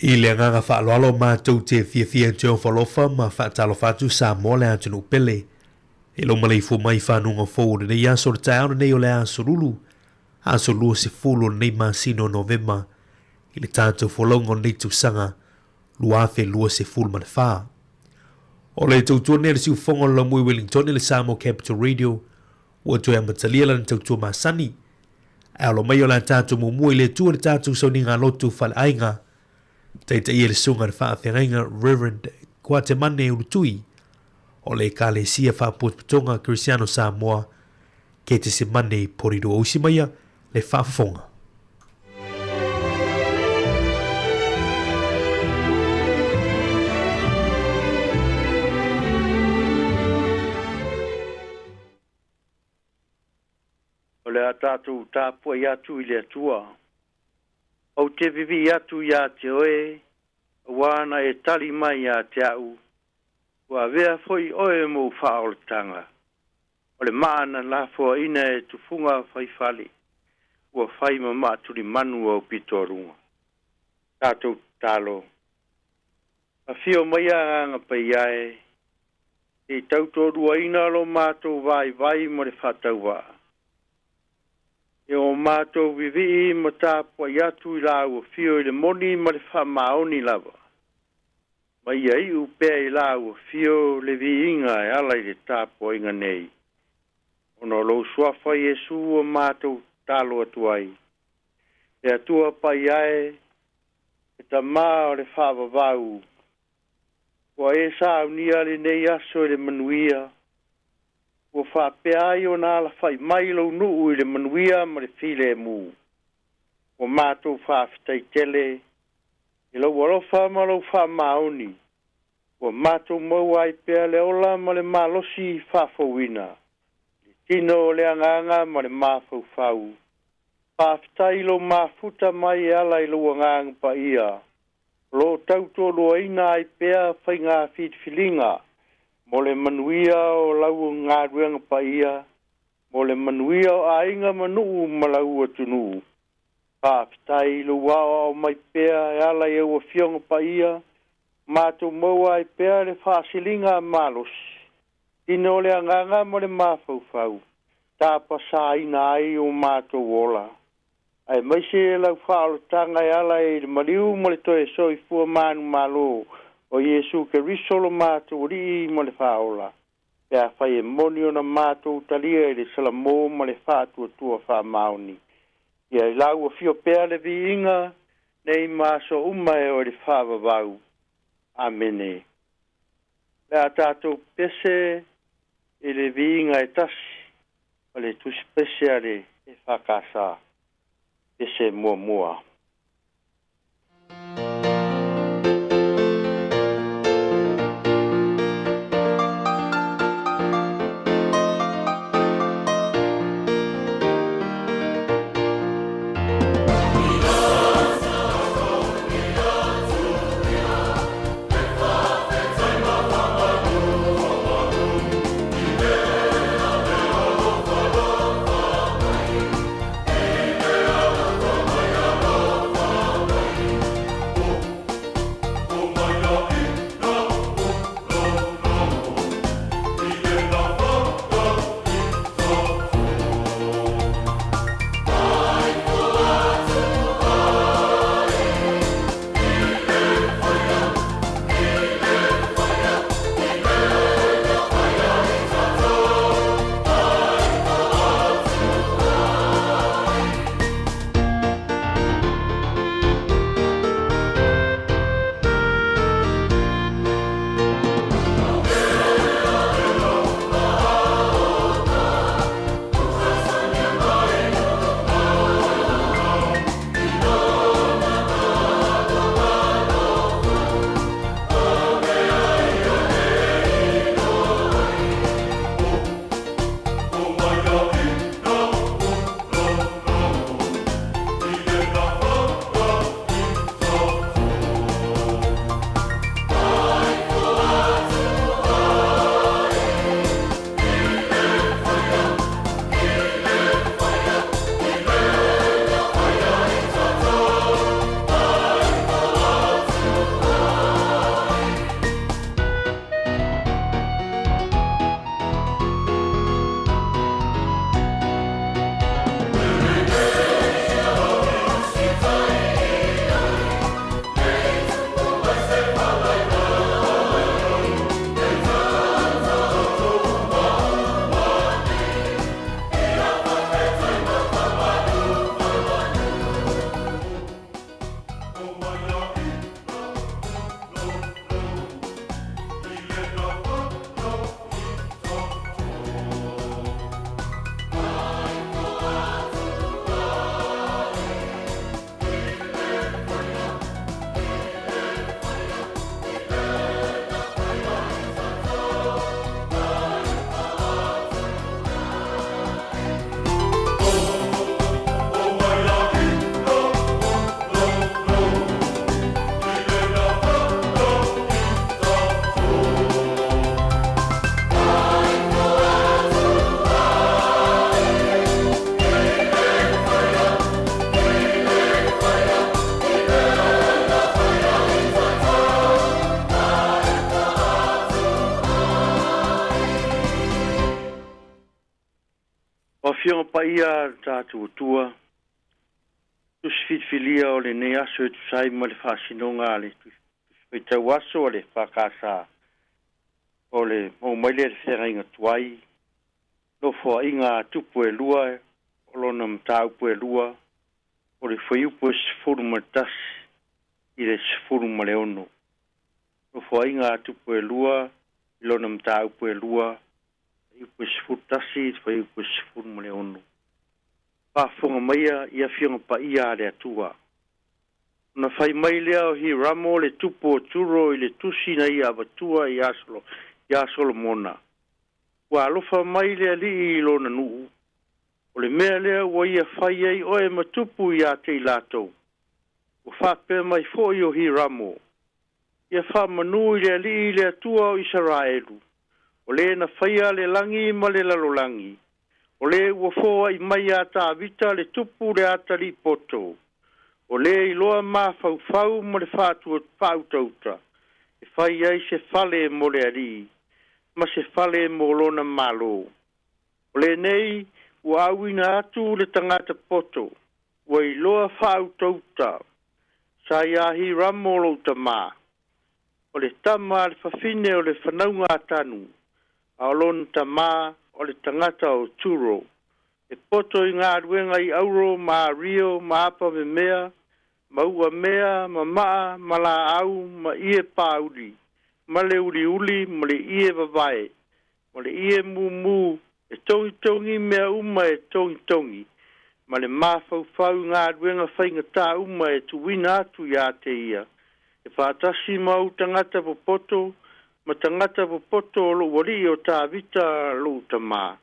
I le agaga faaaloalo matou te fiafia e toe ofo alofa ma faatalofa atu Samoa le atunuu pele. I lou maleifua mai i fanuga fou o lenei aso o le taeao lenei o le aso Lulu, aso 20 o lenei masina o Novema i le tatou folauga o lenei tausaga 2024. O le tautua lenei a le siufofoga o le Laumui Wellington i le Samoa Capital Radio ua toe amatalia lana tautua masani. Ae alo mai o le a tatou muamua i le Atua le tatou sauniga lotu faleaiga. Taitaia le susuga i le faafeagaiga Reverend Kuatemane Ulutui o le Ekalesia Faapotopotoga Kerisiano Samoa Ketesemane Porirua. Usi maia le faafofoga. O le a tatou tapuai atu i le Atua. Ou te vivii atu iā te oe, auā na e tali mai iā te a'u, ua avea foi oe mou faaolataga. O le maa na lafoaina e tufuga fai fale, ua fai ma maa tulimanu au pitoaluga. Tatou tatalo. Afio mai Agaga Paia e, se i tautoaluaina lo matou vaivai ma le faatauvaa. E o matou vivii ma tapuai atu i lāu afio i le moni ma le faamaoni lava. Ma ia iu pea i lāu afio le viiga e ala i le tapuaiga nei, ona o lou suafa Iesu ua matou tatalo atu ai. Le Atua Paia e, le Tama o le faavavau, ua e saunia lenei aso i le manuia, ua faapea ai ona alafai mai lou nuu i le manuia ma le filemu. Ua matou faafetai tele i lou alofa ma lou faamaoni, ua matou maua ai pea le ola ma le malosi faafouina, le tino o le agaga ma le mafaufau. Faafetai i lou mafuta mai e ala i lou Agaga Paia, o lo o tautoaluaina ai pea faiga filifiliga mo le manuia o lau galuega paia, mo le manuia o aiga ma nuu ma lau atunuu. Faafetai i lou aoao mai pea e ala i au Afioga Paia, matou maua ai pea le faasiliga malosi, tino o le agaga ma le mafaufau, tapasaina ai o matou ola. Aemaise lau faaolataga e ala i le maliu ma le toe soifua manumalo o Iesu Keriso lo matou Alii ma le Faaola, pe afai e moni ona matou talia i le salamo ma le faatuatua faamaoni. Ia i lau afio pea le viiga nei ma aso uma e oo i le faavavau. Amene. O le a tatou pese i le viiga e tasi o le tusi pese a le EFKS, pese muamua. Afioga Paia a le tatou Atua, tusi filifilia o lenei aso e tusa ai ma le faasinoga a le Tusi Faitau Aso a le EFKS, o le maua mai lea i le feagaiga tuai, nofoaiga a tupu e lua, o lona mataupu e lua, o le fuaiupu e 11 i le 16. Nofoaiga a tupu e lua, i lona mataupu e lua, fuaiupu e 11 i le fuaiupu e 16. Faafofoga maia i Afioga Paia a le Atua. Ona fai mai lea o Hiramo le tupu o Turo i le tusi na ia avatua iā Solomona, Ua alofa mai le Alii i lona nuu, o le mea lea ua ia fai ai oe ma tupu ia te i latou. Ua faapea mai foi o Hiramo, Ia faamanu i le Alii le Atua o Isaraelu, o le na faia le lagi ma le lalolagi, o le ua foai mai iā Tavita le tupu le atalii poto, o le iloa mafaufau ma le faautauta, e fai ai se fale mo le Alii, ma se fale mo lona malo. O lenei ua auina atu le tagata poto, ua iloa faautauta, sa iā Hiramo lou tamā, o le tama a le fafine o le fanauga a Tanu, a o lona tamā o le tagata o Turo, e poto i galuega i auro ma ario ma apa memea, ma uamea ma maa ma laau ma ie pāuli, ma le uliuli ma le ie vavae, ma le ie mumu, e togitogi mea uma e togitogi, ma le mafaufau i galuega faigata uma e tuuina atu ia te ia, e faatasi ma ou tagata popoto ma tagata popoto o lou alii o Tavita lou tamā.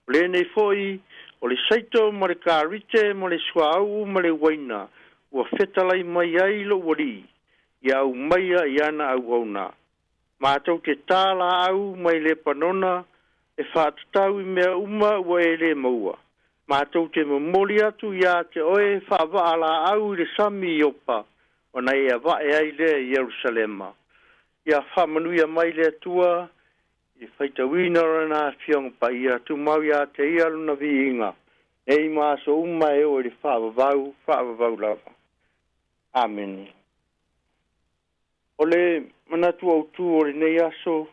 O lenei foi, o le saito ma le karite ma le suauu ma le uaina ua fetalai mai ai lou alii, ia aumaia i ana auauna. Matou te tā laau mai Lepanona e faatatau i mea uma ua e le maua. Matou te momoli atu ia te oe faavaa laau i le sami i Iopa, ona e avae ai lea i Ierusalema. Ia faamanuia mai le Atua i le faitauina o Lana Afioga Paia, tumau ia te Ia Lona viiga, nei ma aso uma e oo i le faavavau, faavavau lava. Amene. O le manatu autu o lenei aso,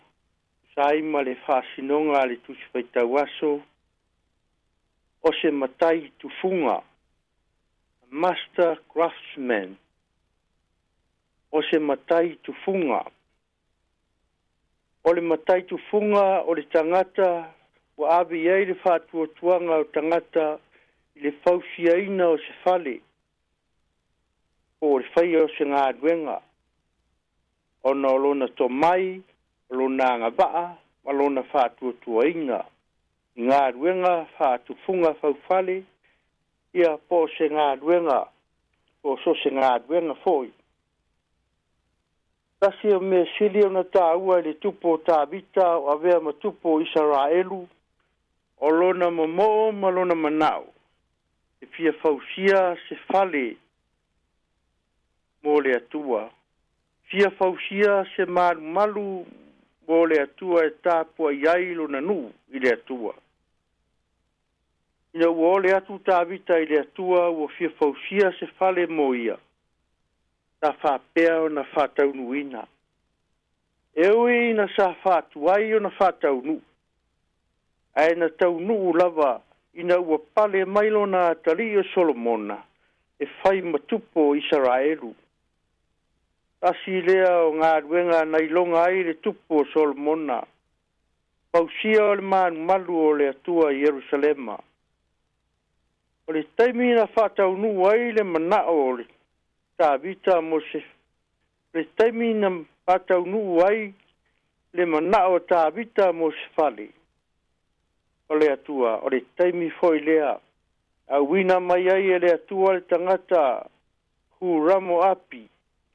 tusa ai ma le faasinoga a le Tusi Faitau Aso, o se matai tufuga, a master craftsman, o se matai tufuga. O le matai tufuga o le tagata ua ave i ai le faatuatuaga o tagata i le fausiaina o se fale po o le faia o se galuega, ona o lona tomai, o lona agavaa ma lona faatuatuaina i galuega faatufuga faufale, ia po o se galuega, po o so o se galuega foi. Tasi o mea sili ona taua i le tupu o Tavita o avea ma tupu o Isaraelu, o lona momoo ma lona manao e fia fausia se fale mo le Atua, fia fausia se malumalu mo le Atua e tapuai ai lona nuu i le Atua. Ina ua ole atu Tavita i le Atua ua fia fausia se fale mo ia, sa faapea ona faataunuuina. E ui ina sa faatuai ona faataunuu, ae na taunuu lava ina ua pale mai lona atalii o Solomona e fai ma tupu o Isaraelu. Tasi lea o galuega na iloga ai le tupu o Solomona, fausia o le malumalu o le Atua i Ierusalema. O le taimi na faataunuu ai le manao o le Tavita mo se le taimi na faataunuu ai le manao o Tavita mo se fale o le Atua, o le taimi foi lea auina mai ai e le Atua le tagata Huramo Api,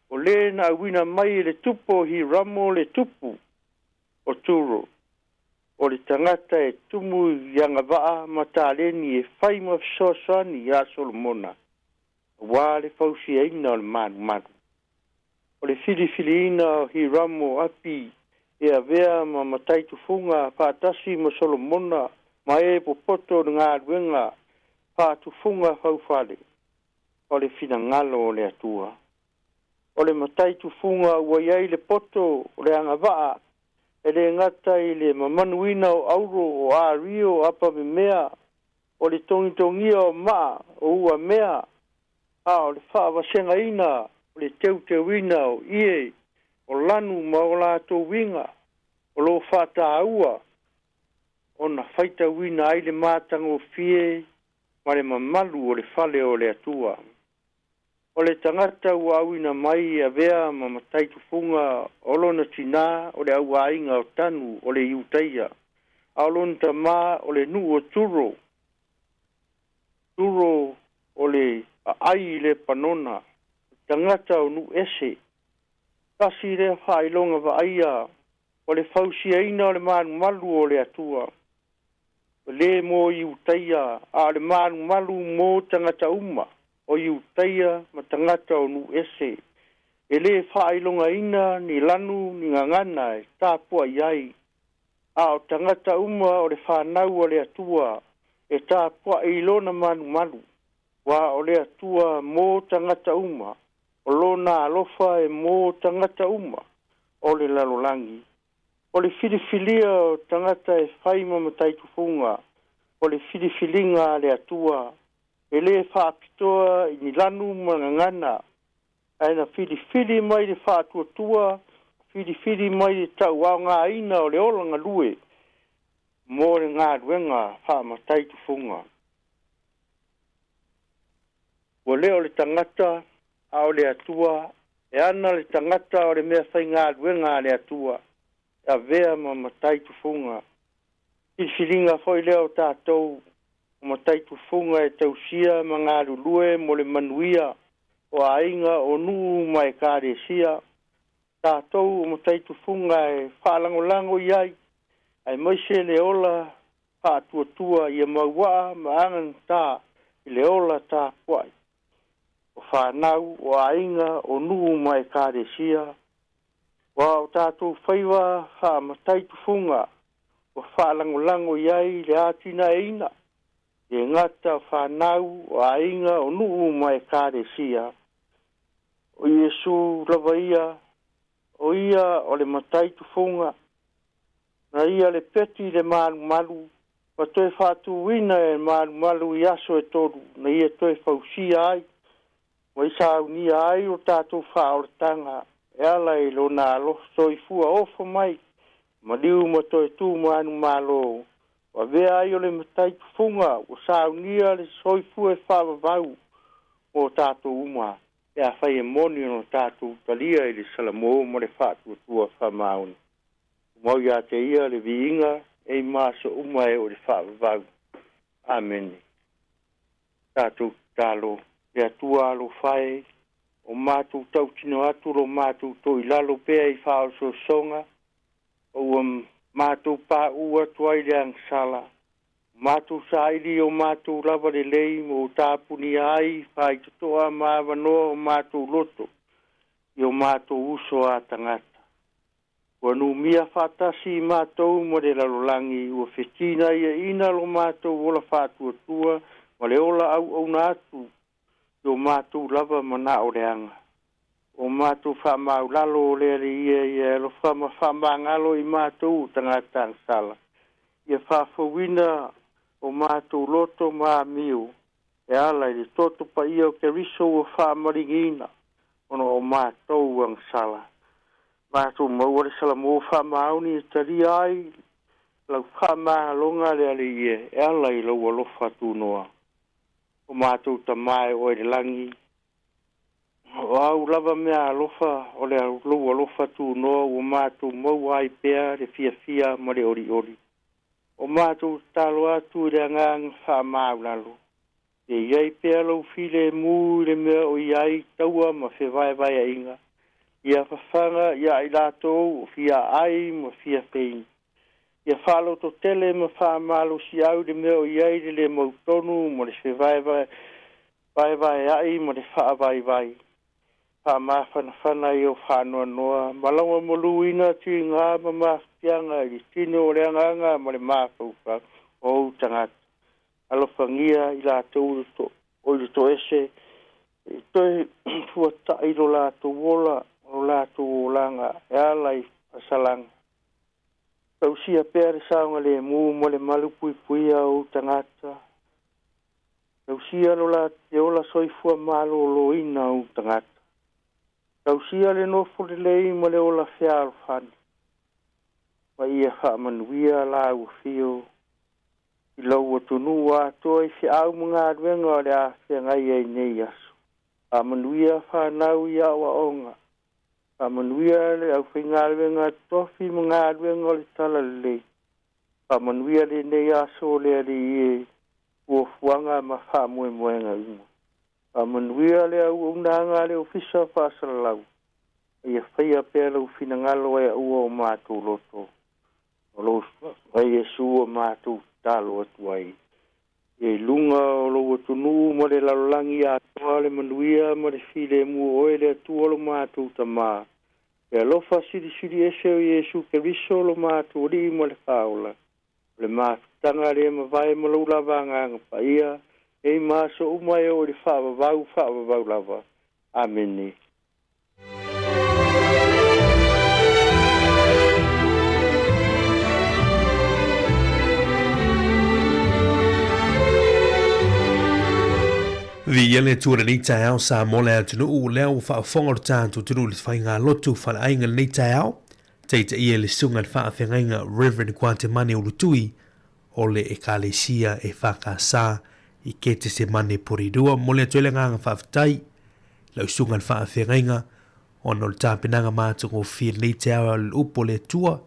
o le na auina mai e le tupu o Hiramo le tupu o Turo, o le tagata e tumu i agavaa ma taleni e fai ma fesoasoani iā Solomona, aua le fausiaina o le malumalu. O le filifiliina o Hiramo Api e avea ma matai tufuga faatasi ma Solomona Ma e popoto o le galuega faatufuga faufale o le finagalo o le Atua. O le matai tufuga ua i ai le poto o le agavaa e le gata i le mamanuina o auro o ario o apamemea o le togitogia o maa o uamea, a o le faavasegaina o le teuteuina o ie o lanu ma o latou uiga o lo o faataua ona faitauina ai le matagofie ma le mamalu o le fale o le Atua. O le tagata ua auina mai e avea ma matai tufuga o lona tinā o le auaiga o Tanu o le Iutaia, a o lona tamā o le nuu o Turo, Turo o le aai i Lepanona, tagata o nuu ese. Tasi lea faailoga vaaia o le fausiaina o le malumalu o le Atua. O le mo Iutaia, a o le malumalu mo tagata uma o Iutaia ma tagata o nuu ese. E lē faailogaina ni lanu ni gagana e tapuai ai, a o tagata uma o le fanau a le Atua e tapuai i lona malumalu, ua o le Atua mo tagata uma, o lona alofa e mo tagata uma o le lalolagi. O le filifilia o tagata e fai ma matai tufuga, o le filifiliga a le Atua, e lē faapitoa i ni lanu ma gagana, ae na filifili mai le faatuatua, filifili mai le tauaogaina o le ola galue mo le galuega faamatai tufuga. Ua le o le tagata a o le Atua e ana le tagata o le mea faigaluega a le Atua e avea ma matai tufuga. Filifiliga foi lea o tatou o matai tufuga e tausia ma galulue mo le manuia o aiga o nuu ma ekalesia. Tatou o matai tufuga e faalagolago i ai, aemaise le ola faatuatua ia mauaa ma agatā i le ola tapuai o fanau o aiga o nuu ma ekalesia. Ua o tatou faiva faamatai tufuga ua faalagolago i ai le atinaeina le gata o fanau o aiga o nuu ma ekalesia. O Iesu lava ia, o ia o le matai tufuga, na ia le peti i le malumalu, ma toe faatuina e malumalu i aso e tolu, na ia toe fausia ai, ma i saunia ai o tatou faaolataga e ala i lona alofa soifua ofo mai, maliu ma toe tu manumalo, ua avea ai o le matai tufuga ua saunia le soifua e faavavau mo tatou uma, pe afai e moni ona tatou talia i le salamo ma le faatuatua faamaoni. Mau ia te ia le viiga e i maso uma e o le faavavau. Amene. Tatou tatalo. Le Atua alofa e, o matou tautino atu lo matou toilalo pea i faaosoosoga, o ua matou paʻū atu ai le agasala, matou saili o matou lava lelei ma ua tapunia ai faitotoa ma avanoa o matou loto i o matou uso a tagata. Ua numia faatasi i matou ma le lalolagi, ua fetinaiaina lo matou ola faatuatua ma le ola auauna atu i o matou lava manao leaga. O matou faamaulalo o le Alii ia ia alofa ma faamagalo i matou o tagata agasala. Ia faafouina o matou loto ma amio e ala i le toto paia o Keriso ua faamaligiina ona o matou agasala. Matou maua le salamo faamaoni e talia ai lau faamagaloga le Alii e, e ala i lou alofa tunoa. O matou Tamā e oe i le lagi, o āu lava mea alofa o le lou alofa tunoa ua matou maua ai pea le fiafia ma le olioli. O matou tatalo atu i le agaga faamaualalo, ia i ai pea lou filemu i le mea o i ai taua ma fevaevaeaiga, ia fafaga iā i latou o fia ai ma fia feini. Ia faalototele ma faamalosiau i le mea o i ai le le mautonu ma le fevaevaea'i ma le faavaivai. Faamafanafana i ou faanoanoa ma lagomoluina tigā ma mafatiaga i le tino o le agaga ma le mafaufau o ou tagata. Alofagia i latou o i le toese e toe fuata'i lo latou ola o lo latou olaga e ala i fasalaga. Tausia pea le saogalēmū ma le malupuipuia o ou tagata. Tausia lo le ola soifua malōlōina o ou tagata. Tausia le nofo lelei ma le ola fealofani. Ma ia faamanuia lāua fio i lou atunuu atoa i feau ma galuega o le a feagai ai nei aso. Faamanuia fanau i aoaoga. Faamanuia le aufaigaluega tofi ma galuega o le talalelei. Faamanuia lenei aso o le Alii e fuafuaga ma faamoemoega uma. Faamanuia le auaunaga a le Ofisa Faasalalau. Ia faia pea lou finagalo ai aua o matou loto. O lou ai Iesu o matou tatalo atu ai. Ia i luga o lou atunuu ma le lalolagi atoa le manuia ma le filemu o oe le Atua lo matou Tamā. Le alofa silisili ese o Iesu Keriso lo matou Alii ma le Faaola. O le mafutaga le mavae ma lou lava Agaga Paia, nei ma aso uma e oo i le faavavau faavavau lava. Amene. Viia le Atua i lenei taeao Samoa le atunuu lea ua faafofoga lo tatou atunuu i le faigalotu faleaiga i lenei taeao. Taitaia e le Susuga i le Faafeagaiga Rev. Kuatemane Ulutui o le Ekalesia EFKS i Ketesemane Porirua. Momoli atu ai le agaga faafetai i lau Susuga i le Faafeagaiga ona o le tapenaga matagofie i lenei taeao o le upu o le Atua.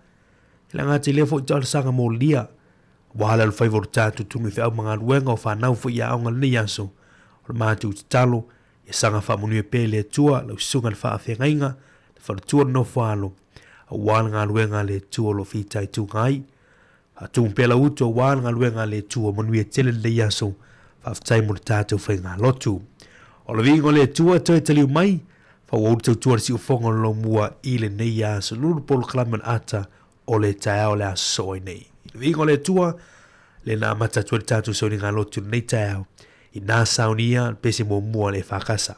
E le gata i lea foi talosaga molia aua le alofaiva o le tatou atunuu i feau ma galuega o fanau foi i aoga i lenei aso. O le matou tatalo ia saga faamanuia pea le Atua lau Susuga i le Faafeagaiga, le faletua le nofo-a-alo aua le galuega a le Atua o lo o fitaituga ai. Faatumu pea lau utu aua le galuega a le Atua, manuia tele lenei aso. Faafetai mo le tatou faigalotu. O le viiga o le Atua toe taliu mai, faaauau le tautua a le siufofoga o le Lomua i lenei aso. Lulu polokalame o le ata o le taeao o le aso soo ai nei. I le viiga o le Atua, lea na amata atu ai le tatou sauniga lotu i lenei taeao, inā saunia le pese muamua a le EFKS.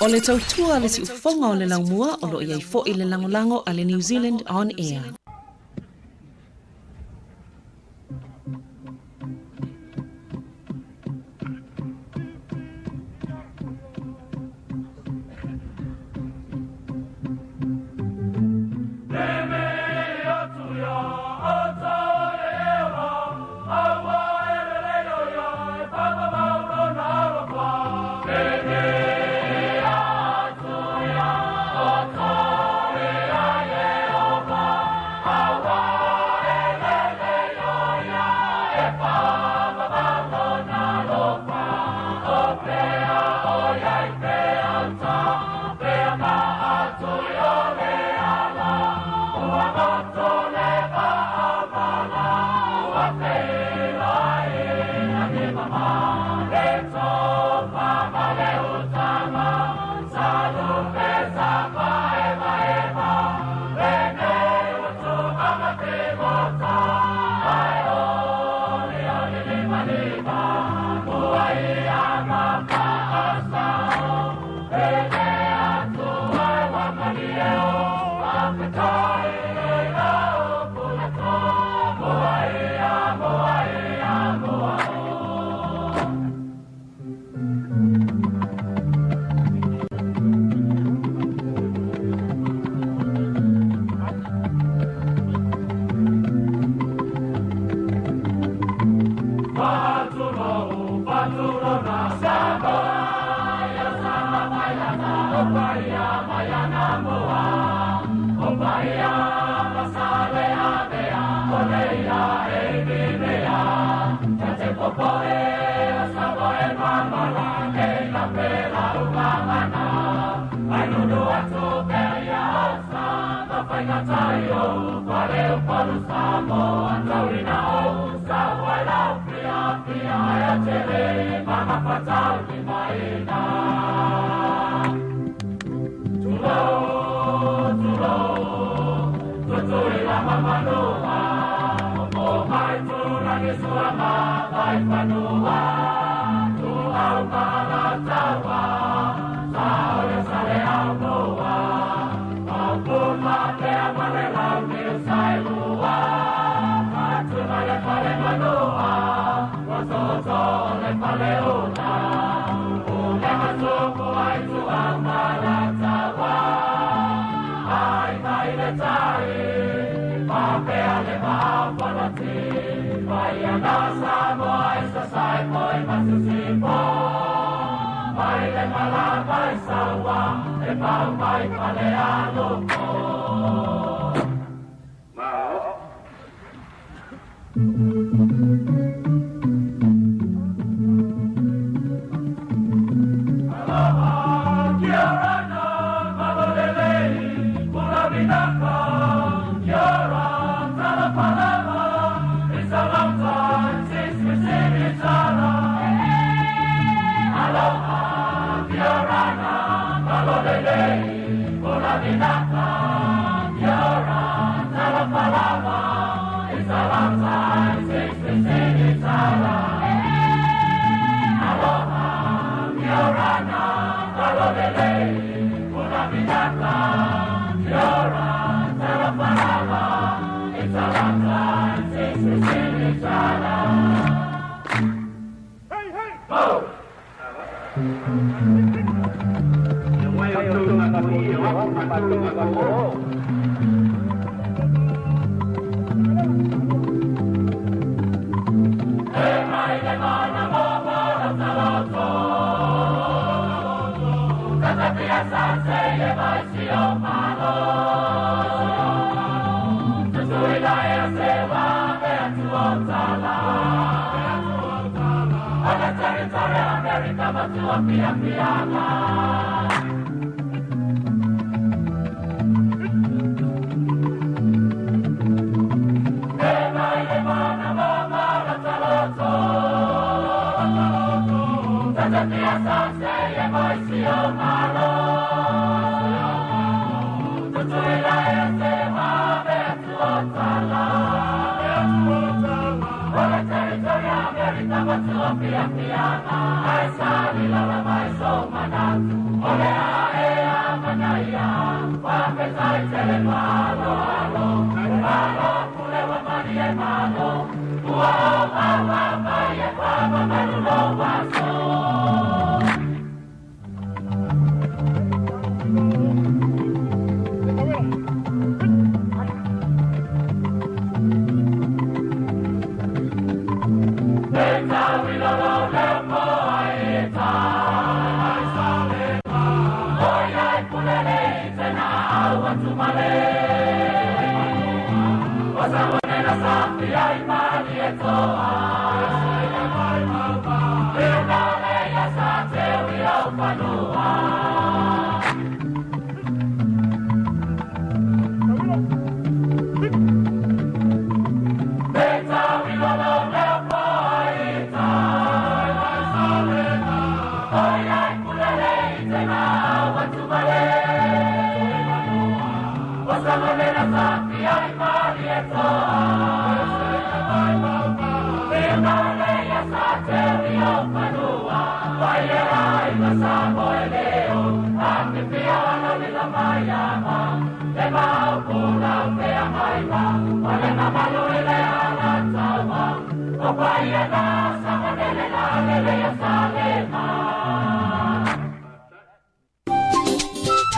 O le tautua a le siufofoga o le laumua o lo o i ai foi le lagolago a le New Zealand On Air.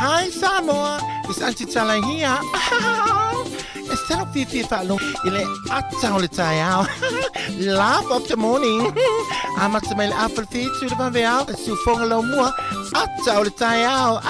Hi Samoa, it's Auntie Tala here. E tino fiafia faalogo i le ata o le taeao. Laugh of the morning. Amata mai le afa le fitu le vaveao, le siufoga laumua, ata o le taeao.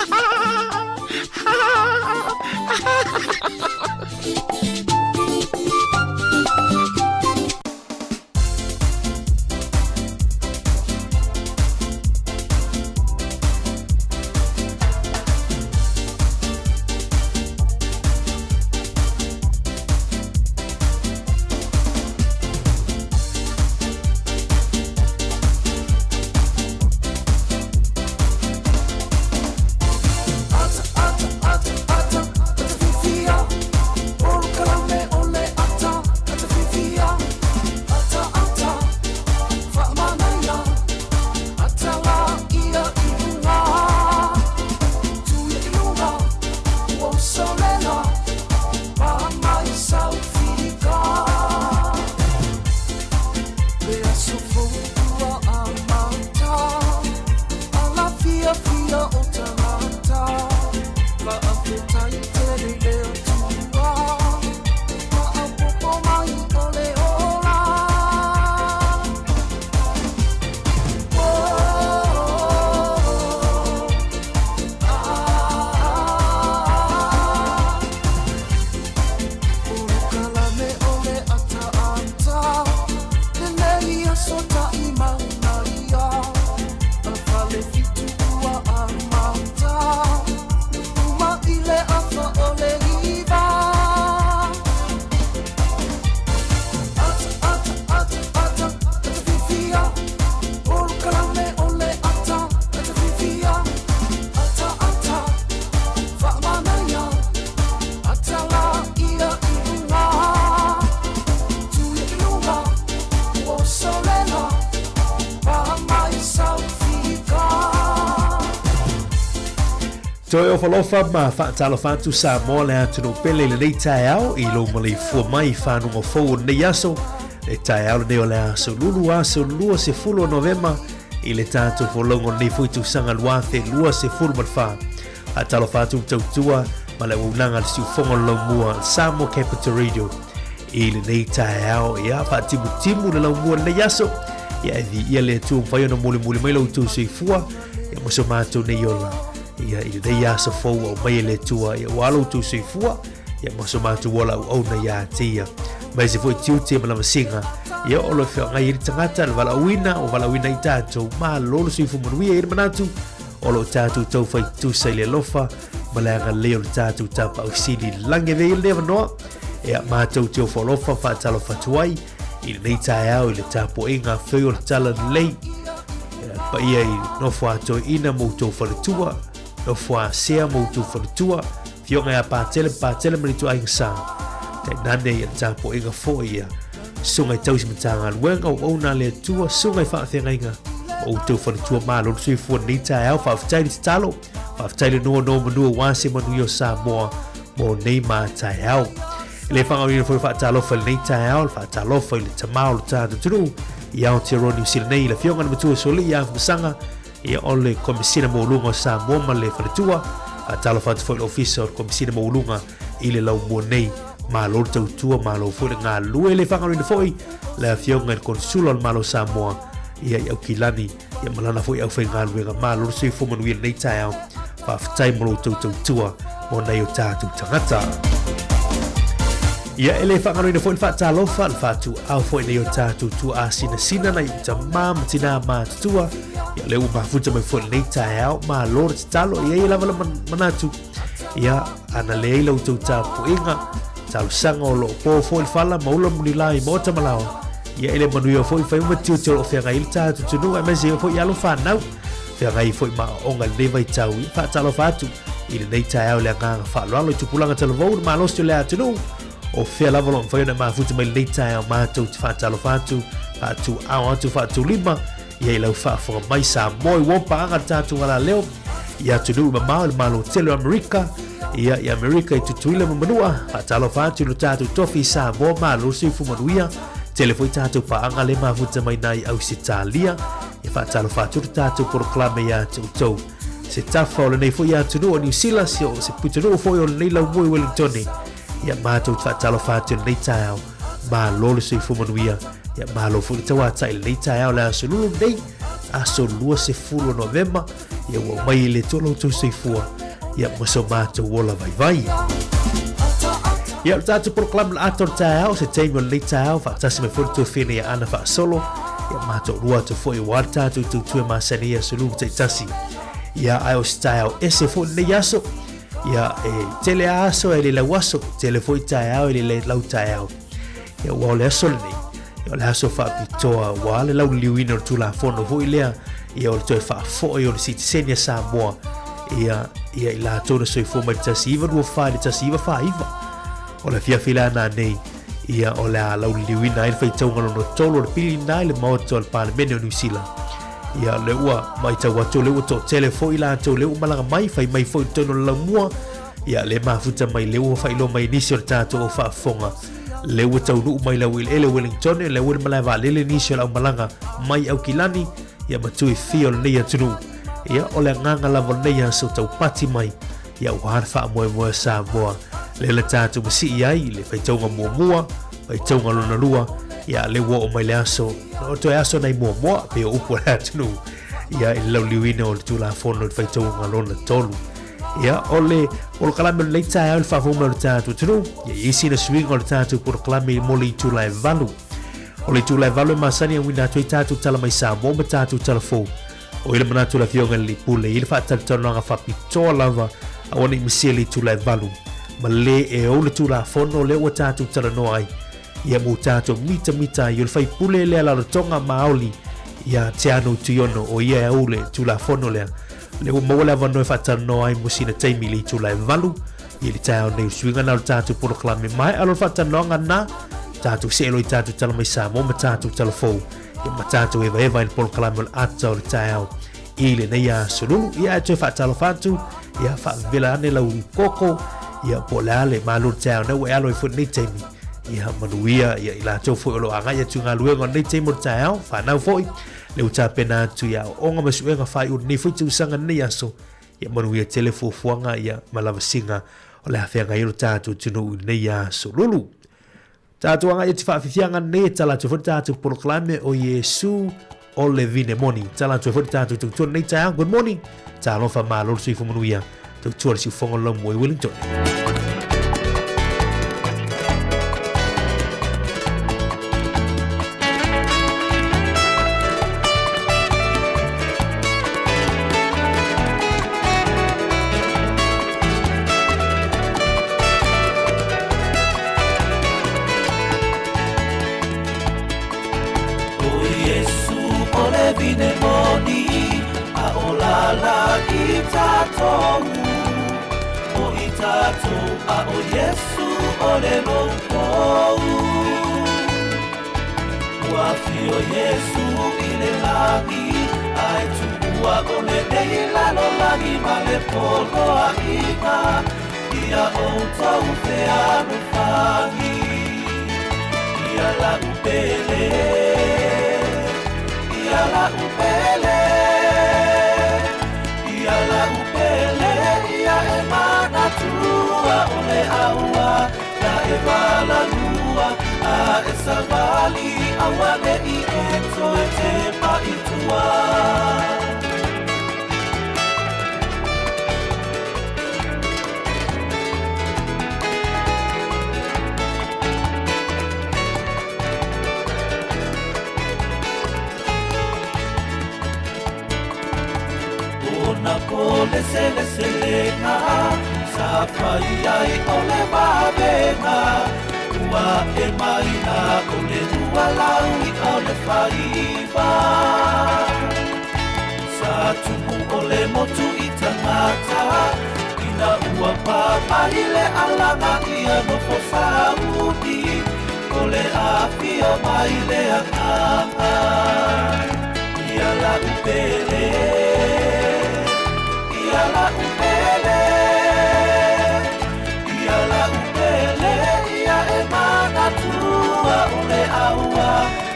Toe ofalofa ma faatalofa atu Samoa le atunuu pele i lenei taeao i lou maleifua mai i fanuga fou o lenei aso. Le taeao lenei o le aso Lulu aso 20 o Novema i le tatou folauga o lenei foi tausaga 2024. Faatalofa atu le tautua ma le auaunaga a le siufoga o le laumua Samoa Capital Radio i lenei taeao. Ia faatimutimu le laumua lenei aso. Ia e viia le Atua mafai ona mulimuli mai lo outou soifua ia mo so matou nei ola. Ia i lenei aso fou au mai e le Atua ia ua lo outou soifua ia mo so matou ola auauna ia te ia. Mai se foi tiute ma lavasiga ia o lo feagai i le tagata le valaauina o valaauina i tatou malo le soifua manuia i le manatu o lo tatou taufai tusa i le alofa ma le agalelei o le tatou Tapaau Sili lagi e avea ia lenei avanoa ea matou te ofo alofa faatalofa atu ai i lenei taeao i le tapuaiga feu o le tala lelei le paia i nofo a toeaina ma outou faletua nofo a sea ma outou faletua fioga ia Patele Patele ma le ituaiga sa tainane ia le tapuaiga foi ia susuga i tausi matagaluega o auauna a le Atua susuga i faafeagaiga. o outou faletua. Malo le soifua i lenei taeao. Faafetai le tatalo, faafetai le nonomanu aua se manuia o Samoa mo nei ma taeao. E le faagaloina foi le faatalofa i lenei taeao, le faatalofa i le tama o le tatou atunuu i Aotearoa Niu Sila nei, le Afioga i le Matua Solii ia Afamasaga, ia o le Komesina Maualuga o Samoa ma le Faletua. Faatalofa atu foi i le Ofisa o le Komesina Maualuga i le laumua nei. Malo le tautua, malo foi le galulue. E le faagaloina foi le Afioga i le Konesula o le Malo o Samoa ia i Aukilani, ia ma lana foi aufaigaluega. Malo le soifua manuia i lenei taeao. Faafetai mo lo outou tautua mo nai o tatou tagata. Ia, e le faagaloina foi le faatalofa, le faatuau foi nei o tatou tuaasinasina nai ou tamā ma tinā matutua. Ia, lea ua mafuta mai foi lenei taeao. Malo le tatalo, e i ai lava le manatu. Ia, ana leai la outou tapuaiga, talosaga o lo o po foi le fala ma ula mulila i maota ma laoa. Ia, e le manuia foi fai ma tiute o lo o feagai ai le tatou atunuu, aemaise ai foi alo fanau feagai foi ma aoaoga i lenei vaitau. Ia, faatalofa atu i lenei taeao i le agaga faaaloalo i tupulaga talavou, le malosi o le atunuu, o fea lava o lo o mafai ona mafuta mai lenei taeao, matou te faatalofa atu, faatuao atu, faatulima ia i lau faafofoga mai Samoa i ua paaga le tatou alaleo i atunuu mamao i le Malo tele o Amerika, ia i Amerika i Tutuila ma Manua. Faatalofa atu i lo tatou tofi i Samoa, malo le soifua manuia. Tele foi tatou paaga le mafuta mai nai Ausetalia. Ia faatalofa atu le tatou polokalame ia te outou. Se tafa o lenei foi atunuu o Niu Sila, se o se putunuu foi o lenei laumua i Wellingtone. Ia matou te faatalofa atu i lenei taeao. Malo le soifua manuia. Ia malo foi le tauatai i lenei taeao le aso lulu nei, aso 20 o Novema. Ia ua mai e le Atua lo outou soifua, ia ma so matou ola vaivai. Ia, o le tatou polokalame le ata o le taeao, se taimi o lenei taeao, faatasi mai foi le tuafine ia Ana Faasolo, ia matou lua atu foi aua le tatou tautua masani i aso lua ma taitasi. Ia, ae o se taeao ese foi lenei aso, ia, e tele a aso e le lau aso, tele foi taeao e le lau taeao. Ia, ua o le aso lenei, ia, o le aso faapitoa aua le lauliliuina o le Tulafono foi lea, ia, o le toe faafoi o le sitiseni a Samoa, ia, ia i latou na soifua mai le 1924 i le 1949. O le afiafi la nanei, ia, o le a lauliliuina ai le faitauga lona tolu o le pili lena i le Maota o le Palemene o Niu Sila. Ia, o lea ua matau atu, o lea ua toatele foi latou lea ua malaga mai, fai mai foi i totonu o le laumua, ia, lea mafuta mai, lea ua faailoa mai nisi o le tatou au faafofoga, lea ua taunuu mai le aueleele o Wellington, lea ua i le malae vaalele nisi o le aumalaga mai Aukilani, ia ma tui fia o lenei atunuu. Ia, o le agaga lava o lenei aso taupati mai, ia aua le faamoemoe o Samoa, lea le tatou masii ai i le faitauga muamua, faitauga lona lua, ia lea ua oo mai le aso, o toe aso nai muamua, pei o upu a le atunuu, ia i le lauliliuina o le Tulafono i le faitauga lona tolu. Ia, o le polokalame o lenei taeao i le faafofoga mai o le tatou atunuu, ia i ai sina suiga o le tatou polokalame mo le itula e valu. O le itula e valu e masani e uina atu ai tatou tala mai Samoa ma tatou tala fou. O i le manatu o le Afioga i le Pule i le faatalatalanoaga faapitoa lava aua ne i misia le itula e valu ma le e ou le Tulafono lea ua tatou talanoa ai. Ia mo tatou mitamita ai o le faipule lea Lalotoga Maoli ia Teanu Tuiono o ia e ou le Tulafono lea. Lea ua maua le avanoa e faatalanoa ai mo sina taimi i le itula e valu i le taeao nei. O suiga na o le tatou polokalame maea loa le faatalanoaga na, tatou see loa i tatou tala mai Samoa ma tatou tala fou, ia ma tatou evaeva i le polokalame o le ata o le taeao i lenei aso lulu. Ia ae toe faatalofa atu, ia faavevela ane lau koko, ia po o le a le malo o le taeao nei ua e alo ai foi i lenei taimi. Ia manuia ia i latou foi o lo o agai atu i galuega o lenei taimi o le taeao, fanau foi, le ua tapena atu i aoaoga ma suega faaiu o lenei foi tausaga lenei aso, ia manuia tele fuafuaga ia ma lavasiga o le a feagai ai lo tatou atunuu i lenei aso lulu. Tatou agai atu faafiafiaga nei e tala atu ai foi le tatou polokalame o Iesu o le vine moni. Tala atu ai foi le tatou tautua lenei taeao. Good morning. Talofa malo le soifua manuia. Tautua le siufofoga o le laumua i Wellington. O Iesu o le vine moni, a o lala i tatou. O i tatou, a o Iesu o le loukou. Ua afio Iesu i le lagi, Ae tuua o lenei lalolagi ma le poloaiga, ia outou fealofani. Ia la'u pele, ia la'u pele, ia la'u pele, ia e manatua o le aua na e valalua, a e savali auane'i e toe tepa i tua. Ona po leseleselega sa fai ai o le vavega, ua e mai na o le 2 lau o le faiva. Sa tumu o le motu i tagata, ina ua papai le alaga ia nofo sauni, o le afio mai le agaga. Ia la'u pele, ia la'u pele, ia la'u pele, ia e manatua o le aua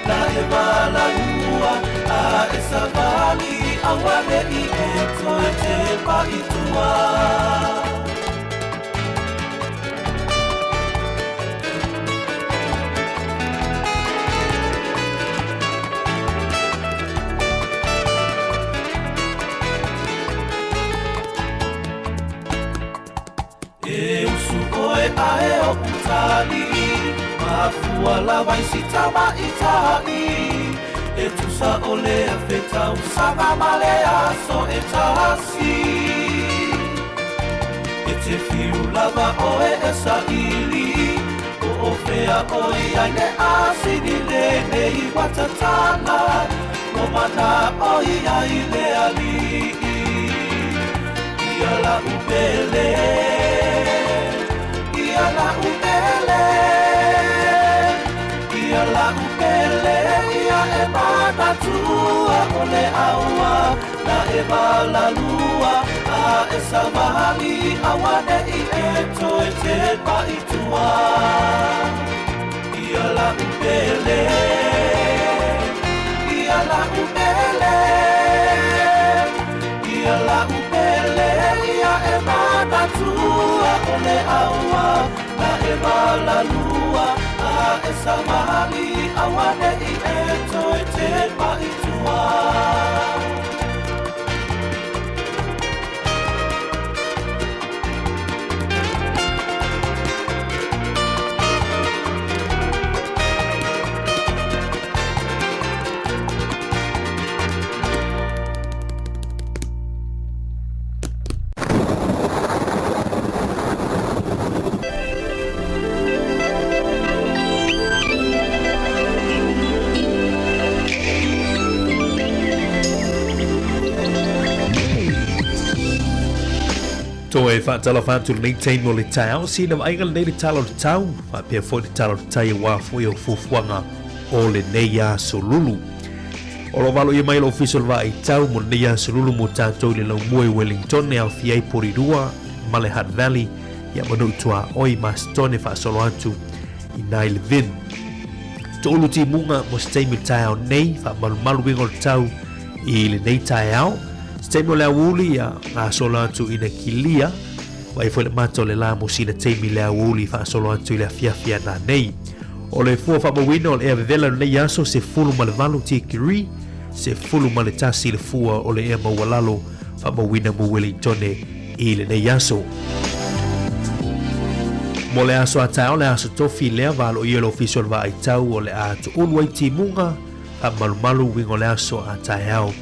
na e valalua, a e savali auane'i e toe tepa i tua. E usu oe ae o utali, mafua lava i si tamaita'i, e tusa o le afe tausaga ma le aso e tasi. E te fiu lava oe e saili, o o fea oi ai le asini lenei ua tatala, o mana oi ai le ali'i. Ia la'u pele, ia la'u pele, ia la'u pele, ia e manatua o le aua na e valalua, a e savali auane'i e toe tepa i tua. Ia la'u pele, ia la'u pele, ia la'u pele, ia e manatua o le aua na e valalua, a e savali auane'i e toe tepa i tua. Toe faatalofa atu lenei taimi o le taeao, sina vaaiga lenei le tala o le tau, faapea foi le tala o le tai aua foi o fuafuaga o lenei aso lulu. O lo valo ia mai le ofisa o le vaai tau mo lenei aso lulu mo tātou i le laumua i Wellington e aofia ai Porirua ma le Hutt Valley, ia ma Nuu-tuaoi ma Stone e faasolo atu i Nile Vin. Toulu timuga mo se taimi o le taeao nei, faamalumalu uiga o le tau i lenei taeao. Se taimi o le aoauli, ia gasolo atu ina kilia, vaai foi le mata o le la mo sina taimi le aoauli faasolo atu i le afiafi ana nei. O le fua faamauina o le ea vevela lenei aso 18 tikiri, 11 le fua o le ea maualalo faamauina mo Wellingtone i lenei aso. Mo le aso a taeao le aso tofi lea valo ia le ofisa o le vaai tau o le a tuulu ai timuga faamalumalu uiga o le aso a taeao.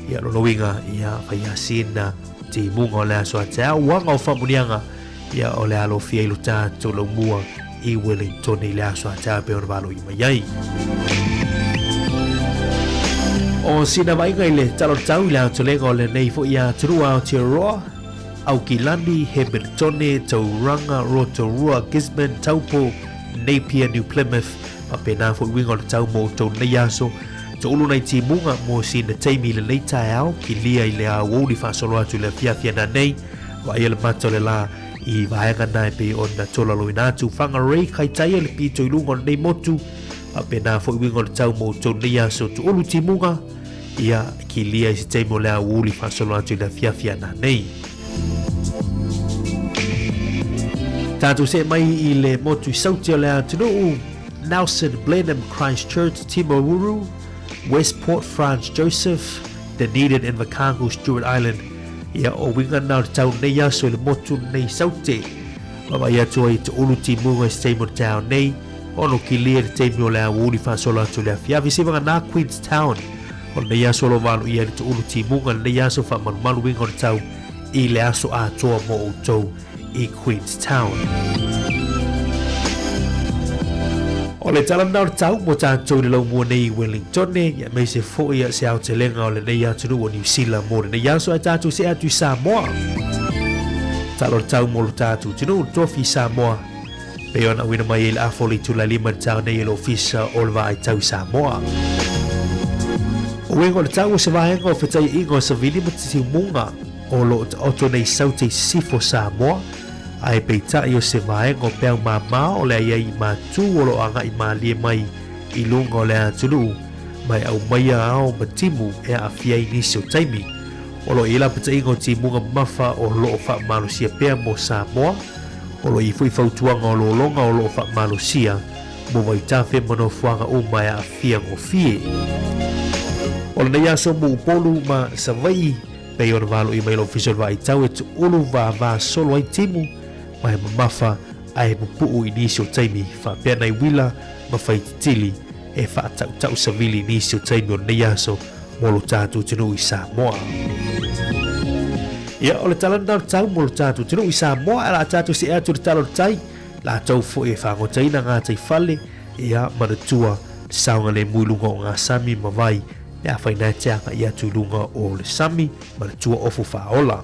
Ia lona uiga ia faiasina timuga o le aso a taeao uaga o faamuniaga ia o le alofia i lo tatou laumua i Wellington i le aso a taeao e pei ona valo i mai ai. O sina vaaiga i le tala o le tau i le aotelega o lenei foi atunuu Aotearoa, Aukilani, Hamiltone, Tauranga, Rotorua, Gisborne, Taupo, Napier, New Plymouth, faapena foi uiga o le tau mo outou nei aso. Toulu nai timuga mo sina taimi i lenei taeao, kilia i le aoauli faasolo atu i le afiafi ana nei, vaaia le mata o le la i vaega na e pei ona tolaulauina atu. Whangarei kai taia le pito i luga o lenei motu, faapena foi uiga o le tau mo outou nei aso. Toulu timuga, ia, kilia i se taimi o le aoauli faasolo atu i le afiafi ana nei. Tatou see mai i le motu i Sauti o le atunuu, Nelson, Blenheim, Christchurch, Timauru, Westport, Franz Josef, Dunedin, Invercargill, Stewart Island. Ia, o uiga na o le tau nei aso i le motu nei Saute. Vaavaai atu ai i te ulu timuga i se taimi o le taeao nei, ono kilia i le taimi o le aoauli faasolo atu i le afiafi. Se vagana Queenstown, o lenei aso o lo o valoia ai le toulu timuga, lenei aso faamalumalu uiga o le tau i le aso atoa mo outou i Queenstown. O le tala lena o le tau mo tatou i le laumua nei i Wellingtone, ia aemaise foi ia se aotelega o lenei atunuu o Niu Sila mo lenei aso ae tatou see atu i Samoa. Tala o le tau mo lo tatou atunuu, le tofi i Samoa, pei ona auina mai ai le afa o le itula e lima i le taeao nei e le Ofisa o le Vaai Tau i Samoa. O uiga o le tau o se vaega o fetaiaiga o savili ma timuga o lo o taoto nei Saute i Sisifo, Samoa, ae peitai o se vaega o peau māmā o le aiai matū o lo o agai mālie mai i luga o le atunuu ma e aumaia ao ma timu e aafia ai nisi o taimi. O lo o i ai lapataiga o timuga mamafa o lo o faamalosia pea mo Samoa, o lo o i ai foi fautuaga o lologa o lo o faamalosia mo vaitafe ma nofoaga uma e aafia gofie. O lenei aso mo Upolu ma Savaii, Pei ona valoia mai le Ofisa o le Vaaitau e tuulu vāvā solo ai timu ma he mamafa a he pupuu i nisi o taimi faapea nai uila ma faititili e faatautau savili i nisi o taimi o lenei aso mo lo tatou atunuu i Samoa. Ia, o le tala lena o le tau mo lo tatou atunuu i Samoa, ae o le a tatou see atu i le tala o le tai, latou foi e fagotaina gataifale, ia, manatua le saogalemu i luga o ngā sami ma vai Pe afai na e te agai atu i luga o le sami ma le tua ofu faaola.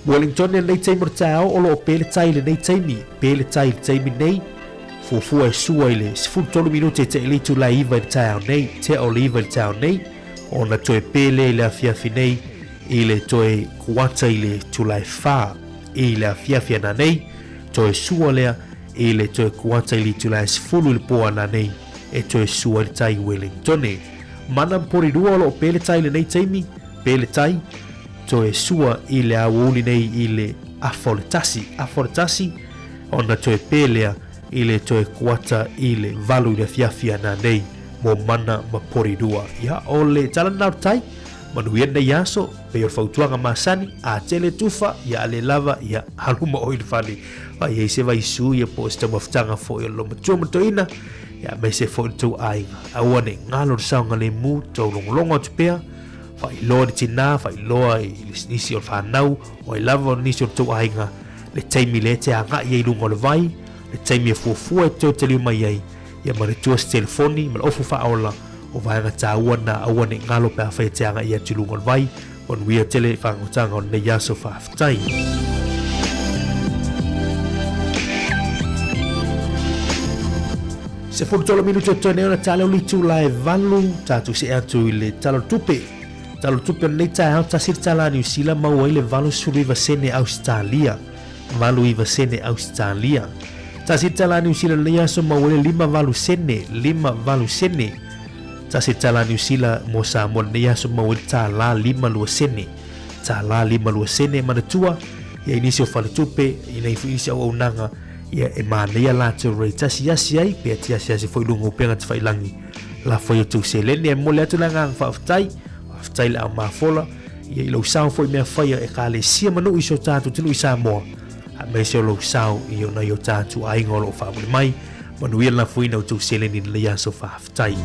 Wellington i lenei taimi o le taeao o lo o pe le tai i lenei taimi, pe le tai i le taimi nei, fuafua e sua i le 13 minute e te le itula e 9 i le taeao nei, tea o le 9 i le taeao nei, ona toe pe lea i le afiafi nei i le toe kuata i le itula e 4 i le afiafi ana nei, toe sua lea i le toe kuata i le itula e 10 i le po ana nei. E toe sua i le tai i Wellingtone. Mana Porirua o lo o pe le tai i lenei taimi, pe le tai, toe sua i le aoauli nei i le afa o le tasi, afa o le tasi, ona toe pe lea i le toe kuata i le valu i le afiafi ana nei mo Mana ma Porirua. Ia, o le tala lena o le tai, manuia lenei aso, pei o le fautuaga masani, a tele tufa, ia a le lava, ia alu ma oe i le fale. Vai ai se vaisu ia po o se taumafataga foi o le lomatua ma le toeaina, ia aemaise foi le tou aiga. Aua ne i galo le saogalemu, tou logologo atu pea, faailoa i le tinā, faailoa i nisi o le fanau, o ai lava o nisi o le tou aiga, le taimi lea e te agai ai i luga o le vai, le taimi e fuafua e te toe taliu mai ai, ia manatua se telefoni ma le ofu faaola, o vaega taua na, aua ne i galo pe afai e te agai atu i luga o le vai, Manuia tele i whangotaga o lenei aso faafetai. 13 minute o toe nei ona tala o le itula e valu, tatou see atu i le Tala o le Tupe. Tala o le Tupe o lenei taeao, tasi le tala a Niu Sila maua ai le 89 sene Ausetalia. 89 sene Ausetalia. Tasi le tala a Niu Sila lenei aso maua ai le 58 sene, 58 sene. Tasi le tala a Niu Sila mo Samoa lenei aso maua ai le tālā 52 sene. Tālā 52 sene manatua ia i nisi o faletupe, i nei foi nisi auaunaga, ia e manaia latou rate asiasi ai, pe te asiasi foi i luga o upega tafailangi. Lafo ai outou seleni ae momoli atu le agaga faafetai, faafetai le aumafola, ia i lou sao foi mea faia e kalesia ma nuu i so tatou atunuu i Samoa, aemaise o lou sao i o nai o tatou aiga o lo o faamuli mai. Manuia le lafoina o outou seleni i lenei aso faafetai.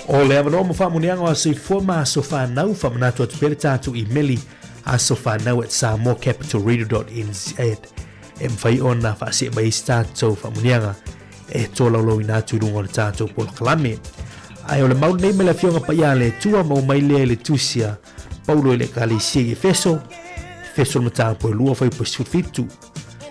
O le avanoa mo faamuniaga o aso soifua ma aso fanau, faamanatu atu pea le tatou imeli. Aso fanau at samoacapitalradio.nz e mafai ona faasee mai ai se tatou faamuniaga e tolaulauina atu i luga o le tatou polokalame. Ae o le mau lenei mai le Afioga Paia a le Atua maua mai lea i le tusi a Paulo i le Ekalesia i Efeso, Efeso le mataupu e 2 fuaiupu e 17.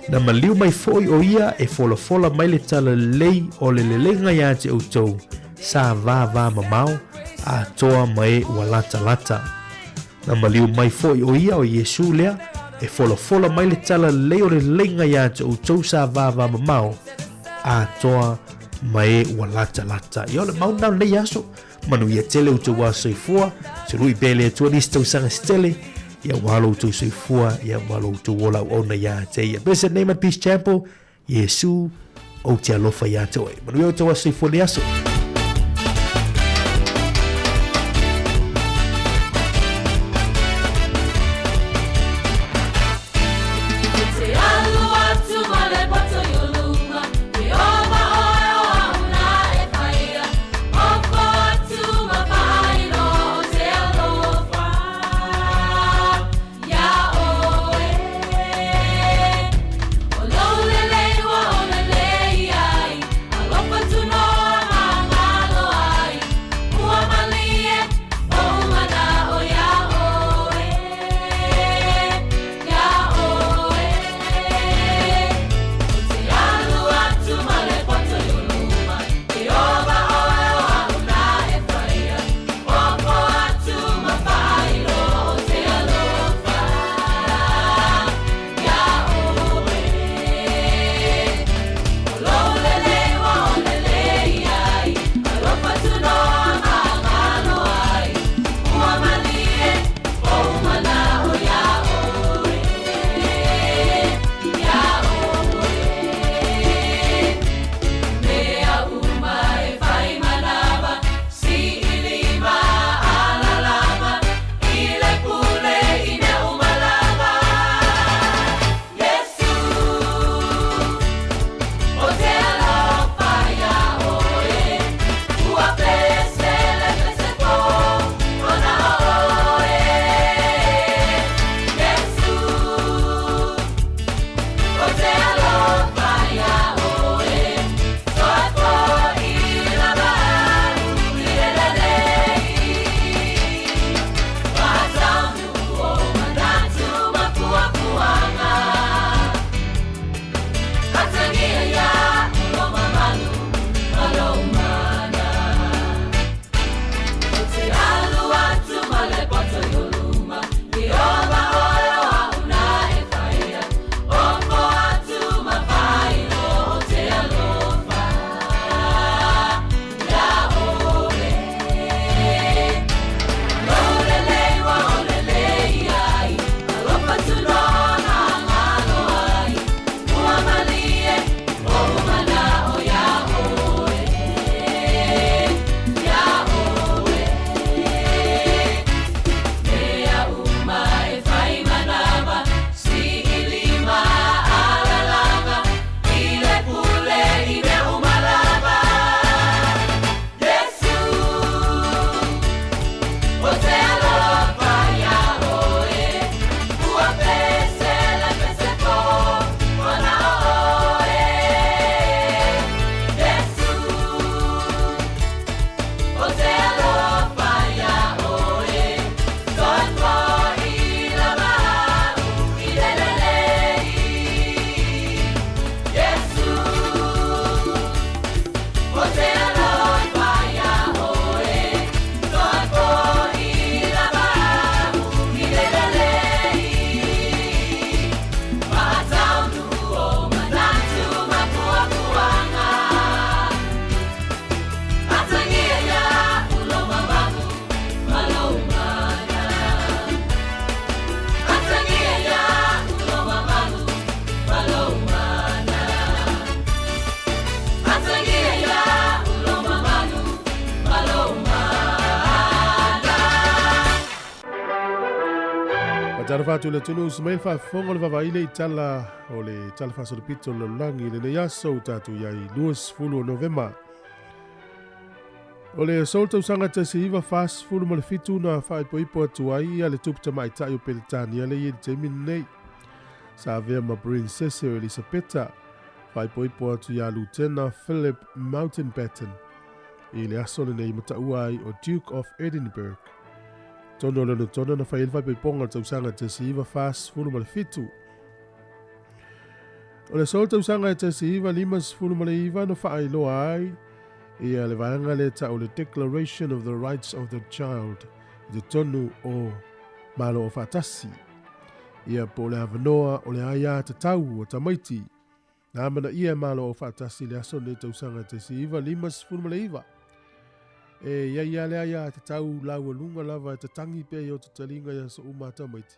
Na maliu mai foi o ia e folafola mai le talalelei o le leleiga iā te outou sa vāvā mamao atoa ma e ua latalata. Na maliu mai foi o ia o Iesū lea e folafola mai le talalelei o le leleiga iā te outou sa vāvā mamao atoa ma e ua latalata. Ia o le mau lena o lenei aso. Manuia tele outou aso soifua, tului pea i le Atua nisi tausaga se tele, ia ua lo outou soifua, ia ma lo outou ola auauna iā te ia. Blessed name at Peace Chapel, Iesu, ou te alofa iā te oe. Manuia outou aso soifua le aso. Faatalofa atu i le atunuu usu mai le faafofoga o le vaavaai i tala o le Tala Faasolopito o le Lalolagi i lenei aso ua tatou i ai 20 o Novema. O le aso o le tausaga 1947 na faaipoipo atu ai ia le tupu tamaitai o Peretania lea e i ai i le taimi lenei. Sa avea ma Prinsese o Elisapeta, faaipoipo atu ia Lutena Philip Mountbatten i le aso lenei ma taua ai o Duke of Edinburgh. Tonu o le Lonotona na fai ai le faaipoipoga o le tausaga 1947. O le aso o le tausaga 1959 na faailoa ai ia le vaega lea tau le Declaration of the Rights of the Child i totonu o Malo Aufaatasi. Ia po o le avanoa o le aia tatau o tamaiti. Na amanaia e Malo Aufaatasi i le aso lenei tausaga 1959. E i ai lava le aia tatau laualuga lava e tatangi pea i o tataliga i aso uma a tamaiti.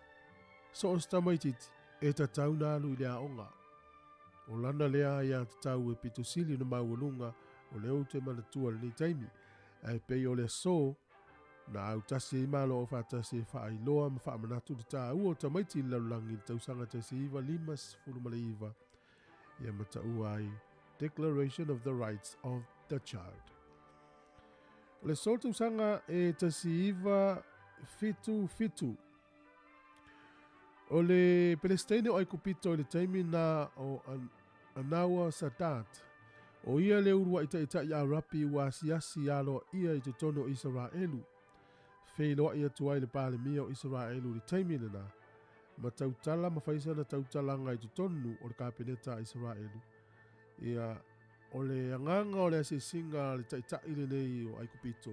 So o se tamaititi e tatau na alu i le aoga. O lana lea aia tatau e pito sili ona maualuga o lea ou te manatua i lenei taimi, ae pei o le aso na autasi ai Malo Aufaatasi e faailoa ma faamanatu le taua o tamaiti i le lalolagi i le tausaga 1959, ia ma taua ai Declaration of the Rights of the Child. O le aso o le tausaga e 1977, O le Pelesiteine o Aikupito i le taimi na o Anawar Sadat, o ia le uluai taitai Arapi ua asiasi aloaia i totonu o Isaraelu. Feiloai atu ai le Palemia o Isaraelu i le taimi lena, ma tautala ma fai sana tautalaga i totonu o le Kapeneta a Isaraelu. Ia, o le agaga o le asiasiga a le taitai lenei o Aikupito,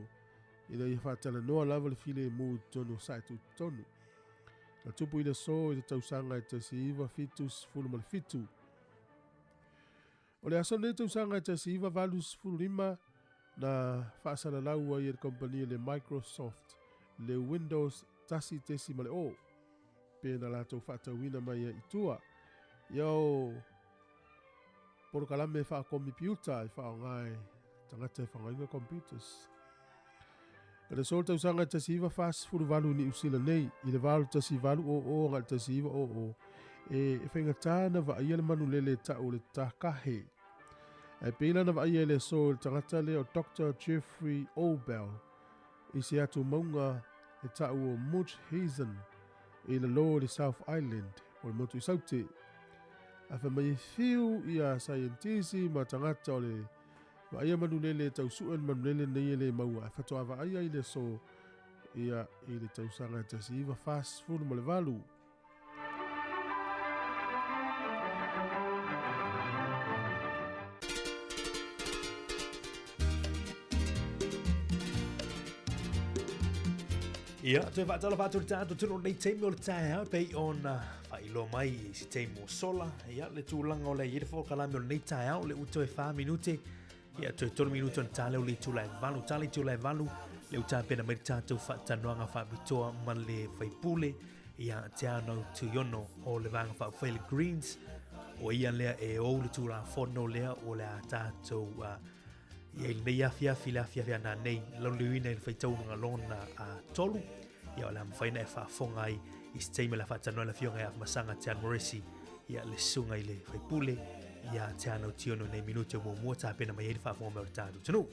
ina ia faatalanoa lava le filemu i totonu o sae tutotonu. Na tupu i le aso i le tausaga e 1977. O le aso lenei tausaga e 1985 na faasalalau ai e le kamupani le Microsoft le Windows 1.0 pe na latou faatauina mai ai i tua. Ia o polokalame faakomipiuta e faaaoga e tagata e faaaogaina computers. I le aso o le tausaga e 1948 i Niu Sila nei, i le 81800 agai le 1900, e faigata na vaaia le manulele e tau o le takahe. Ae pei la na vaaia i le aso e le tagata lea o Doctor Jeffrey Obel i se atu mauga e tau o Mutchazen i lalo i le South Island o le motu i Saute. Ae fai mai e fiu ia saienitisi ma tagata o le Vaaia manulele e tau sue le manulele nei e le maua ae faatoa vaaia i le aso ia i le tausaga e 1948. Ia, toe faatalofa atu le tatou tino nei taimi o le taeao e pei ona faailoa mai i se taimi ua sola. Ia, le tulaga o le i le polokalame o lenei taeao, le ua toe 4 minute. Ia, toe 3 minute ona ta lea o le itula e 8. Ta le itula e 8, le ua tapena mai le tatou faatanoaga faapitoa ma le faipule ia Te Anau Tuiono o le Vaega Faaupufai le Greens. O ia lea e ou le Tulafono lea o le a tatou i ai lenei afiafi, le afiafi a nanei, lauliliuina i le faitauga lona tolu. Ia o le a mafai ona e faafofoga ai i se taimi o le a faatanoa le afioga ia Afamasaga Teanu Moresi, ia le susuga i le faipule ia Te Anau Tuiono nei minute o muamua tapena mai ai le faafofoga mai o le tatou atunuu.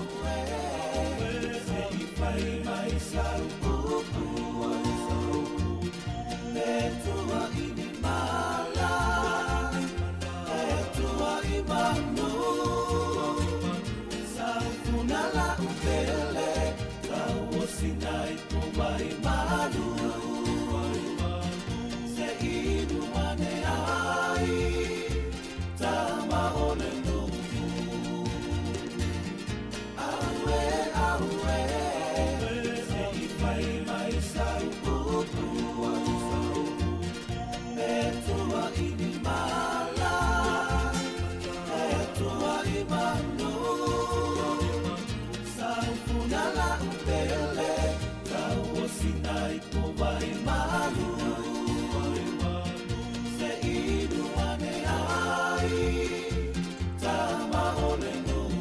Aue, se i fai mai sau upu, E tua i ni mala, E tua i manu, Sau funa la upele, Tau o sinai po vai malu, Se inu ane ai, Tama o le nuku. Aue, aue, se i fai mai sau upu, E tua i ni mala, E tua i manu, Sau funa la upele, Tau o sinai po vai malu, Se inu ane ai, Tama o le nuku.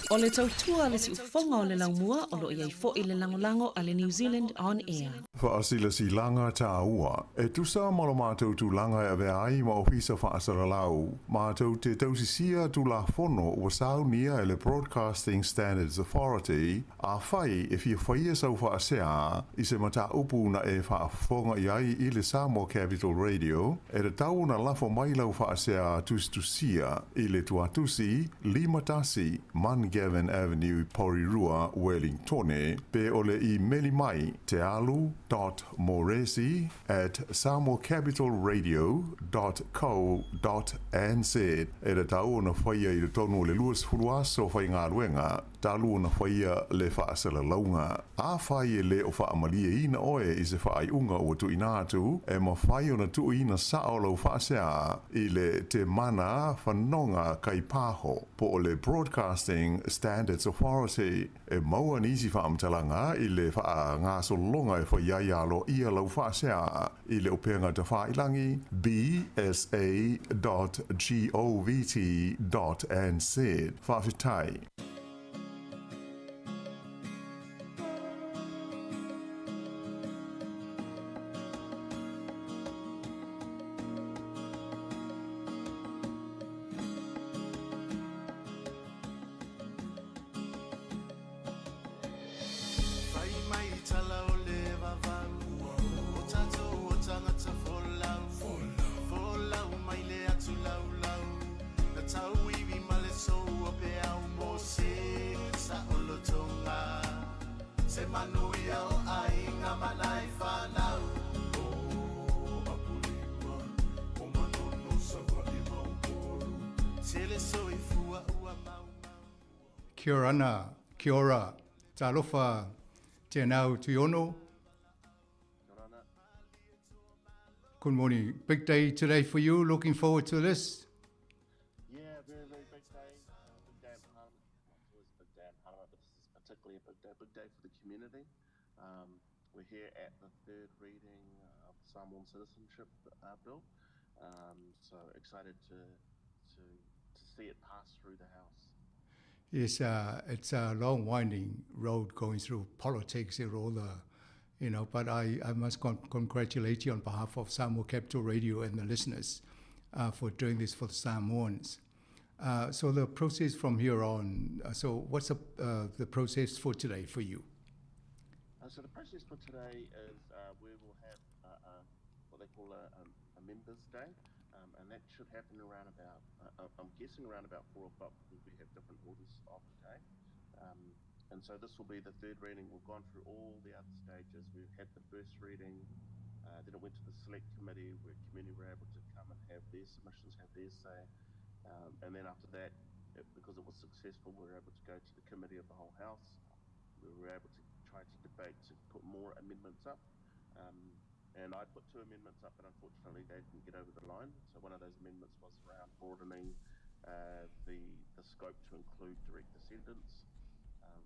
O le tautua le siufoga o le laumua o loo iai fo'i le lagolago a le New Zealand On Air. Fa'asilasilaga tāua. E tusa ma lo matou tulaga e avea ai ma ofisa fa'asalalau, matou te tausisia Tulafono ua saunia e le Broadcasting Standards Authority. Afai e fia faia sau fa'asea i se mataupu na e fa'afofoga i ai i le Samoa Capital Radio, e tatau ona lafo mai lau fa'asea tusitusia i le tuatusi 51 Mungavin Avenue, Porirua, Wellingtone, pe o le imeli mai tealu.moresi@samoacapitalradio.co.nz. E tatau ona faia i totonu o le 20 aso faigaluega talu ona faia le faasalalauga. Afai e lē o faamalieina oe i se faaiuga ua tuuina atu, e mafai ona tuuina sao lau faasea i le Temana Fanoga Kaipaho po o le Broadcasting Standards Authority. E maua nisi faamatalaga i le faagasologa e fai ai aloaia lau faasea i le upega tafailagi bsa.govt.nz. Faafetai. Fai mai tala o le vavau, O tatou o tagata folau, Folau mai le atu laulau, Na tauivi ma le sou o peau mo se saolotoga, Se manuia o aiga ma nai fanau. O Apolima, o Manono, Savaii ma Upolu, Tele soifua ua maumau. Kia orana, kia ora, talofa, tēnā Tuiono. Good morning. Big day today for you. Looking forward to this. Yeah, very, very big day. Big day in Parliament. Well, it's always a big day in Parliament, but this is particularly a big day, big day for the community. We're here at the third reading of the Samoan Citizenship Bill. So excited to see it pass through the House. Yes, it's a long winding road going through politics and all the, but I must congratulate you on behalf of Samoa Capital Radio and the listeners for doing this for the Samoans. So the process from here on, so what's the process for today for you? So the process for today is we will have what they call a members' day, and that should happen around about, I'm guessing around about 4 o'clock because we have different orders of the day. And so this will be the third reading. We've gone through all the other stages. We've had the first reading, then it went to the select committee where community were able to come and have their submissions, have their say. And then after that, because it was successful, we were able to go to the committee of the whole house. We were able to try to debate to put more amendments up. And I put two amendments up, but unfortunately they didn't get over the line. So one of those amendments was around broadening the scope to include direct descendants,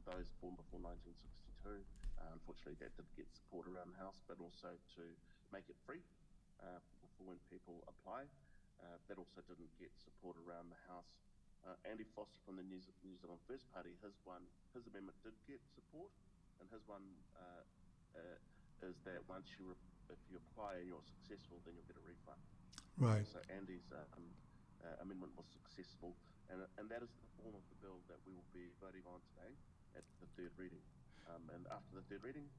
those born before 1962. Unfortunately, that did get support around the House, but also to make it free for when people apply. That also didn't get support around the House. Andy Foster from the New Zealand First Party, his amendment did get support, and his one is that once you if you apply and you're successful, then you'll get a refund. So Andy's amendment was successful, and, and that is the form of the bill that we will be voting on today at the third reading. And after the third reading,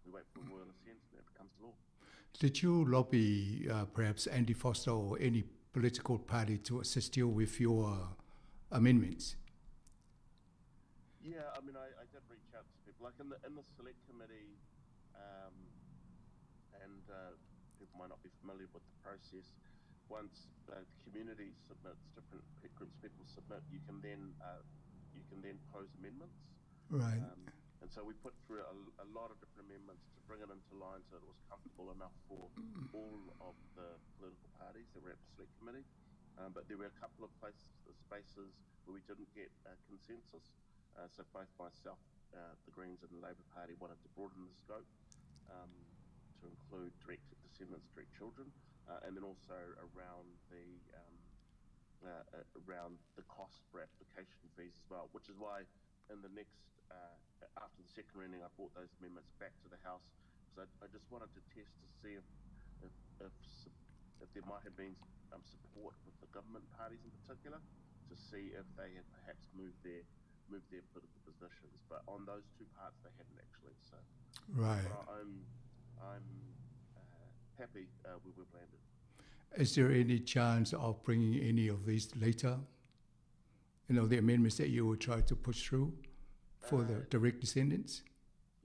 we wait for royal assent and it becomes law. Did you lobby perhaps Andy Foster or any political party to assist you with your amendments? Yeah, I mean, I did reach out to people, like in the in the select committee, and people might not be familiar with the process. Once the community submits, different groups of people submit, you can then you can then pose amendments. Right. And so we put through a lot of different amendments to bring it into line so it was comfortable enough for all of the political parties that were at the select committee. But there were a couple of places, spaces where we didn't get a consensus. So both myself, the Greens and the Labour Party wanted to broaden the scope to include direct descendants, direct children, and then also around the around the cost for application fees as well, which is why in the next after the second reading, I brought those amendments back to the House because I just wanted to test to see if if, if there might have been support with the government parties in particular to see if they had perhaps moved their moved their political positions. But on those two parts, they hadn't actually. So, right. I'm I'm happy where we've landed. Is there any chance of bringing any of these later? You know, the amendments that you will try to push through for the direct descendants?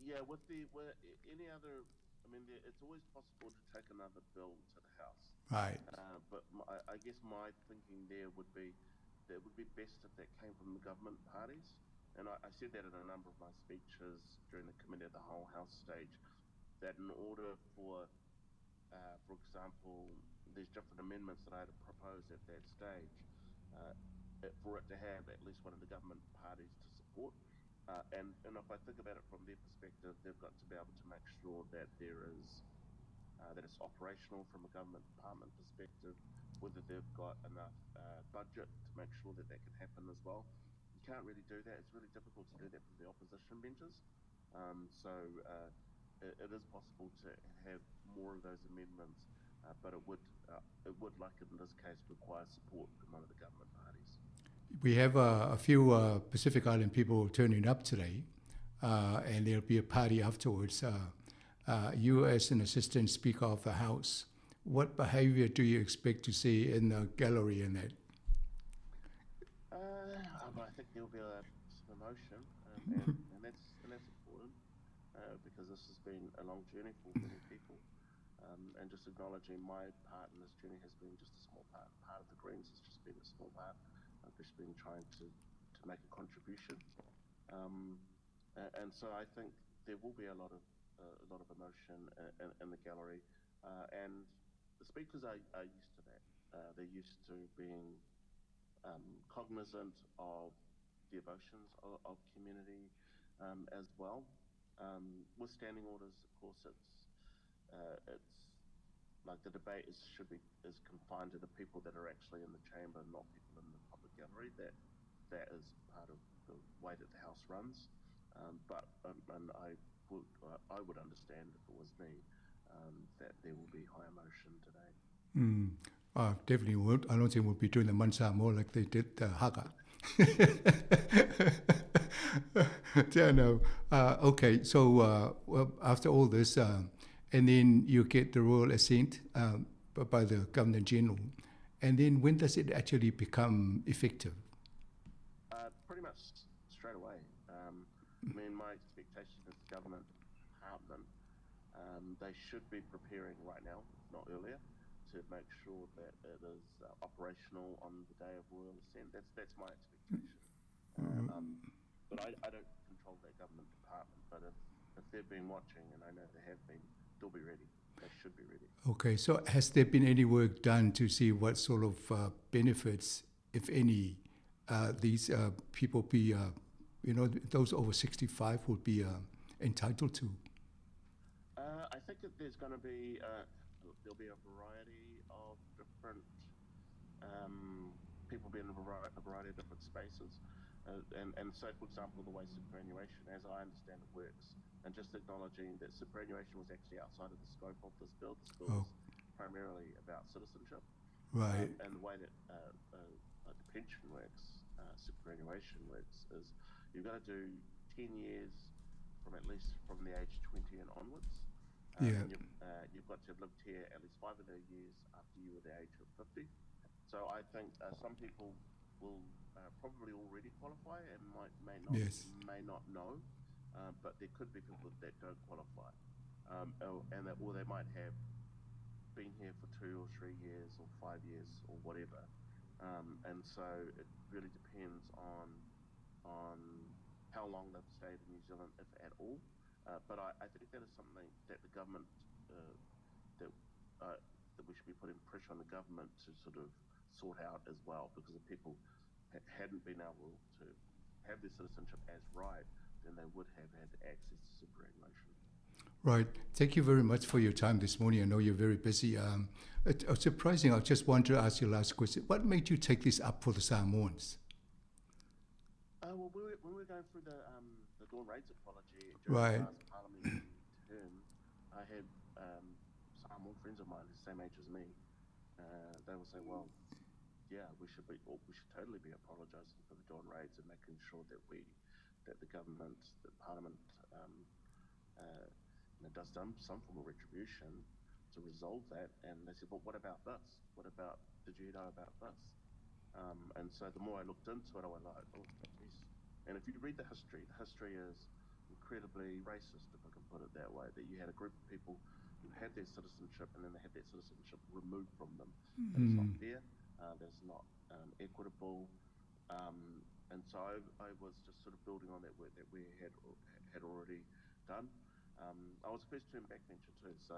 Yeah, with the with any other, I mean, there, it's always possible to take another bill to the House. Right. But my, I guess my thinking there would be that it would be best if that came from the government parties. And I said that in a number of my speeches during the Committee of the Whole House stage, that in order for example, there's different amendments that I had to propose at that stage, for it to have at least one of the government parties to support. And if I think about it from their perspective, they've got to be able to make sure that there is that it's operational from a government department perspective, whether they've got enough budget to make sure that that can happen as well. You can't really do that. It's really difficult to do that from the opposition benches. So it is possible to have more of those amendments, but it would, like in this case, require support from one of the government parties. We have a few Pacific Island people turning up today, and there'll be a party afterwards. You, as an assistant speaker of the House, what behavior do you expect to see in the gallery in that? I think there'll be some emotion, and, and that's important because this has been a long journey for many people, and just acknowledging my part in this journey has been just a small part. Part of the Greens has just been a small part. I've just been trying to make a contribution, and so I think there will be a lot of emotion in the gallery, and the speakers are used to that. They're used to being cognizant of the emotions of community as well. With standing orders, of course, it's like the debate is confined to the people that are actually in the chamber, not people in the public gallery. That is part of the way that the House runs. But and I would understand if it was me that there will be high emotion today. I definitely won't. I don't think we'll be doing the Mansa more like they did the Haka. Yeah, no. Okay, so well, after all this, and then you get the royal assent by the Governor General, and then when does it actually become effective? Pretty much straight away. I mean, my expectation is the government department, they should be preparing right now, if not earlier, to make sure that it is operational on the day of royal assent. That's my expectation. But I don't control that government department. But if they've been watching, and I know they have been, they'll be ready. They should be ready. Okay, so has there been any work done to see what sort of benefits, if any, these people be, you know, those over 65 would be entitled to? I think that there's going to be, there'll be a variety of different people be in a variety of different spaces. And so, for example, the way superannuation, as I understand it, works, and just acknowledging that superannuation was actually outside of the scope of this bill. This bill is primarily about citizenship. Right. And the way that like the pension works, superannuation works, is you've got to do 10 years from at least from the age 20 and onwards. Yeah. And you've got to have lived here at least 5 of the years after you were the age of 50. So I think some people will probably already qualify and Yes. may not know, but there could be people that don't qualify, or they might have been here for 2 or 3 years or 5 years. And so it really depends on how long they've stayed in New Zealand, if at all. But I think that is something that the government, that we should be putting pressure on the government to sort of sort out as well, because if people hadn't been able to have their citizenship as right, then they would have had access to superannuation. Right. Thank you very much for your time this morning. I know you're very busy. It's surprising. I just want to ask you last question. What made you take this up for the Samoans? Well, when we were going through the Dawn Raids apology during Right. the last parliamentary term, I had Samoan friends of mine the same age as me. They would say, well, yeah, we should be, or we should totally be apologising for the Dawn Raids and making sure that the government, the parliament, does some form of retribution to resolve that. And they said, well, what about this? What about, did you know about this? And so the more I looked into it, I went like, oh, jeez. And if you read the history is incredibly racist, if I can put it that way, that you had a group of people who had their citizenship and then they had their citizenship removed from them. That is not fair, that's not equitable. And so I was just sort of building on that work that we had already done. I was a first-term backbencher too, so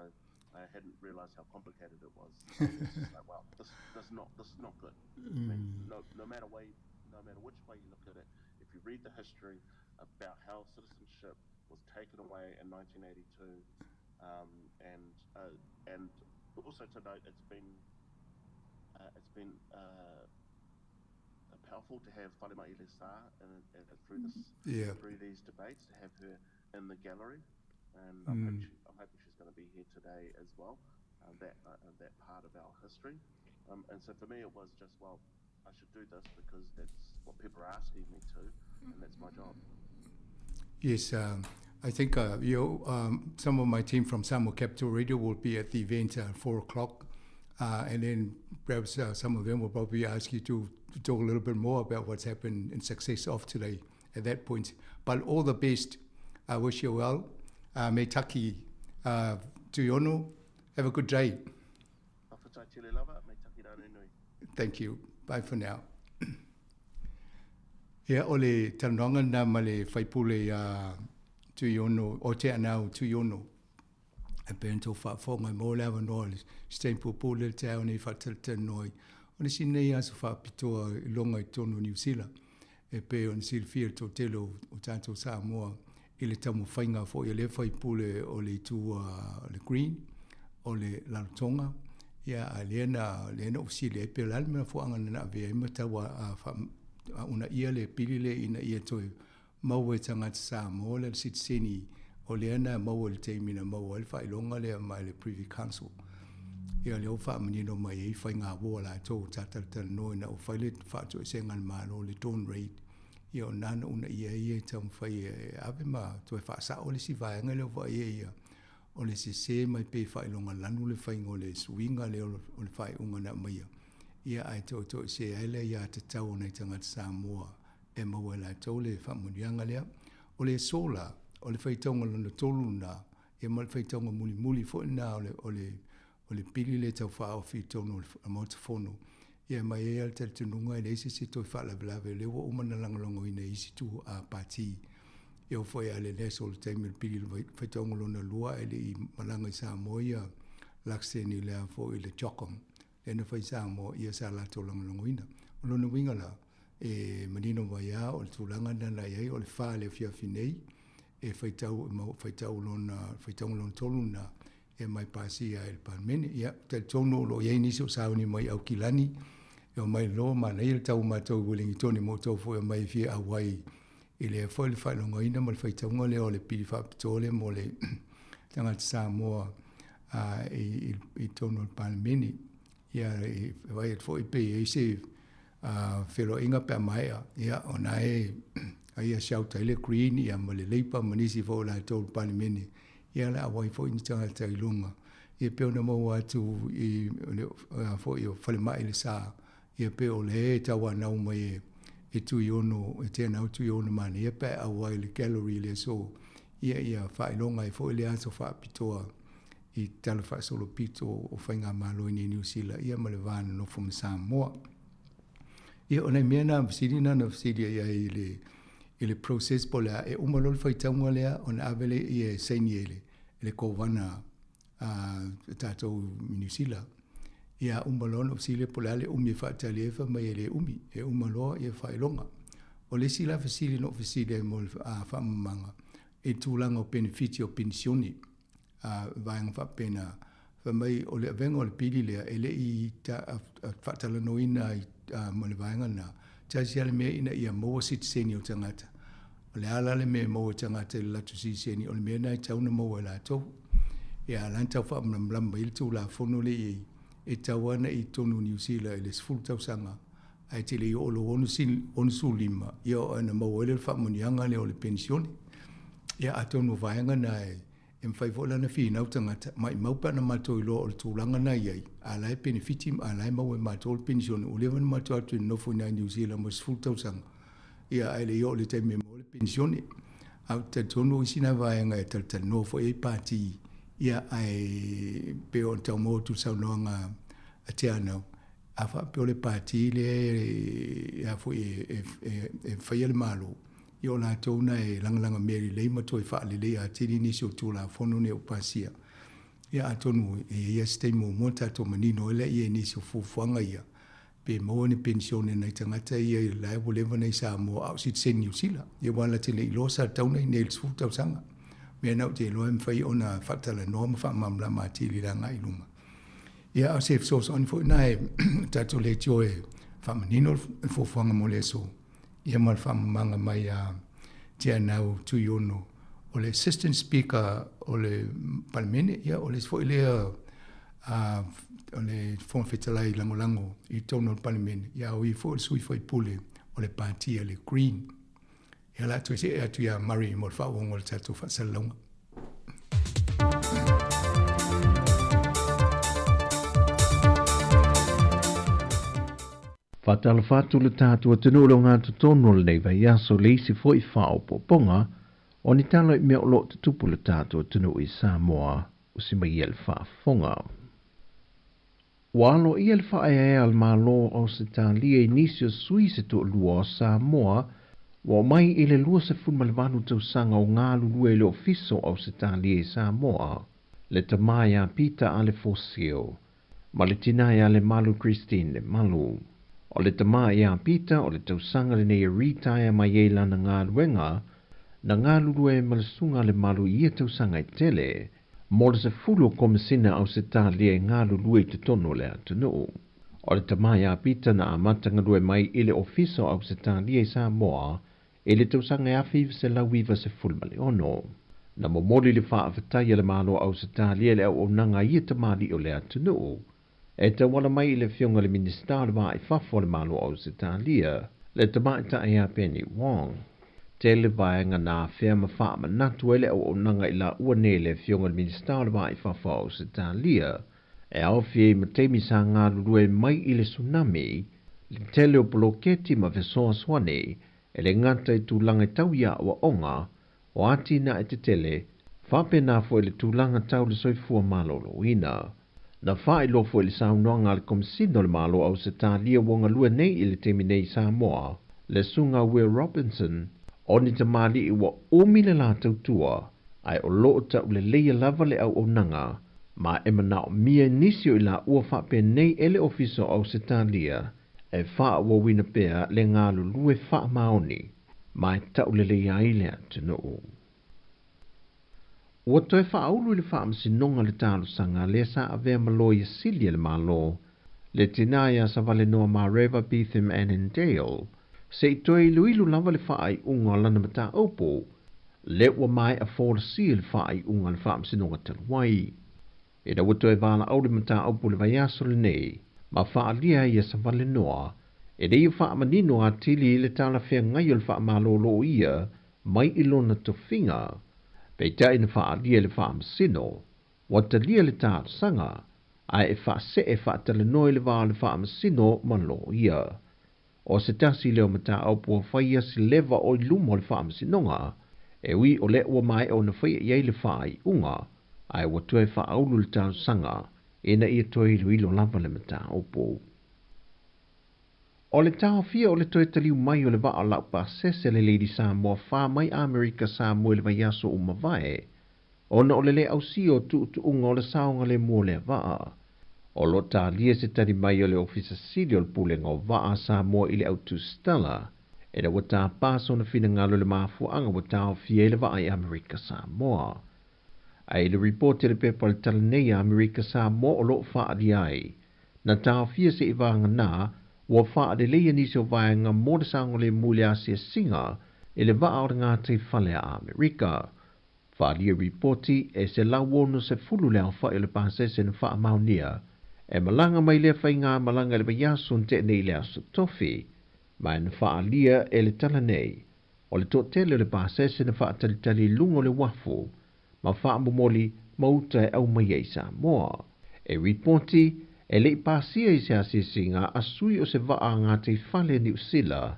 I hadn't realised how complicated it was. I was just like, well, this is not good. No matter which way you look at it, if you read the history about how citizenship was taken away in 1982, and also to note, it's been powerful to have Falema'ile Sa through these debates, to have her in the gallery. And I'm hoping she's going to be here today as well, that part of our history. And so for me it was just, well, I should do this because that's what people are asking me to, and that's my job. Yes, I think some of my team from Samoa Capital Radio will be at the event at 4 o'clock, and then perhaps some of them will probably ask you to talk a little bit more about what's happened in success of today at that point. But all the best. I wish you well. Me taki, Tuiono. Have a good day. Thank you. Bye for now. Ia, o le talanoaga lena ma le faipule ia Tuiono, o te anau Tuiono. E pei ona tou faafofoga mo le avanoa o le Stain Pupu le taeao nei faatalatalanoa ai. O le isi nei aso faapitoa i loga i totonu o Niu Sila. E pei ona silafia le toatele o tatou Samoa i le taumafaiga foi a lea faipule o le itu o le Green, o le Rarotonga, ia a lea na lea na ou fesili ai pe o le a le mafuaaga na avea ai ma tau a uunaia le pili lea ina ia toe maua e tagata Samoa le sitiseni o lea na maua i le taimi na maua ai le faailoga lea mai le Privy Council. Ia lea ua faamanino mai ai faigāvō a latou tatalatalanoa ina ua fai le faatoesega a le Malo le Dawn Raid. Ia o nā na uunaia ai e taumafai e ave ma toe faasao le isi vaega lea ua vaaia ia o le sesē mai pe faailoga lanu le faiga o le suiga lea o le faaiuga na aumaia. Ia ae toetoesē ai le aiatatau o nai tagata Samoa e maua e latou le faamanuiaga lea. O le aso la, o le faitauga lona tolu lena, ia ma le faitauga mulimuli foi lena o le, o le, o le pili lea taufaaofi i totonu o le Maota Fono. Ia mai ai lava le talitonuga e leai se isi e toe faalavelave, o lea ua uma ona lagolagoina e isi itu pati. E oo foi lava i le aso o le taimi o le pili o le faitauga lona lua ae le i malaga i Samoa ia Luxton i le a foi le CHOGM lea na fai i Samoa, ia sa latou lagolagoina. O lona uiga la, e manino mai lava o le tulaga lena na i ai, o le 4 i le afiafi nei, e faitau, faitau lona, faitauga lona tolu lena, e mai pasia ai i le Palemene. Ia, talitonu o lo o i ai nisi o sauni mai Aukilani, e omai loa manaia le tau o matou i Uelintone mo outou foi omai e fia auai i lea foi le faailogaina ma le faitauga lea o le pili faapitoa lea mo le tagata Samoa i totonu o le Palemene. Ia, e vaai atu foi pe i ai se feloaiga pe a maea, ia, o na e aia shout ai le Green ia ma le Labour ma nisi foi o latou o le Palemene, ia o le a auai foi ni tagata i luga. Ia pei ona maua atu i le foi o falemai i le sa, ia pei o lea e tauanau mai e Tuiono, e Teanau Tuiono manaia pe a auai i le gallery i le aso, ia ia faailoga ai foi le aso faapitoa i Tala Faasolopito o Faigamalo i nei Niu Sila ia ma le va nonofo ma Samoa. Ia o nai mea na fesili na na fesili ai ai i le i le process po o le a e uma loa le faitauga lea ona ave lea ia e saini e le le kovana a tatou i Niu Sila. Ia uma loa ona fesili po o le a le umi e faatali ai fai mai e le umi, e uma loa ia faailoga. O le isi la fesili na ou fesili ai mo le faamamaga i tulaga o penefiti o penisione a vaega faapena, fai mai o le avega o le pili lea e le i faatalanoaina ai ma le vaega lena, tasi lava le mea ina ia maua sitiseni o tagata. O le a la le mea e maua e tagata i le latou sitiseni, o le mea lena e tatau ona maua e latou. Ia a o la e tau faamalamalama mai le Tulafono lea i ai, e tatau lava ona e i totonu o Niu Sila i le 10 tausaga ae te le i oo i lou 65, ia ona maua ai lea o le faamanuiaga lea o le penisione. Ia atonu o vaega na e E mafai foi la ona finau tagata, maimau pe ana matou iloa o le tulaga na i ai, a o la e penefiti a o la e maua e matou le penisione, ua leva ona matou o atu e nonofo i ina i Niu Sila mo le 10 tausaga, ia ae le i oo i le taimi e maua ai le penisione. Ae ou te talitonu o isi na vaega e talatalanoa foi i ai pati, ia ae pei ona tau maua atu i le saunoaga a Teanau, a faapea o le pati lea e, a foi e faia le Malo, ia o latou na e lagalaga mea lelei ma toe faaleleia atili nisi o Tulafono nei ua pasia. Ia atonu e i ai lava se taimi muamua tatou manino ai lea i nisi o fuafuaga ia, pe maua ni penisione a nai tagata ia la ua leva ona i Samoa a o sitiseni Niu Sila. Ia aua la te le i iloa sa tatau ona i inei i le 10 tausaga. Mea na ou te iloa e mafai ona faatalanoa ma faamalamalama atili i le agai i luma. Ia a o se fesoasoani foi lena e tatou leitio e faamanino le fuafuaga mo le aso. Ia ma le faamamaga mai a Teanau Tuiono, o le Assistant Speaker o le Palemene, ia o le isi foi lea o le Fofoga Fetalai lagolago i totonu o le Palemene, ia a o ia foi o le sui faipule o le Pati a le Green. Ia o le a toe see atu ia Murray mo le faaauauga o le tatou faasalalauga. Faatalofa atu le tatou atunuu i le ogatotonu o lenei vaiaso i le isi foi faaopoopoga o ni tala i mea o lo o tutupu i le tatou atunuu i Samoa, usi mai ia le faafofoga. Ua aloaia le faaeaea a le Malo o Ausetalia i nisi o sui se toalua o Samoa ua omai i le 28 tausaga o galulue i le Ofisa o Ausetalia i Samoa, le tama ia Peter Alefosio. Ma le tina ia Lemalu Christine Lemalu. O le tama ia Peter o le tausaga lenei e retire mai ai lana galuega, na galulue ai ma le susuga a Lemalu i ia tausaga e tele, mo le sefulu o Komisina Ausetalia e galulue i totonu o le atunuu. O le tama ia Peter na amata galue mai i le Ofisa o Ausetalia i Samoa I le tausaga e 1996, na momoli le faafetai a le Malo o Ausetalia i le auaunaga a ia tamalii o le atunuu, e tauala mai i le Afioga i le Minisita o le Va i Fafo a le Malo o Ausetalia, le Tamaitai ia Penny Wong. Tele vaega na afea ma faamanatu ai le auaunaga i laua nei le Afioga i le Minisita o le Va i Fafo a Ausetalia, e aofia ai ma taimi sa galulue mai i le tsunami, le tele o poloketi ma fesoasoani E le gata i tulaga e tau i aoaoga, o atinae tetele, faapena foi le tulaga tau le soifua maloloina. Na faailoa foi le saunoaga a le Komesina o le Malo o Ausetalia ua galue nei i le taimi nei i Samoa, le Susuga Will Robinson, o ni tamalii ua umi le la tautua, ae o lo o tauleleia lava le auaunaga, ma e manaomia i nisi o i laua faapenei e le Ofisa o Ausetalia e faaauauina pea le galulue faamaoni ma e tauleleia ai le atunuu. Ua toe faaulu i le faamasinoga le talosaga lea sa avea ma loia sili a le Malo, le tina ia Savalenoa Mareva Beetham Annandale, se i toe iloilo lava le faaiuga o lana mataupu, lea ua maea folasia le faaiuga a le faamasinoga talu ai. Ina ua toe valaau le mataupu i le vaiaso lenei, ma faaalia ai ia Savalenoa e le i faamanino atili le talafeagai o le faamalōlō ia mai i lona tofiga. Peitai na faaalia e le Faamasino, ua talia le talosaga, ae e faasee faatalanoa i le va o le Faamasino ma Loia. O se tasi lea o mataupu ua faia se leva o i luma o le Faamasinoga, e ui o lea ua maea ona faia i ai le faaiuga, ae ua toe faaulu le talosaga ina ia toe iloilo lava le mataupu. O le taofia o le toe taliu mai o le vaa laupasese le Lady Samoa 4 mai Amerika Samoa i le vaiaso ua mavae, ona o le le ausia o tuutuuga o le saogalemu o lea vaa. O lo o talia se tali mai o le Ofisa Sili o le Pulega o Vaa a Samoa i le au tusitala, ina ua tapa sona finagalo i le mafuaaga ua taofia ai le vaa i Amerika Samoa. Ae i le ripoti a le pepa o le tala nei a Amerika Samoa o lo o faaalia ai, na taofia seivagana ua faaleleia nisi o vaega mo le saogalemu i le asiasiga i le vaa o le gataifale a Amerika. Faaalia ripoti e 160 le aofai o le pasese na faamaonia e malaga mai lea faigamalaga i le vaiaso na tea nei i le Aso Tofi, ma na faaalia e le tala nei o le toatele o le pasese na faatalitali i luga o le uafu ma faamomoli ma uta e aumaia i Samoa. E ripoti, e le i pasia i se asiasiga a sui o se vaa a gataifale Niu Sila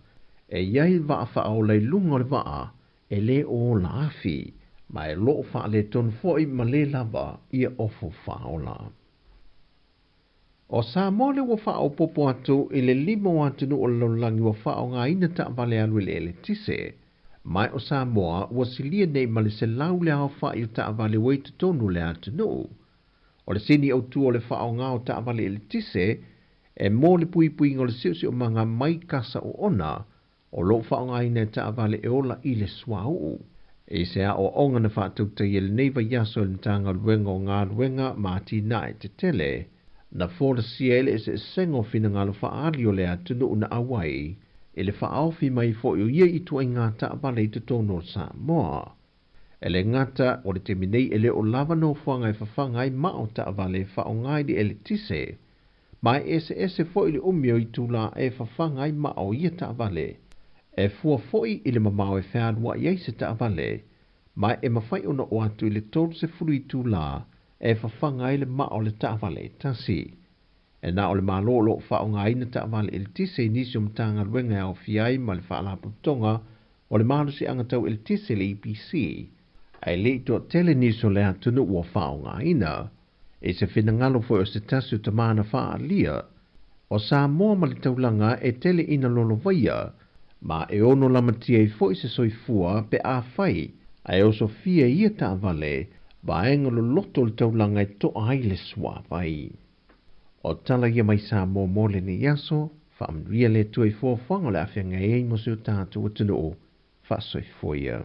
e i ai vaa faaola i luga o le vaa e le o ola afi, ma e lo o faaletonu foi ma le lava ia ofo faaola. O Samoa lea ua faaopoopo atu i le lima o atunuu o le lalolagi ua faaaogaina taavale alu i le eletise. Ma o Samoa ua silia nei ma le 100 le aofai o taavale ua i totonu o le atunuu. O le sini autu o le faaaoga o taavale eletise e mo le puipuiga o le siosiomaga mai kasa oona o lo o faaaogaina e taavale e ola i le suauu. I se aoaoga na faatautaia i lenei vaiaso e le Matagaluega o Galuega ma Atinae Tetele, na folasia ai le eseesega o finagalo faaali o le atunuu na auai i le faaofi mai foi o ia ituaiga taavale i totonu o Samoa. E le gata o le taimi nei e le o lava nofoaga e fafaga ai maa o taavale e faaaoga i le eletise, ma e eseese foi le umi o itulā e fafaga ai maa o ia taavale. E fua foi i le mamao e fealuai ai se taavale, ma e mafai ona oo atu i le 30 itulā e fafaga ai le maa o le taavale e tasi. E na o le Malo o lo o faaaogaina taavale eletise i nisi o Matagaluega e aofia ai ma le Faalapotopotoga o le Malosiaga Tau Eletise le EPC, ae le i toatele nisi o le atunuu ua faaaogaina. I se finagalo foi o se tasi o tama na faaalia, o Samoa ma le taulaga e tele ina lolovaia, ma e ono lamatia ai foi se soifua pe afai ae osofia ia taavale vaega loloto o le taulaga e toa ai le suavai. O tala ia mai Samoa mo lenei aso, faamanuia le Atua i fuafuaga o le a feagai ai mo si o tatou atunuu faasoifua ia.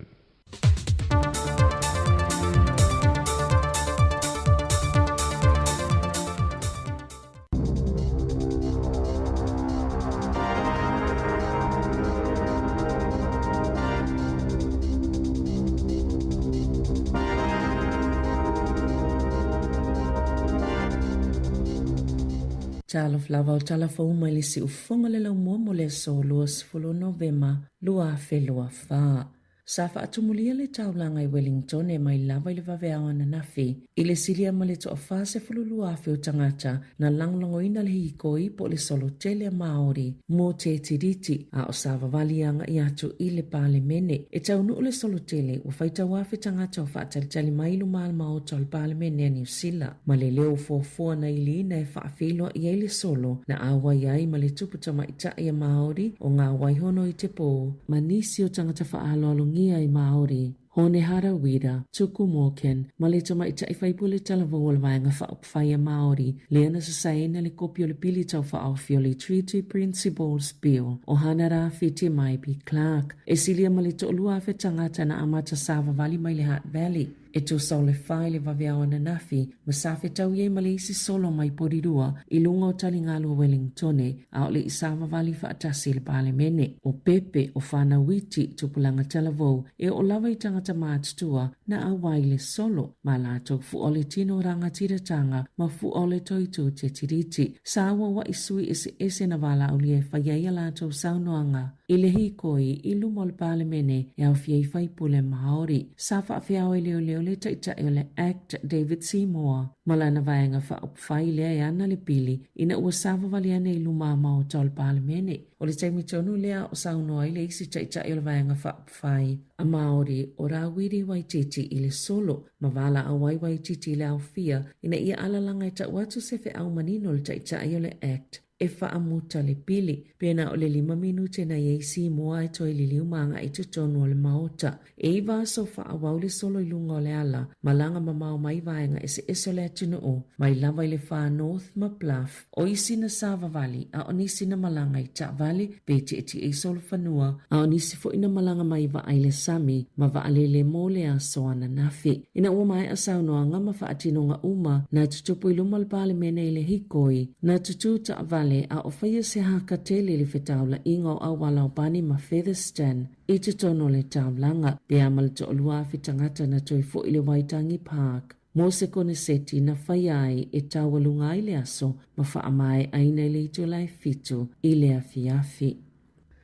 Talofa lava o tala fou mai le siufofoga le laumua mo le aso 20 o Novema 2024. Sa faatumulia le taulaga i Wellington e mai lava i le vaveao ananafi i le silia ma le toa 42,000 o tagata na lagolagoina le hīkoi po o le solo tele a Māori mō te Tiriti, a o savavali agai atu i le Palemene. E taunuu le solo tele, ua faitau afe tagata o faatalitali mai i luma o le Maota o le Palemene a Niu Sila, ma le leo foafoa na iliina e faafeiloai ai le solo na auai ai ma le tupu tamaitai a Māori o ngā waihono i te pō, ma nisi o tagata faaaloalogia i Māori. Hone Harawira, Tuku Morgan, ma le tamaitai faipule talavou o le Vaega Faaupufai a Māori, lea na sasaina le kopi o le pili taufaaofi o le Treaty Principles Bill o Hana Rāwhiti Maipi Clark. E silia ma le 2,000 tagata na amata savavali mai le Hutt Valley. E tusa o le fa i le vaveao ananafi, ma sa fetaui ai ma le isi solo mai Porirua i luga o taligalu o Wellingtone, a o le i savavali faatasi i le Palemene. O Pepe, o fanau iti, tupulaga talavou, e oo lava i tagata matutua, na auai i le solo, ma latou fua o le tino rangatiratanga ma fua o le toitū te Tiriti. Sa auaua'i sui eseese na valaaulia e fai ai a latou saunoaga i le hīkoi i luma o le Palemene e aofia ai faipule Māori. Sa faafeao e leoleo le Taitai o le Act David Seymour ma lana vaega faaupufai lea e ana le pili ina ua savavali ane i luma maota o le Palemene. O le taimi tonu lea o saunoa ai le isi Taitai o le Vaega Faaupufai a Māori o Rawiri Waititi i le solo ma valaau ai Waititi i le aofia ina ia alalaga e tau atu se feau manino le Taitai o le Act e faamuta le pili. Pena o le lima minute na i ai Seymour e toe liliu ma agai i totonu o le Maota. E iwa aso faaauau le solo i luga o le ala, malaga mamao mai vaega eseese o le atunuu, mai lava i le Far North ma Bluff. O isi na savavali, a o nisi na malaga i taavale pe tietie i solofanua, a o nisi foi na malaga mai vaa i le sami ma vaalele mo le aso ananafi. Ina ua maea saunoaga ma faatinoga uma na tutupu i luma o le Palemene i le hikoi, na tutū taavale a o faia se haka tele i le fetaulaiga o auala o Bani ma Featherston i totonu o le taulaga, pe a ma le 2,000 tagata na toe foi i le Waitangi Park mo se koneseti na faia ai e taualuga ai le aso ma faamaeaina i le itula e fitu i le afiafi.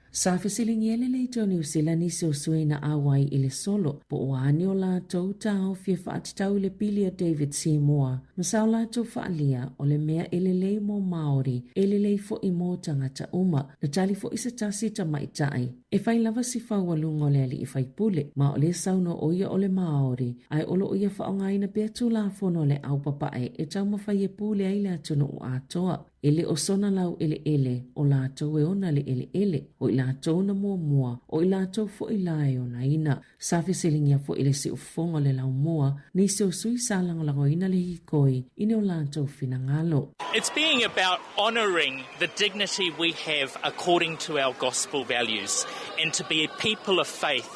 Sa fesiligia e le Leitio Niu Sila nisi o sui na auai i le solo po o a ni o latou taofi e faatatau i le pili a David Seymour ma sa o latou faalia o le mea e lelei mo Māori, e lelei foi mo tagata uma. Na tali foi se tasi tamaitai e fai lava si faualuga o le alii faipule, ma o lea saunoa o ia o le Māori, ae o lo o ia faaaogaina pea Tulafono a le Aupapae e taumafai e pule ai le atunuu atoa. E le o sona laueleele, o latou e ona le eleele, o i latou na muamua, o i latou foi la e onaina. Sa fesiligia foi le siufofoga o le laumua, nisi o sui sa lagolagoina le hikoi i ni o latou finagalo. It's being about honouring the dignity we have according to our gospel values and to be a people of faith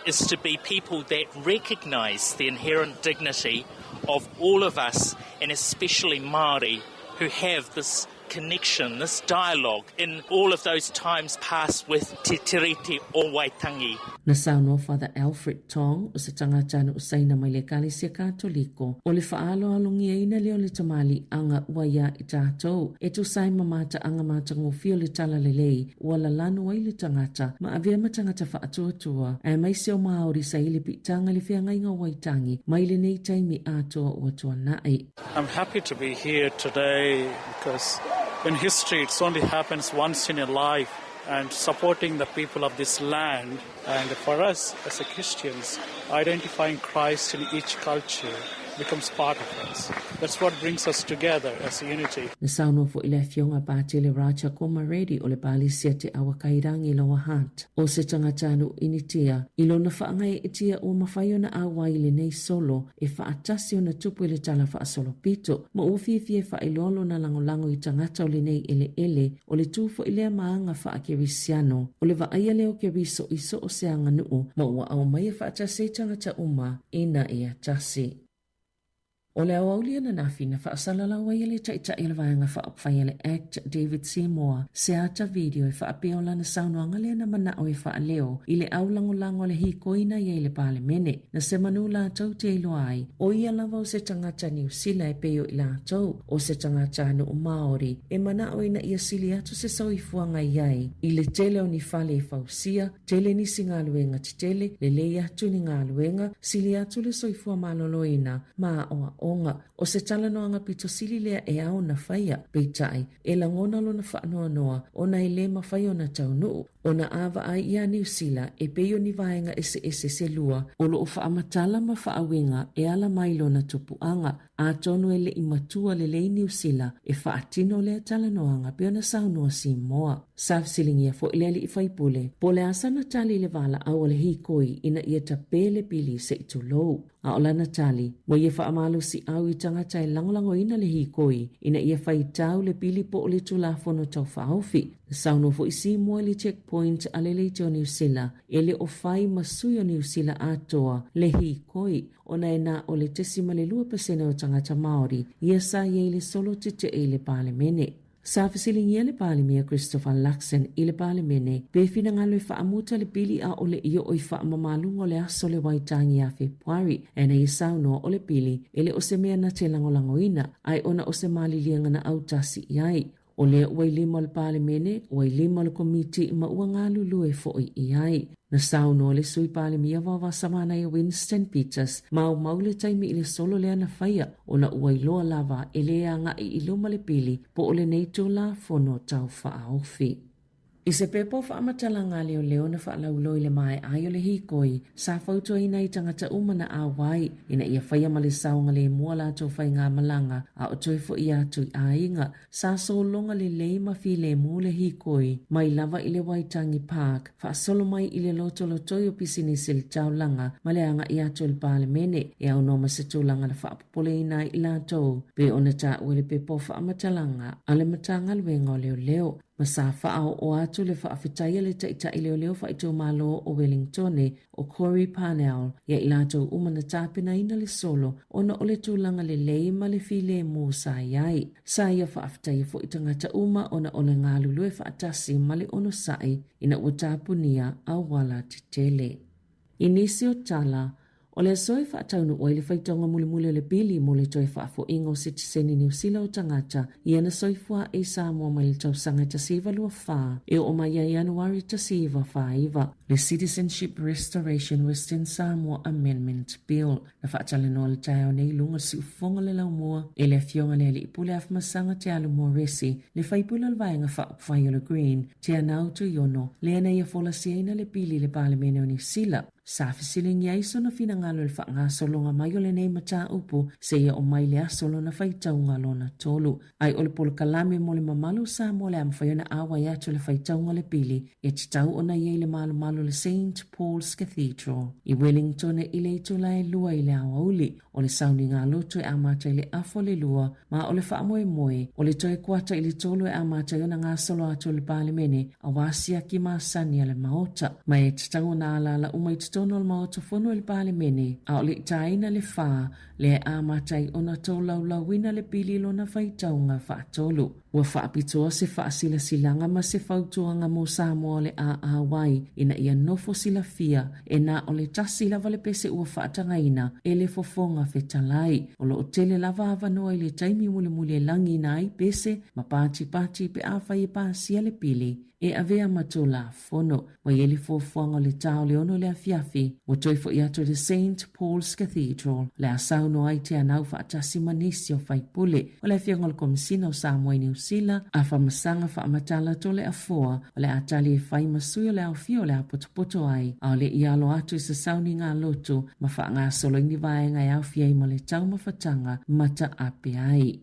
is to be people that recognise the inherent dignity of all of us and especially Māori who have this connection, this dialogue in all of those times past with Te Tiriti o Waitangi. Na saunoa Father Alfred Tong, o se tagata nu'u Saina mai le Ekalesia Katoliko, o le faaaloalogiaina lea o le tamaliiaga ua iā i tatou, e tusa ai ma mataaga matagofie o le Talalelei ua lalanu ai le tagata ma avea ma tagata faatuatua, aemaise o Māori sa i le piitaga i le feagaiga o Waitangi mai lenei taimi atoa ua tuanai. I'm happy to be here today because in history it's only happens once in a life and supporting the people of this land and for us as a Christians identifying Christ in each culture becomes part of us. That's what brings us together as a unity. Na saunoa foi le Afioga Patele Raja Komaredi o le Palisia Te Awakairangi Lower Hutt, o se tagata nu'u Initia, i lona faagaeetia ua mafai ona auai i lenei solo e faatasi ona tupu i le tala faasolopito, ma ua fiafia e faailoa lona lagolago i tagata o lenei eleele, o le tu foi lea ma aga faakerisiano, o le vaaia lea o Keriso i so o se aganuu, ma ua aumaia faatasi ai tagata uma ina ia tasi. O le aoauli ananafi na faasalalau ai e le Taitai o le Vaega Faaupufai a le Act, David Seymour, se ata video e faapea o lana saunoaga lea na manao e faaleo i le au lagolago a le hikoina i ai le Palemene. Na se manu latou te iloa ai, o ia lava o se tagata Niu Sila e pei o i latou, o se tagata nuu Maori, e manao ina ia sili atu se soifuaga i ai, i le tele o ni fale e fausia, tele nisi galuega tetele, lelei atu ni galuega, sili atu le soifua maloloina ma aoaoga. O se talanoaga pito sili lea e ao ona faia, peitai, e lagona lona faanoanoa ona e le mafai ona taunuu, ona a vaai iā Niu Sila e pei o ni vaega eseese se lua o lo o faamatala ma faauiga e ala mai lona tupuaga, atonu e le i matua lelei Niu Sila e faatino lea talanoaga pei ona saunoa Simoa. Sa fesiligia foi le alii faipule po o le a sana tali i le valaau a le hikoi ina ia tapē le pili se i tulou. A o lana tali, ua ia faamalosi. malosi'au i tagata e lagolagoina le hikoi ina ia faitau le pili po o le Tulafono Tau Faaofi. Na saunoa foi Seymour i le checkpoint a le Leitio Niu Sila e le o fai ma sui o Niu Sila atoa le hikoi ona e na o le 0.2% o tagata Māori ia sa i ai le solo tetee i le Palemene. Sa fesiligia le Palemia Christopher Luxon i le Palemene pe finagalo e faamuta le pili a o le i oo i faamamaluga o le aso o le Waitangi ia Fepuari, ae na ia saunoa o le pili e le o se mea na te lagolagoina, ae ona o se maliliega na autasi i ai. O lea ua i lima o le Palemene, ua i lima o le Komiti ma ua galulue foi i ai. Na saunoa le Sui Palemia Vaovasamanaia Winston Peters, maumau le taimi i le solo lea na faia, ona ua iloa lava e le agai i luma le pili po o lenei Tulafono Tau Faaofi. I se pepa o faamatalaga a leoleo na faalauiloa i le maeai o le hikoi, sa fautuaina ai tagata uma na auai ina ia faia ma le saogalemu a latou faigamalaga a o toe foi atu i aiga. Sa sologa lelei ma filemu le hikoi mai lava i le Waitangi Park, faasolo mai i le lotolotoi o pisinisi i le taulaga ma le agai atu i le Palemene e aunoa ma se tulaga na faapopoleina ai i latou, pei ona taua i le pepa o faamatalaga a le Matagaluega o Leoleo, ma sa faaoo atu le faafetai a le Taitai Leoleo Faaitumalo o Welingtone o Corey Parnell ia i latou uma na tapenaina le solo ona o le tulaga lelei ma le filemu sa i ai. Sa ia faafetaia foi tagata uma ona o le galulue faatasi ma le onosai ina ua tapunia auala tetele. I nisi o tala, o le aso e faataunuu ai le faitauga mulimuli o le pili mo le toe faafoiga o sitiseni Niu Sila o tagata ia na soifua ae i Samoa mai le tausaga 1924 e oo mai ia Ianuari 1949, le Citizenship Restoration Western Samoa Amendment Bill. Na faatalanoa le taeao nei i luga o le siufofoga o le laumua e le Afioga i le Alii Pule Afamasaga Te Alu Moresi, le faipule o le Vaega Faaupufai o le Green, Teanau Tuiono, lea na ia folasiaina le pili i le Palemene o Niu Sila. Sa fesiligia ai sona finagalo i le faagasologa mai o lenei mataupu seia oo mai le aso lona faitauga lona tolu. Ai o le polokalame mo le mamalu o Samoa le a mafai ona auai atu le faitauga o le pili e tatau ona i ai le malomalu o le Saint Paul's Cathedral i Wellington i le itula e lua i le aoauli. O le sauniga a lotu e amata i le afa o le lua ma o le faamoemoe o le toe kuata i le tolu e amata ai ona gasolo atu o le Palemene aua siaki masani a le Maota. Ma e tatau ona alaala uma i totonu o le Maota Fono i le Palemene a o le i taina le fa lea e amata ai ona tolaulauina le pili i lona faitauga faatolu. Ua faapitoa se faasilasilaga ma se fautuaga mo Samoa o le AAY ina ia nofo silafia e na o le tasi lava le pese ua faatagaina e le Fofoga Fetalai. O lo o tele lava avanoa i le taimi mulimuli e lagiina ai pese ma patipati pe afai e pasia le pili e avea ma Tulafono. Ua i ai le fuafuaga o le ta o le ono i le afiafi, ua toe foi atu i le Saint Paul's Cathedral, o le a saunoa ai Teanau faatasi ma nisi o faipule o le Afioga o le Komesina o Samoa i Niu Sila, Afamasaga Faamatala Toleafoa, o le a tali e fai ma sui o le aofia o le a potopoto ai, a o le i alo atu i se sauniga lotu ma faagasolo i ni vaega e aofia ai ma le taumafataga mataape ai.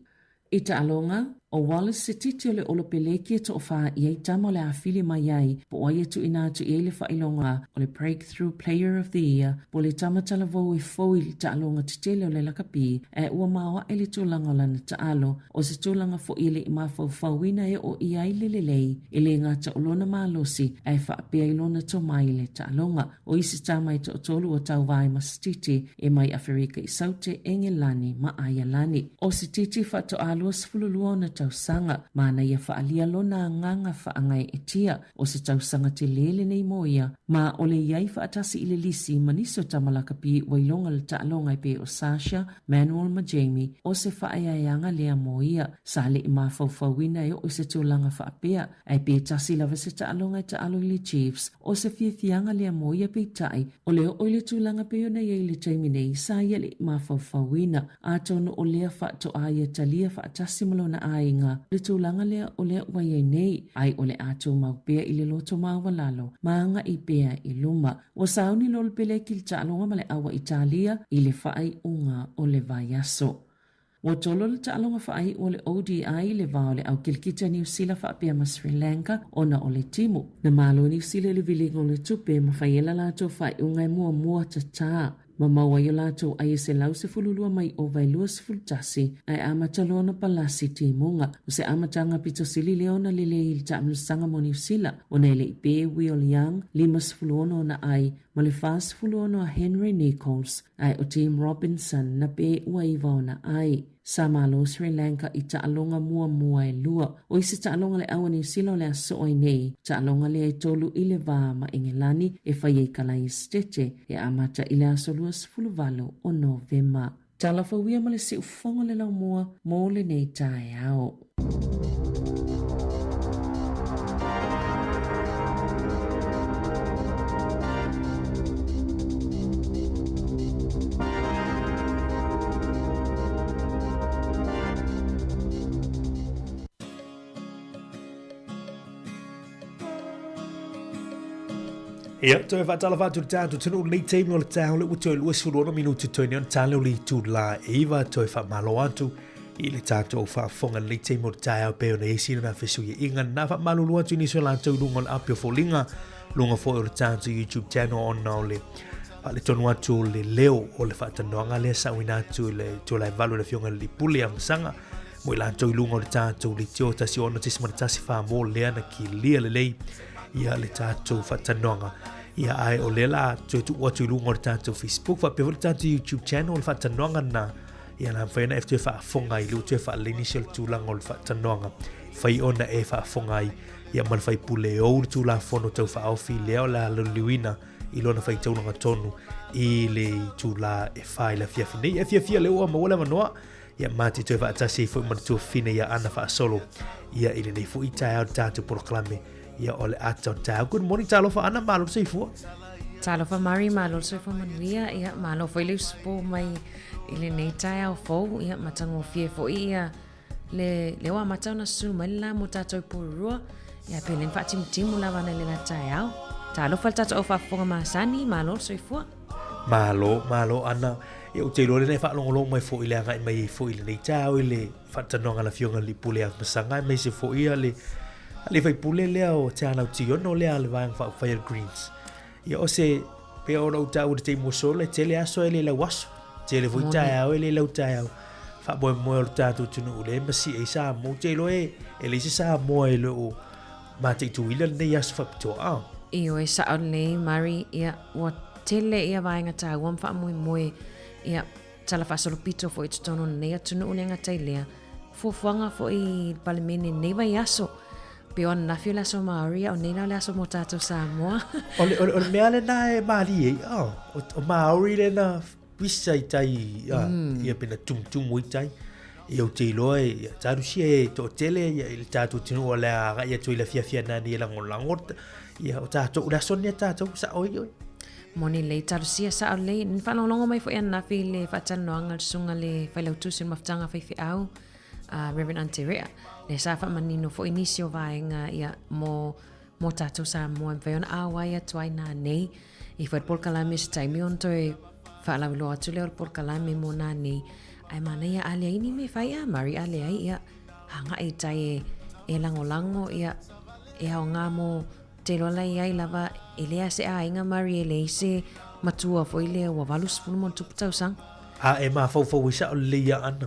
I taaloga, ʻo Wallace se titi o le ʻolopeleki e toʻofā i ai tama o le a fili mai ai po o ai e tuuina atu i ai le faailoga o le Breakthrough Player of the Year po o le tama talavou e fou i le taaloga tetele o le lakapi ae ua maoaʻe le tulaga o lana taalo o se tulaga foʻi e le i mafaufauina e oo i ai le lelei e le gata o lona malosi ae faapea i lona tomai i le taaloga. O isi tama e toatolu ua tauva ai ma Sititi e mai Aferika i Saute, Engelani ma Aialani. ʻO Sititi faatoa 22 ona tausaga, ma na ia faaalia lona agaga faagaeetia o se tausaga telē lenei mo ia, ma o le i ai faatasi i le lisi ma nisi o tama lakapi ua iloga le taaloga e pei o Sasha, Manuel ma Jamie, o se faaeaeaga lea mo ia. Sa le i mafaufauina e oo i se tulaga faapea, Ae pe tasi lava se taaloga e taalo i le Chiefs, o se fiafiaga lea mo ia peitai, o le oo i le tulaga pei ona i ai i le taimi nei, sa ia le i mafaufauina. Atonu o lea faatoa ia talia faatasi ma lona aiga le tulaga lea o lea ua i ai nei, ai o le a tumau pea i le loto maualalo ma agai pea i luma. Ua sauni le Olopeleki i le taaloga ma le ʻAua Italia i le faaiuga o le vaiaso. Ua tolo le taaloga faaiu o le ODI i le va o le Aukilikita Niu Sila faapea ma Sri Lanka ona o le timu. Na malo Niu Sila i le viliga o le tupe ma fai ai la latou faaiuga e muamua tatā. Ma maua ai o latou ai e 112 mai ova e 21, ae amata loa ona palasi timuga. O se amataga pito sili lea ona lelei i le taamilosaga mo Niu Sila, ona e le i pe Will Young, 56 ona ai, ma le 46 a Henry Nicholls, ae o Tim Robinson na pe ua iva ona ai. Sa malo Sri Lanka i taaloga muamua e lua. O isi taaloga le au a Niu Sila o le a soo ai nei, taaloga lea e tolu i le va ma Engelani e fai ai Kalai Esetete e amata i le aso 28 o Novema. Tala fou ia ma le siufofoga o le laumua mo lenei taeao. Ia, toe whaatala whaatu le tātou tunu nei teimi o le tāo le ua toe 26 minuti toe nei ona tāleo le itu la iva toe whaamalo atu i le tātou faafofoga lenei taimi o le taeao pei ona i ai sina na fesuiaiga na faamalulu atu i nisi o latou i luga o le api o foliga luga foi o le tātou YouTube channel ona o le faaletonu atu o le leo o le faatanoaga lea sauina atu i le Tualaivalu le afioga i le Lipule Amasaga mo i latou i luga o le tātou leitio 16.1 whāmō lea na kilia lelei ia le tātou faatanoaga ia ae o lea la toe tuu atu i luga o le tātou Facebook faapea foi le tātou YouTube channel le faatanoaga na Ia na mafai ona e toe faafofoga ai, lea ua toe faalelei nisi o le tulaga o le faatanoaga, fai ona e faafofoga ai, ia ma le faipule e ou le Tulafono Tau Faaofi lea o le a lauliliuina i lona faitaulaga tonu i le itula e fa i le afiafi nei. E fiafia lea ua maua le avanoa, ia ma te toe faatasi ai foi ma le tuafafine ia Ana Faasolo, ia i lenei foi taeao le tatou polokalame, ia o le ata o le taeao. Good morning, talofa Ana, malo le soifua. Talofa Mari, malo le soifua manuia, ia malo foi le usupo mai i lenei taeao fou, ia matagofie foi ia le, le ua amata ona susunu mai le la mo tātou pururua, ia pe le whaatimutimu lava na le la taeao. Talofa le tātou au whaafofoga masani, malo le soifua. Malo, malo Ana. Ia ou te iloa lena e faalogologo mai foi i le agai mai ai foi i lenei taeao i le faatanoaga a le Afioga i le Alii Pule Afamasaga aemaise foi ia le alii faipule lea o Te Anau Tiono lea a le Vaega Faaupufai a le Greens. Ia o se pei ona ou taua i le taimi ua sola, e tele aso e le lau aso, tele foi taeao e le lau taeao. Faamoemoe o le tatou atunuu lea e masie ai Samoa. Ou te iloa e e leai se Samoa e le o mataituina lenei aso faapitoa. Ah. Ioe, sao lelei Murray, ia ua tele ia vaega taua ma faamoemoe ia tala faasolopito foi i totonu o lenei atunuu le gata i lea, fuafuaga foi i le Palemene i lenei vaiaso. Pei o ananafi o le aso Māori, a o nei la o le aso mo tātou Samoa. O le, o le, o le mea lena e mālie ai, oh, o, o Māori lena pisa i tai, ah, mm. ia pena tumutumu i tai. Ia ou te iloa e, ia, talusia e toatele ia, i le tātou atunuu o le a agai atu i le afiafi anani e lagolago, ia, o tātou, o le aso lenei a tātou, sao ai oe. Moni lelei, talosia sao lelei. Ni faalogologo mai foi ananafi i le faatalanoaga a le susuga le Failautusi o le Mafutaga Faifeau, a Reverend Ante Rea. Lea sa faamanino foi nisi o vaega ia mo mo tātou Samoa e mafai ona auai atu ai nanei i foi le polokalame se taimi ona toe faalauiloa atu lea o le polokalame mo nanei. Ae manaia a leai ni mea fai a Murray a leai ia agai i tai e, e lagolago ia e aoga mo Te iloa la i ai lava, e leai se aiga Murray e leai se matua foi lea ua 80 ma ona tupu tausaga. A e mafaufau ai sao lelei ia Ana,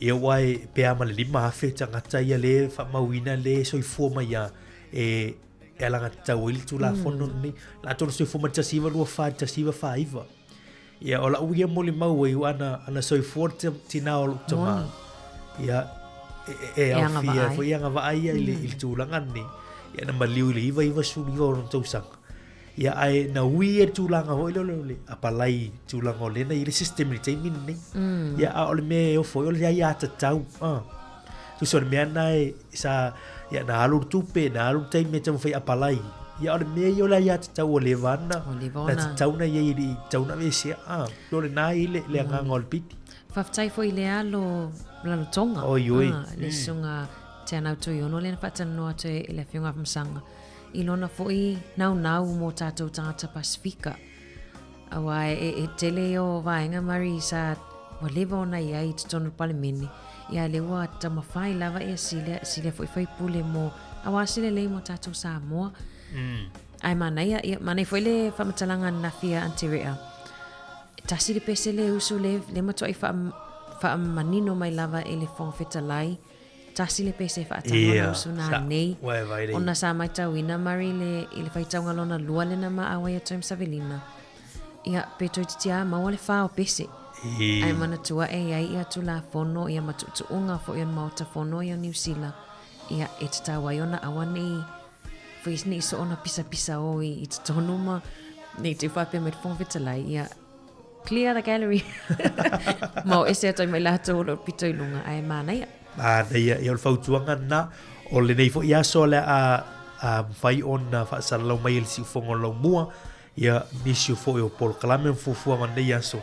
ia aua e pe a ma le 5,000 tagata ia lea e faamauina lea e soifua mai a e e alagatatau ai le Tulafono lenei. Latou na soifua mai le 1924 i le 1949. Ia, o lau ia molimau ai, ana, ana soifua le tinā o lou tamā. Ia, e, e, e aofia ai foi agavaa ia i le, i le tulaga lenei. Ia, na maliu i le 99 ona tausaga. Ia, ae na ui e le tulaga foi lea o le apalai tulaga o lea na i le system i le taimi lenei. Ia, a o le mea e ofo ai, o le aiatatau. Ah. Tusa o le mea na e, sa, ia, na alu le tupe, na alu le taimi e taumafai apalai. Ia, o le mea ia o le aiatatau ua leva na, na tatau na i ai i tatau na aveesea. Ah, o lena e i le, le agaga o le pili. Faafetai foi i le alo Rarotonga. Oi, oi. Ah, le susuga Te Anau Tuiono lea na faatalanoa atu e le Afioga Afamasaga i lona foi naunau mo tātou tagata Pasifika. Aua e, e tele ia o vaega Murray sa ua leva ona i ai i totonu o le Palemene, ia lea ua taumafai lava ia silia, silia foi faipule mo, aua se lelei mo tātou Samoa. Ae manaia, ia, manaia foi le faamatalaga ananafi a Aunty Rea. Tasi le pese le usu le, le matuai wha, whaamanino mai lava e le Whanga Fetalai. Tasi le pese whaatanga yeah, usu nā nei. Ona sa mai tauina mari le, i le whaitaunga lona lua le nama a waia toim savelina. Ia, pe toi titia maua le whao pese. Ai manatua e ai ia tula fono ia matutuunga fo ia maota fono ia New Zealand. Ia, e tatau ai ona aua nei foi nei so ona pisapisa o i, i totonu ma nei te whapea mai te Whanga Fetalai, ia, clear the gallery. Ma o ese atu ai mai latou o lo pito i lunga, ae manaia. Manaia, ia o le fautuaga lena, o lenei foi aso o le a, a mafai ona faasalalau mai e le siufofoga o le laumua, ia nisi o foi o polokalame ma fuafuaga o lenei aso.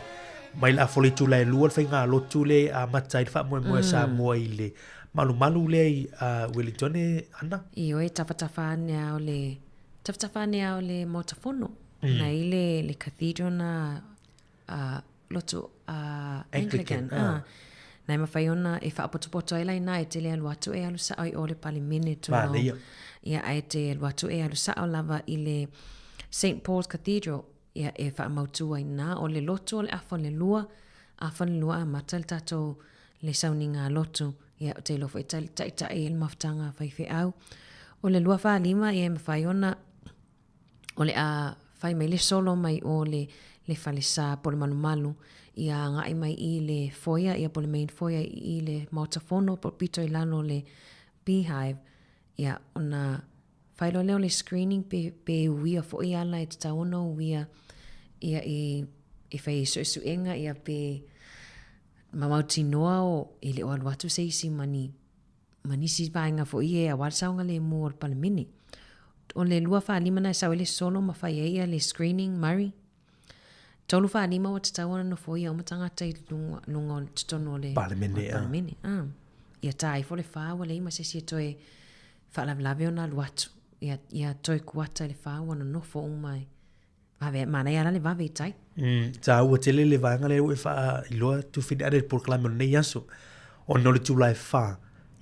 Mai le afa o le itula e lua le faigalotu lea e amata ai le faamoemoe a Samoa i le malumalu lea i uh, Wellington Ana. Ioe, tafatafa ane a o le, tafatafa ane a o le Maota Fono. Mm. Na i le, le cathedral na uh, lotu uh, Anglican. Anglican. Ah. Na e mawhai ona e whaapotopoto ai lai na e te le alu atu e alu sao i o le palimene tū. Ia ai te alu atu e alu sao lava i le St. Paul's Cathedral. Ia e faamautu ai na o le lotu o le afa le lua, afa le lua amata le tatou le sauniga a lotu. Ia o te iloa foi e taitai ai le mafutaga a faifeau. O le 25 ia e mafai ona o le a fai mai le solo mai o le le falesa po o le malumalu ia agai mai i le foyer ia po o le main foyer i le Maota Fono po o le pito i lalo o le Beehive ia ona Whai loa lea o le screening pe, pe uia foi ala e tatau ona uia ia i, e whai suesuega ia pe mamautinoa o e le o alu atu se isi ma ni, ma nisi vaega foi e aua le saogalemu o le Palemene. O le 25 na e sau ai le solo ma fai ai ia le screening Murray. 35 ua tatau ona nofo ia uma tagata i luga, luga o totonu o le Palemene. Palemene. Ah. Ia tā ifo le whā ua leai ma se isi e toe faalavelave ona alu atu. Ia, ia toe kuata i le whā ua nonofo uma e. Vave, manaia la le vave i tai. Mm, tāua tele le vaega lea ua e faailoa atu Fine le polokalame o lenei aso. Ona o le itula e whā,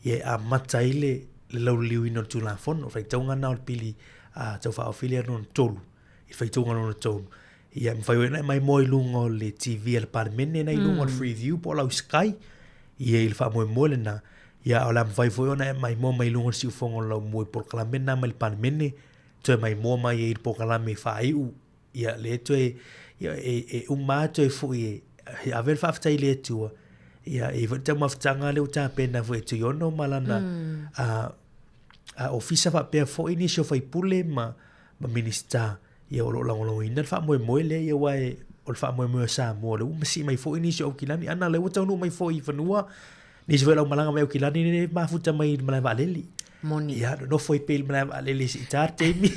ia e amata ai le, le lauliliuina o le Tulafono, faitauga na o le pili a taufaafili a lona tolu. I faitauga lona tolu. Ia, mafai ona e maimoa i luga o le TV a le Palemene na i luga o le Freeview po o lau Sky, ia i le faamoemoe lena. Ia, o le a mafai foi ona e maimoa mai luga o le siufofoga o le laumua i polokalame na mai le Palemene, toe maimoa mai ai i le polokalame faaiu, ia, lea toe, ia, e, e uma lava toe foi e, e ave le faafetai i le Atua, ia, e i ai foi le taumafataga lea ua tapena foi e Tuiono ma lana, a, a ofisa faapea foi nisi o faipule ma, ma Minisita, ia o lo o lagolagoina le faamoemoe lea, ia aua e, o le faamoemoe o Samoa, lea ua masii mai foi nisi o Aukilani, ana lea ua taunuu mai foi i fanua, nisi foi o le aumalaga mai Aukilani nei mafuta mai i le malae vaalele. Moni. Ia, nonofo ai pea i le malae vaalele se i tā le taimi.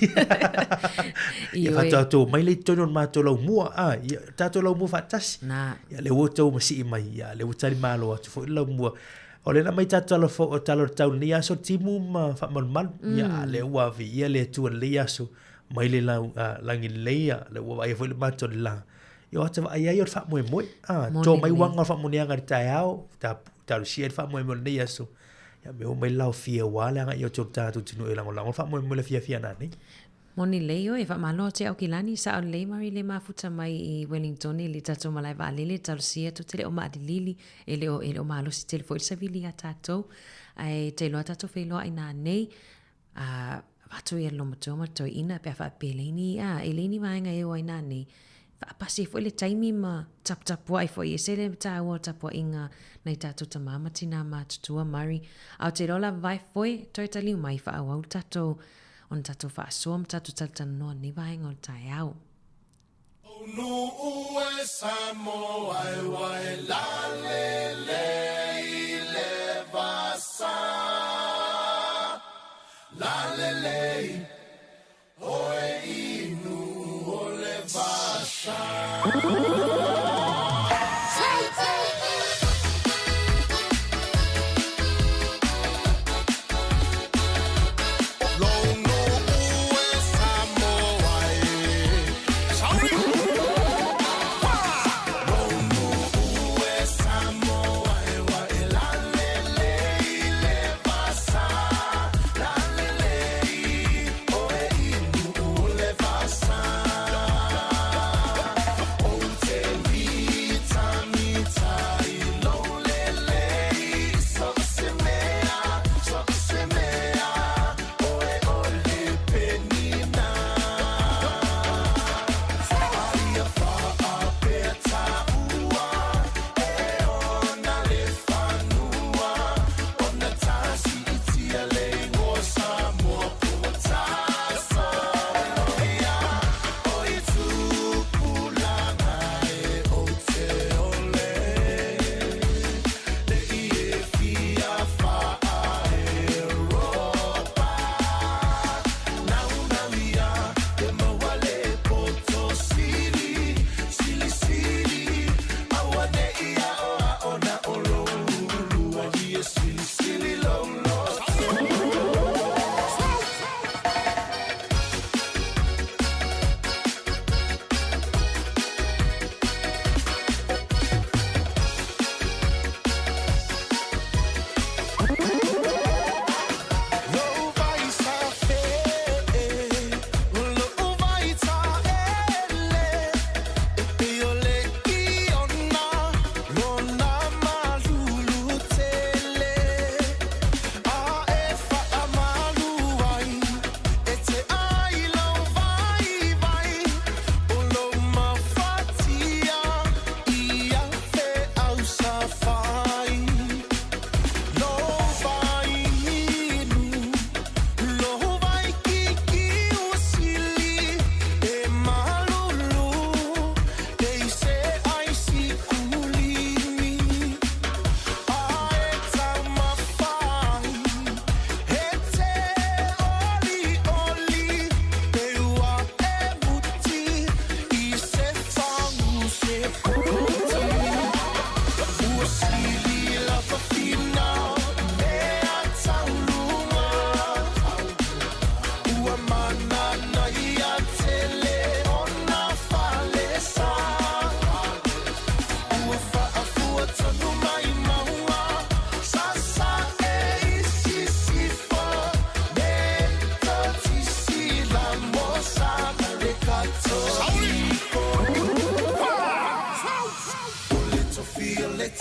Ia faatoa tou mai lea i totonu o le matou laumua, a, ia, tatou laumua faatasi. Na. Ia, lea ua outou masii mai, ia, lea ua talimalo atu foi le laumua. O lea na aumai tatou tala fo, tala o le tau lenei aso timu ma faamalumalu. Mm. Ia, a lea ua viia le Atua lenei aso mai le lau, uh, lagi lelei, ia, lea ua vaaia foi le matou le la. Ia, o ata vaai ai o le faamoemoe. Ah, tō mai uaga o le faamoneaga i le taeao, ta, talosia ai le faamoemoe o lenei aso. Ia, me o mai le laofia ua le agai atu o le tatou atunuu e lagolago le faamoemoe le fiafia nanei. Moni lelei oe, faamalo atu ia Aukilani, sao lelei Mari le mafuta mai i Wellington i le tatou malae vaalele, talosia tou te le o maalilili, e le o, e le o malosi tele foi le savili ia tatou, ae te iloa tatou feiloai nanei, a avatu ia le loomatua ma le toeaina pe a faapea e leai ni, a, e leai ni vaega e o ai nanei, faapasi ai foi le taimi ma taputapuai foi, e ese le taua o le tapuaiga nai tatou tama ma tina matutua Mari, a ou te iloa lava vai foe toe taliu mai faaauau le tatou ona tatou faasoa ma tatou talatalanoa i lenei vaega o le taeao.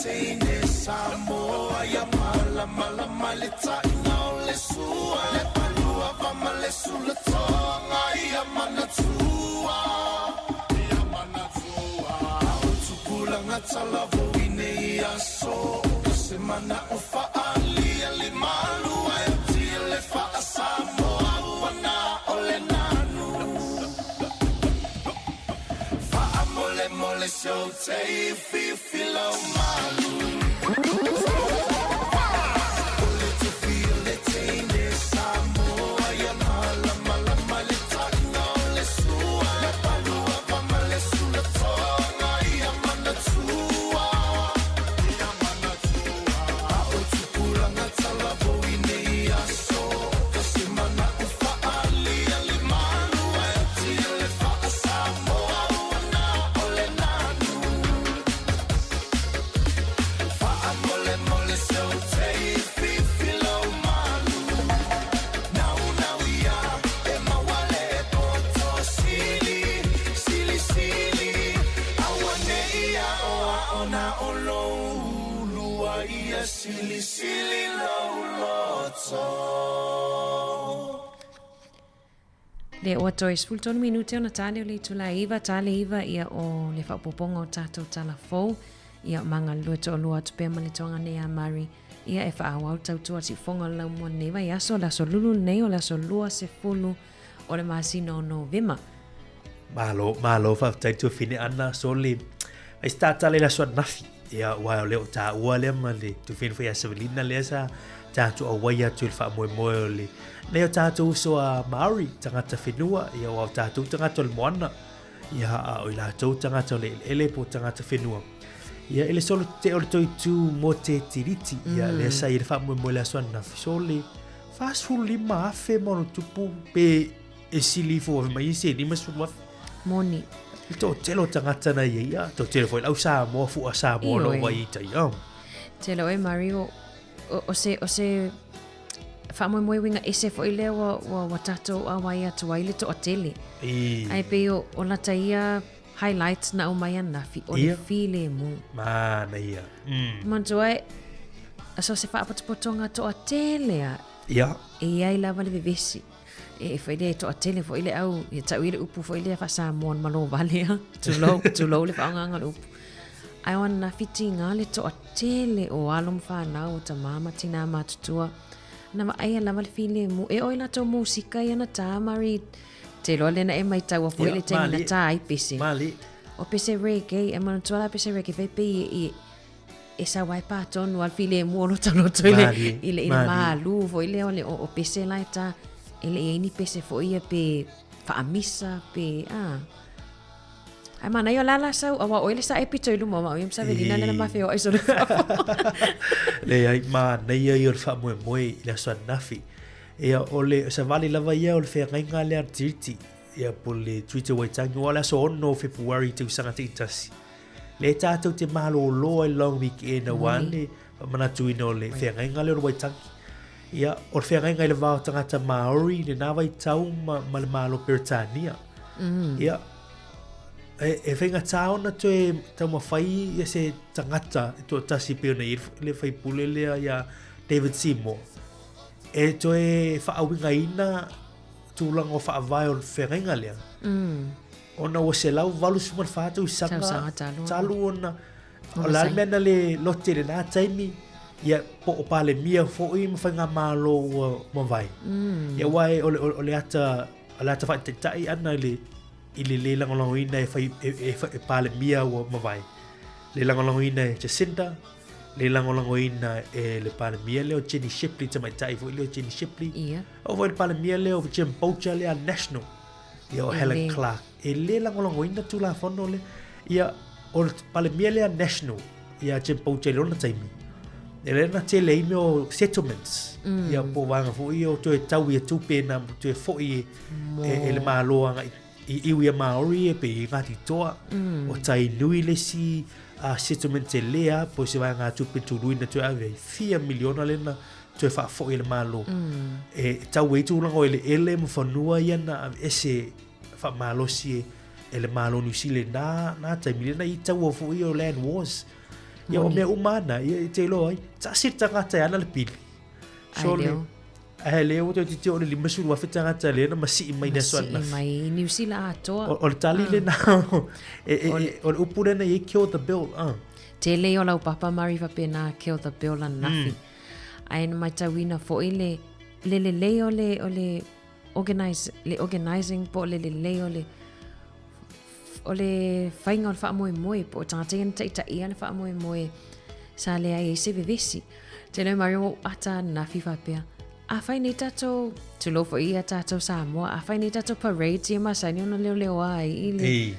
teine Samoa ia malamalama le taʻiga o le sua le palua va ma le sulatoga ia manatua ia manatua o tupulaga talavou i nei aso o se manaʻo faaalia limalua e tia le faasamoa ua na o le nanu faamolemole se ou te fifi lau malu O le tofi o le teine Samoa ia malamalama le taʻiga o le sua le palua va ma le sulatoga ia manatua ia manatua a o tupulaga talavou i nei aso o se manaʻo faaalia limalua e tia le faasamoa ua na o le nanu faamolemole se ou te fifi lau malu naunau ia e maua le poto sili silisili auanei aʻoaʻo na o lou ulua ia silisili lou loto. Le ua toe 13 minute ona tale o le itula e 9, tale 9 ia o le faaopoopoga o tatou tala fou. Ia ma galulue toalua atu pea ma le toaga nei a Mari. Ia e faaauau tautua siufoga o le laumua lenei vaiaso, le aso lulu lenei o le aso 20 o le masina o Novema. Malo, malo, faafetai Tuafine Ana, sole. Ai se tātala i le aso ananafi. Ia, aua o lea o tāua lea ma le Tuafine foi ia Savelina lea sa tātou auai atu i le faamoemoe o le nei o tātou uso a Māori, tagata whenua, ia aua o tātou tagata o le moana, ia a o i latou tagata o le eleele po o tagata whenua. Ia, i le solo te o le toitū mō te tiriti, ia, lea sa i le faamoemoe i le aso ananafi, sole, 45,000 ma ona tupu pe e sili ifo ave mai se 50,000. Moni. Le toatele o tagata na ia ia, toatele foi le au Samoa, fua Samoa no vai i tai. Oh. Tele oe Mario, o, o se, o se faamoemoe uiga ese foi lea ua, ua, ua tatou auai atu ai le toatele. I. Ae pei o, o lata ia highlights na aumai ananafi, o le filemu. Manaia. Mm. Manatua e, so se faapotopotoga toatele a. Ia. E i ai lava le vevesi. E foi lea e toatele foi le au, ia tau i le upu foi lea faa-Samoa na malo vale a. Tulou, tulou le faaaogaga o le upu. Ae o ananafi tiga le toatele o alo ma fanau, o tamā ma tinā matutua. Na vaaia lava le filemu. E oo i latou musika ia na tā Mari, te iloa lea na e maitaua foi le taimi na tā ai pese. Malie. O pese reggae, e manatua la pese reggae fai pei e, e, e sau ai pā tonu a le filemu o lotoloto i le, i le, i le malu foi lea o le o, o pese la e tā. E le i ai ni pese foi ia pe faamisa pe, a. Ae manaia o la la sau, aua o oe le sa e pito i luma o maʻu ia ma Savelina lea na ma feoai solo i fafo. Leai, manaia ia o le faamoemoe i le aso ananafi. Ia, o le savali lava ia o le feagaiga lea a le Tiriti, ia po o le Treaty o Waitangi, aua o le aso 6 o Fepuari i tausaga taitasi. Lea tātou te malōlō ai le long weekend aua le faamanatuina o le feagaiga lea o le Waitangi. Ia, o le feagaiga i le va o tagata Māori i lenā vaitau ma, ma le Malo Peretania. Ia, e, e faigata ona toe taumafai ia se tagata e toatasi pei ona i ai le faipule lea ia David Seymour e toe faauigaina tulaga o faavae o le feagaiga lea. Ona ua 184 tausaga Tausaga talu. talu ona O le a le mea na le lote i lenā taimi, ia, po o Palemia foi ma faigamalo ua mavae. Ia aua e, o le, o le ata, o le ata faataitai ʻana i le, i le lē lagolagoina e fai, e, e, e Palemia ua mavae. Le lagolagoina e Jacinda, le lagolagoina e le Palemia lea o Jenny Shipley, tamaitai foi lea o Jenny Shipley. Ia. O foi le Palemia lea o Jim Boucher lea National. Ia o Helen Clark. E lē lagolagoina Tulafono lea. Ia, o le Palemia lea National, ia Jim Boucher i lona taimi, e lea na tele ai mea o settlements. Mm. Ia, po o vaega foi ia o toe tau ia tupe na toe foi e, e, e le Malo agai i iwi a Māori e pe i Ngāti Toa. Mm. O Tainui le isi settlement tele a, po o se vaega tupe tului na toe ave ai. Fia miliona lea na toe faafoi e le Malo. Mm. E tau ai tulaga o eleele ma fanua ia na aveese faamalosi e, e le Malo o Niu Sila i nā, nā taimi lea na i taua foi o Land Wars. Ia, o mea uma ana, ia, e te iloa ai. Tasi le tagata e ana le pili. Ai leo. Ai leo, ua toeitiiti oo i le 50,000 tagata lea na masii mai i le aso ananafi. Masii mai i Niu Sila atoa. O le tali lena, o le upu lena i ai kill the bill. Tele ia o lau papa Mari faapena kill the bill ananafi. Ae na matauina foi le le lelei o le o le organize le organizing po o le lelei o le o le faiga o le faamoemoe po o tagata ia na taitaia le faamoemoe sa leai ai se vevesi. Tele mai ua ou ata ananafi faapea, afai nei tatou, tulou foi ia tatou Samoa, afai nei tatou parades ia masani ona leoleoa ai i le... Ei.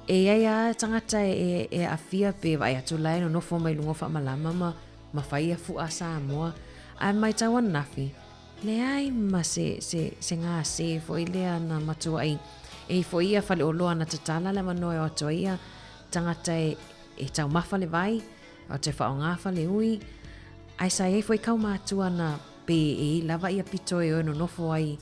E i ai lava tagata e, e aafia pe vaai atu la e nonofo mai luga o faamalama ma, ma fai ia fu'a Samoa. Ae maitau ananafi, Leai ma se, se, se gase foi lea na matuai e ifo ia faleoloa na tatala le avanoa e o atu ai ia tagata e, e taumafa le vai, o atu e faaaoga fale ui, ae sa i ai foi kaumātua na pe e i lava ia pito e o e nonofo ai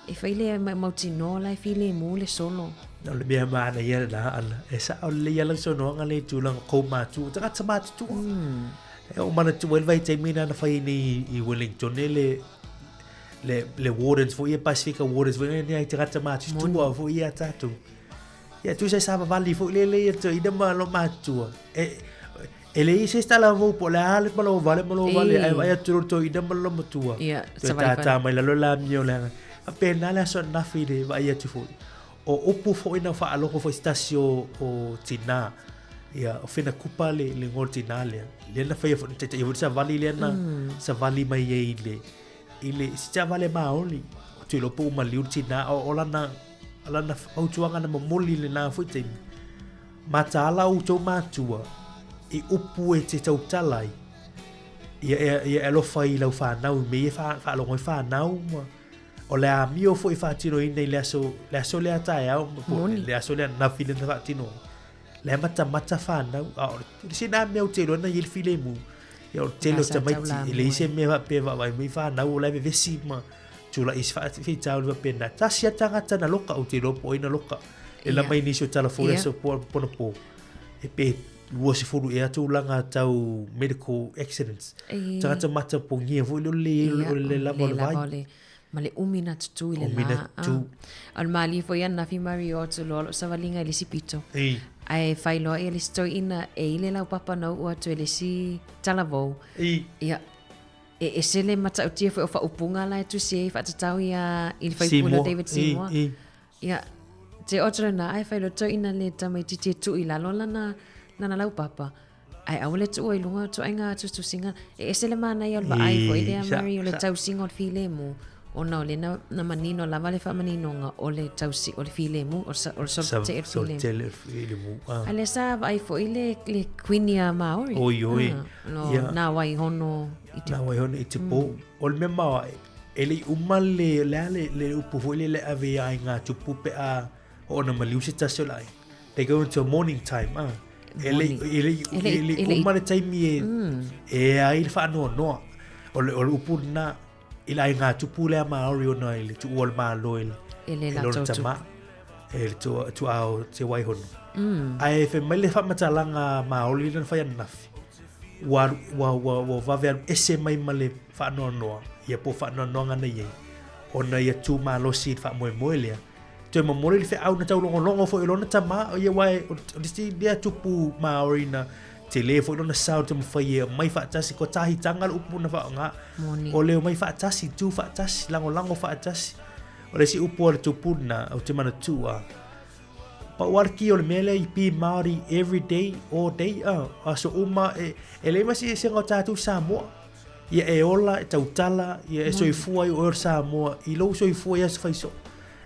e fai lea e mautinoa la e filemu le solo. O le mea manaia lena ala, e sao lelei lava lau saunoaga lea i tulaga o kaumātua, tagata matutua. E oo manatua ai le vaitaimi lena na fai ai nei i Wellington le le le wardens foi ia Pasifika wardens foi nei ai tagata matutua foi ia tatou. Ia tusa sa vavali foi le le ia toeaina ma lo matutua. E e leai se isi talavou po o le a le malovale malovale ae vaai atu loa le toeaina ma lona matua. Ia, Toe tātā mai lalo le amio leaga. Faapena le aso ananafi i le vaai atu foi. O upu foi na faalogo foi se tasi o, o tinā, ia, o Whina Kupa le, le igoa o le tinā lea. Lea na faia foi, na taitaia foi le savali lea na mm. savali mai ai i le, i le, si savali Māori. Ou te iloa po ua maliu le tinā, o, o lana, lana fautuaga na momoli i lena foi taimi. Mataala outou mātua i upu e te tautala ai. Ia, ia, ia e alofa i lau whānau, me ia whaalogo i whānau, ma, O le amio foi e faatinoina i le aso, le aso lea taeao, po o le aso lea ananafi lea na faatino ai. La e matamata whanau, a o le isi na mea ou te iloa na i ai le filemu, ia o le tele o tamaiti, e leai se mea faapea e vaavaai mai whanau o la e vevesi ma tulai i se faafitauli faapena. Tasi lava tagata na loka, ou te iloa po o ai na loka. E lama i nisi o tala fou i le aso ponapo, e pe 20 ea tulaga tau medical accidents. Tagata matapogia foi lea o le o le lava o le vai. Ma le umi na tutu i le Umi na tutu. O le malie foi ananafi Mari o atu loa lou savaliga i le isi pito. Ei. Ae fai loa ia le isi toeaina e i le laupapa na uu atu e le isi talavou. Ei. Ia, e ese le matautia foi o faaupuga la e tusi ai faatatau ia i le faipule o David Seymour. Ei, ei. Ia, te oto lena, ae fai loa toeaina le tamaitiiti e tuu i lalo lana, lana laupapa. Ae aua le tuua i luga o ituaiga tusitusiga. E ese le manaia o le vaai foi lea, Mary, o le tausiga o le filemu, ona o lea na, na manino lava le faamaninoga o le tausi, o le filemu, o le, o le solitele o le filemu. Solitele o le filemu. Ah. A lea sa vaai foi le, le Queen a Māori. Oi, oi. Ah, no, yeah. Nā Waihono i te... Nā Waihono i te pō. O le mea maoae, e le i uma le, le a le, le upu foi lele e ave i aiga tupu pe a oo na maliu se tasi o le aiga. They go into a mourning time, ah. E le, e le, e le, e le uma le taimi e, e ai le whaanoanoa. O le, o le upu na, i le aiga tupu lea Māori ona i le tuua o le Malo i le, E le e lona latou tama, e le tua, tuaa o Te Waihono. Ae fai mai le faamatalaga Māori lea na fai ananafi, ua, ua, ua, ua vave alu ese mai ma le faanoanoa, ia po o faanoanoaga na i ai, ona ia tū malosi i le faamoemoe lea. Toe momoli le feau na taulogologo foi o lona tama, o ia aua o le isi lea tupu Māori na tele foi lona sao te mawhai e mai faatasi, ko tahitanga le upu na whaonga. Moni. O leo mai faatasi, tū faatasi, langolango faatasi. O le isi upu a le tupuna, o te manatua. Pau a le ki o le mea lea i be Māori every day, all day, aso uma, e, e leai ma se eseesega o tātou Samoa. Ia e ola, e tautala, ia e soifua ai oe o le Samoa i lou soifua i aso fai soo.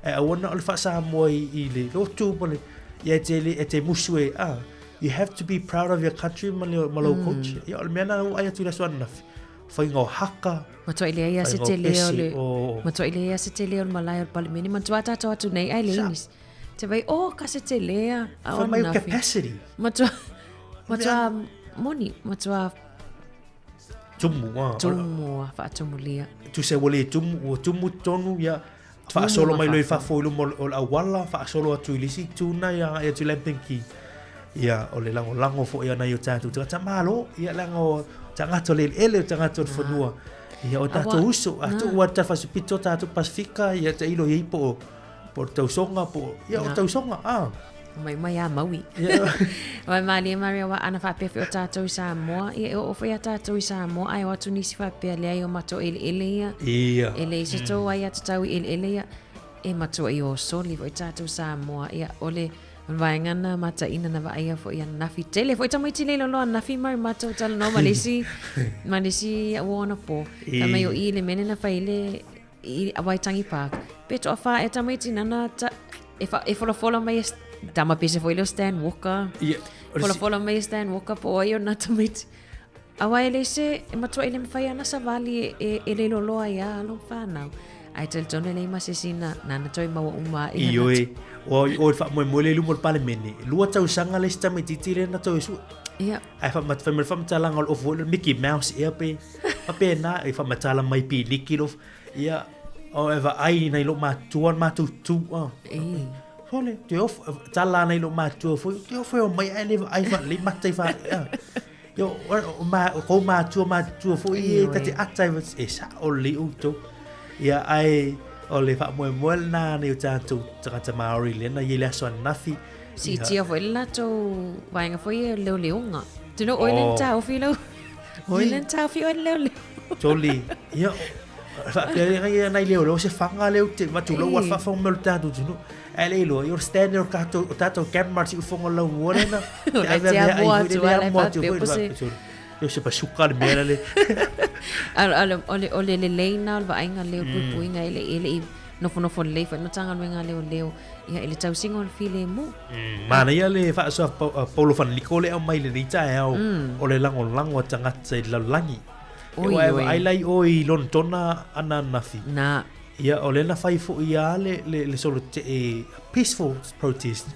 Ae aua na o le faa-Samoa i, i le lotu ma le, ia e te, e te musu e, ah, you have to be proud of your country ma, le, ma lou culture. Ia o le mea na ua ai atu i le aso ananafi. Faiga o haka, Matuai leai a se faiga o tele o pese, le, o... matuai leai a se tele o le malae o le Palemene. Matua tātou atu nei ai le Sa- inis. Te vai, oh, ka se tele a, a Fai o mai o ananafi. capacity. Matua, matua moni, matua Tumu, ah. Tumu, ah, faatumulia. Tusa ua le tumu, ua tumu tonu, ia, faasolo mai loa i fafo i luma o le auala, faasolo atu i le isi itu na ia agai atu i Lambton Quay. Ia, o le lagolago foi a nai o tatou tagata Malo, ia leaga o tagata o le eleele, o tagata o le fanua. Ia, o tatou uso, a tuu atu tafasupito tatou Pasifika, ia tailo i ai po o po o le tausoga, po o, ia, o le tausoga, a. Mai mai a Maui. Mai malie Maria wa ana faapea foi o tatou i Samoa, ia e oo foi a tatou i Samoa, ae o atu nisi faapea leai o matou eleele ia. Ia. E leai se tou aiatatau i eleele ia. E matua i o soli foi tatou Samoa, ia o le vaega na mataina na vaaia foi ananafi. Tele foi tamaiti le loloa ananafi mai matou talanoa ma le isi ma le isi uo anapo. Fai mai o i le mea lea na fai le i Waitangi Park. Pe toafa ea tamaiti nana ta, e, fa, e folafola mai e tama pese foi leo Stan Walker. Ia, o le si- Folafola mai e Stan Walker po o ai o na tamaiti. Aua e le se, e matua i le mawhai ana savali e, e, e le loloa ia alo whanau. Ai talitonu e lei ma se sina, nana toi maua uma i Ioe, o o le faamoemoe le i luma o le Palemene, lua tausaga le isi tamaitiiti lea na toe sue. Ia. Ae faamat- fai mai le faamatalaga o le ofu foi lea Mickey Mouse ea pe faapena e faamatala mai piliki lo ia o e vaai nai lou matua na matou tu a. Sole, te ofu, tala nai lou matua foi, te ofu e omai ae le vaai faalelei mata i faa, ia. Ia, o, ma, o kou matua matua foi e ta te ata e, e sa'o lelei outou. Ia, ae o le faamoemoe lena nai o tatou tagata Māori lea na i ai le aso ananafi. Siitia foi le latou vaega foi e leoleoga. Do you know, oe le Oh. taofi lau. Oe le taofi oe le leoleo. Toli, ia, faapea le ngai nai leoleo se fanga leo te matulou a faafofoga mai o le tatou atunuu. Ae le iloa, ia o le stand o tatou, o tatou camera siufofoga lau mua lena. O le te amoa atu a le faapea po se. Yo se pasuka le mea le. O le o le lelei na o le vaaiga leo puipuiga e le e le i nofonofo lelei foi le Matagaluega a Leoleo ia i le tausiga o le filemu. Manaia le faasoa Paulo Faniko le aumai i lenei taeao o le lagolago a tagata i le lalolagi. Oi, Ua e oi. vaai la i o i Lonetona ananafi. Na. Ia, o lea na fai foi lava le, le, le solo tee peaceful protest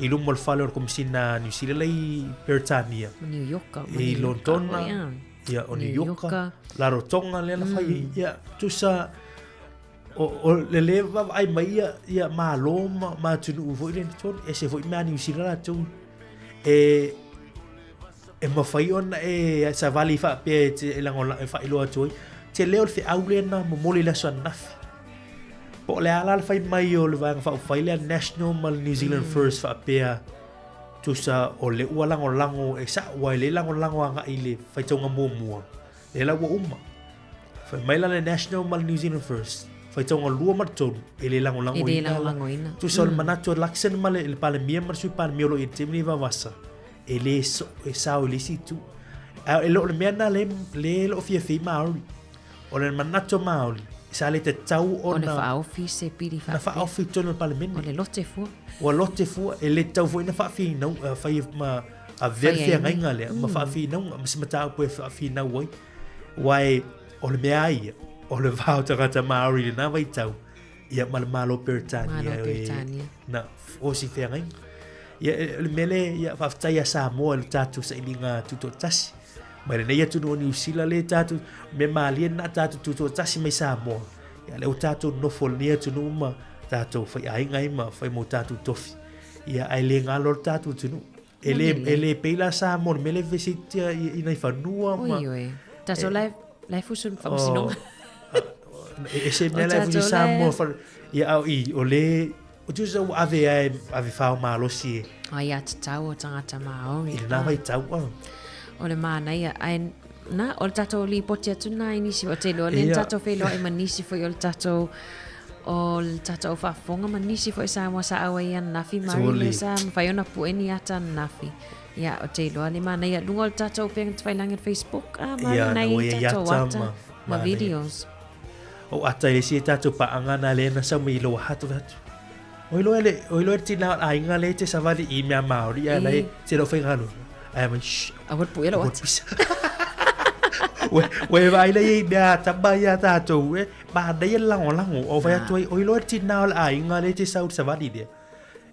i luma o le fale o le Komisina a New Zealand la i Peretania. Ma New York. Ma I New York Lonetona, foi, ah. ia, o New New York, York. Rarotonga lea na fai ai. Ia, tusa, o, o le lē vaavaai mai ia, ia Malo ma, ma atunuu foi lea i totonu, ese foi mea a Niu Sila latou. E, e mafai ona e savali faapea e te lagola e faailoa atu ai, tele o le feau lea na momoli i le aso ananafi. Po o le a la le fai mai o le Vaega Faaupufai lea National ma le New Zealand First faapea tusa o le ua lagolago e sa'o aua e le lagolago agai i le faitauga muamua, lea la ua uma. Fai mai la le National ma le New Zealand First, faitauga lua ma le tolu, e le lagolagoina. E le lagolagoina. Tusa o le manatu o Luxon ma le, le Palemia ma le Sui Palemia o lo o i ai i le taimi lenei vavasa, e le so, e sao i le isi itu. A e le o le mea lena le, le lo o fiafia ai Māori. O le manatu o Māori, sa le tatau O le ona faaofi se pili na faapea. faaofi i totonu o le Palemene. O le lote fua. Ua lote fua, e le tatau foi ona faafinau, fai ma avea le Fai ai ni. feagaiga lea ma faafinauga, ma se mataupu e faafinau ai. Aua e, o le mea lava ia, o le va o tagata Māori i lena vaitau, ia ma le Malo Peretania Malo e Peretania. na osi feagaiga. Ia, e, o le mea lea, ia, faafetai ia Samoa i le tatou sailiga tutoatasi. Mai lenei atunuu o Niu Sila lea tatou, mea malie lena tatou tutoatasi mai Samoa. Ia, lea ua tatou nofo i lenei atunuu ma tatou faiaiga ai ma fai mo tatou tofi. Ia, ae le galo le tatou atunuu. E le, e le pei la Samoa i le mea lea e vevesitia i, i nai fanua ma... Oi, oi. Tatou la e, la e fusu i le faamasinoga. E ese mea O la e fusu i tatou la e- Samoa. Fa- Ia, au i, o le... O tusa ua ave ai, ave whao malosi e. Ai a tatau o tagata Māori. I lena vaitau, ah. O le manaia, ae na, o le tatou lipoti atu na i nisi, o te iloa lea na Ia. tatou feiloai ma nisi foi o le tatou o le tatou au faafofoga ma nisi foi Samoa sa auai ananafi Mari Totally. lea sa mafai ona pue ni ata ananafi. Ia, o te iloa le manaia. Luga o le tatou upega tafailagi o le Facebook, ah, Mari, Ia, na nai ua ia tatou ata ata ma- ma manaia. videos. O ata i le isi e tatou paaga na lea na sau mai i loa hatu atu. O iloa le, o iloa le tina o le aiga lea e te savali i mea Māori a lai te leo whaingalu. Ai mai, shh. Aua le puea lau ata. Ue, ue vaai lai i mea tama ia tātou, e, manaia le lagolago. O whai atu ai, o iloa le tina o le aiga lea e te sau i le savali lea.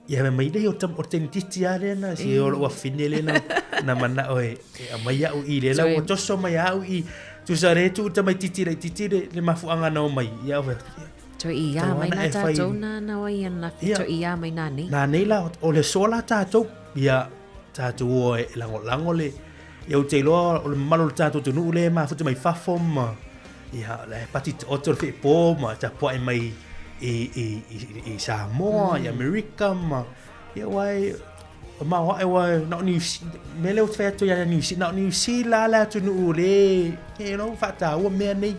Ia me mai nei o tam o tenititi a lea na, si o lou afine lea na, na manao e, e aumai au i lea la ua toso mai au i, tusa le tuu tamaititi laitiiti le, le mafuaaga na omai, ia au fai atu, ia. Toe i a mai nā tātou nā nā wai ananafi, Ia. toe i a mai nā nei. Nā nei la, o le soa la tātou, ia, tatou o e lagolago le ia ou te iloa o le mamalu o le tatou atunuu lea e mafuta mai fafo ma ia la e pati taoto le feepo ma tapuai mai i, i, i, i Samoa, i Amerika ma ia aua e o maoae ua na o New mea lea ou te fai atu ia New na o New Zealand le atunuu le you know faataua mea nei.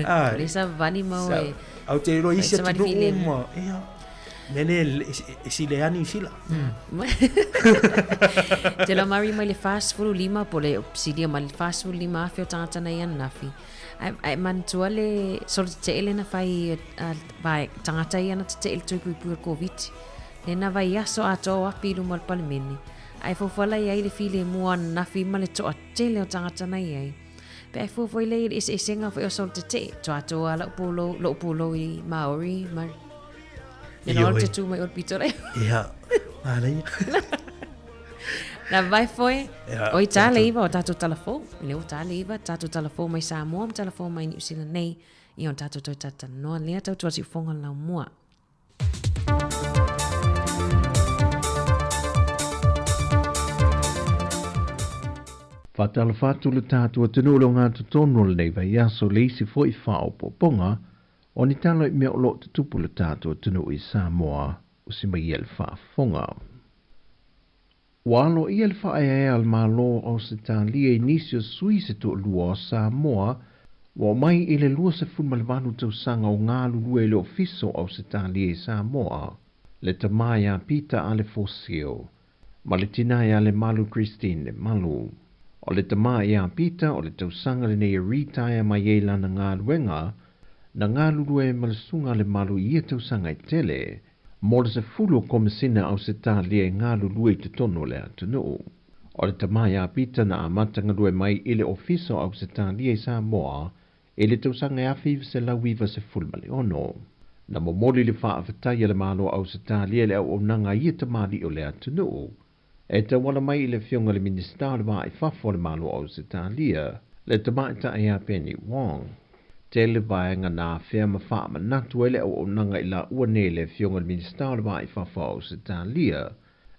Ah. Le savali mau e. Au te iloa isi atunuu ma ia mea lea e sile a New Zealand. Te la mari mai le 45 po le silia mai le 45 afe o tagata nei ananafi. Ai ai manatua le solo tetee le na fai vai tagata ia na tetee le toe puipui o le Covid. Lena vaiaso atoa o Api i luma o le Palemene, a e foafoa i ai le filemu o ananafi ma le toatele o tagata na i ai. Pe a e fuafua lea i le eseesega foi o Sol Tetee, toatoa lau pulou, lou pulou i Maori, ma Lena o te tū mai o le pito lea. Ia, manaia. Na vai foi, oi tā le iwa o tātou talafou, le o tā le iwa, tātou talafou mai Samoa, ma talafou mai Niu Sila nei, i o tātou toi tata noa lea tau tuati ufonga lau mua. Faatalofa atu le tatou atunuu i le ogatotonu o lenei vaiaso le isi foi faaopoopoga o ni tala i mea o lo o tutupu i le tatou atunuu i Samoa usi mai ia le faafofoga. Ua aloaia le faaeaea a le Malo o Ausetalia i nisi o sui se toalua o Samoa ua oo mai i le 28 tausaga o galulue i le Ofisa o Ausetalia i Samoa, le tama ia Peter Alefosio ma le tina ia Lemalu Christine Lemalu. O le tama ia Peter o le tausaga lenei e ritaea mai ai lana galuega na galulue ma le susuga a Lemalu i ia tausaga e tele. Mo le sefulu o Komesina Ausetalia e galulue i totonu o le atunuu. O le tama ia Pita na amata galue mai i le Ofisa o Ausetalia i Samoa i le tausaga e 1996. Na momoli le faafetai a le Malo o Ausetalia i le auaunaga a ia tamalii o le atunuu e tauala mai i le Afioga i le Minisita o le Va i Fafo o le Malo o Ausetalia, le Tamaitai ia Penny Wong. Tele vaega na afea ma faamanatu ai le auaunaga i laua nei le Afioga i le Minisita o le Va i Fafo o Ausetalia,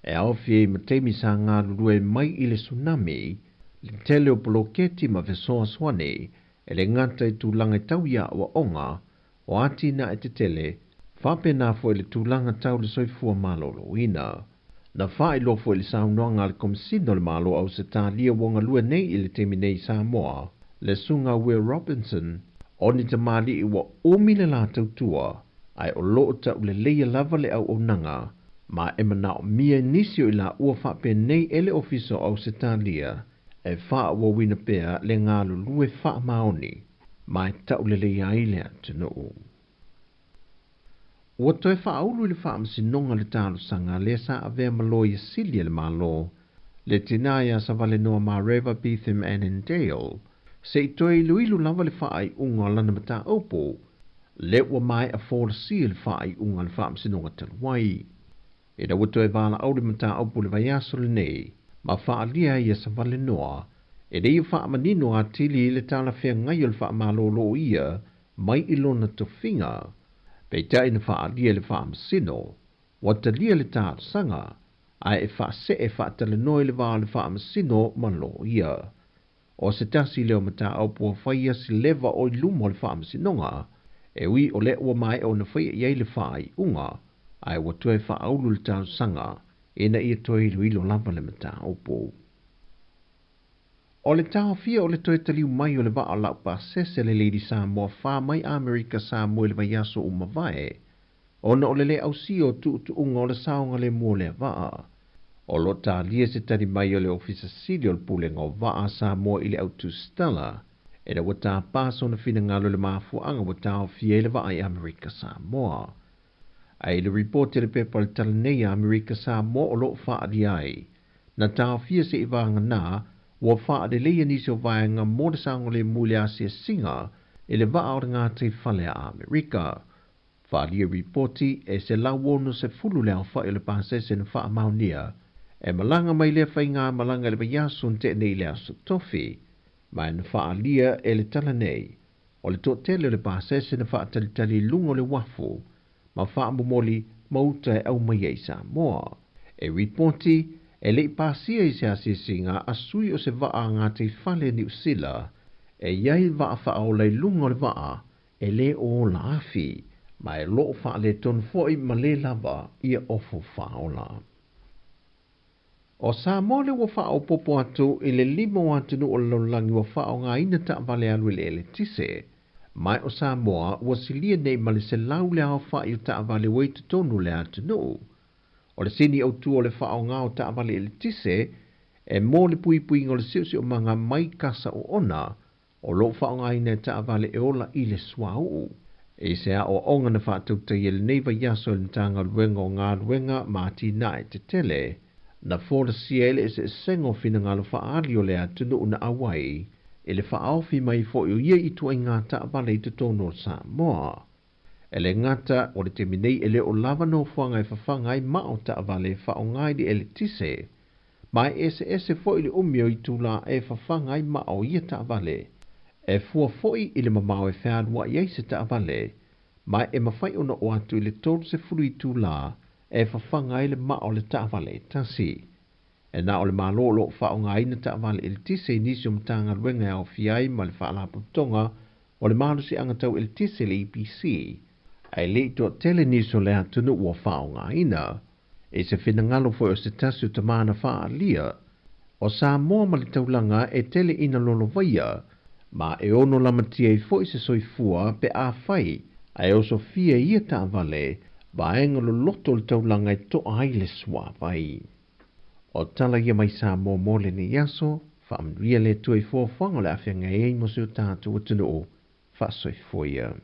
e aofia ai ma taimi sa galulue mai i le tsunami, le tele o poloketi ma fesoasoani e le gata i tulaga e tau i aoaoga, o atinae tetele, faapena foi le tulaga tau le soifua maloloina. Na faailoa foi le saunoaga a le Komesina o le Malo o Ausetalia ua galue nei i le taimi nei i Samoa, le Susuga Will Robinson, o ni tamalii ua umi le la tautua, ae o lo o tauleleia lava le auaunaga, ma e manaomia i nisi o i laua faapenei e le Ofisa o Ausetalia e faaauauina pea le galulue faamaoni ma e tauleleia ai le atunuu. Ua toe faaulu i le Faamasinoga le talosaga lea sa avea ma Loia Sili a le Malo, le tina ia Savalenoa Mareva Beetham Annandale, se i toe iloilo lava le faaiuga o lana mataupu, lea ua maea folasia le faaiuga a le Faamasinoga talu ai. Ina ua toe valaau le mataupu i le vaiaso lenei, ma faaalia ai ia Savalenoa, e le i faamanino atili le talafeagai o le faamalolo o ia mai i lona tofiga. Peitai na faaalia e le Faamasino, ua talia le talosaga, ae e faasee faatalanoa i le va o le Faamasino ma loia. O se tasi lea o mataupu ua faia se leva o i luma o le Faamasinoga, e ui o lea ua maea ona faia i ai le faaiuga, ae ua toe faaulu le talosaga ina ia toe iloilo lava le mataupu. O le taofia o le toe taliu mai o le vaa laupasese le Lady Samoa 4 mai Amerika Samoa i le vaiaso ua mavae, ona o le le ausia o tuutuuga o le saogalemu o lea vaa. O lo o talia se tali mai o le Ofisa Sili o le Pulega o Vaa a Samoa i le au tusitala, ina ua tapa sona finagalo i le mafuaaga ua taofia ai le vaa i Amerika Samoa. Ae i le ripoti a le pepa o le tala nei a Amerika Samoa o lo o faaalia ai, na taofia se i vagana ua faaleleia nisi o vaega mo le saogalemu i le asiasiga i le vaa o le gataifale a Amerika. Faaalia ripoti e 160 le aofai o le pasese na faamaonia e malaga mai lea faigamalaga i le vaiaso na tea nei i le Aso Tofi, ma na faaalia e le tala nei o le toatele o le pasese na faatalitali i luga o le uafu ma faamomoli ma uta e aumaia i Samoa. E ripoti E le i pasia i se asiasiga a sui o se vaa a gataifale a Niu Sila, e i ai le vaa faaola i luga o le vaa e le o ola afi, ma e loo faaletonu foi ma le lava ia ofo faaola. O Samoa lea ua faaopoopo atu i le lima o atunuu o le lalolagi ua faaaogaina taavale alu i le eletise. Ma o Samoa ua silia nei ma le 100 le aofai o taavale ua i totonu o le atunuu. O le sini autu o le faaaoga o taavale eletise e mo le puipuiga o le siosiomaga mai kasa oona o lo o faaaogaina e taavale e ola i le suauu. I se aoaoga na faatautaia i lenei vaiaso e le Matagaluega o Galuega ma Atinae Tetele, na folasia ai le eseesega o finagalo faaali o le atunuu na auai i le faaofi mai foi o ia ituaiga taavale i totonu o Samoa. E le gata, o le taimi nei e le o lava nofoaga e fafaga ai maa o taavale e faaaoga i le eletise, Ma e eseese foi le umi o itulā e fafaga ai maa o ia taavale. E fua foi i le mamao e fealuai ai se taavale, ma e mafai ona oo atu i le 30 itulā e fafaga ai le maa o le taavale e tasi. E na o le Malo o lo o faaaogaina taavale eletise i nisi o Matagaluega e aofia ai ma le Faalapotopotoga o le Malosiaga Tau Eletise le EPC, ae le i toatele nisi o le atunuu ua faaaogaina. I se finagalo foi o se tasi o tama na faaalia, o Samoa ma le taulaga e tele ina lolovaia, ma e ono lamatia ai foi se soifua pe afai ae osofia i ia taavale vaega loloto o le taulaga e toa ai le suavai. O tala ia mai Samoa mo lenei aso, faamanuia le Atua i fuafuaga o le a feagai ai mo si o tatou atunuu. Faasoifua ia.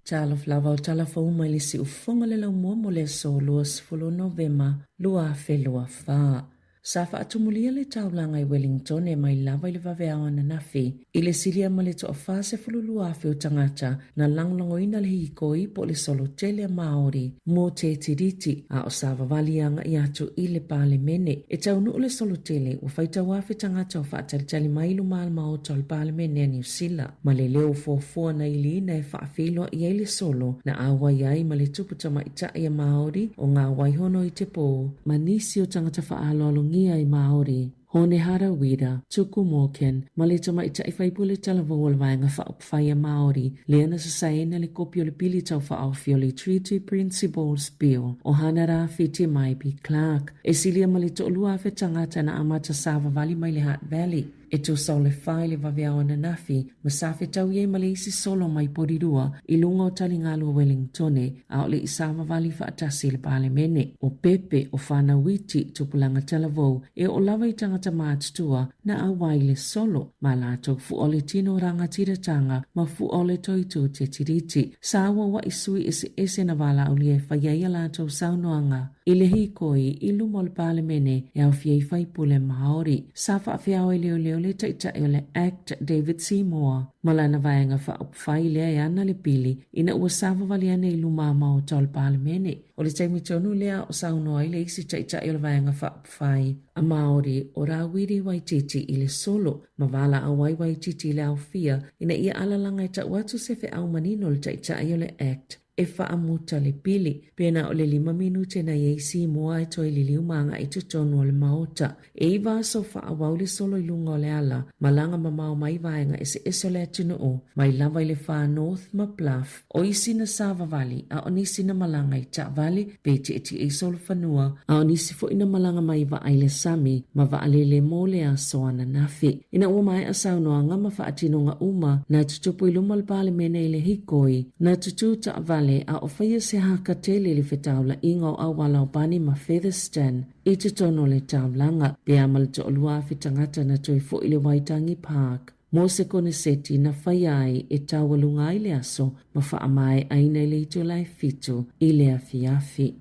Talofa lava o tala fou mai le siufofoga le laumua mo le aso 20 o Novema 2024. Sa faatumulia le taulaga i Wellingtone mai lava i le vaveao ananafi i le silia ma le toa 42,000 o tagata na lagolagoina le hīkoi po o le solo tele a Māori mō te Tiriti, a o savavali agai atu i le Palemene. E taunuu le solo tele, ua faitau afe tagata o faatalitali mai i luma o le Maota o le Palemene a Niu Sila. Ma le leo fuafua na iliina e faafeiloai ai le solo na auai ai ma le tupu tamaitai a Māori o ngā waihono i te pō, ma nisi o tagata faaaloalogia i Māori, Hone Harawira, Tuku Morgan, ma le tamaitai faipule talavou o le Vaega Faaupufai a Māori, lea na sasaena le kopi o le pili taufaaofi o le Treaty Principles Bill o Hana Rāwhiti Maipi Clark, e silia ma le 2,000 tagata na amata savavali mai le Hutt Valley. E tusa o le fa i le vaveao ananafi, ma sa fetaui ai ma le isi solo mai Porirua i luga o taligalu o Wellingtone, a o le i savavali faatasi i le Palemene. O Pepe, o fanau iti, tupulaga talavou, e oo lava i tagata matutua na auai i le solo, ma latou fua o le tino rangatiratanga ma fua o le toitū te Tiriti. Sa auaua'i sui eseese na valaaulia e fai ai a latou saunoaga. I le hīkoi i luma o le Palemene e aofia ai faipule Māori, sa faafeao e leoleo le Taitai o le Act David Seymour ma lana vaega faaupufai lea e ana le pili ina ua savavali ane i luma maota o le Palemene. O le taimi tonu lea o saunoa ai le isi Taitai o le Vaega Faaupufai a Māori o Rawiri Waititi i le solo ma valaau ai Waititi i le aofia ina ia alalaga e tau atu se feau manino le Taitai o le Act e faamuta le pili. Pēnā o le lima minute na i ai Seymour e toe liliu ma agai i totonu o le maota. E iwa aso faaauau le solo i luga o le ala, malaga mamao mai vaega eseese o le atunuu, mai lava i le Far North ma Bluff. O isi na savavali, a o nisi na malaga i taavale, pe tietie i solofanua, a o nisi foi na malaga mai vaa i le sami ma vaalele mo le aso ananafi. Ina ua maea saunoaga ma faatinoga uma, na tutupu i luma o le Palemene i le hikoi, na tutū taavale a o faia se haka tele i le fetaulaiga o auala o Bani ma Featherston i totonu o le taulaga, pe a ma le 2,000 tagata na toe foi i le Waitangi Park mo se koneseti na faia ai e taualuga ai le aso ma faamaeaina i le itula e fitu i le afiafi.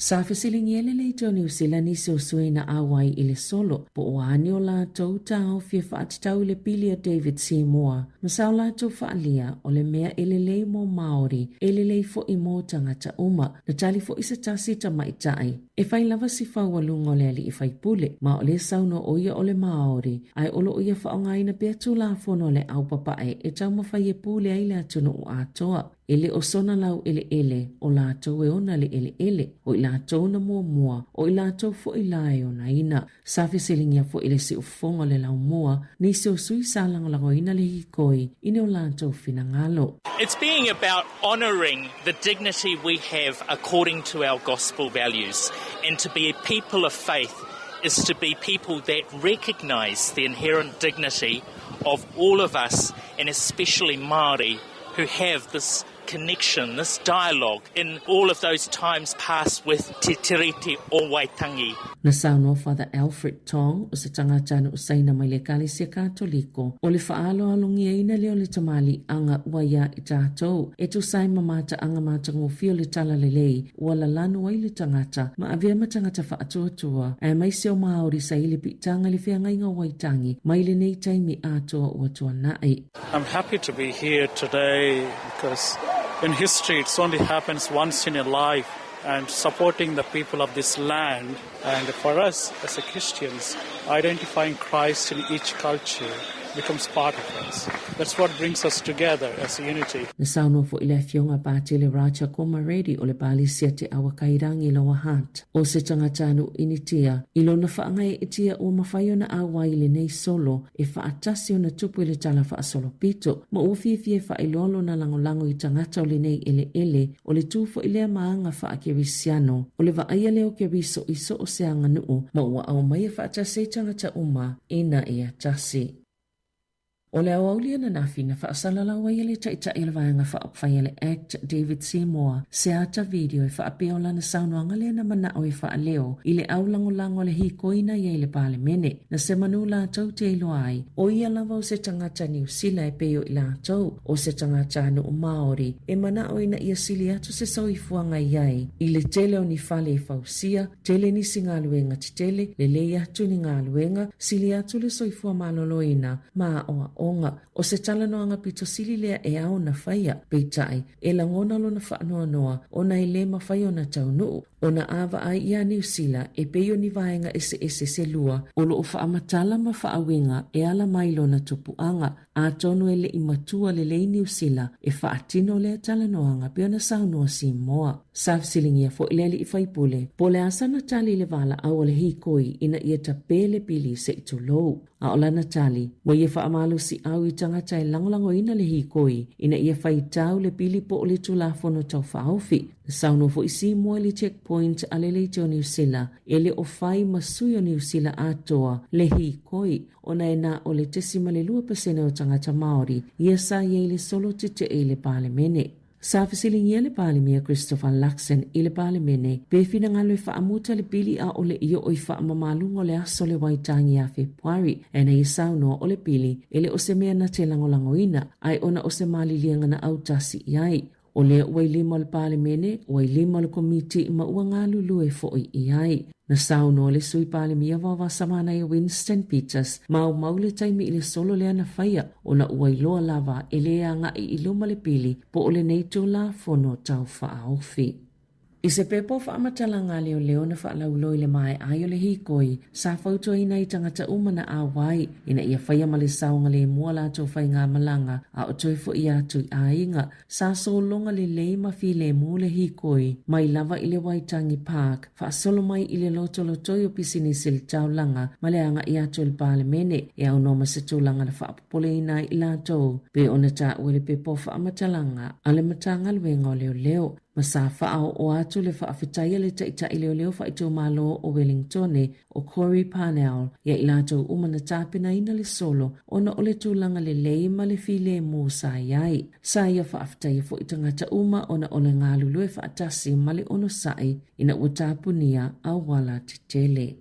Sa fesiligia e le Leitio o Niu Sila nisi o sui na auai i le solo, po o a ni o latou taofi e faatatau i le pili a David Seymour, ma sa o latou faaalia o le mea e lelei mo Māori, e lelei foi mo tagata uma. Na tali foi se tasi tamaitai, e fai lava si faualuga o le alii faipule, ma o lea saunoa o ia o le Māori, ae o lo o ia faaaogaina pea Tulafono a le Aupapae e taumafai e pule ai le atunuu atoa. E le o sona lau eleele, o latou e ona le eleele, o i latou na muamua, o i latou foi la e onaina. Sa fesiligia foi le siufofoga o le laumua, nisi o sui sa lagolagoina le hikoi i ni o latou finagalo. It's being about honouring the dignity we have according to our gospel values and to be a people of faith is to be people that recognise the inherent dignity of all of us and especially Māori who have this connection, this dialogue in all of those times past with Te Tiriti o Waitangi. Na saunoa Father Alfred Tong o se tagata na usaina mai le Ekalesia Katoliko, o le faaaloalogiaina lea o le tamaliiaga ua ia i tatou, e tusa ai ma mataaga matagofie o le Talalelei ua lalanu ai le tagata ma avea ma tagata faatuatua, aemaise o Māori sa i le piitaga i le feagaiga o Waitangi mai lenei taimi atoa ua tuanai. I'm happy to be here today because in history it's only happens once in a life and supporting the people of this land and for us as a Christians identifying Christ in each culture becomes part of us. That's what brings us together as a unity. Na saunoa foi le Afioga Patele Raja Komaredi o le Palisi Te Awakairangi Lower Hutt, o se tagata nuu Initia, i lona faagaeetia ua mafai ona auai i lenei solo e faatasi ona tupu i le tala faasolopito, ma ua fiafia e faailoa lona lagolago i tagata o lenei eleele, o le tu foi lea ma aga faakerisiano, o le vaaia lea o Keriso i so o se aganuu, ma ua aumaia faatasi ai tagata uma ina ia tasi. O le aoauli ananafi na faasalalau ai e le Taitai o le Vaega Faaupufai a le Act, David Seymour, se ata video e faapea o lana saunoaga lea na manao e faaleo i le au lagolago a le hikoi na i ai i le Palemene, na se manu latou te iloa ai, o ia lava o se tagata Niu Sila e pei o i latou, o se tagata nuu Maori, e manao ina ia sili atu se soifuaga i ai i le tele o ni fale e fausia, Tele nisi galuega tetele, lelei atu ni galuega, sili atu le soifua maloloina ma aoaoga. O se talanoaga pito sili lea e ao ona faia, peitai, e lagona lona faanoanoa ona e le mafai ona taunuu, ona a vaai iā Niu Sila e pei o ni vaega eseese se lua o loo faamatala ma faauiga e ala mai lona tupuaga. Atonu e le i matua lelei Niu Sila e faatino lea talanoaga pei ona saunoa Simoa. Sa fesiligia foi le alii faipule po o le a sana tali i le valaau a le hikoi ina ia tape le pili se i tulou. A o lana tali, ua ia faamalosiau i tagata e lagolagoina le hikoi ina ia faitau le pili po o le Tulafono Tau Faaofi. Na saunoa foi Simoa i le checkpoint a le Leitio Niu Sila e le o fai ma sui o Niu Sila atoa le hikoi ona e na o le 0.2% o tagata Māori ia sa i ai le solo tetee i le Palemene. Sa fesiligia le Palemia Christopher Luxon i le Palemene pe finagalo e faamuta le pili a o le i oo i faamamaluga o le aso le Waitangi ia Fepuari, ae na ia saunoa o le pili e le o se mea na te lagolagoina, ae ona o se maliliega na autasi i ai. O lea ua i lima o le Palemene, ua i lima o le Komiti ma ua galulue foi i ai. Na saunoa le Sui Palemia Vaovasamanaia Winston Peters, maumau le taimi i le solo lea na faia ona ua iloa lava e le agai i luma le pili po o lenei Tulafono Tau Faaofi. I se pepa o faamatalaga a leoleo na faalauiloa i le maea ai o le hikoi, sa fautuaina ai tagata uma na auai ina ia faia ma le saogalemu a latou faigamalaga a o toe foi atu i aiga. Sa sologa lelei ma filemu le hikoi mai lava i le Waitangi Park, faasolo mai i le lotolotoi o pisinisi i le taulaga ma le agai atu i le Palemene e aunoa ma se tulaga na faapopoleina ai i latou pei ona taua i le pepa o faamatalaga a le Matagaluega o Leoleo. Ma sa faaoo atu le faafetai a le Taitai Leoleo Faaitumalo o Wellingtone, o Corey Parnell, ia i latou uma na tapenaina le solo ona o le tulaga lelei ma le filemu sa i ai. Sa ia faafetaia foi tagata uma ona o le galulue faatasi ma le onosai ina ua tapunia auala tetele.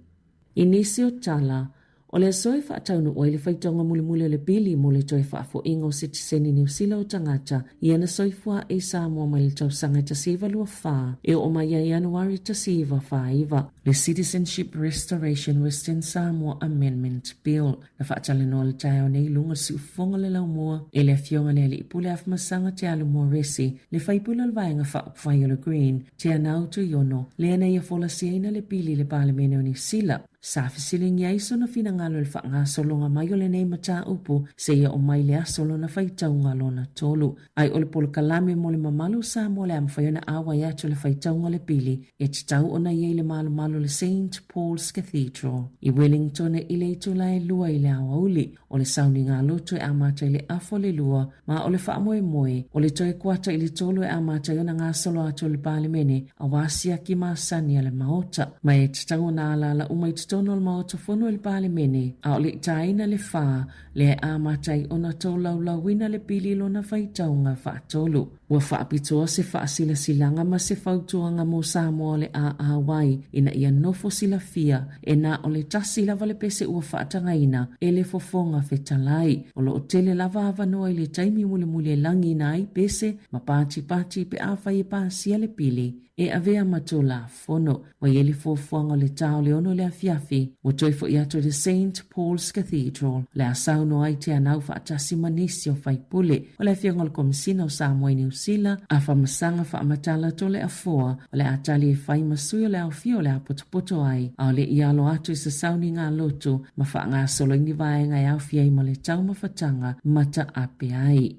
I nisi o tala, O le aso e faataunuu ai le faitauga mulimuli o le pili mo le toe faafoiga o sitiseni Niu Sila o tagata ia na soifua ae i Samoa mai le tausaga 1924 e oo mai ia Ianuari 1949, le Citizenship Restoration Western Samoa Amendment Bill. Na faatalanoa le taeao nei i luga o le siufofoga o le laumua e le Afioga i le Alii Pule Afamasaga Te Alu Moresi, le faipule o le Vaega Faaupufai o le Green, Teanau Tuiono, lea na ia folasiaina le pili i le Palemene o Niu Sila. Sa fesiligia ai sona finagalo i le faagasologa mai o lenei mataupu seia oo mai le aso lona faitauga lona tolu. Ai o le polokalame mo le mamalu o Samoa le a mafai ona auai atu i le faitauga o le pili e tatau ona i ai le malomalu o le Saint Paul's Cathedral i Wellington i le itula e lua i le aoauli. O le sauniga loto e amata i le afa o le lua, ma o le faamoemoe, o le toe kuata i le tolu e amata ai ona gasolo atu o le Palemene aua siaki masani a le Maota. Ma e tatau ona alaala uma i totonu o le Maota Fono i le Palemene, a o le i tāina le fā, lea e amata ai ona tolaulauina le pili i lona faitauga faatolu. Ua faapitoa se faasilasilaga ma se fautuaga mo Samoa o le AAY ina ia nofo silafia e na o le tasi lava le pese ua faatagaina e le Fofoga Fetalai. O lo o tele lava avanoa i le taimi mulimuli e lagiina ai pese ma patipati pe afai e pasia le pili e avea ma Tulafono. Ua i ai le fuafuaga o le ta o le ono i le afiafi, ua toe foi atu i le Saint Paul's Cathedral, o le a saunoa ai Teanau faatasi ma nisi o faipule o le Afioga o le Komesina o Samoa i Niu Sila, Afamasaga Faamatala Toleafoa, o le a tali e fai ma sui o le aofia o le a potopoto ai, a o le i alo atu i se sauniga lotu ma faagasolo i ni vaega e aofia ai ma le taumafataga mataape ai.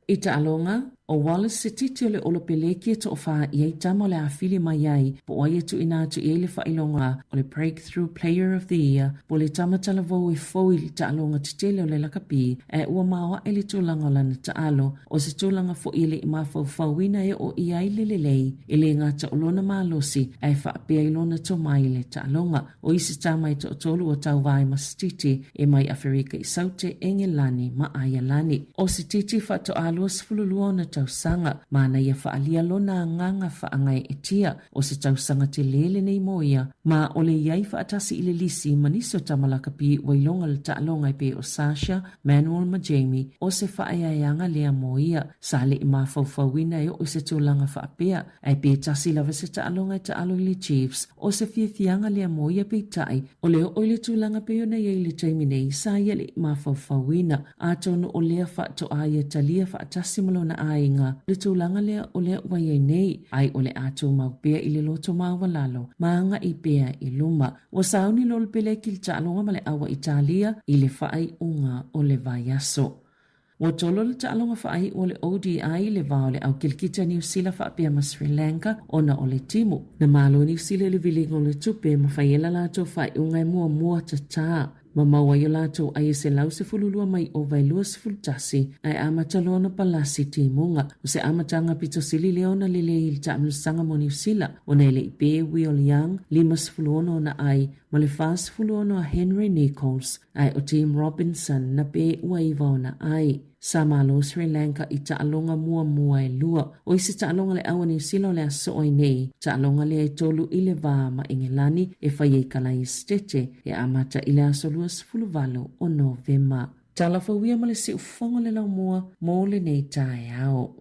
I taaloga, ʻo Wallace se titi o le ʻolopeleki e toʻofā i ai tama o le a fili mai ai po o ai e tuuina atu i ai le faailoga o le Breakthrough Player of the Year po o le tama talavou e fou i le taaloga tetele o le lakapi ae ua maoaʻe le tulaga o lana taalo o se tulaga foʻi e le i mafaufauina e oo i ai le lelei e le gata o lona malosi ae faapea i lona tomai i le taaloga. O isi tama e toatolu ua tauva ai ma Sititi e mai Aferika i Saute, Engelani ma Aialani. O Sititi faatoa 22 ona tausaga, ma na ia faaalia lona agaga faagaeetia o se tausaga telē lenei mo ia, ma o le i ai faatasi i le lisi ma nisi o tama lakapi ua iloga le taaloga e pei o Sasha, Manuel ma Jamie, o se faaeaeaga lea mo ia. Sa le i mafaufauina e oo i se tulaga faapea, ae pe tasi lava se taaloga e taalo i le Chiefs, O se fiafiaga lea mo ia peitai, o le oo i le tulaga pei ona i ai i le taimi nei, sa ia le i mafaufauina. Atonu o lea faatoa ia talia faatasi ma lona aiga le tulaga lea o lea ua i ai nei, ai o le a tumau pea i le loto maualalo ma agai pea i luma. Ua sauni loa le peleki i le taaloga ma le ʻAua Italia i le faaiuga o le vaiaso. Ua tolo le taaloga faaiu o le ODI i le va o le Aukilikita Niu Sila faapea ma Sri Lanka ona o le timu. Na malo Niu Sila i le viliga o le tupe ma fai ai la latou faaiuga e muamua tatā ma maua ai o latou ai e 112 mai ova e 21 ae amata loa ona palasi timuga. O se amataga pito sili lea ona lelei i le taamilosaga mo Niu Sila ona e le i pē Will Young 56 ona ai ma le 46 a Henry Nicholls Ae o Tim Robinson na pē ua iva ona ai. Sa malo Sri Lanka i taaloga muamua e lua. O isi taaloga le ʻAua Niu Sila o le a soo ai nei, taaloga lea e tolu i le va ma Engelani e fai ai ka Lae Esetete e amata i le aso 28 o Novema. Tala fou ia ma le siufofoga o le laumua mo lenei taeao.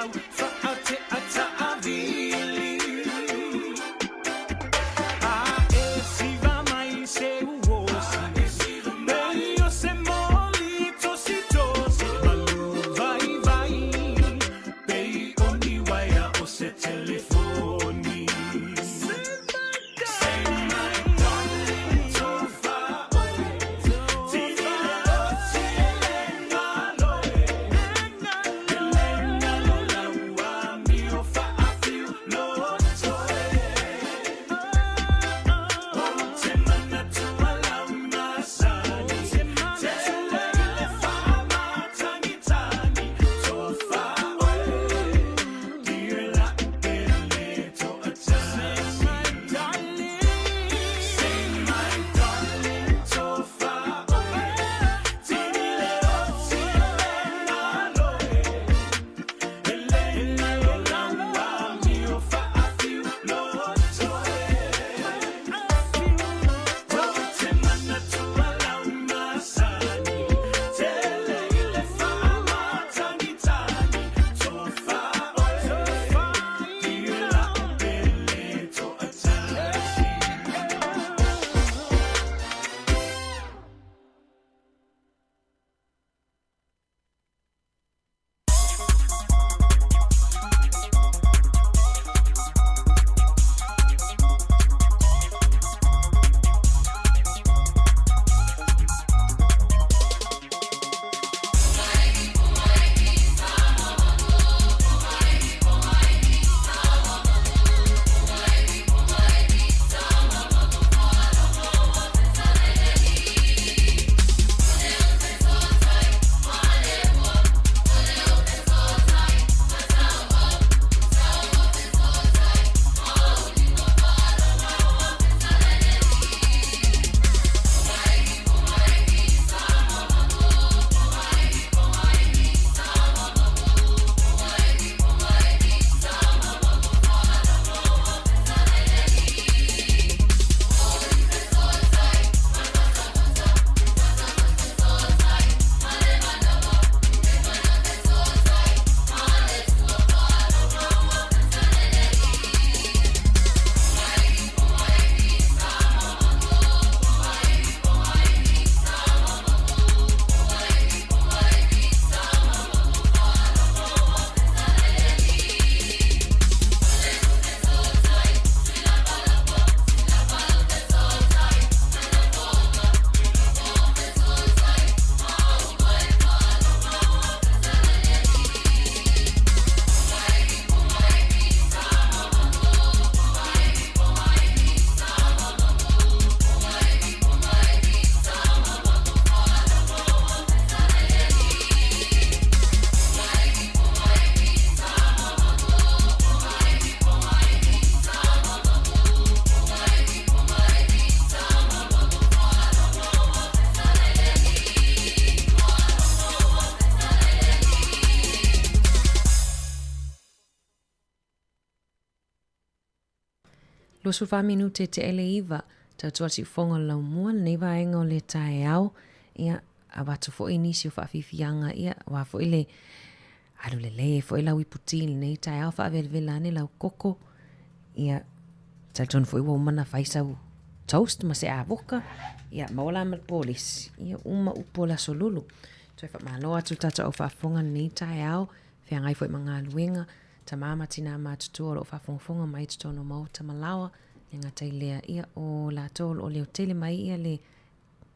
lau faate'a taavili. A e siva mai se uosi, pei o se moli tositosi, malu vaivai, pei o ni uaea o se telefoni. Say my darling, tofa oe, tini le oti e le galo e, e le galo lau amio faafiu loto e. Ou te manatu lau masani, tele i le faamatagitagi, tofa oe, dear la'u pele toatasi. Say my darling, tofa oe, tini le oti e le galo e, e le galo lau amio faafiu loto e. Ou te manatu lau masani, tele i le faamatagitagi, tofa oe, dear la'u pele toatasi. 24 minute te ele iva, tautua siufoga o le laumua lenei vaega o le taeao, ia, avatu foi nisi o faafiafiaga, ia, aua foi le alu lelei ai foi lau iputi i lenei taeao, faavelavela ane lau koko, ia, talitonu foi ua uma ona fai sau toast ma se avoka, ia, maua la ma le polisi, ia, uma upu o le aso lulu. Toe faamalo atu i le tatou au faafofoga i lenei taeao, feagai foi ma galuega, tama ma tinā matutua o lo o faafogafoga mai i totonu o maota ma laoa, e gata i lea, ia, o latou o lo o leo tele mai ia le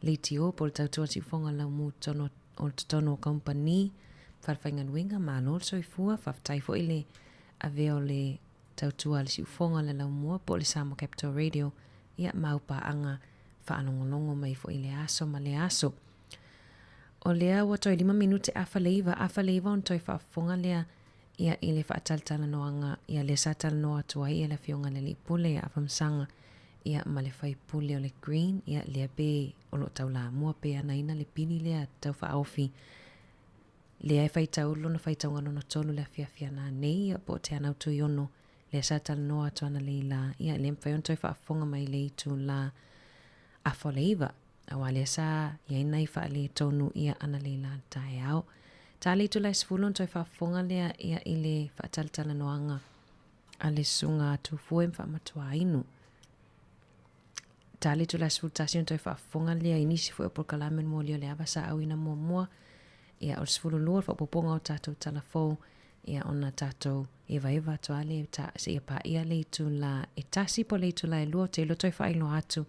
leitio po o le tautua siufoga laumu totonu o totonu o kamupani, fale faigaluega, malo le soifua, faafetai foi le avea o le tautua a le siufoga o le laumua po o le Samoa Capital Radio, ia, ma au paaga faalogologo mai foi i lea aso ma lea aso. O lea ua toe 5 minute afa le 9, afa le 9 ona toe faafofoga lea ia i le faatalatalanoaga ia lea sa talanoa atu ai ia le Afioga i le Alii Pule ia Afamasaga ia ma le faipule o le Green ia lea pe o lo o taulamua pe anaina le pili lea tau faaofi lea e faitau lona faitauga lona tolu le afiafi ana nei ia po o Te Anau Tuiono lea sa talanoa atu ana lei la ia le mafai ona toe faafofoga mai le itu la afa o le iva aua lea sa i ai nai faaletonu ia ana lei la taeao. Ta le itula e 10 ona toe faafofoga lea ia i le faatalatalanoaga a le susuga a Tufue ma Faamatuainu. Ta le itula e 11 ona toe faafofoga lea i nisi foi o polokalame o le Moli o le Ava sa auina muamua. Ia o le 12 le faaopoopoga o tatou tala fou ia ona tatou evaeva atu lava lea ta, seia paia le itula e tasi po o le itula e lua ou te iloa toe faailoa atu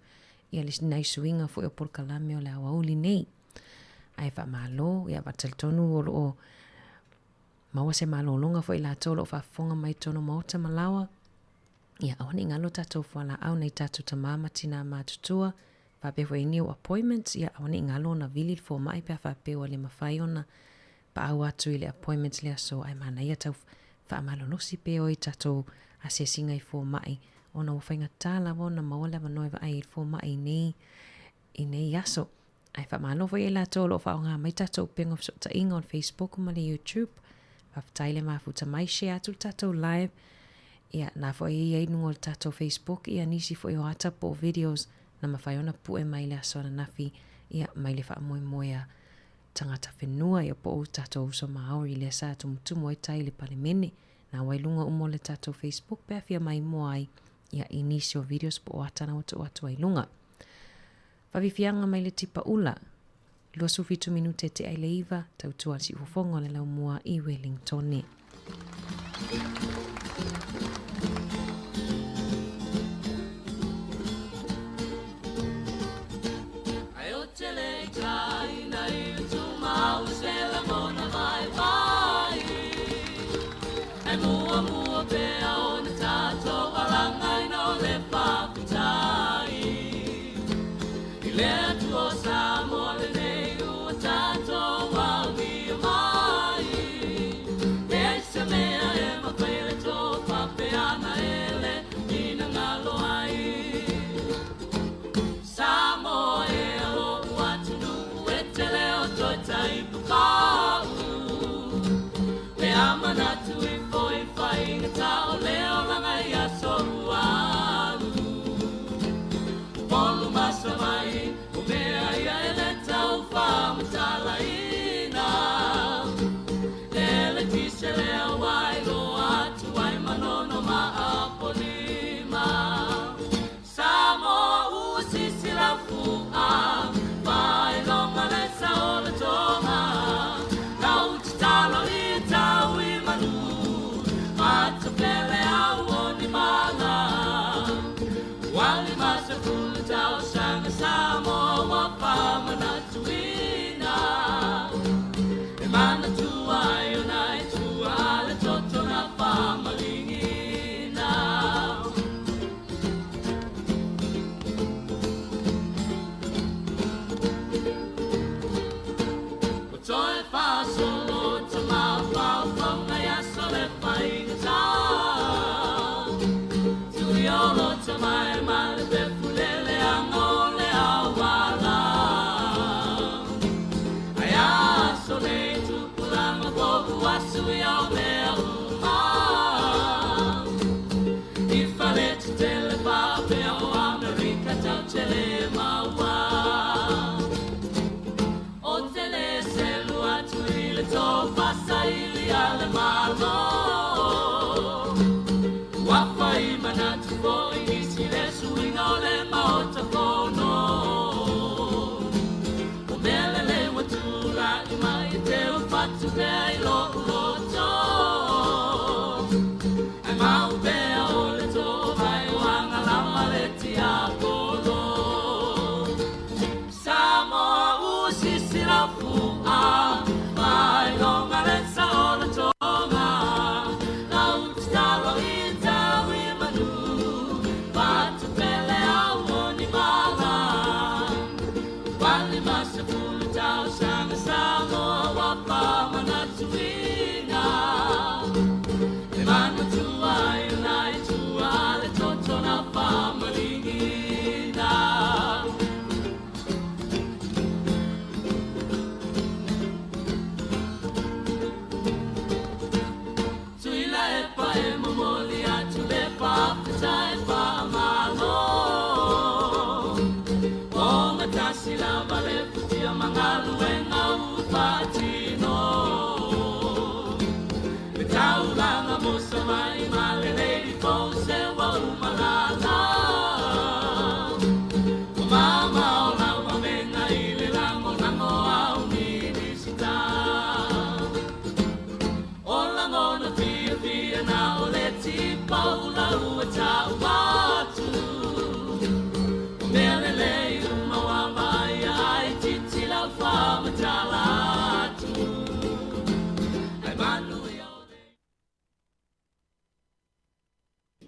ia le nai suiga foi o polokalame o le aoauli nei. Ae faamalo, ia talitonu o lo o maua se malologa foi i latou o lo o faafofoga mai totonu o maota ma laoa. Ia aua ne i galo tatou fualaau nai tatou tama ma tina matutua, faapea foi new appointments, ia aua ne i galo ona vili le fomai pe a faapea ua le mafai ona paau atu i le appointment le aso, ae manaia tau faamalolosi pea o i tatou asiasiga i fomai, ona ua faigata lava ona maua le avanoa e vaai ai i le fomai i nei i nei aso. Ae faamalo foi ia i latou o lo o faaaoga mai tatou upega o fesootaiga o le Facebook ma le YouTube. Faafetai le mafuta mai, share atu le tatou live. Ia, na foi e i ai i luga o le tatou Facebook ia nisi foi o ata po o videos na mafai ona pue mai le aso ananafi, ia, mai le faamoemoe a tagata whenua, ia po o tatou uso Māori lea sa tumutumu ai tai i le Palemene. Na wai luga uma o le tatou Facebook pe a fia maimoa ai, ia, i nisi o videos po o ata na ua tuu atu ai i luga. Fafifiaga mai le tipa ula, 27 minute tea i le iva, tautua le siufofoga o le laumua i Wellingtone.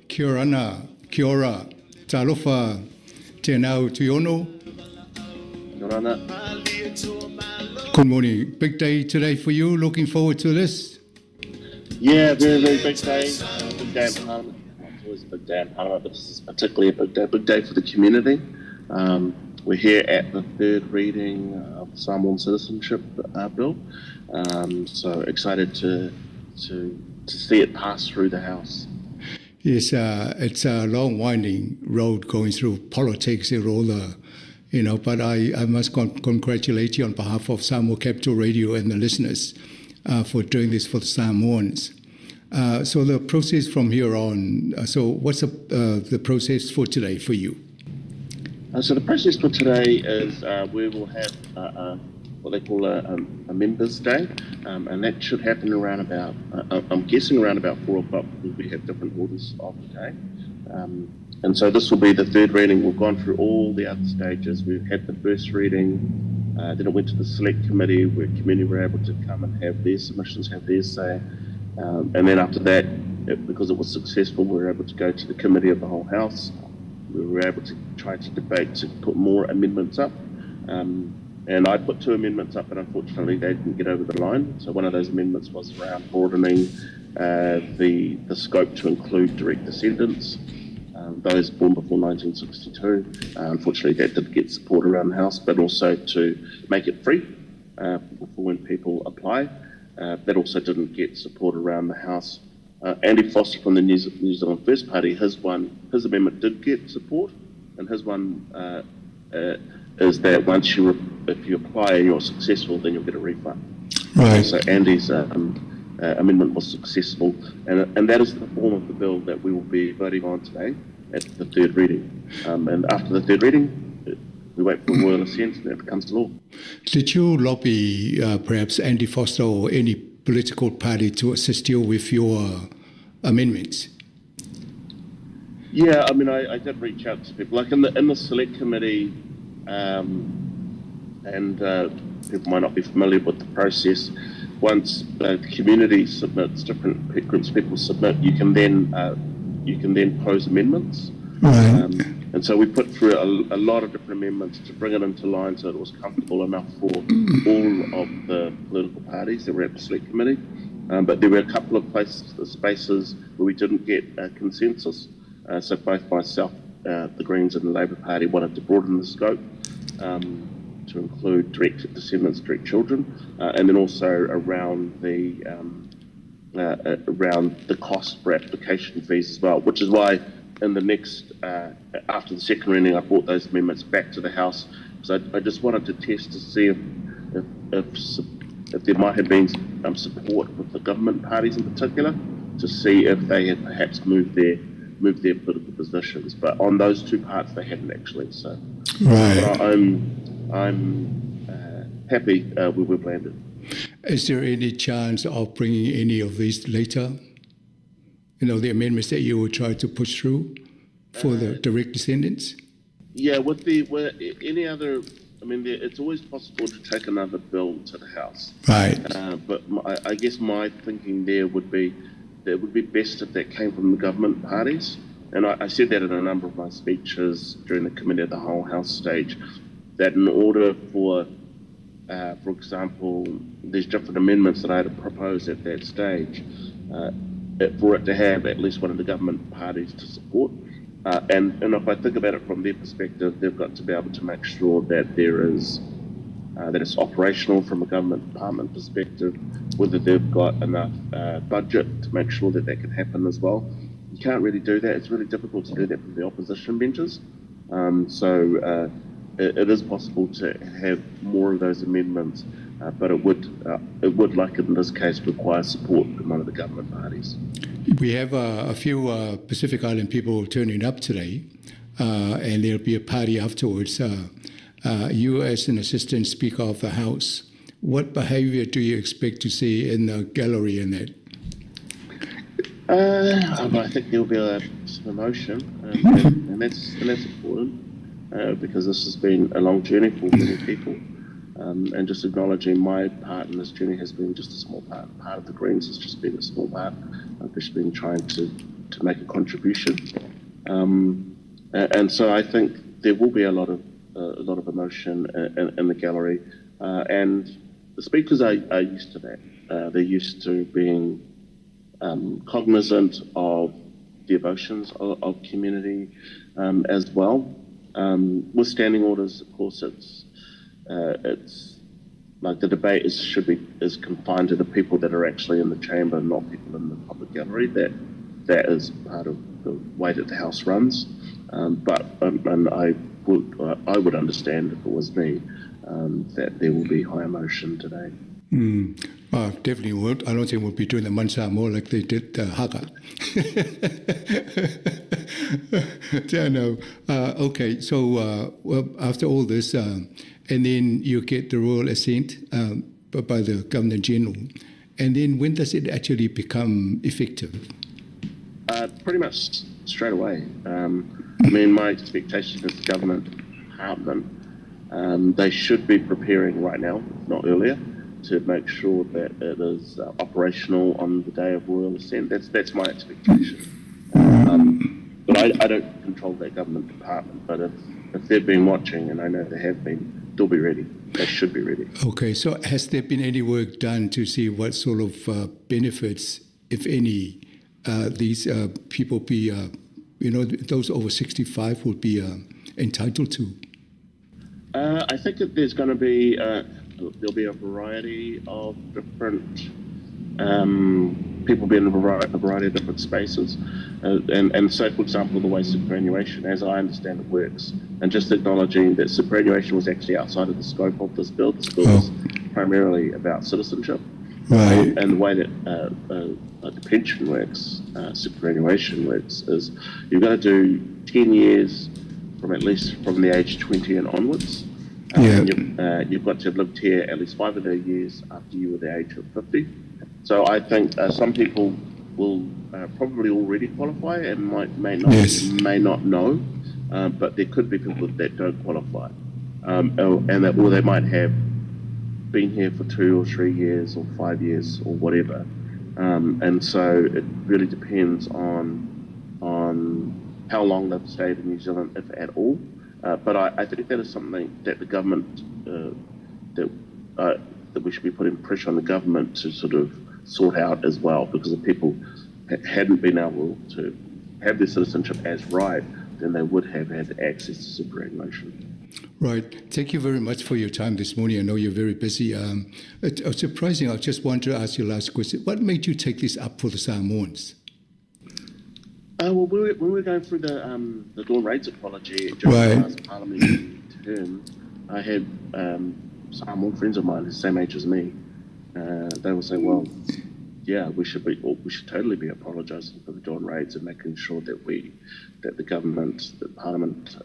Kia orana, kia ora, talofa, tēnā Tuiono. Kia orana. Good morning. Big day today for you. Looking forward to this? Yeah, very, very big day. Big day in Parliament. Well, it's always a big day in Parliament, but this is particularly a big day. Big day for the community. We're here at the third reading of the Samoan Citizenship Bill. So excited to see it pass through the House. Yes, it's a long winding road going through politics and all the, you know, but I must congratulate you on behalf of Samoa Capital Radio and the listeners for doing this for the Samoans. So the process from here on, so what's the process for today for you? So the process for today is we will have what they call a members' day, and that should happen around about, I'm guessing around about 4 o'clock, because we have different orders of the day. And so this will be the third reading. We've gone through all the other stages. We've had the first reading, then it went to the select committee where community were able to come and have their submissions, have their say. And then after that, because it was successful, we were able to go to the committee of the whole House. We were able to try to debate to put more amendments up. And I put 2 amendments up, and unfortunately they didn't get over the line. So one of those amendments was around broadening the scope to include direct descendants, those born before 1962. Unfortunately, that did get support around the House, but also to make it free for when people apply. That also didn't get support around the House. Andy Foster from the New Zealand First Party, his amendment did get support, and his one is that once you if you apply and you're successful, then you'll get a refund. Right. So Andy's amendment was successful, and that is the form of the bill that we will be voting on today at the third reading. And after the third reading, we wait for royal assent, and it becomes law. Did you lobby perhaps Andy Foster or any political party to assist you with your amendments? Yeah, I mean, I did reach out to people. Like in the select committee, and people might not be familiar with the process. Once the community submits, different groups of people submit, you can then pose amendments. Right. And so we put through a lot of different amendments to bring it into line so it was comfortable enough for all of the political parties that were at the select committee. But there were a couple of places, spaces where we didn't get a consensus. So both myself, the Greens and the Labour Party wanted to broaden the scope to include direct descendants, direct children, and then also around the cost for application fees as well, which is why in the next, after the second reading, I brought those amendments back to the House, because I just wanted to test to see if there might have been support with the government parties in particular, to see if they had perhaps moved their political positions. But on those two parts, they hadn't actually. So right. But I'm happy where we've landed. Is there any chance of bringing any of these later? You know, the amendments that you will try to push through for the direct descendants? Yeah, with any other, I mean, it's always possible to take another bill to the House. Right. But I guess my thinking there would be that it would be best if that came from the government parties. And I said that in a number of my speeches during the Committee of the Whole House stage, that in order for example, there's different amendments that I had to propose at that stage, for it to have at least one of the government parties to support. And if I think about it from their perspective, they've got to be able to make sure that there is that it's operational from a government department perspective, whether they've got enough budget to make sure that that can happen as well. You can't really do that. It's really difficult to do that from the opposition benches. So it is possible to have more of those amendments, but it would, like in this case, require support from one of the government parties. We have a few Pacific Island people turning up today, and there'll be a party afterwards. You, as an assistant speaker of the House, what behaviour do you expect to see in the gallery in that? I think there'll be some emotion, and that's important because this has been a long journey for many people. And just acknowledging my part in this journey has been just a small part. Part of the Greens has just been a small part. I've just been trying to make a contribution. And so I think there will be a lot of emotion in the gallery. And the speakers are used to that. They're used to being cognizant of the emotions of community as well. With standing orders, of course, it's like the debate is confined to the people that are actually in the chamber, not people in the public gallery. That is part of the way that the House runs. But I would understand if it was me that there will be high emotion today. Definitely would. I don't think we'll be doing the Mansa more like they did the Haka. No. Okay, so well, after all this, and then you get the royal assent by the Governor General, and then when does it actually become effective? Pretty much straight away. I mean, my expectation is the government department, they should be preparing right now, if not earlier, to make sure that it is operational on the day of royal assent. That's my expectation. But I don't control that government department. But if they've been watching, and I know they have been, they'll be ready. They should be ready. Okay, so has there been any work done to see what sort of benefits, if any, these people be, those over 65 would be entitled to? I think that there's going to be... there'll be a variety of different people be in a variety of different spaces. And so, for example, the way superannuation, as I understand it, works, and just acknowledging that superannuation was actually outside of the scope of this bill. This bill is primarily about citizenship. Right. And the way that the pension works, superannuation works, is you've got to do 10 years from at least from the age 20 and onwards. Yeah. And you've got to have lived here at least 5 of the years after you were the age of 50. So I think some people will probably already qualify and may not know, but there could be people that don't qualify, or they might have been here for 2 or 3 years or 5 years or whatever, and so it really depends on how long they've stayed in New Zealand, if at all. But I think that is something that the government that we should be putting pressure on the government to sort of sort out as well, because if people hadn't been able to have their citizenship as right, then they would have had access to superannuation. Right. Thank you very much for your time this morning. I know you're very busy. It's surprising. I just want to ask you last question. What made you take this up for the Samoans? Well, when we were going through the Dawn Raids apology during the last parliamentary term, I had Samoan friends of mine the same age as me. They would say, "Well, yeah, we should totally be apologising for the Dawn Raids and making sure that that the government, the parliament,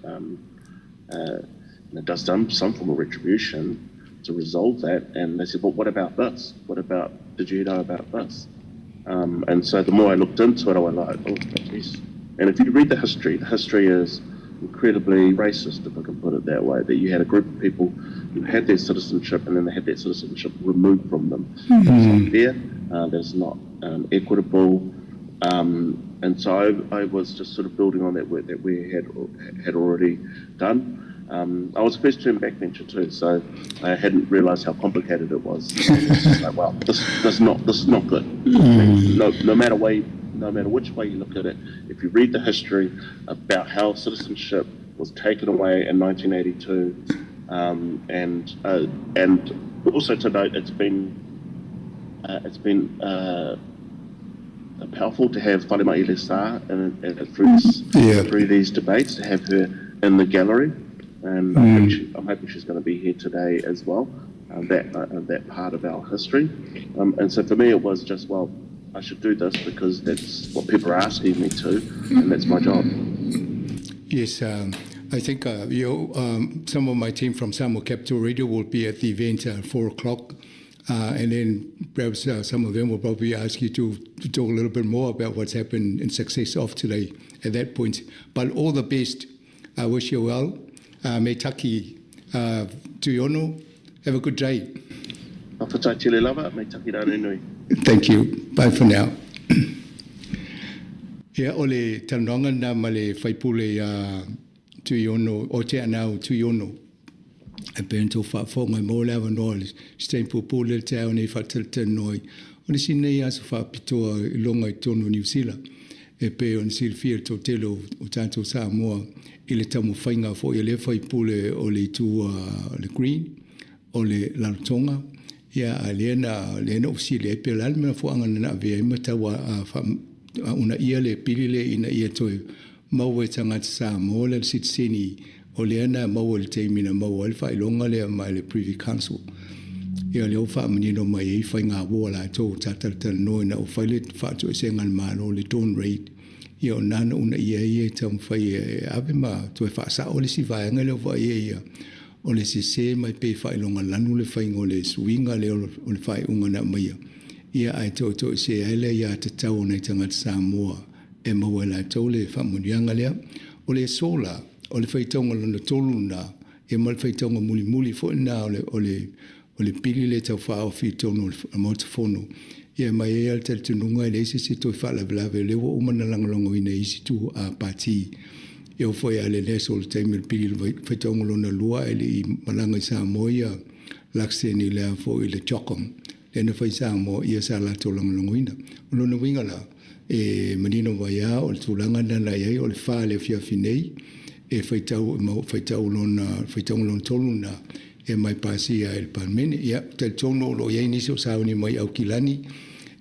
does some form of retribution to resolve that." And they said, "Well, what about this? What about? Did you know about this?" And so the more I looked into it, I went like, oh, geez. And if you read the history is incredibly racist, if I can put it that way, that you had a group of people who had their citizenship and then they had their citizenship removed from them. Mm-hmm. That's not fair, that's not equitable. And so I was just sort of building on that work that we had already done. I was a first-term backbencher too, so I hadn't realised how complicated it was. It's just like, well, this is not good. Mm. No matter which way you look at it, if you read the history about how citizenship was taken away in 1982, and also to note, it's been powerful to have Falema'ile Sa through these debates, to have her in the gallery. And I'm hoping she's going to be here today as well, that part of our history. And so for me, it was just, well, I should do this because that's what people are asking me to, and that's my job. Yes, um, I think uh, you know, um, some of my team from Samoa Capital Radio will be at the event at 4 o'clock. Uh, and then perhaps uh, some of them will probably ask you to, to talk a little bit more about what's happened in success of today at that point. But all the best. I wish you well. Uh, me taki uh, tuiono. Have a good day. Whawhetai tele lava, me taki rā nui. Thank you. Bye for now. Ia, o le talanoaga lena ma le faipule ia Tuiono, o Teanau Tuiono, e pei ona tou faafofoga e maua le avanoa o le se taimi puupuu lea i le taeao nei e faatalatalanoa ai. O le isi lenei aso faapitoa i luga i totonu o Niu Sila, e pei ona silafia e le toatele o tatou Samoa i le taumafaiga foi a lea faipule o le itu o le Green, o le Rarotonga, ia, a lea na, lea na ou fesili ai, pe o le a le mafuaaga na avea ai ma tau a, a, a uunaia le pili lea ina ia toe maua e tagata Samoa le sitiseni o lea na maua i le taimi na maua ai le faailoga lea mai le Privy Council. Ia, lea ua faamanino mai ai faigāuo a latou sa talatalanoa ina ua fai le faatoesega a le Malo, le Dawn Raid, ia o na na uunaia ai e taumafai e ave ma toe faasao le isi vaega lea ua vaaia ia o le sese mai pe faailoga lanu le faiga o le suiga lea o le faaiuga na aumaia, ia ae toetoesē ai le aiatatau o nai tagata Samoa e maua e latou le faamanuiaga lea. O le aso la, o le faitauga lona tolu lena, ia ma le faitauga mulimuli foi lena o le, o le, o le pili lea tau faaofi i totonu o le Maota Fono. Ia ma e i ai lava le talitonuga e leai se isi e toe faalavelave, o lea ua uma ona lagolagoina e isi itu pati. E oo foi lava i le aso o le taimi o le pili i le faitauga lona lua ae le i malaga i Samoa ia Luxen i le a foi le CHOGM lea na fai i Samoa, ia sa latou lagolagoina. O lona uiga la, e manino mai lava o le tulaga lena na i ai, o le fa i le afiafi nei e faitau, faitau lona, faitauga lona tolu lena e mai pasia e le Palemene. Ia, talitonu o lo o i ai nisi o sauni mai Aukilani,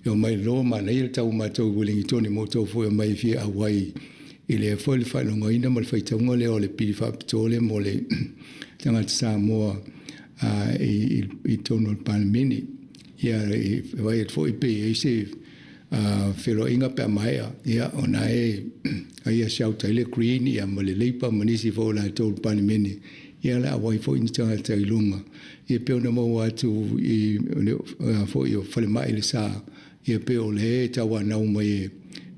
e omai loa manaia le tau o matou i Uelingitone mo outou foi omai e fia auai i lea foi le faailogaina ma le faitauga lea o le pili faapitoa lea mo le tagata Samoa i, i totonu o le Palemene. Ia, e vaai atu foi pe i ai se feloaiga pe a maea, ia, ona e aia shout ai le Green ia ma le Labour ma nisi foi o latou o le Palemene, ia le auai foi ni tagata i luga. Ia pei ona maua atu i le foi o falemai le sa, ia pei o lea e tauanau mai e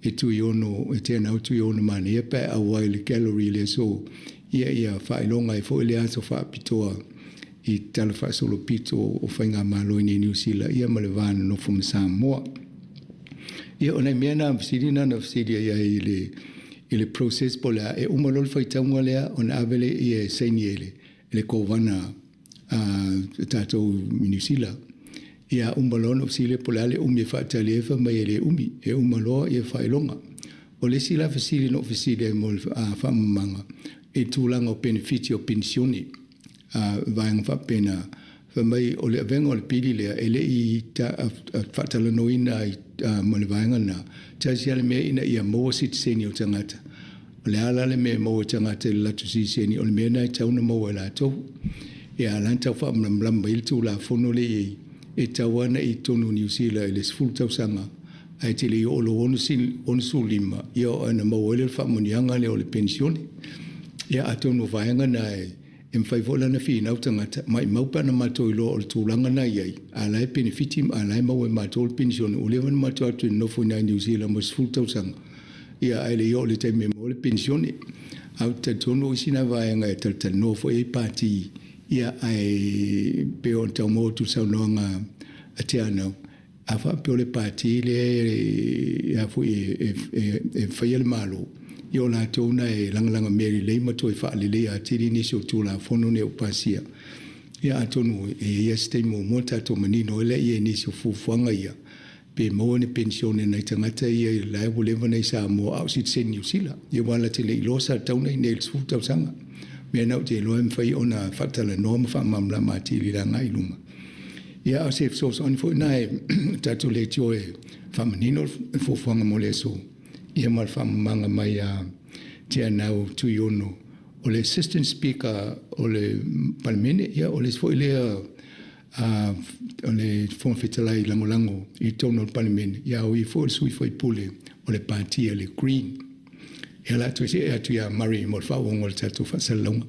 e Tuiono, e Teanau Tuiono manaia pe a auai i le gallery i le aso, ia ia faailoga ai foi le aso faapitoa i Tala Faasolopito o Faigamalo i nei Niu Sila ia ma le va nonofo ma Samoa. Ia o nai mea na fesili na na fesili ai ai i le i le process po o le a e uma loa le faitauga lea ona ave lea ia e saini e le e le kovana a tatou i Niu Sila. Ia uma loa ona ou fesili po o le a le umi e faatali ai fai mai e le umi, e uma loa ia faailoga. O le isi la fesili na ou fesili ai mo le faamamaga i tulaga o penefiti o penisione. a vaega faapena, fai mai o le avega o le pili lea e le i faatalanoaina ai ma le vaega lena, tasi lava le mea ina ia maua sitiseni o tagata. O le a la le mea e maua e tagata i le latou sitiseni, o le mea lena e tatau ona maua e latou. Ia, a la na tau faamalamalama mai ai le Tulafono lea i ai, e tatau lava ona i totonu o Niu Sila i le 10 tausaga ae te le i oo lou 65, ia ona maua ai lea o le faamanuiaga lea o le penisione. Ia atonu o vaega na e e mafai foi la ona finau tagata, maimau pe ana matou iloa o le tulaga na i ai, a la e penefiti a la e maua e matou le penisione, ua leva ona matou atu e nonofo i ina i Niu Sila mo le 10 tausaga, ia ae le i oo i le taimi e maua le penisione. Ae ou te talitonu o isi na vaega e talatalanoa foi ai pati, ia ae pei ona tau maua atu i le saunoaga a Teanau, A faapea o le pati lea e foi e faia le Malo, ia o latou na e lagalaga mea lelei ma toe faaleleia atili nisi o Tulafono nei ua pasia. Ia atonu e i ai lava se taimi muamua tatou manino ai lea i nisi o fuafuaga ia, pe maua ni penisione a nai tagata ia la ua leva ona i Samoa a o sitiseni Niu Sila. Ia aua la te le i iloa sa tatau ona i inei i le 10 tausaga. Mea na ou te iloa e mafai ona faatalanoa ma faamalamalama atili i le agai i luma. Ia, a o se fesoasoani foi lena e tatou leitio e faamanino le fuafuaga mo le aso, ia ma le faamamaga mai a Teanau Tuiono, o le Assistant Speaker o le Palemene, ia o le isi foi lea O le Fofoga Fetalai Lagolago i totonu o le Palemene, ia o ia foi o le sui faipule o le Pati a le Green. Ia o le a toe see atu ia Murray mo le faaauauga o le tatou faasalalauga.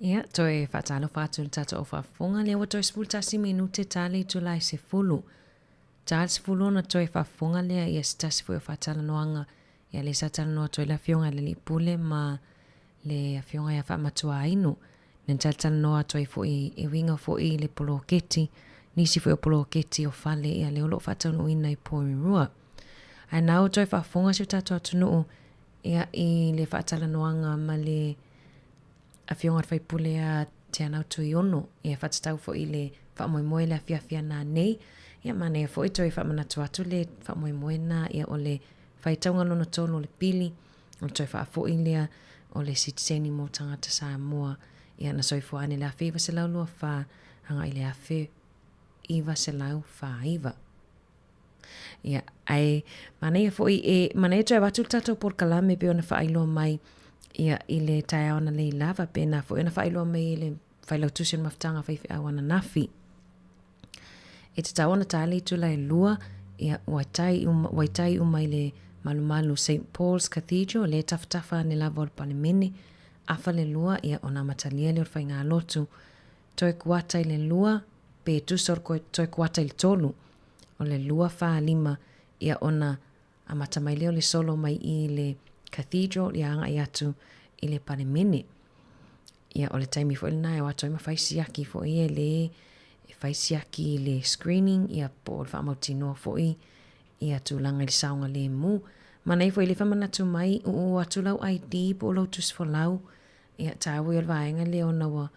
Ia, toe faatalofa atu i le tatou au faafofoga, lea ua toe 11 minute ta le itula e 10. Ta le 10 ona toe faafofoga lea ia se tasi foi o faatalanoaga ia lea sa talanoa atu ai le Afioga i le Alii Pule ma le Afioga ia Faamatuainu. Na talatalanoa atu ai foi e uiga foi i le poloketi, nisi foi o poloketi o fale ia lea o lo o faataunuuina i Porirua. Ae na ua toe faafofoga si o tatou atunuu ia i le faatalanoaga ma le Afioga i le Faipule a Teanau Tuiono, ia faatatau foi i le faamoemoe i le afiafi ana nei. Ia manaia foi toe faamanatu atu le faamoemoe na ia o le faitauga lona tolu o le pili, o le toe faafoi lea o le sitiseni mo tagata Samoa, ia na soifua ane i le 1924 agai i le 1949. Ia, ae manaia foi e, manaia toe avatu le tatou polokalame pei ona faailoa mai ia i le taeao ananei lava, pena foi ona faailoa mai e le Failautusi o le Mafutaga Faifeau ananafi. E tatau ona ta le itula e lua, ia, ua tai uma, ua tai uma i le malumalu St. Paul's Cathedral, le tafatafa ane lava o le Palemene, afa le lua, ia, ona amatalia lea o le faigalotu. Toe kuata i le lua, pe tusa o le toe kuata i le tolu, o le lua fa lima, ia ona amata mai lea o le solo mai i le Cathedral, ia agai atu i le Palemene. Ia, o le taimi foi lena e o atu ai ma fai siaki foi e le e fai siaki i le screening, ia po o le faamautinoa foi ia tulaga i le saogalemu. Manaia foi le faamanatu mai, uu atu lau ID po o lou tusi folau, ia taua ia o le vaega lea ona ua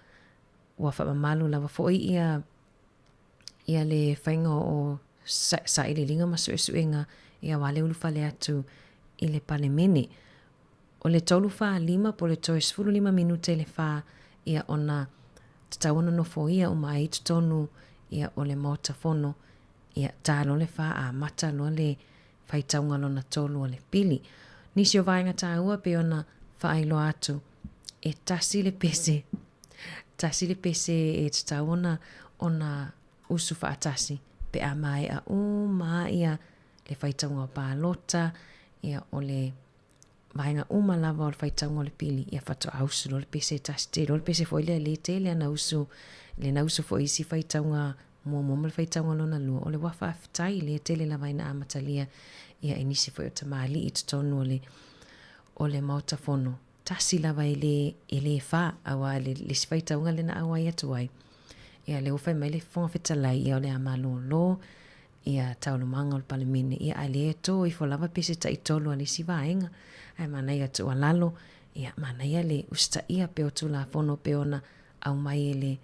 ua faamamalu lava foi ia ia le faiga o sailiiliga ma suesuega ia aua le ulufale atu i le Palemene. O le 3:45 po o le toe 15 minute i le fa ia ona tatau ona nofoia uma ai i totonu ia o le Maota Fono ia ta loa le fa amata loa le faitauga lona tolu o le pili. Nisi o vaega taua pei ona faailoa atu e tasi le pese tasi le pese e tatau ona ona usu faatasi pe a maea uma ia le faitauga o palota ia o le vaega uma lava o le faitauga o le pili, ia faatoa usu loa le pese e tasi. Te iloa le pese foi lea le tele ana usu, le na usu foi isi faitauga muamua ma le faitauga lona lua, o le ua faafetai lea tele lava ina amatalia ia e nisi foi o tamalii i totonu o le, o le Maota Fono. Tasi lava e le, e le fa, aua le, le isi faitauga lea na auai atu ai. Ia lea ua fai mai le Fofoga Fetalai, ia o le a malolo, ia taualumaga o le Palemene, ia ae lea e to ifo lava pese taitolu a le isi vaega, ae manaia tuualalo, ia manaia le usitaia pea o Tulafono pei ona aumai e le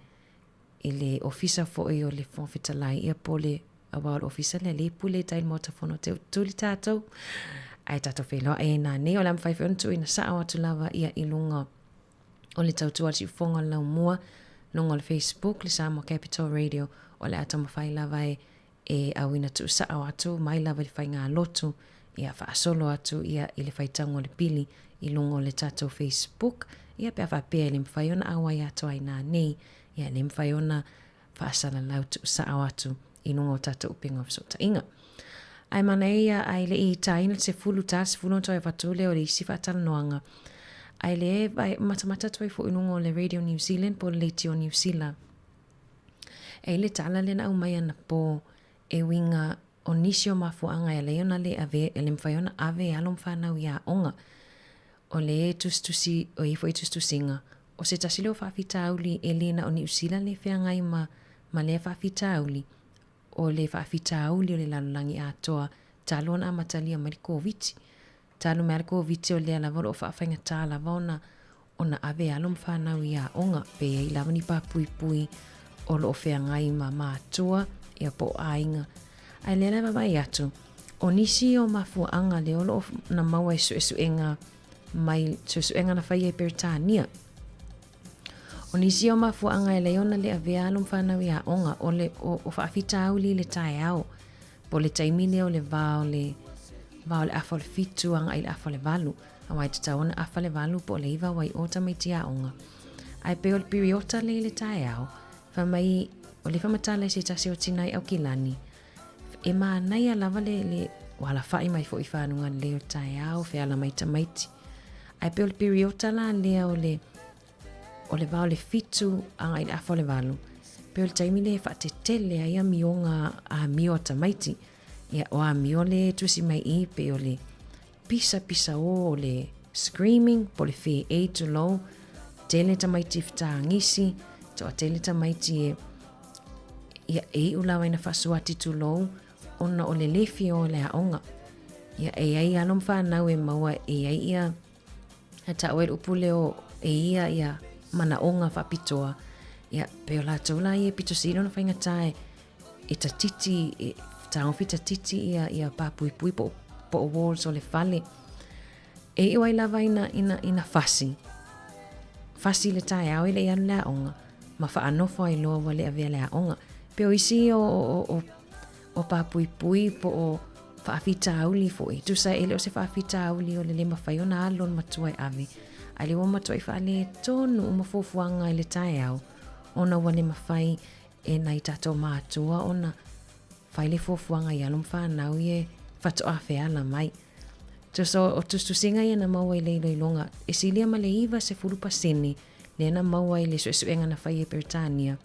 i le Ofisa foi o le Fofoga Fetalai, ia po o le aua o le Ofisa lea lea e pule i tai i le Maota Fono te tuli tatou, ae tatou feiloai ai nanei, o le a mafai foi ona tuuina sao atu lava ia i luga o le tautua a le siufofoga o le laumua, luga o le Facebook, le Samoa Capital Radio, o le a taumafai lava e e auina tuusao atu mai lava i le faigalotu, ia faasolo atu ia i le faitauga o le pili i luga o le tatou Facebook, ia pe a faapea e le mafai ona auai atu ai nanei, ia e le mafai ona faasalalau tuusao atu i luga o tatou upega o fesootaiga. Ae manaia ia ae le i taina le sefulu ta sefulu ona toe avatu lea o le isi faatalanoaga. Ae le matamata atu ai foi i luga o le Radio New Zealand po o le Leitio Niu Sila. E i le tala lea na aumai anapo e uiga o nisi o mafuaaga e alai ona le ave, e le mafai ona ave alo ma fanau i aoga. O le tusitusi, o ia foi tusitusiga, o se tasi lea o faafitauli e le na o Niu Sila le feagai ma, ma lea faafitauli, o le faafitauli o le lalolagi atoa talu ona amatalia mai le Koviti. Talu mai lava le Koviti o lea lava o lo o faafaigata lava ona ona ave alo ma fanau i aoga, pe i ai lava ni papuipui o lo o feagai ma matua ia po o aiga. Ae lea la e vaavaai atu, o nisi o mafuaaga lea o lo o na maua i suesuega mai suesuega na faia i Peretania. O nisi o mafuaaga e alai ona le avea alo ma fanau i aoga, o le o, o faafitauli i le taeao, po o le taimi lea o le va o le va o le afa o le fitu agai i le afa o le valu. Aua e tatau ona afa le valu po o le iva wai o tamaiti aoga. Ae pei o le piriota lea i le taeao, fai mai o le whamatala i se tasi o tina i Aukilani, e manaia lava le, le ua alafai mai foi i fanuga lelei o le taeao, feala mai tamaiti. Ae pei o le piriota la lea o le, o le va o le fitu agai i le afa o le valu, pei o le taimi lea e faatetele ai amioga amio a tamaiti. Ia, o amio le tusi mai i, pei o le pisapisa ō o le screaming, po o le whēei tulou, tele tamaiti whataangisi, toatele tamaiti e, ia, e iu lava ina faasuati tulou, ona o le lefi o le aoga. Ia, e ai alo ma whanau e maua e ai ia, a ta'u ai le upu lea o e ia ia manaoga faapitoa, ia, pei o latou la ia e pito sili ona faigata e, e tatiti, e taofi tatiti ia, ia pāpuipui po, po o walls o le fale. E iu ai lava ina, ina, ina fasi. Fasi le taeao e le i alu le aoga, ma faanofo ai loa ua le avea le aoga. Pei o isi o, o, o, o papuipui po o faafitauli foi. Tusa e le o se faafitauli o le le mafai ona alu o le matua e ave. Ae le ua matuai faaletonu uma fuafuaga i le taeao ona ua le mafai e nai tatou matua ona fai le fuafuaga i alo ma fanau ia faatoa feala mai. Tusa o tusitusiga ia na maua i le iloiloga, e silia ma le 90% lea na maua i le suesuega na faia i Peretania.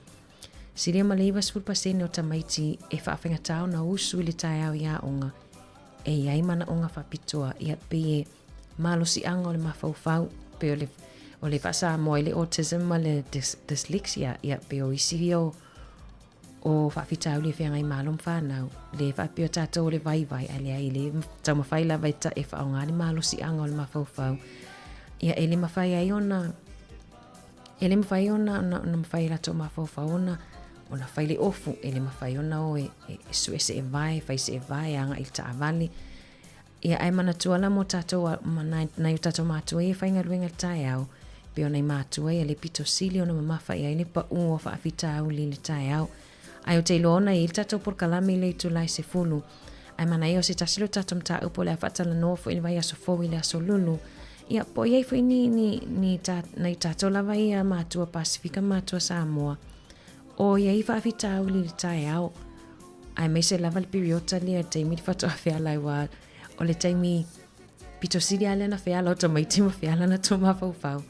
Silia ma le 90% o tamaiti e faafaigata ona usu i le taeao i aoga, e i ai manaoga faapitoa, ia pei e malosiaga o le mafaufau, pei o le, o le faa-Samoa i le autism ma le dyslexia, ia pei o isi ia o, o faafitauli e feagai ma alo ma fanau, le faapea o tatou o le vaivai, ae leai, le taumafai lava e, ta, e faaaoga le malosiaga o le mafaufau. Ia, e le mafai ai ona, e le mafai ona, ona, ona mafai e latou mafaufau ona, ona fai le ofu, e le mafai ona o e, e, e sue se evae, fai se evae, agai i le taavale. Ia, ae manatua la mo tatou, ma nai, nai o tatou matua ia e faigaluega i le taeao, pei o nai matua ia le pito sili ona mamafa i ai le paʻu o faafitauli i le taeao. Ae ou te iloa ona e i ai le tatou polokalame i le itula e 10. Ae manaia o se tasi lea o tatou mataupu o le a faatalanoa foi i le vaiaso fou i le aso Lulu. Ia, po o i ai foi ni, ni, ni ta, nai tatou lava ia matua Pasifika ma matua Samoa, o i ai faafitauli i le taeao. Aemaise lava le piriota lea i le taimi le faatoa feala ai aua o le taimi pito sili lava lea na feala o tamaiti ma feala na tou mafaufau.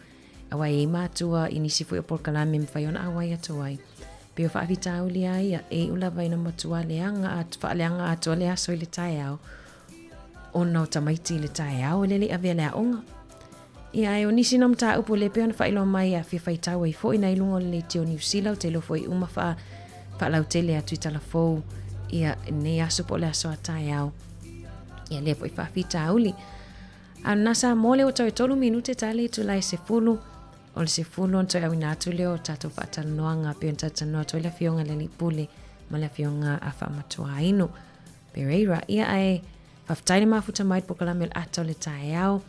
Aua e i ai matua i nisi foi o polokalame e mafai ona auai atu ai. Pei o faafitauli lava ia, e iu lava ina matua leaga atu, faaleaga atoa le aso i le taeao ona o tamaiti i le taeao e lele i avea le aoga. Ia, ae o nisi na mataupu lea pei ona faailoa mai a fia faitau ai foi nai luga o le leitio o Niu Sila, ou te iloa foi uma faa, faalautele atu i talafou ia lenei aso po o le aso a taeao. Ia lea foi faafitauli. A na Samoa lea ua toe 3 minute ta le itula e 10, o le 10 ona toe auina atu lea o tatou faatalanoaga pei ona talatalanoa atu ai le Afioga i le Alii Pule ma le Afioga a Faamatuaino Pereira. Ia ae faafetai le mafuta mai i le polokalame o le ata o le taeao.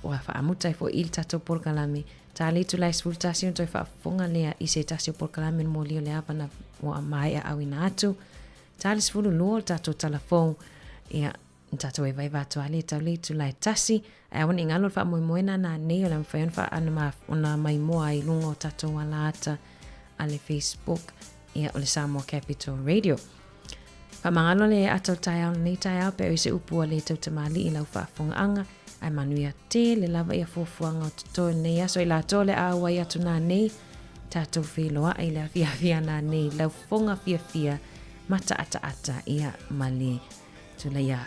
Ua faamuta ai foi i le tatou polokalame. Ta le itula e 11 ona toe faafofoga lea i se tasi o polokalame o le moli o le ava na ua maea auina atu. Ta le 12 o le tatou tala fou. Ia, na tatou evaiva atu lava lea tau le itula e tasi. Ae aua ne i galo le faamoemoe na nanei o le a mafai ona faa, ona maimoa ai i luga o tatou alaata a le Facebook, ia o le Samoa Capital Radio. Faamagalo le ata o le taeao lenei taeao pe o i se upu a le tautamalii i lau faafofogaaga, ae manuia tele lava ia fuafuaga o totoe lenei aso i latou le a auai atu nanei, tatou feiloai i le afiafi a nanei, lau fofoga fiafia mataataata ia ma le tulaia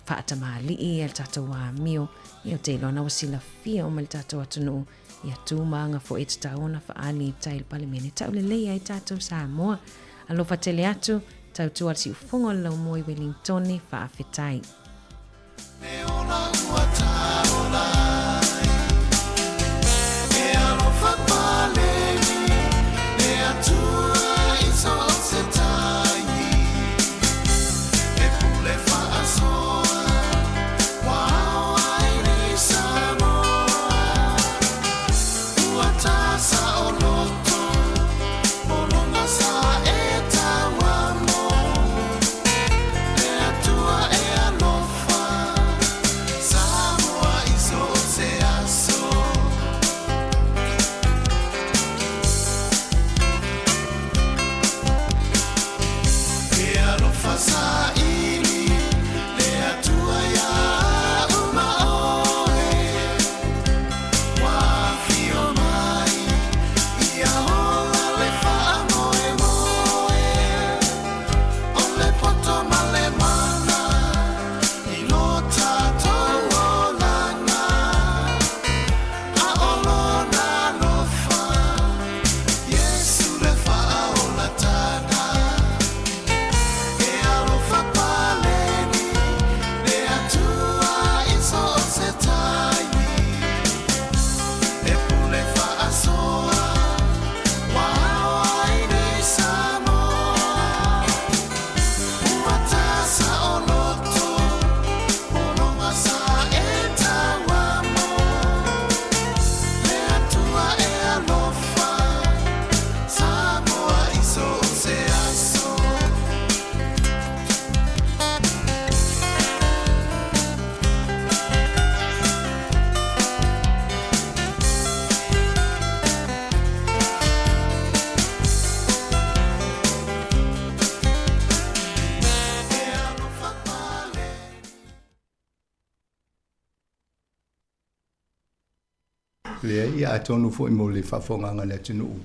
faatamalii ia le tatou amio, ia ou te iloa na ua silafia uma e le tatou atunuu Ia tu ma aga foi e tatau ona faaali i tai i le Palemene taulelei ai tatou Samoa. Alofa tele atu, tautua le siufofoga o le laumua i Welingtone, faafetai. Me ola ua taola ai. E alofa paleni le Atua i so o se taimi. E pule faasoa ua ao ai nei Samoa. Ua ta saoloto molonga sa e taua mo. Le Atua e alofa. Leai, ia atonu foi mo le faafofogaaga a le atunuu,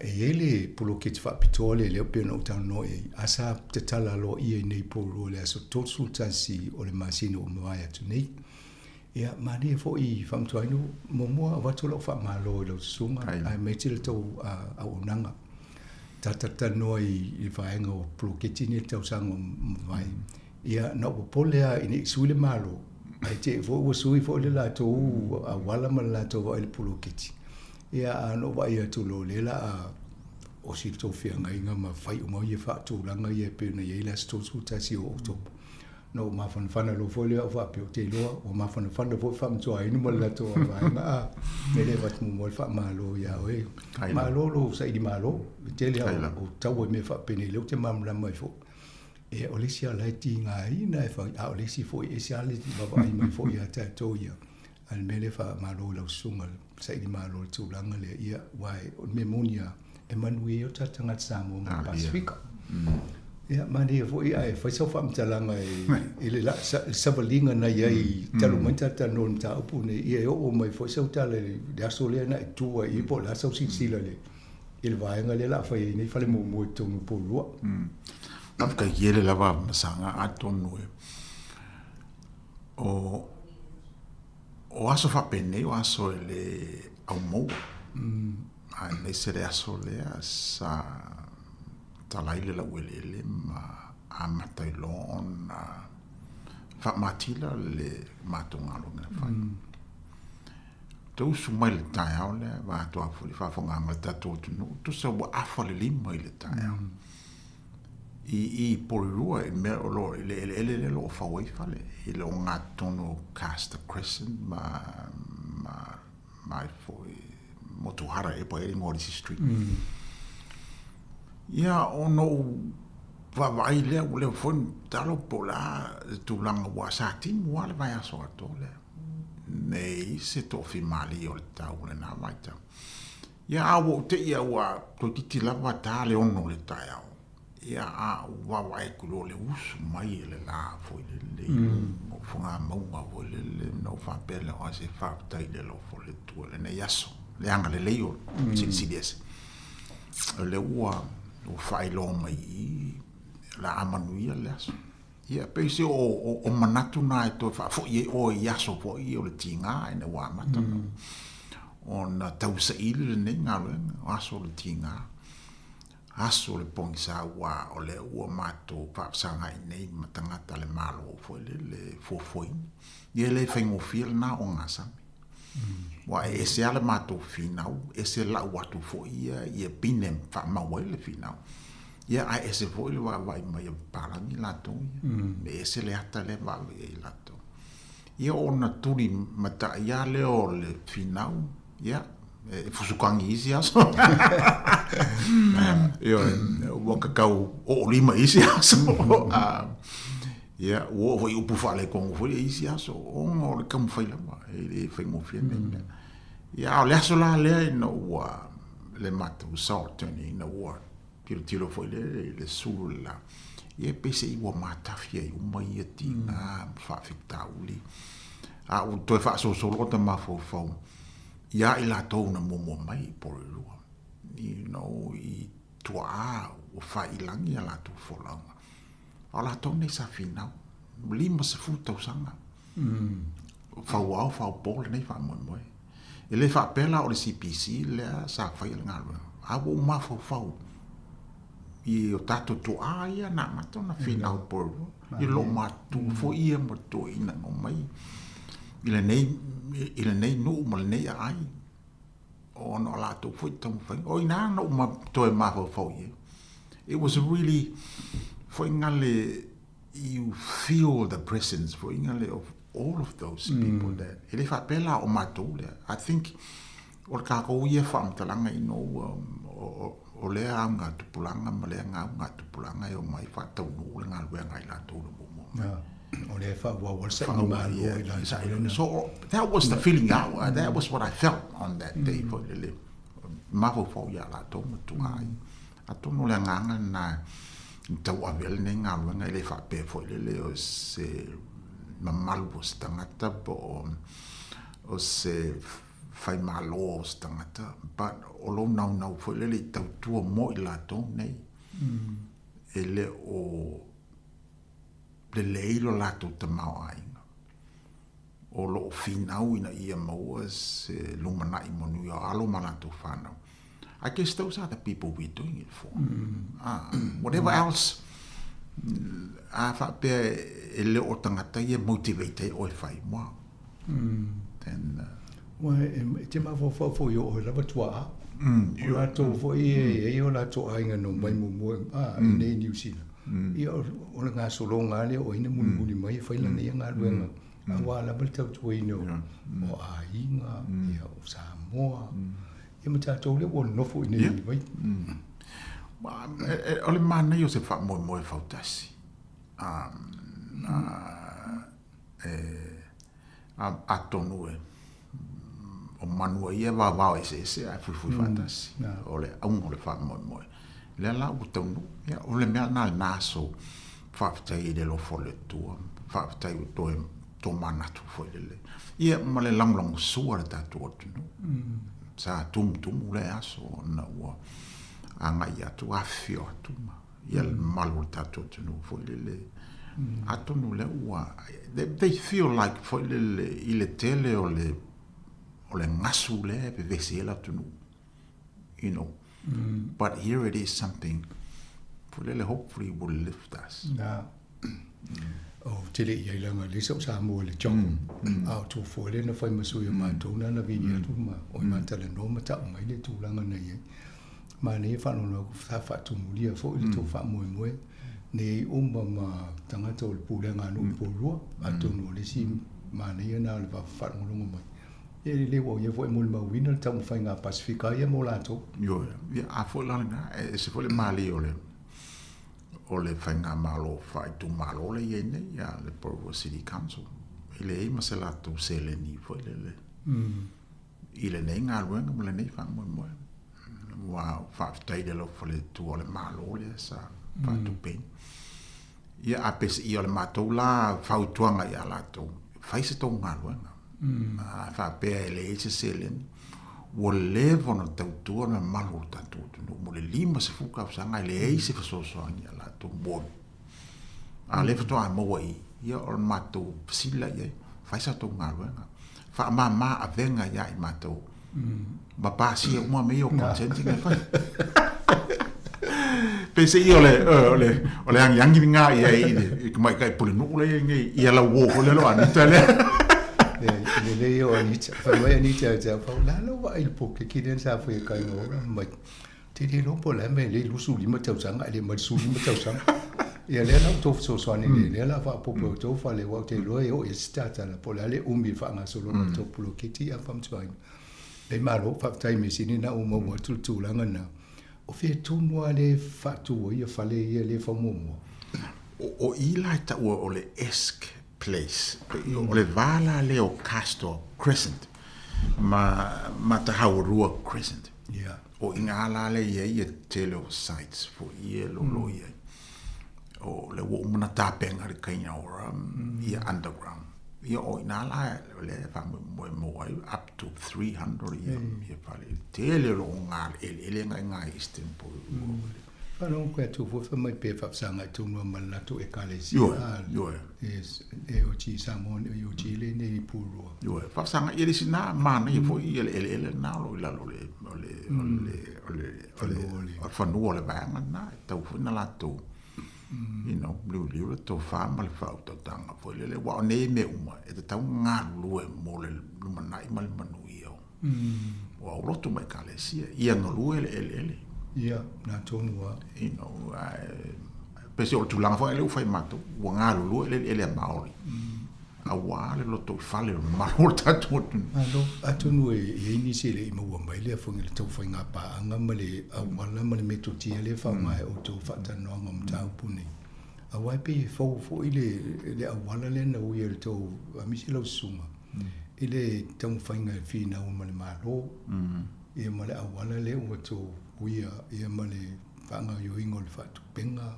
e i ai le poloketi faapitoa lea lea pei ona ou talanoa i ai, a sa tatala aloaia i nei Porirua i le aso 31 o le masina ua mavae atu nei. Ia, manaia foi Faamatuainu, muamua avatu lau faamalo i lau susuga aemaise le tou auaunaga. Ta talatalanoa i le vaega o poloketi nei i le tausaga ua mavae. Ia, na ou popole lava ina ne i sui le Malo, ae te i foi ua sui foi le latou auala ma le latou vaai i le poloketi. Ia, ae na ou vaai atu loa o lea o le a osi le tou feagaiga ma fai uma ia faatulaga ia e pei ona i ai le aso 31 o Oketopa. Na ou mafanafana loa foi lea ou faapea, ou te iloa ua mafanafana foi Faamatuainu ma le latou vaega. A, mea lea e avatu muamua le faamalo ia oe. Malo lou saili malo, e tele lava o taua i mea faapenei, lea ou te malamalama ai foi. Ia, o le isi lava la e tigaina e fai, a o le isi foi, e ese lava le vaavaai mai foi ia tatou ia. A o le mea lea e faamalo i lau susuga i le saili malo i le tulaga lea, ia, aua o le mea moni lava, e manuia ai o tatou tagata Samoa ma le Pasefika. Ia, manaia foi ae fai sau faamatalaga i le savaliga na i ai talu mai ona talatalanoa i le mataupu lenei, ia e oo mai foi sau tala i le aso lea na e tu ai i i, po o le a sau silasila i le vaega lea o le a fai ai nei fale muamua i totonu o Porirua. Faafetai tele lava Masaga, atonu e o o aso faapenei o aso e le aumaua. Aemaise le aso lea sa tala ai le laueleele ma amata ai loa ona faamatila le matou galuega na fai. Te usu mai le taeao lea, vaeatu foi le faafofogaaga a le tatou atunuu, tusa ua afa le lima i le taeao. I i Porirua, i mea o lo o i le eleele lea o lo o fau ai fale, i le ogatotonu o Castor Crescent ma ma ma foi Motuhara ea po o ai le igoa o le isi street. Ia, ona ou vaavaai lea, ua leva foi ona tatalo po o le a le tulaga aua sa timu lava le vaiaso atoa lea. Nei se toafimalie o le tau i lena vaitau. Ia, a ua ou te i a ua toeitiiti lava ta le 6 o le taeao. Ia, a ou vaavaai atu loa i le usu mai e le la foi lele i luga o Fogamauga foi lele, ona ou faapea lea, o se faafetai i le alofa o le Atua i lenei aso, le agalelei o le Silisili Ese. O lea ua faailoa mai i i, o le a manuia le aso. Ia, pei se o manatu na e toe faafoi ai oe i aso foi ia o le tiga ina ua amata ona tausaili lenei galuega, o aso o le tiga, aso o le pogisa aua o lea ua matou faafesagai nei ma tagata a le Malo foi lele e fuafuaina. Ia e le faigofie lena ogasami. Aua e ese lava le matou finau, ese lau atu foi ia ia pine e faamau ai le finau. Ia ae ese foi le vaavaai mai a papalagi latou ia. E ese le ata lea e vaavaai ai latou. Ia ona tuli matai lava lea o le finau, ia, e fusukagi i isi aso. Ioe, ua kakau oolima i isi aso. Ia, ua oo foi i upu faaletonu foi i isi aso, ona o le taumafai lava, e le faigofie nei mea. Ia, a o le aso la lea ina ua le matou salt, ina ua tilotilo foi lea i le sulu o le la, ia pei se i ua matafi ai uma ia tiga ma faafitauli. A ua toe faasolosolo ota mafaufau ia i latou na muamua mai i Porirua, you know, i tuaa ua faiilagi a latou folauga. A o latou nei sa finau, 50 tausaga. Fau ao, fau po lenei faamoemoe. E le faapea la o le CPC lea sa faia le galuega, a ua ou mafaufau i o tatou tuaa ia na amata ona finau i Porirua, i loomatutua foi ia ma toeaiina na omai i lenei, i lenei nuu ma lenei aai, ona o latou foi taumafaiga. O i ina na ou toe mafaufau i ai. It was really foi ngale you feel the presence foi ngale of all of those people that e le faapea la o matou lea. I think o le tatou ia faamatalaga ina ua o lea augatupulaga ma lea augatupulaga e omai faataunuu le galuega a i latou le muamua mai. O lea e faaauau ai le saili malo i latou. So that was the feeling out, that was what I felt on that day foi lele. Mafaufau ia latou ma tuaa ai. Atonu o le agaga lena e tauave ai lenei galuega, e le faapea foi lele o se mamalu o se tagata po o se faimalo o se tagata, but o lou naunau foi lele i tautua mo i latou nei. E le o lelei lo latou tamaoaiga. O lo o finau ina ia maua se lumanai manuia o alo ma latou fanau. I guess those are the people we're doing it for. Ah, whatever else, a faapea e le o tagata ia motivate ai oe fai, wow. Then, Ua e te mafaufau foi o oe lava tuaa. O latou foi e i ai o latou aiga na omai muamua i nei Niu Sila. Ia o le gasologa lava lea o ai na mulimuli mai e fai lana ia galuega aua lava le tautuaina o aiga, ia o Samoa, ia ma tatou lea ua nonofo i nei vai. O le manaia o se faamoemoe fautasi. Atonu e o manu ia e vaovao eseese ae fuifui faatasi. O le auga o le faamoemoe. Lea la ua taunuu. Ia, o le mea lena i lena aso, faafetai i le alofa o le Atua, faafetai ua toe tomanatu foi lele. Ia, ma le lagolagosua i le tatou atunuu. Sa tumutumu lea aso ona ua agai atu, afifio atu ma ia le mamalu o le tatou atunuu foi lele. Atonu lea ua, they feel like foi lele i le tele o le, o le gasu lea e vevesi ai le atunuu, you know. But here it is something foi lele hopefully will lift us. Na. Ou te le i ai leaga leai sau Samoa i le job. A o tou foi lea na fai ma sui o matou na na vili atu ma oi ma talanoa ma tau mai le tulaga na i ai. Manaia faalogologo atu sa faatumulia foi le tou faamoemoe nei uma ma tagata o le pulega a nuu i Porirua. Atonu o le isi manaia na o le faalogologo mai. Ia e lelei ua ia foi e molimauina le taumafaiga a Pasefika ia mo latou. Ioe, ia a foi la lena, e ese foi le malie o le o le faigamalo faaitumalo lea e i ai nei, ia le Porirua City Council. E leai ma se latou seleni foi lele. I lenei galuega ma lenei faamoemoe. Ua faafetai i le alofa o le Atua o le Malo lea sa faatupeina. Ia a peiseai o le matou la fautuaga ia latou, fai se tou galuega. A faapea e leai se seleni, ua leva ona tautua le mamalu o le tatou atunuu mo le 50 tausaga e leai se fesoasoani a latou mo A o lea faatoa maua i i, ia o le matou fesili la i ai, fai sa tou galuega, faamama avega ia i matou, ma pasia uma mea ia o consenting e fai. Peiseai o le, o le, o le agiagi lena i ai i le tamaitai pulenuu lea e i ai nei, ia lauo foi lea lo Anita lea. E lelei o Anita, fai mai Anita ia te au, o le a lau vaai i le poketi lea sa fai e Kaingaora, fai mai, Te le iloa po o le a le mea e le 25 tausaga ae le mai le 15 tausaga. Ia lea la ua outou fesoasoani nei, lea o le a faaopoopo e outou fale aua ou te iloa e oo i ai se tatala po o le a le umi o le faagasologa o le tou poloketi ae faamatalaina. Leai malo, faafetai mea sili lena ua maua atu le tulaga lena. O fea tonu lava lea e faatu ai fale ia lea e fau muamua? O i la e taua o le Esk Place, o le va la lea o Castor Crescent ma Matahauarua Crescent. Yeah. O i ina la lea e i ai ia tele o sites foi ia e lolo i ai. O lea ua uma ona tapena le Kainaora ia underground. Ia o ina la lea e faamoemoe maua ai up to 300 ia, ia fale. Tele o lo o eleele na i ina i Eastern Porirua. Faalogo koe atu foi fai mai pe faafesagai tonu lava ma le latou Ekalesia. Ioe, ioe. AOG Samoa AOG lea i inei i Purua. Ioe, faafesagai ia le isi na manaia foi ia le eleele na o lo o i lalo o le o le o le o le o le fanua o le vaega lena e tatau foi ona latou you know, liuliu le tofa ma le faautautaga foi lele aua o nei mea uma e tatau ona galulue mo le lumanai ma le manuia o Ua aulotu ma ekalesia, ia galue le eleele. Ia, na tonu lava. You know, ae peiseai o le tulaga foi lea ua fai matou, ua galulue le eleele a Maori. Aua le lotoifale o le mamalu o le tatou atunuu. Malo, atonu e i ai nisi e le i maua mai le afoga i le tou faiga paaga ma le auala ma le metotia lea e faaaoga e outou faatalanoaga o mataupu nei. Aua e pei e fou foi le, le auala lea na uia e le tou, aemaise lau susuga. I le taumafaiga e finau ma le Malo, ia ma le auala lea ua tou uia ia ma le faagaoioiga o le faatupega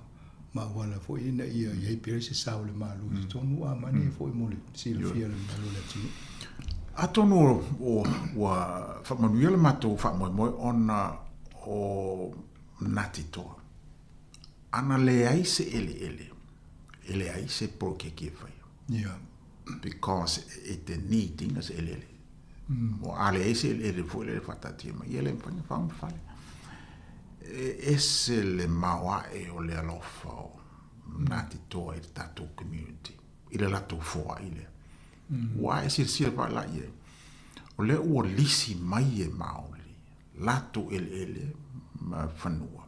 ma auala foi ina ia i ai pea se sao o le Malo i totonu a manaia foi mo le silafia e le mamalu o le atunuu. Atonu o ua faamanuia le matou faamoemoe ona o Ngāti Toa. Ana leai se eleele, e leai se poloketi e faia. Yeah. Because e te need ina se eleele. Mm. A leai se eleele foi lele faataatia mai, ia le mafai ona fau ni fale. E ese le maoae o le alofa o Ngāti Toa i le tatou community, i le latou foai lea. Ua e silasila faala i ai, o lea ua lisi mai e Māori latou eleele ma fanua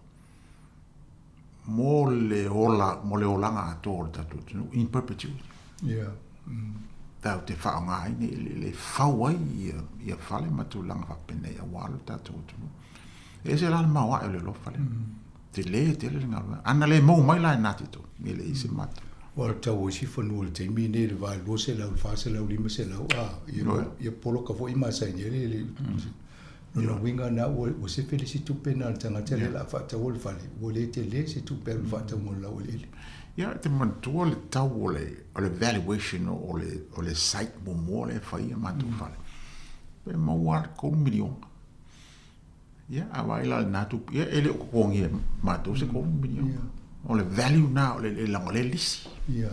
mo le ola, mo le olaga atoa o le tatou atunuu in perpetuity. Yeah. Mm. Tatou te faaaogaina i eleele e fau ai ia, ia fale ma tulaga faapenei aua lo tatou atunuu. E ese la le maoae o le alofa lea. Tele tele le galuega. Ana le maua mai la e Ngāti Toa, e leai se matou. Ua tau o isi fanua i le taimi lenei i le va 200, 400, 500, a, ia, ia poloka foi masani ai le, le, lona uiga na ua, ua sefe le isi tupe na le tagata lea la faataua le fale, ua le tele se tupe alu faatauga o le laueleele. Ia, e te manatua le tau o le, o le valuation o le, o le site muamua lea e fai ai matou fale. Pe maua lava le $3 miliona. Ia, a vaai la i lena tupe, ia e le o totogia e matou se $3 miliona. O le value lena o le leaga o lea e lisi. Ia.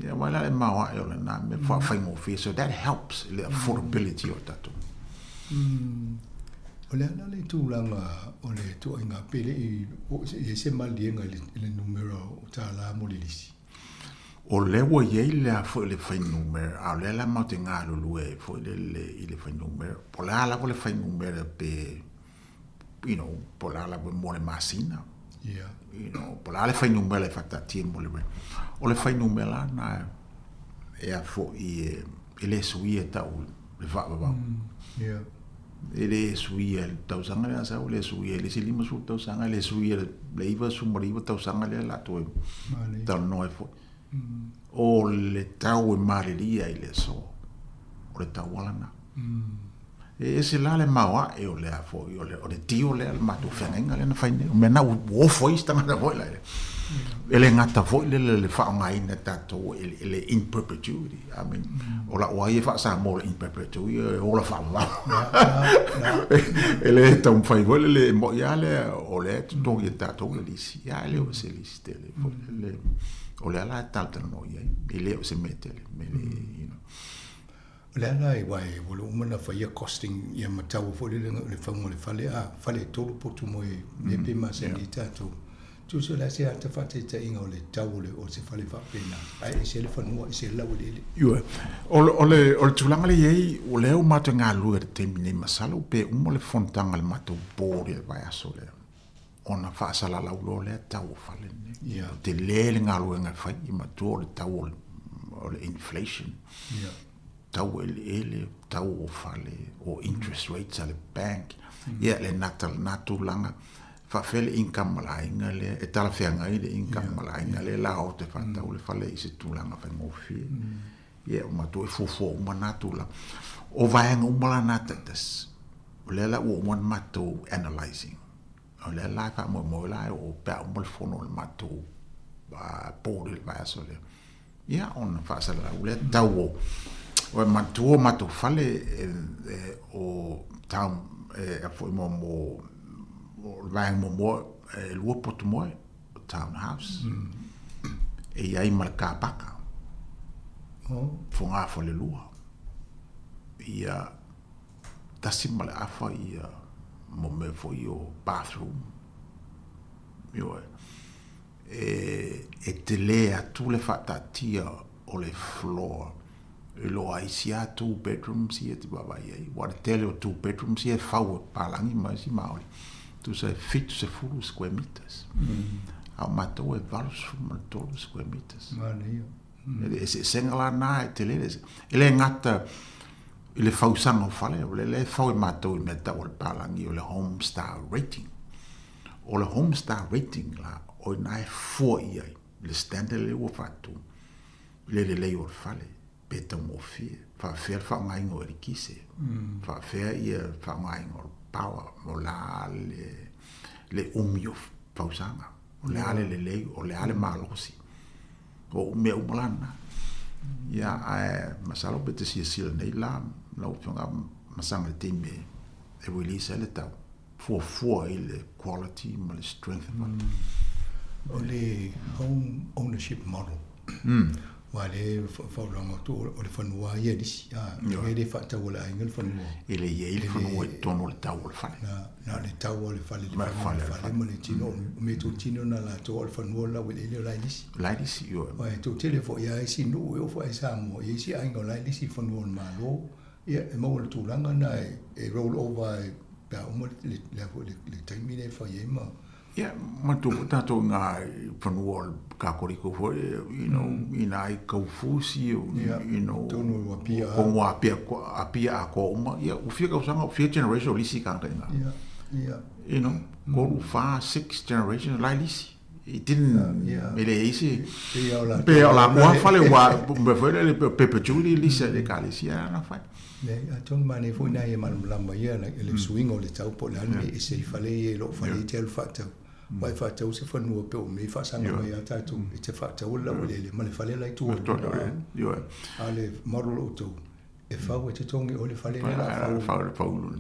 Ia, vaai la i le maoae o lena mea faafaigofie. So that helps i le affordability o tatou. O le a la le tulaga o le ituaiga pe le i i ai se maliega i le numera o tala mo le lisi? O lea ua i ai le a foi le fuainumera, a o lea la matou te galulue ai foi lele i le fuainumera. Po o le a lava le fuainumera pe, you know, po o le a lava mo le masina. Yeah. You know, po o le a le fuainumera e faataatia mo le rent. O le fuainumera lena e a foi e, e le suia e tau le faavavau. Yeah. E le suia i le tausaga lea sau, e le suia i le isi 50 tausaga, e le suia i le 99 tausaga lea o le a toe talanoa ai foi. O le tau e malilie ai i le aso, o le tauala lena. E ese la le maoae o le a foi, o le, o le tio lea, le matou feagaiga lea na fai nei. O mea na ua ofo ai isi tagata foi la. E le gata foi le, le, le faaaogaina e tatou e, e le in perpetuity. I mean, o lau ai e faa-Samoa le in perpetuity, e ola faavavau. E le taumafai foi le, le moi lava lea, o lea e totogi e tatou le lisi. Ia, e le o se lisi tele foi le, o lea la e talatalanoa i ai. E le o se mea tele, me le, you know. O le a la aua e ua uma ona faia costing ia ma tau foi lele le fauga o le fale a fale e tolu potu moe mea pe masani ai tatou. Tusa o le a se ata faataitaiga o le tau o le o se fale faapena ae ese le fanua ese le laueleele. Ioe. O le, o le, o le tulaga lea e i ai, o lea ua matou galulue i le taimi nei, masalo pe uma le fonotaga a le matou board i le vaiaso lea, ona faasalalau loa lea tau o fale lenei. Yeah. Tele le galuega e fai, i matua o le tau o le, o le inflation. Yeah. Tau eleele, tau o fale, o interest rates a le bank. Ia, le nata lena tulaga. Faafefea le income a le aiga lea, e talafeagai le income a le aiga lea la o te faatau le fale i se tulaga faigofie. Ia, o matou e fuafua uma na tulaga. O vaega uma la na taitasi, o lea la ua uma ona matou analysing. O lea la e faamoemoe la e oo pe a uma le fono a le matou board i le vaiaso lea. Ia, ona faasalalau lea tau o, o e manatua o matou fale e, e, o town, e, a foi mo, mo, o le vaega muamua e lua potu moe, o town house. E i ai ma le kapaka. Oh. Fogafalelua. Ia, tasi ma le afa ia mo mea foi o bathroom. Ioe. E, e tele atu le faataatia o le floor i lo a isi a two bedrooms ia e te vaavaai ai. Ua le tele o two bedrooms ia e fau e palagi ma isi Maori. Tusa e 70 square meters. A o matou e 83 square meters. Manaia. E le eseesega la na e tele le E le gata i le fausaga o fale, o lea e fau e matou i mea tau o le palagi o le Homestar Rating. O le Homestar Rating la, o ina e fua i ai le standard lea ua faatu i le lelei o le fale, pe taugofie, faafefea le faaaogaina o elikise, faafefea ia faaaogaina o le power, o le a le, le umi o fausaga, o le a le lelei, o le a le malosi. O mea uma la na. Ia, ae masalo pe te silasila nei la lau Afioga Masaga i le taimi e release ai le tau, fuafua i le quality ma le strength o fale. O le home ownership model, aua o lea e faauloga atu o le fanua lava ia lisi, e le faatau e le aiga le fanua. E le i ai le fanua i totonu o le tau o le fale. Na o le tau o le fale, le fanua o le fale ma le tino, o mea totino na latou, o le fanua o le laueleele o la e lisi. La e lisi, ioe. Aua e toatele foi lava isi nuu e oo foi i Samoa, e i ai isi aiga o la e lisi i fanua o le Malo, ia e maua le tulaga lena e roll over pe a uma le, le, le, le taimi lea e fai ai ma... Ia, manatua foi tatou i ngā fanua o le Kakoriko foi, you know, mm. ina ai kaufusi, you know, tonu o Apia. Ko ngā Apia, Apia atoa uma, ia, ua fia tausaga, ua fia generation o lisi kānga i ngā. Yeah, yeah. You know, kolu, whā, six generations, lai lisi. It didn't, yeah. e le isi, pe o la kua fale ua, me foi le perpetuity lisi le kalesia ana fai. Leai, atonu manaia foi nai e malamalama ia le suiga o le tau po o le a le mea e ese ai fale ia i lou fale e te alu faatau. Aua e faatau se fanua pei o mea i faasaga mai ia tatou, e te faatau le laueleele ma le fale la i tua i luna. A o le model o outou, e fau e totogi oe le fale lea o le a fau. Fau.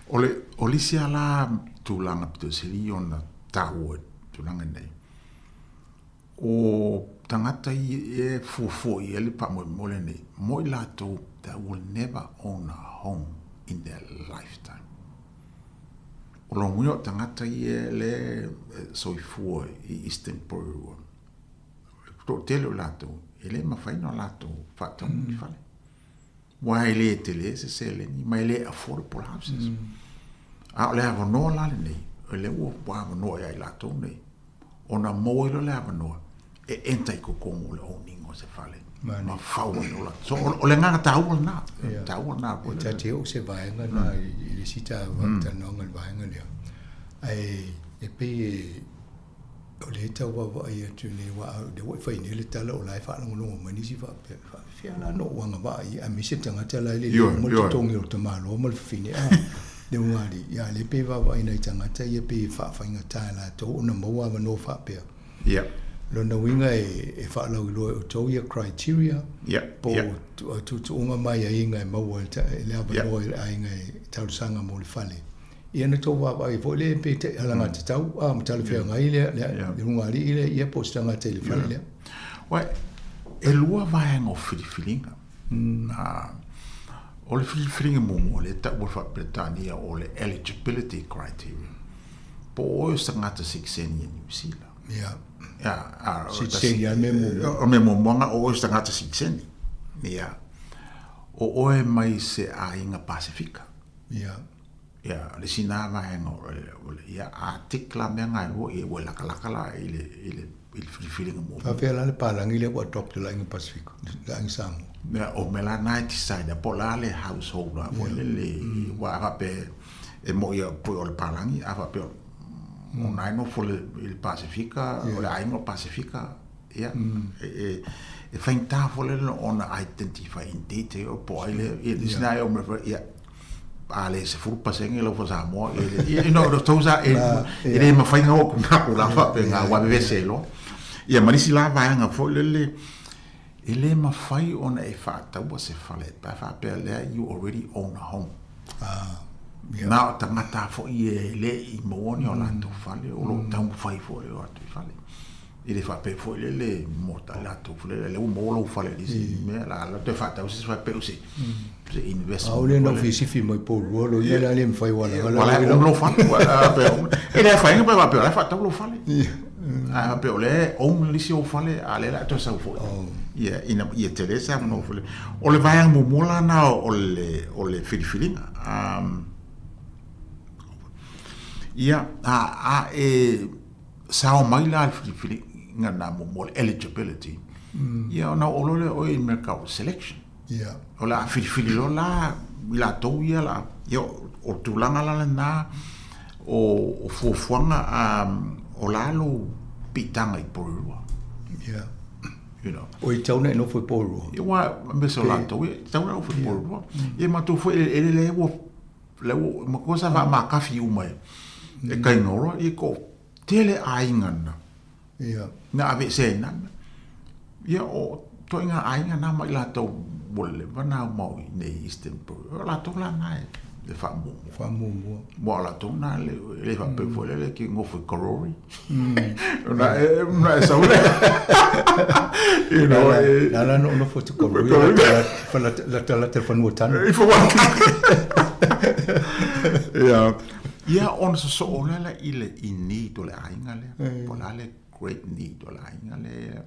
O le, o le isi lava la tulaga pito sili ona taua i tulaga nei, O tagata ia e fuafua i ai le faamoemoe lenei, mo i latou that will never own a home in their lifetime. O lona uiga o tagata ia lea e soifua i Eastern Porirua, le toatele o latou, e le mafai ona latou faatau ni fale. Aua e le tele se seleni ma e le affordable houses. A o le avanoa la lenei, o lea ua avanoa ia i latou nei, ona maua ai loa le avanoa e enter i totonu o le owning o se fale ma fau ai loa. So o le agaga taua lena, taua lena. E ta te oo se vaega lena i le isi talanoaga i le vaega lea, ae e pei e O lea e tau vaavaai atu nei, aua o lea ua e fai nei le tala o la e faalogologo mai nisi faapea, e faapefea la ona ou agavaa i ai, aemaise le tagata la e le uma le totogi o le tamaloa ma le fafine, a, le ugali'i. Ia, a o lea pei e vaavaai nai tagata ia pei e faafaigata e latou ona maua avanoa faapea. Ia. Lona uiga e faalauiloa e outou ia criteria, po o tuutuuga ma aiaiga e maua e le avanoa i le aiga e talosaga mo le fale. Ia na tou vaavaai foi lea pe te alagatatau a ma talafeagai lea le le ulugalii lea ia po o se tagata i le fale lea. Uai, e lua vaega o filifiliga. O le filifiliga muamua lea e taua faa-Peretania o le eligibility criteria, po o oe o se tagata sitiseni a Niu Sila. Ia. Ia, a, Sitiseni lava le mea muamua. O le mea muamua o oe o se tagata sitiseni. Ia. O oe mai se aiga Pasefika. Ia. Ia, o le isi na vaega o le, o le, ia, a tick la mea nga e lua, ia ua e lakalaka la i le, i le, i le filifiliga muamua. Faapefea la le palagi lea ua adopt e le aiga Pasifika, le aiga Samoa? Ia, o mea la na e decide po o le a le household la foi lele, aua a faapea e moi ia pei o le palagi, a faapea o na e nofo i le Pasifika, o le aiga o le Pasifika, ia, e, e faigata foi lele ona identify in detail po o ai lea, ia, le isi na e o mea foi, ia, a le 10% lau fa Samoa e no no tausa e e le mafai na o na ko la fa pe nga wa vevese lo ia ma nisi la vaega foi lele e le mafai ona e faataua se fale pe a faapea lea you already own a home. Ah, yeah. Na o tagata foi e le i maua ni o latou fale o lo o taumafai foi e o atu i fale. E le faapea foi lele mo ta latou foi lele, lea ua maua lou fale i le isi mea, la la toe faatau se isi fale pei o se se investment. Aole na ofisi fi mai po rua lo ia la le mfai wala wala wala o lou fale wala pe e le fainga pe faapea o la e faatau lou fale. A faapea o lea e own le isi ou fale a o lea o le a toe sau foi. Ia ina ia tele se avanoa foi lele. O le vaega muamua la lena o le o le filifiliga. Ia a a e sao mai la le filifiliga na mo le eligibility, ia ona oo loa lea o oe i mea tau selection. Ia. O le a filifili loa la i latou ia la, ia o le tulaga la lena o, o fuafuaga o la lou piitaga i Porirua. Ia. You know. O i tau na e nofo i Porirua. Ia ua, me se o latou, ia, tau na nofo i Porirua. Ia matou foi e le le ua Le ua matua sa faamakafi uma e e Kaingaroa ia ko tele aiga na. Ia. Na aveesea ai na mea. Ia o Ituaiga aiga na ma i latou ua leva ona aumau i inei i Eastern Province, o latou la na e faamuamua. Faamuamua. Aua o latou na e le faapea foi lele e te nofo i Karori. Ona e, ona e sau lea. You know, e... La la no nofo tu Karori, la la la fanua tanu. I fanua tanu. Ia, ia ona sosoo lea la i le i need o le aiga lea. Po o le a le great need o le aiga lea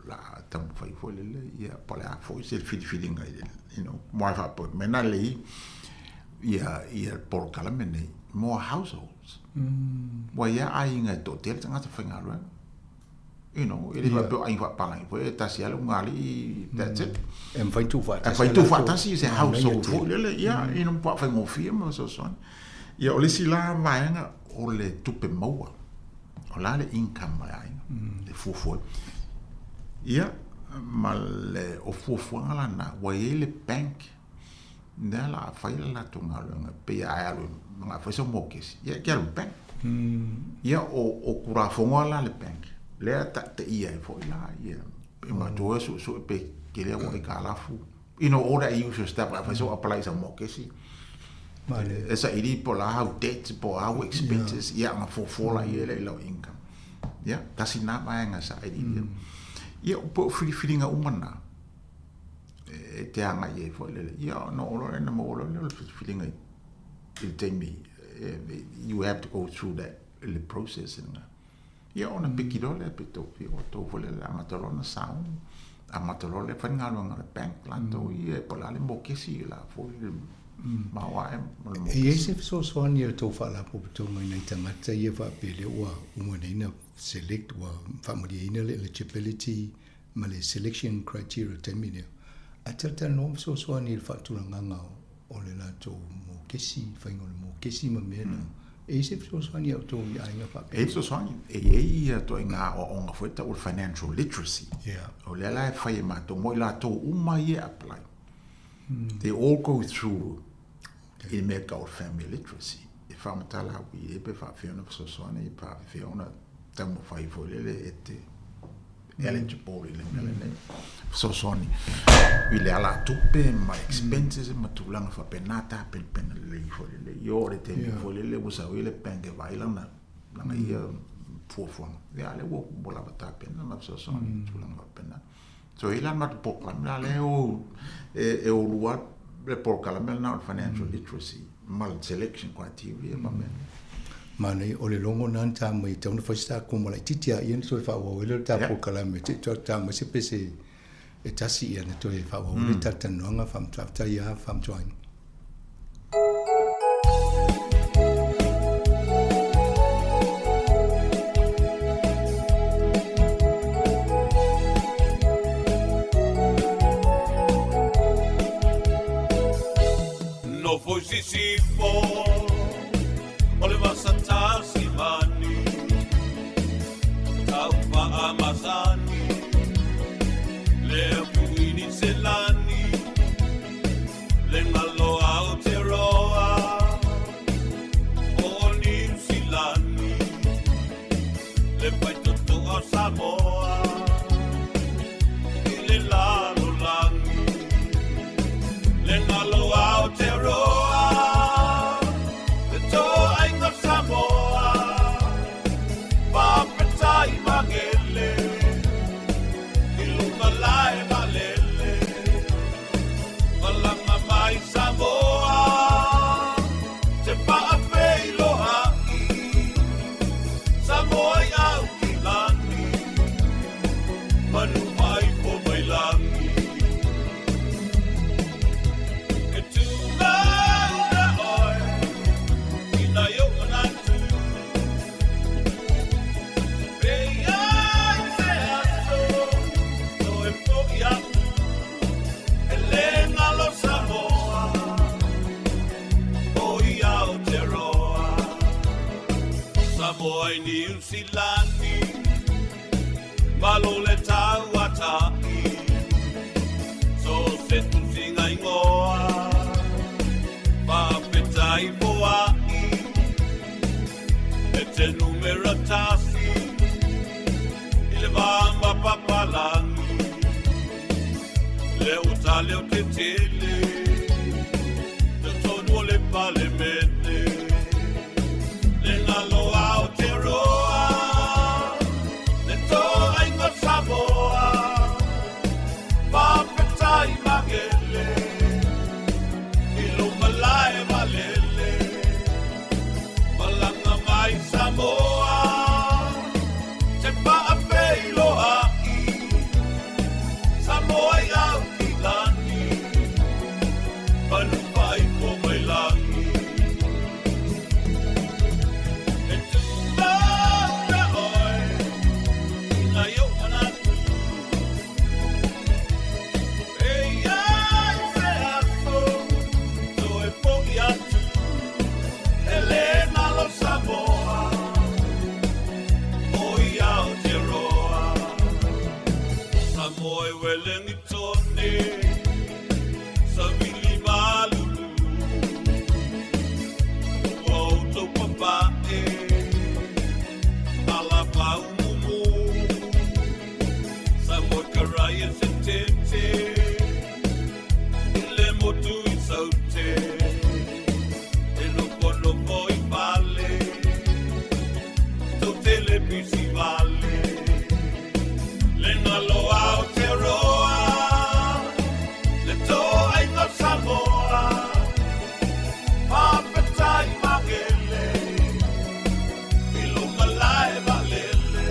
la taumafai foi lele ia po o le a foi se filifiliga i le you know mo ai faapea mea na lei ia ia polokalame nei mo households ua i ai aiga e toatele tagata faigaluega you know e le faapea o aiga faapalagi foi e tasi lava le ulugalii that's it e mafai tuufaatasi e mafai tuufaatasi se household foi lele ia you know faafaigofie ma fesoasoani ia o le isi la vaega o le tupe maua O le a le income a le aiga, e fuafua. Ia, ma le, o fuafuaga la na, ua i ai le bank, lea la a fai le latou galuega, e pei a e alu e fai sau mokesi, ia e te alu i le bank. Ia, o, o Tulafono la a le bank, lea e taitaia ai foi la, ia, e matou e suesue pe tele au aitalafu, you know, all that usual stuff, a fai sau apply i sau mokesi, e saili po o le a au debts po o a au expenses, ia ona fuafua laia lea i lau income. Ia, tasi lena vaega e sailiilia. Ia, po o filifiliga uma na, e te agai ai foi lele. Ia, ona oo loa lea ina maua loa lea o le filifiliga i le taimi, you have to go through that i le process lena. Ia ona piki loa lea pe tou fia ua tou foi lea amata loa ona sauni, amata loa lea fai le galuega a le bank latou ia po o le a le mokesi la foi le maoae ma le mokesi. E i ai se fesoasoani a le tou faalapotopotoga i nai tagata ia faapea lea ua uma nei ona select ua faamalieina le eligibility ma le selection criteria i le taimi lea, ae talatalanoa ma fesoasoani i le faatulagaga o le latou mokesi, faiga o le mokesi ma mea na. E i ai se fesoasoani a outou i aiga faapea? E i ai fesoasoani. E i ai ia ituaiga aoaoga foi tau o le financial literacy. Yeah. O lea la e fai e matou mo i latou uma ia e apply. They all go through i le mea e tau o le family literacy. E faamatala au i ai pe faapefea ona fesoasoani, faapefea ona taumafai foi lele e te eligible i le mea lenei. Fesoasoani i le alatupe ma expenses ma tulaga faapena tapenapena lelei foi lele. I o le taimi foi lele ua sau ai le bank e vaai lana, lana ia fuafuaga. Ia lea ua lava tapena ma fesoasoani i tulaga faapena. So e i ai la le matou polokalame la lea e o, e o lua le polokalame lena o le financial literacy ma le selection criteria ma mea nei. Manaia, o le logo lena na ta mai e tatau ona fai se ta koma laitiiti a ia ona toe faaauau ai lea o le ta polokalame te i ta mai se pese e tasi ia ona toe faaauau ai lea o le talatalanoaga faafetai lava Faamatuaina. Nofo i Sisifo o le vasa Tasimani, taufa masani, le afu i Niselani. Le ngalo Aotearoa o Niu Silani, le faitotoa o Samoa i le lalolagi. Le ngalo Aotearoa, le toaiga o Samoa, faafetai magele i luga lae valele. Malama mai Samoa, te faafeiloai, Samoa i au ki lani, manu faifo mai lagi. E tū mauna oe, i nai ou manatu, Pe i ai se aso, toe fo'i atu. E le ngalo Samoa, o i Aotearoa. Samoa i Niu Silani, malo le tauata'i. So se tusiga ingoa, faafetai foa'i. E te numera tasi, i le va ma Papalangi. Le ua tale o te tele Totonu o le Palemene Le galo Aotearoa Le toaiga Samoa Faafetai magele I lou malae valele Malaga mai Samoa Te faafeiloai Samoa i au ki lani Manu faaipo mai lagi E tū na oe I nai ou manatu E iai se aso Toe fo'i atu E le nalo Samoa O i Aotearoa Samoa e Welengitone Savili malulu Ua outou papae Ala paumumu Samoa karaia se tete I le motu i Saute E nofonofo i fale Tou te le pisi vale Le galo Aotearoa Le toaiga Samoa Faafetai magele I lou malae valele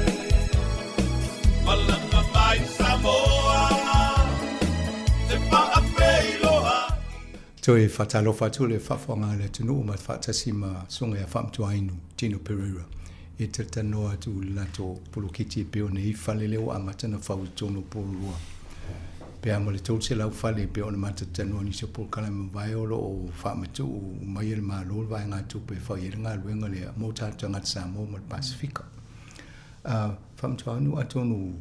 Malaga mai Samoa Te faafeiloai. Toe faatalofa atu le faafofoga a le atunuu ma faatasi ma Susuga ia Faamatuainu Tino Pereira e talatalanoa atu i le latou poloketi e pei ona i ai fale lea ua amata ona fau i totonu o Porirua. Pe a ma le 300 fale e pei ona matalatalanoa nisi o polokalame mavae o lo o faamatuu mai e le Malo le vaegatupe e fai ai le galuega lea mo tatou tagata Samoa ma le Pasefika. Faamatuainu atonu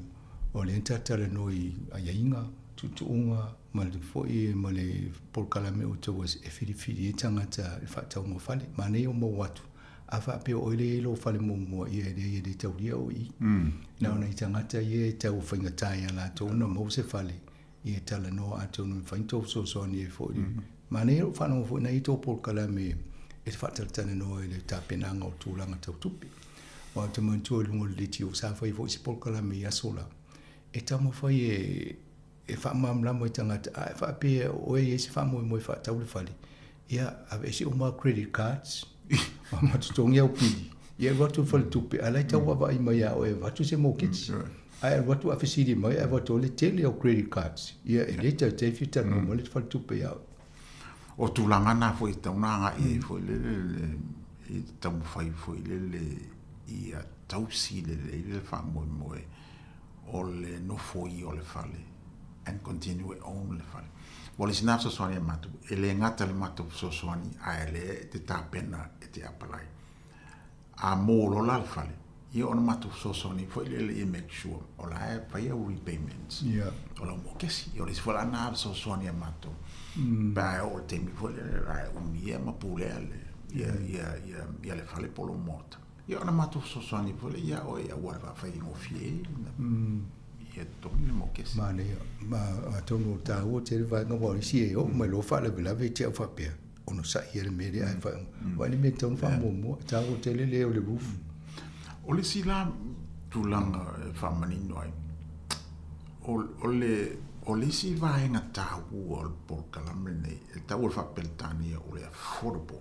o lea na talatalanoa i aiaiga, tuutuuga ma le foi ma le polokalame o outou e filifili ai tagata i le faatauga o fale. Manaia o maua atu, a faapea o oe lea e i ai lou fale muamua, ia e leai e le taulia oe i i. Na o nai tagata ia e tau faigata ia latou ona maua se fale, ia e talanoa atonu e mafai ona tou fesoasoani ai foi. Manaia lou faalogo foi na i ai tou polokalame e faatalatalanoa i le tapenaga o tulaga tau tupe. Aua ou te manatua i luga o le leitio sa fai foi se polokalame i aso la, e taumafai e e faamalamalama i tagata, a e faapea o oe e i ai se faamoemoe faatau le fale, ia aveese uma au credit cards ma totogi au pili, ia alu atu i le faletupe, a o la e tau vaavaai mai ia oe e avatu se moketi. Ae alu atu a fesili mai, ae avatu le tele o credit cards, ia e le taitai fia talanoa mai le faletupe ia oe. O tulaga na foi e tatau ona agai ai foi lele i taumafai foi lele ia tausi lelei le faamoemoe o le nofoia o le fale and continue e own le fale. Ua le isi na fesoasoani a matou, e le gata le matou fesoasoani ae lea e te tapena e te apply. A mo loa la le fale, ia ona matou fesoasoani foi lele ia make sure o la e fai au repayments. Yeah. O lau mokesi. O le isi foi la na fesoasoani a matou. Pe a e oo i le taimi foi lele la e umia ma pulea le, ia, ia, ia, ia le fale po o lou maota. Ia ona matou fesoasoani foi lea ia oe aua le faafaigofie ai ia totogi le mokesi. Manaia. Ma atonu o le taua tele vaega aua o isi e oo mai loa faalavelave i te au faapea, onosai ia le mea lea ae faaiuga. Aua e le mea e tatau ona faamuamua, e taua tele le o le roof. O le isi la tulaga e faamanino ai, o le o le isi vaega taua o le polokalame lenei, e tau o le faa-Peretania o le affordable.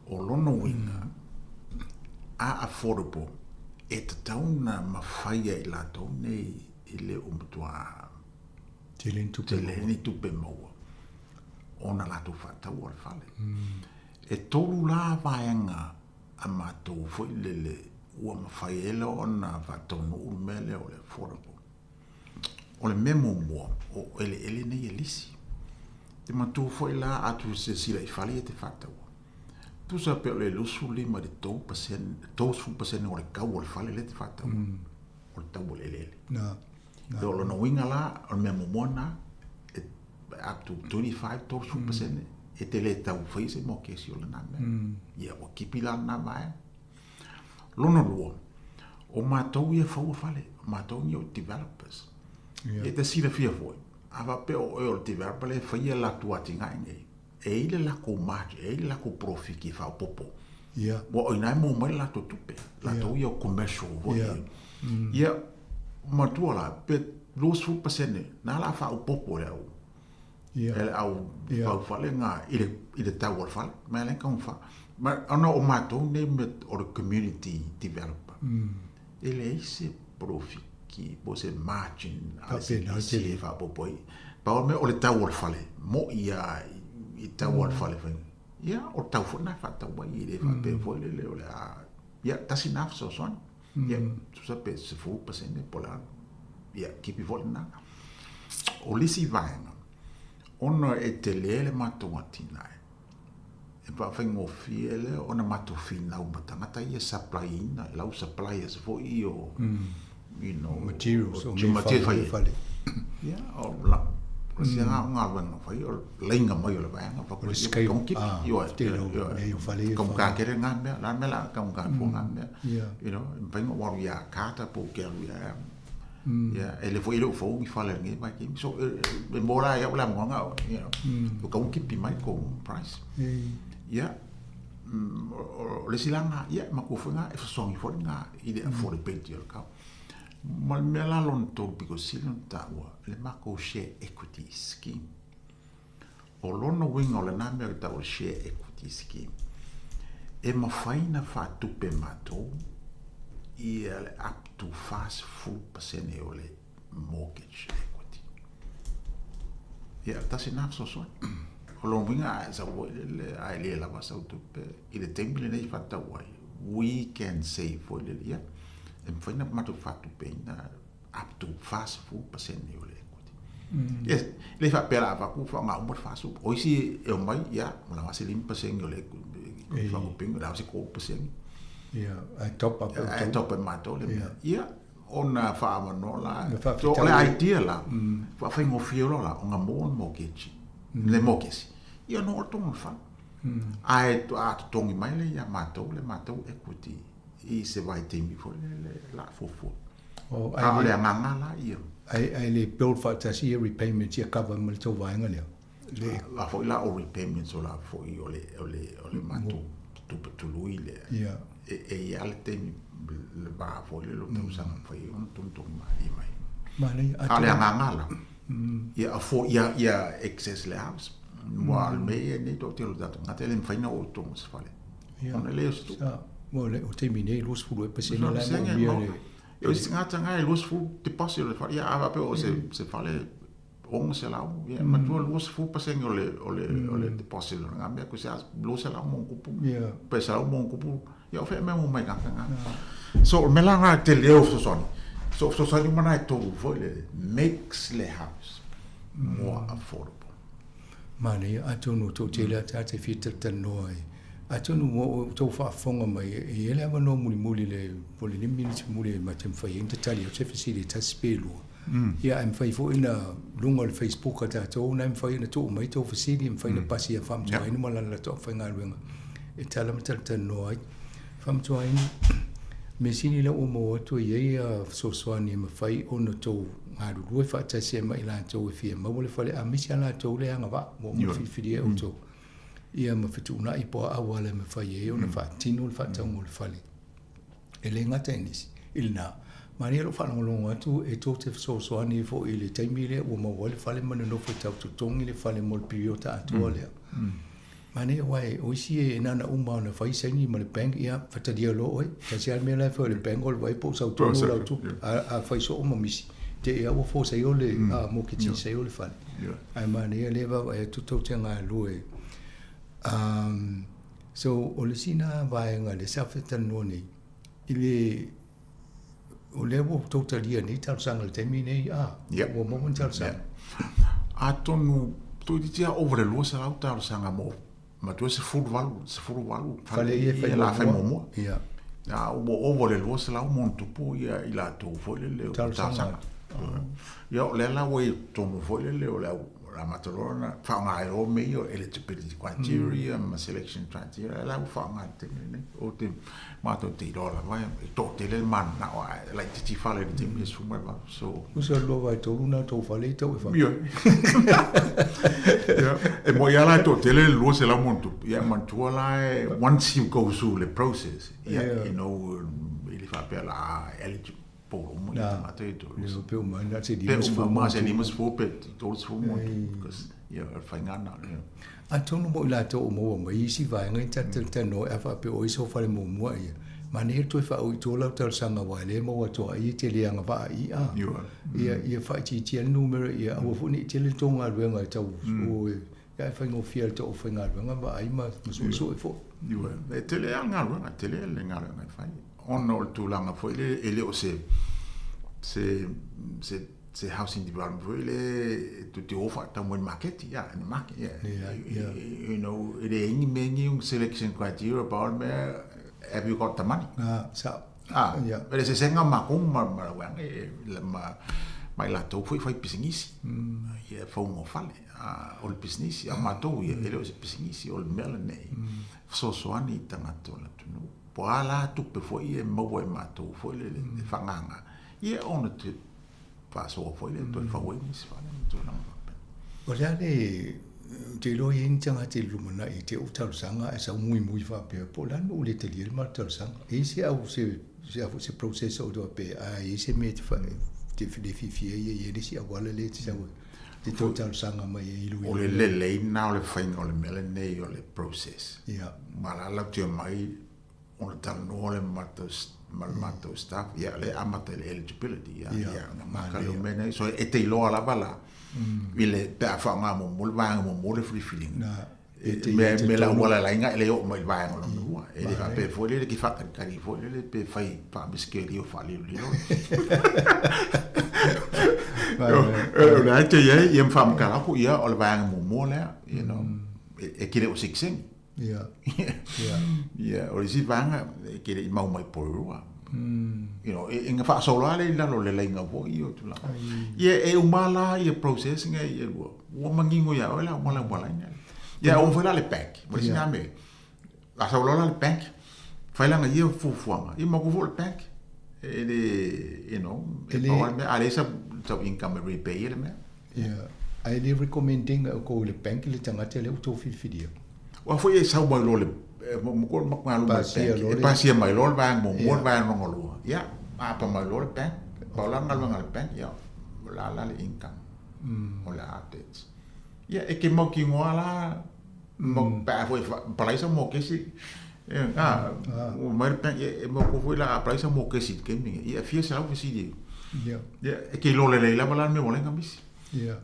O lona uiga, a affordable, e tatau ona mafai e i latou nei e le o matua tele ni tupe tele ni tupe maua ona latou faataua le fale. E tolu la vaega a matou foi lele ua mafai ai loa ona faataunuu le mea lea o le affordable. O le mea muamua, o eleele nei e lisi. Te manatua foi la a tu silasila i fale ia te faataua. Tusa pe o le 25 i le 3%, 30% o le tau o le fale lea te faataua. O le tau o le eleele. Na. Na. O lona uiga la, o le mea muamua lena, e up to 25, 30% e te le tau faia se mokesi o lena mea. Ia ua kipi la lena vaega. Lona lua, o matou ia faua fale, o matou ia o developers. Yeah. E te silafia foi. A faapea o oe o le developer lea e faia latou atinae nei, e i ai le latou margin, e i ai le latou profit e faaopoopo. Ia. Aua o i ina e maua mai le latou tupe, latou ia o commercial foi Ia. Ia, matua la, pe 20% na la faaopoopo e le au Ia. e le au Ia. faufale na i le, i le tau o le fale. Ma e le taumafai. Ma ona o matou nei me o le community developer. E leai se polofiki po o se margin a le CBC e faaopoopo ai. Pau o le mea o le tau o le fale, mo'i lava i le tau o le fale fai. Ia, o le tau foi lena e faatau ai, e le faapea foi lele o le a... Ia, tasi lena fesoasoani. Ia, tusa pe 10% po o le a. Ia, kepi foi lena. O le isi vaega, ona e tele le matou atinae, e faafaigofie lea ona matou finau ma tagata ia e supply ina, e lau suppliers foi ia o, you know, Materials, o o mea material fai fai fale. Ia, o la, o se ga o galuega fai, o laina mai o le vaega, O le scale, ah, tele o mea ia o fale ia Kau fai. ka kere ngā mea, la mea la kau ka fua ngā mea. Ia. You know, e mafai ona ou alu ia Carter po o ke alu ia Ia, e le foi e le o fou ni fale lenei vaitaimi. So, e mo la ia o le amoga, you know, o kau kipi mai ko price. Ia, o le isi la ngā, ia, matua foi ngā, e fesoasoani foi ngā i le affordability o le kau. Ma le mea la lona tolu pito sili ona taua, le matou share equity scheme. O lona uiga o lena mea e tau o le share equity scheme, e mafai ona faatupe matou ia le up to 40% o le mortgage equity. Ia, tasi lena fesoasoani. O lona uiga a e sau foi lele, a e le lava sau tupe i le taimi lenei e faatau ai, we can save foi lele, ia, e mafai ona matou faatupeina up to 40% o le equity. Yes, le faapea la avatu faaaoga uma le 40. O isi e omai, ia, o la se 5% o le equity, faatupeina, la se 3%. Ia, ae top up e Ae outou. top up e matou le mea. Ia, ona faaavanoa la, Le so, faafitauli. o le idea la, faafaigofie loa la, ona maua le mortgage, le mortgage. Ia, ona oo tonu i le fale. Ae a totogi mai lea ia matou le matou equity i se vaitaimi foi lele la fuafua. Oh, A o le agaga la ia. Ai, ai le build faatasi ia repayments ia cover ma le tou vaega lea. Le... A foi la o repayments o la foi o le, o le, o le matou tupe tului lea. Ia. E, e i ai le taimi le va foi le lo tausaga mafai ai ona togitogi malie mai. Manaia. A o le agaga la, ia afford, ia, ia access le house. Ua o le mea ia nei toatele o tatou tagata e le mafai ona oo i totonu o se fale. Ia. Ona e leai o se tupe. Sa, mo le, o taimi nei, 20% la e maomia le... E o isi tagata na e 20 deposit o le fale, ia a faapea o se, se fale 600, ia matua 20% o le, o le, o le deposit o lena mea, ko se 200 ma ona tupu, pe 100 ma ona tupu, ia o fea mea maua mai tagata na. So o le mea la lena e tele o fesoasoani. So o fesoasoani uma na e tolu foi le makes le house more affordable. Manaia, atonu o tou tele a tagata e fia talatalanoa ai. Atonu ua outou faafofoga mai, e i ai le avanoa mulimuli le po o le lima minute mulimuli e ma te mafai ai ona tatali atu se fesili e tasi pe lua. Ia ae mafai foi ona luga o le Facebook a tatou na e mafai ona tuu mai tou fesili, e mafai ona pasi ia Faamatuaina ma lana latou aufaigaluega e tala ma talatalanoa ai. Faamatuaina, mea sili lea ua maua atu e i ai fesoasoani e mafai ona outou galulue faatasi ai ma i latou e fia maua le fale, aemaise lava latou le agavaa ua uma ona filifilia e outou, ia ma fetuunai po o a auala e mafai ai ona faatino le faatauga o le fale. E le gata i nisi, i lena, manaia lou faalogologo atu e tou te fesoasoani foi i le taimi lea ua maua ai le fale ma nonofo e tau totogi le fale mo le piriota atoa lea. Manaia aua o isi e na ona uma ona fai saini ma le bank, ia fatalia loa oe. Tasi lava le mea la e fai o le bank o le vaai po o sau tonu lau tupe. A fai soo ma misi, te i lava ua force ai o le mortgagee saia o le fale. Ae manaia lea e vaavaai atu tou te galulue. So o le isi lena vaega lea sa fetalanoa nei, i le o lea ua outou talia nei talosaga i le taimi nei, a ua maua ni talosaga? Atonu toeitiiti lava ova le 200 talosaga mo matua 18, 18 fale ia e la fai muamua. Ia. A ua ova le 200 ma ona tupu ia i latou foi lele o talosaga. Ia o lea la ua i totonu foi lele o le au le amata loa ona faaaoga ai loa mea ia o eligibility criteria ma selection criteria, la ua faaaoga i le taimi lenei. Ou te, matou te iloa lava e toatele le mananao ae laitiiti fale i le taimi e 18. So. Uso le 2/3 na tou fale i tau e fale. Ioe. Ia, e moi lava la e toatele le 200 ma ono tupu. Ia manatua la e once you go through le process, ia, you know, e le faapea la a eligible polo uma ia tagata ia tolu. Ia, pe uma na se 50. Pe uma se 50 pe 30 mo because ia o le faiga lena. Ia. Atonu mo i latou o maua mai isi vaega i talatalanoa a faapea o ai sau fale muamua ia. Manaia le toe faaui i tua lau talosaga aua e le maua atoa ai e te le agavaa i a. Ia, ia faaitiitia le numera ia aua foi ne i tele le tou galuega e tau o e ia e faigofie ai le tou aufaigaluega vaai ma suesue foi. Ioe, e tele lava le galuega, e tele le galuega e fai ona o le tulaga foi lele e le o se se se se housing development foi lele e te o faatau mai i le maketi, yeah, in the market, yeah. Yeah, yeah. You know, e leai ni mea ni selection criteria pau le mea, have you got the money? Ah, sao. Ah, yeah. E le sesega makou ma ma le uaga e ma ma i latou foi fai pisinisi. Ia fauga o fale. Ah, o le pisinisi a matou ia e le o se pisinisi o le mea lenei. Fesoasoani i tagata o le atunuu. Po o a la tupe foi e maua e matou foi le le faaagaga ia ona te faasoa foi lea toe fau ai nisi fale ma tulaga faapena. O le a le, ou te iloa e i ai ni tagata i le lumanai i te i ua talosaga ae sau muimui faapea, po o le a le mea ua le talia ai le matou talosaga. E i ai se au, se, se a foi, se process o faapea, a i ai se mea e te, te le fiafia ai, e i ai le isi auala lea e te sau e te toe talosaga mai e iloilo. O le lelei lena o le faiga o le mea lenei o le process. Ia. Ma la latou te omai ona talanoa le matou ma le matou staff, ia lea e amata i le eligibility, ia, ia, ona maka lea o mea nei. So e te iloa lava la, i le, pe a faaaoga muamua le vaega muamua o le filifiliga, me, me le auala laiga e le oo mai i le vaega lona lua. E le faapea foi lele ke faakalikali foi lele pe fai faamisikeli o faalilolilo. O le a te i ai, ia ma faamatala atu, ia, o le vaega muamua lea, you know, e te le o segisegi. Ia. Ia. Ia, o le isi vaega e te le i mau mai Porirua. You know, e, e na faasolo lava lea i lalo o le laina foi ia o tulaga. Ia, e uma la ia process nei e lua. Ua manino ia oe la uma la uma laina. Ia, uma foi la le bank. Ma le isi na mea. A sau loa la le bank, fai lana ia fuafuaga, ia matou foi o le bank. E le, you know, e pau lava le mea, a leai sau income e repay ai le mea. Ia, ae le recommend ina e outou i le bank le tagata lea ua outou filifilia. Aua foi e sau mai loa le, matua le matou galu mai le bank, e pasia mai loa le vaega muamua, le vaega lona lua, ia, aapa mai loa le bank, pau la le galuega a le bank, ia, o le a la le income, o le a debts. Ia, e te mautinoa la, pe a foi e palai sau mokesi, a, ua mai le bank, ia, e mautinoa foi la a palai sau mokesi i le taimi lenei, ia, e fia selau fesili ai. Ia. Ia, e te iloa lelei lava la le mea ua ala ai ona misi. Ia.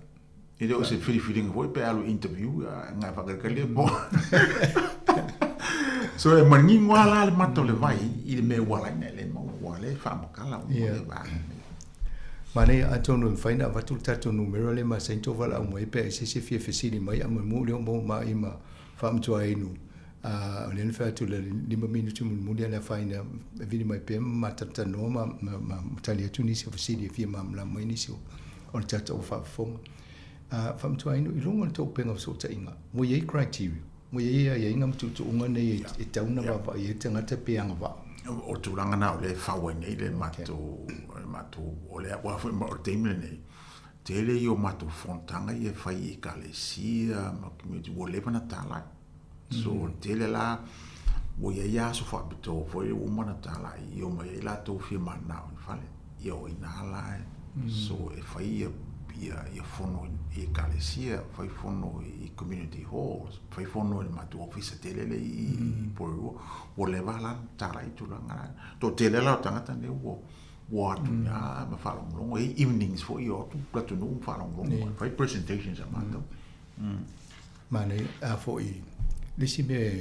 E le o se filifiliga foi pe alu i interview, ngai faakalikali po. So e manino lava la le mata o le vai i le mea ua ala ai ona e le maua, ua le faamatala uma le vaega nei. Manaia, atonu e mafai ona avatu le tatou numera lea masani tou valaau mai pe a i se isi e fia fesili mai a mulimuli lea ua maua mai ma faamatuainu a o lea na fai atu le 5 minute mulimuli a le afaina e vili mai pea ma matalatalanoa ma, ma, ma, ma tali atu nisi o fesili e fia malamalama ai nisi o, o le tatou faafofoga. A faamatuainu i luga o le tou upega fesootaiga, ua i ai criteria, ua i ai aiaiga ma tuutuuga nei e, e tau na vaavaai ai le tagata pe agavaa. O le tulaga lena o lea e fau ai nei le matou, le matou, o lea, aua foi o le taimi lenei, tele ia o matou fonotaga ia e fai i ekalesia ma community ua leva ona talai. So o le tele la, ua i ai aso faapitoa foi ua uma ona talai i omai ai latou fia mananao i le fale. Ia o i ina la e, so e fai ia, ia, ia fono i ekalesia, fai fono i community halls, fai fono i le matou ofisa tele lea i Porirua. Ua leva la ona talai tulaga la. Toatele la o tagata nei ua ua atu i ina ma faalogologo, e i ai evenings foi e o atu le atunuu ma faalogologo mai, fai presentations a matou. Manaia, a foi, le isi mea e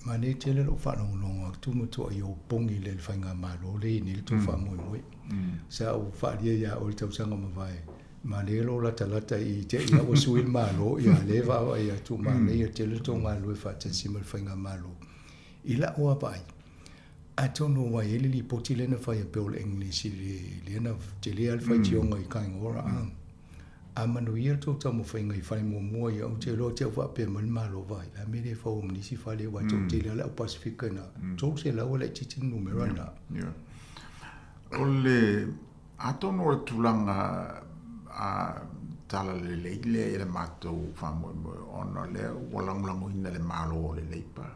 manaia tele lou faalogologo atu ma matuai opogi i le faigamalo lea e i ai nei le tou faamoemoe. Sa ou faaalia ia oe i le tausaga ua mavae, manaia lou latalata i te i ua sui le Malo, ia lea e vaavaai atu, manaia tele le tou galulue faatasi ma le faigamalo. I lau lava vaai, atonu ua i ai le lipoti lea na fai e Bill English i le, lea na tele lava le faitioga i Kaingora. A manuia le tou taumafaiga i fale muamua ia, ou te iloa te au faapea mai le Malo vaai, o le a le mea e le fau ai ma nisi fale aua e toatele lava le au Pasefika i ina, 300 e laitiiti le numera lena. O le, atonu o le tulaga a talalelei lea i le matou faamoemoe ona o lea ua lagolagoina e le Malo o le Labour,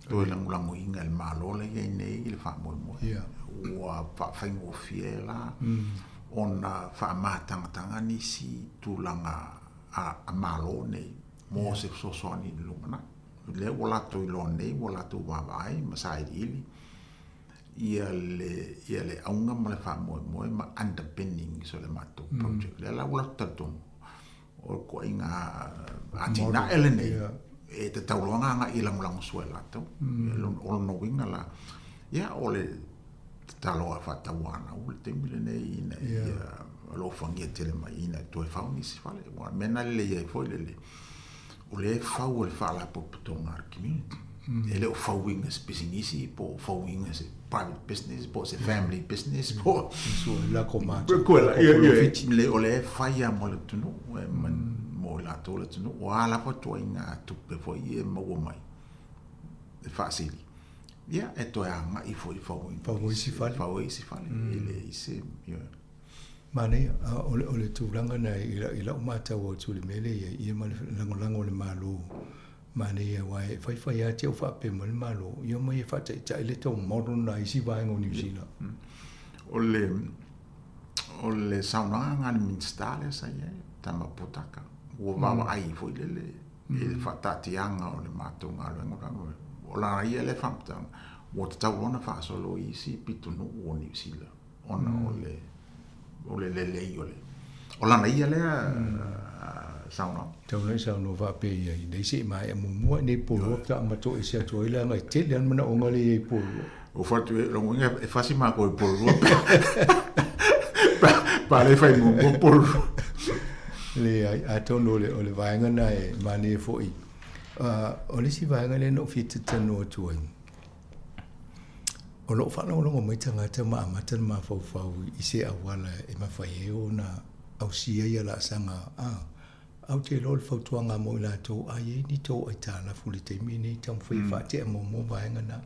toe lagolagoina e le Malo lea e i ai nei le faamoemoe. Ua faafaigofie la ona faamatagataga nisi tulaga a Malo nei mo se fesoasoani i le lumanai. O lea ua latou iloa nei, ua latou vaavaai ma sailiili ia le, ia le auga ma le faamoemoe ma underpinnings o le matou project. Lea la ua latou talitonu, o le ituaiga atinae lenei, e tatau loa ona agai e lagolagosua e latou. O lona uiga la, ia o le tatalo lava faatauanau le taimi lenei ina ia alofagia tele mai ina ia toe fau nisi fale. Aua o le mea lena e lelei ai foi le, o lea e fau e le faalapotopotoga a le community. E le o fauina e se pisinisi po o fauina e se private business po o se family business po o... O lea e fai lava mo le atunuu, mo i latou le atunuu. O a lava ituaiga tupe foi e maua mai e faasili, ia e toe agai foi e fau ai fau ai isi fale. E leai se... Manaia, o le tulaga lena i lau matau atu i le mea lea e i ai, ia ma le lagolago a le Malo. Manaia aua e faifai lava te au faapea mai le Malo, ia omai e faataitai le tou model lena i isi vaega o Niu Sila. O le, o le saunoaga lena a le Minisita lea sa i ai, Tama Potaka, ua vaavaai foi lele i le faataatiaga o le matou galuega, o lana ia lea faamatalaga, ua tatau loa ona faasolo i isi pitonuu o Niu Sila. ona o le o le lelei o le o lana ia lea saunoaga. Tau na i saunoa faapea i ai, nei se i maea muamua i nei Porirua faatoa amatoese atu ai leaga e tele lava le manaoga lea e i ai i Porirua. Ua fatu e lona uiga e fasi matou i Porirua pe a le fai muamua Porirua. Leai, atonu o le, o le vaega lena e manaia foi. O le isi vaega lea na ou fia talanoa atu ai, O lo o faalogologo mai tagata ma amata le mafaufau i se auala e mafai ai ona ausia ia laasaga a Ou te iloa o le fautuaga mo i latou a i ai ni tou aitalafu i le taimi lenei, taumafai e faatea muamua vaega na.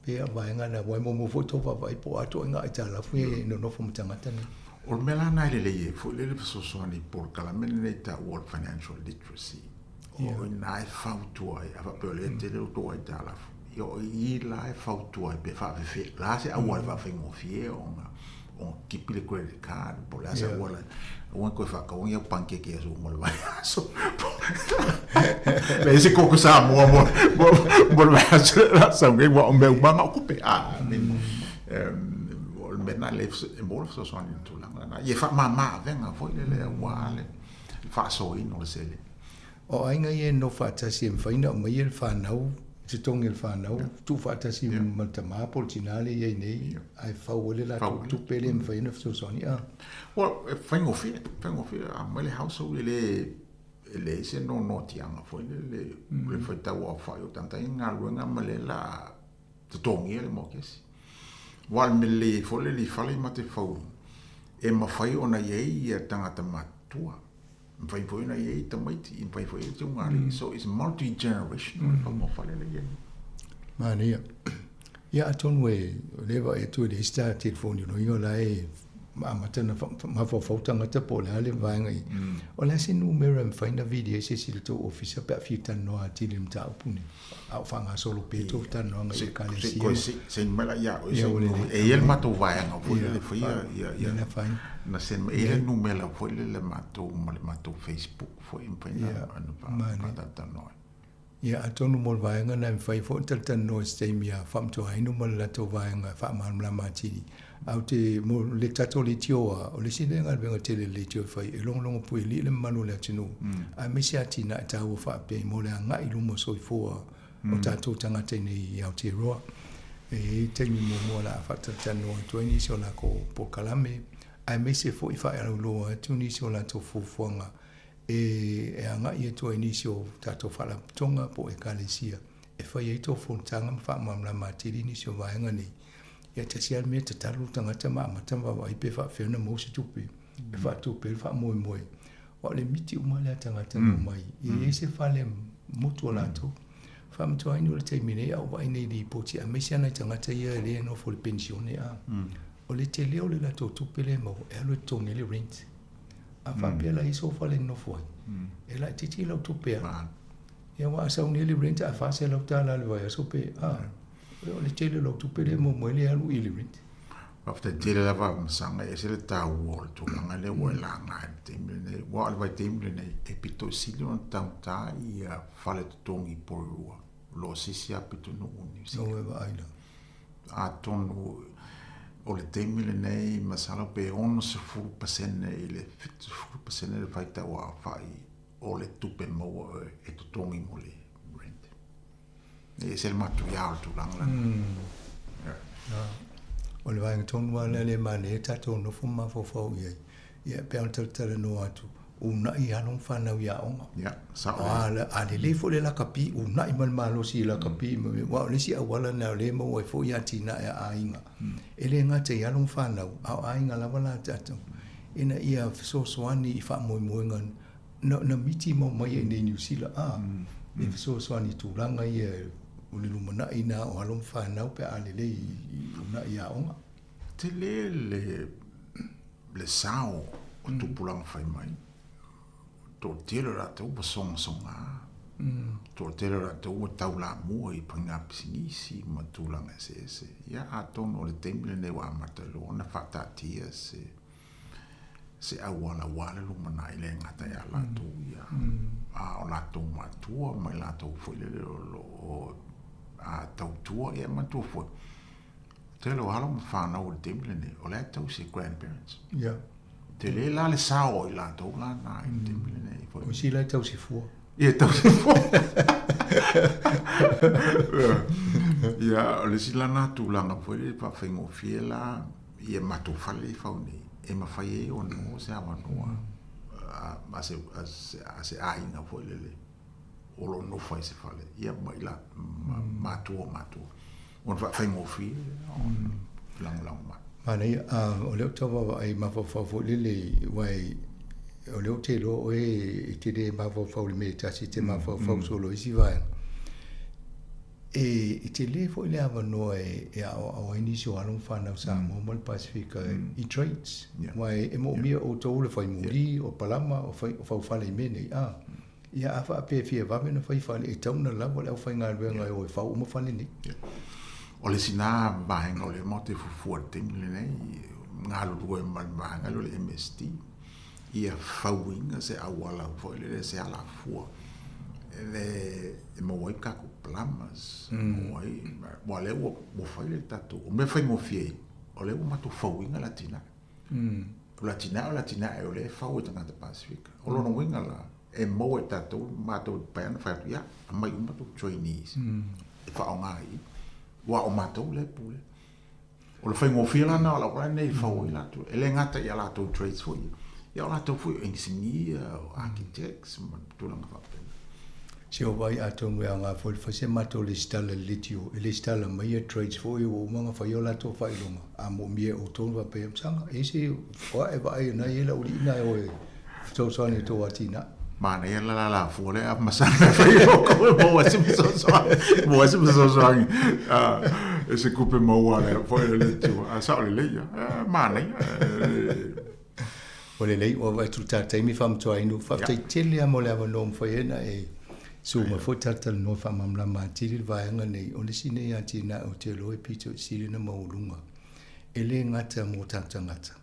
Pei o vaega na, aua e muamua foi tou vaavaai po o a ituaiga aitalafu ia e nonofo ma tagata nei. O le mea la lena e lelei ai foi le fesoasoani i polokalame lenei e taua o le financial literacy. O i ina e fautua ai, a faapea o lea e tele outou aitalafu, ia o i la e fautua ai pe faafefea, o le a se auala e faafaigofie ona kipi le credit card, po o le a se auala, aua ne i toe faataua ni au pancake i aso uma o le vaiaso. Leai se koko Samoa mo le vaiaso o le a sau nei, aua o mea uma lava na o tupe. O le mea lena e maua le fesoasoani i le tulaga lena. Ia faamama avega foi lele aua le faasoaina o le seleni. O aiga ia e nofo faatasi e mafai ona aumaia le fanau, totogi e le fanau, tuufaatasi ma le tama po o le tina lea e i ai nei, ae fau ai le latou tupe lea e mafai ona fesoasoani. A. Well, e faigofie, faigofie, a aumai le household e le, e leai se noanoatiaga foi lele, le faitau aofai o tagata ia i galuega ma le la totogia le mokesi. Aua o le mea lelei ai foi lele i fale ma te fau, e mafai ona i ai ia tagata matutua. Mafai foi ona i ai tamaiti, mafai foi i ai teugalii. So it's multi generational le fauga o fale lea e i ai. Manaia. Ia atonu e o lea e vaai atu e leai se ta telefoni o lona uiga o la e amata ona mafaufau tagata po o le a le vaega i. O le a se numera e mafai ona vili ai se isi i le tou ofisa pe a fia talanoa atili i le mataupu lenei? A o faagasolo pea tou talanoaga i Ekalesia. Send mai la ia oe se numera. E i ai le matou vaega foi lele e faia ia na send mai. E i ai le numera foi lele matou ma le matou Facebook foi e mafai ona faatalatalanoa ai. Ia atonu mo le vaega lena e mafai foi ona talatalanoa i se taimi a Faamatuaina ma le latou vaega e faamalamalama atili. Ae ou te, mo le tatou leitioa, o le isi lea galuega tele a le leitio e fai, e logologo puelii le mamalu o le atunuu, aemaise atinae taua faapea mo le agai i luma o soifua o tatou tagata i nei i Aotearoa. E i ai taimi muamua o le a faatalatalanoa atu ai nisi o lakou polokalame, aemaise foi faailoa atu nisi o latou fuafuaga e agai atu ai i nisi o tatou faalapotopotoga po o ekalesia e fai ai tou fonotaga ma faamalamalama atili nisi o vaega nei. Ia tasi lava le mea, tatalo le tagata ma amata ma vaavaai pe faapefea ona maua se tupe e faatupe ai le faamoemoe. Aua o le miti uma lea a tagata na omai, e i ai se fale motu o latou. Faamatuaina o le taimi nei a ou vaai nei i lipoti aemaise lava nai tagata ia e le nofo i le penisione a. O le tele o le latou tupe lea e maua e alu e totogi ai le rent. A faapea la e i ai sou fale e nofo ai, e laitiiti lau tupe alu. Ia aua a sau nei le rent a $400 i le vaiaso pe a, o le tele o lau tupe lea e maua mai lea e alu i le rent. Faafetai tele lava Masaga, e ese le taua o le tulaga lea ua e laga i le taimi lenei. Aua o le vaitaimi lenei, e pito sili ona taugata ia fale totogi i Porirua, o lo o sisi lava pitonuu o Niu Sila. Ua e vaai la. Atonu o le taimi lenei, masalo pe 60% i le 70% le faitau aofai o le tupe maua e totogi mo le rent. E ese le matuia o le tulaga lena. O le vaega tonu lava lea e manaia tatou nofo ma mafaufau i ai, ia pei ona talatalanoa atu, uunai alo ma fanau i aoga. Ia, sao lelei. A lelei foi le lakapi, uunai ma le malosi i lakapi, aua o le isi auala lena o lea e maua ai foi atinae a aiga. E le gata i alo ma fanau, a o aiga lava la tatou, ina ia fesoasoani i faamoemoega na, na miti mau mai ai nei Niu Sila a e fesoasoani i tulaga ia o le lumanai na o alo ma fanau pe a lelei i uunai aoga. Tele le, le sao o tupulaga fai mai, toatele o latou ua sogasoga, toatele o latou ua taulamua i faiga pisinisi ma tulaga eseese. Ia atonu o le taimi lenei ua amata loa ona faataatia se se auala aua le lumanai le gata ia latou ia a o latou matua ma i latou foi lele o lo o tautua ia matua foi. Tele o alo ma fanau o le taimi lenei o la e tausi e grandparents. Yeah. Tele la le sao o i latou la na i le taimi lenei foi. O isi la e tausi fua. Ia tausi fua. Ia o le isi la na tulaga foi le faafaigofie la ia matou fale i fau nei e mafai ai ona maua se avanoa a se, a se, a se aiga foi lele o lo o nofo ai se fale ia ma i la ma, matua o matua ona faafaigofie ona lagolago mai. Manaia, o lea ou te vaavaai mafaufau foi lele, aua o lea ou te iloa oe e te le mafaufau i le mea e tasi, e te mafaufau solo i isi vaega. E tele foi le avanoa e aoao ai nisi o alo ma fanau Samoa ma le Pasefika i trades. Aua e moomia e outou le fai muli, o palama, o faufale i mea nei. A, ia a faapea e fia vave ona fai fale, e tatau ona lava le aufaigaluega e o e fau uma fale nei. O le isi na vaega o lea matou te fuafua i le taimi lenei, galulue ma le vaega lea o le MSD. ia fauina se auala foi lele, se alafua e maua ai tatou plumbers, maua ai, aua o lea ua fai le tatou, o mea faigofie ai, o lea ua matou fauina le atinae. O le atinae o le atinae o lea e fau e tagata Pasefika. O lona uiga la, e maua e tatou, matou e mafai ona fai atu, ia, aumai uma tou trainees e faaaoga i i, aua o matou lea e pule. O le faigofie la lena o lau nei e fau ai latou. E le gata i a latou trades foi ia, ia o latou foi o engineer, o architects ma tulaga faapena. Se o vai atonu e aoga foi le fai se matou lesitala i le leitio e lesitala mai ia trades foi ua uma ona fai o latou faailoga a moomia e outou ona faapea Masaga e se o ae vaai o na i ai le aualii na e o e fesoasoani i tou atinae. Manaia le lalafua lea a Masaga e fai e outou e maua ai se fesoasoani, maua ai se fesoasoani e se tupe maua lea foi a le Atua. A sao lelei ia. Manaia. Ua lelei, ua vaai atu i le ta taimi faamatuainu. Faafetai tele lava mo le avanoa ua mafai ai ona e sua mai foi talatalanoa faamalamalama atili le vaega nei. O le isi nei atinae ou te iloa e pito i sili ona maualuga e le gata mo tatou tagata.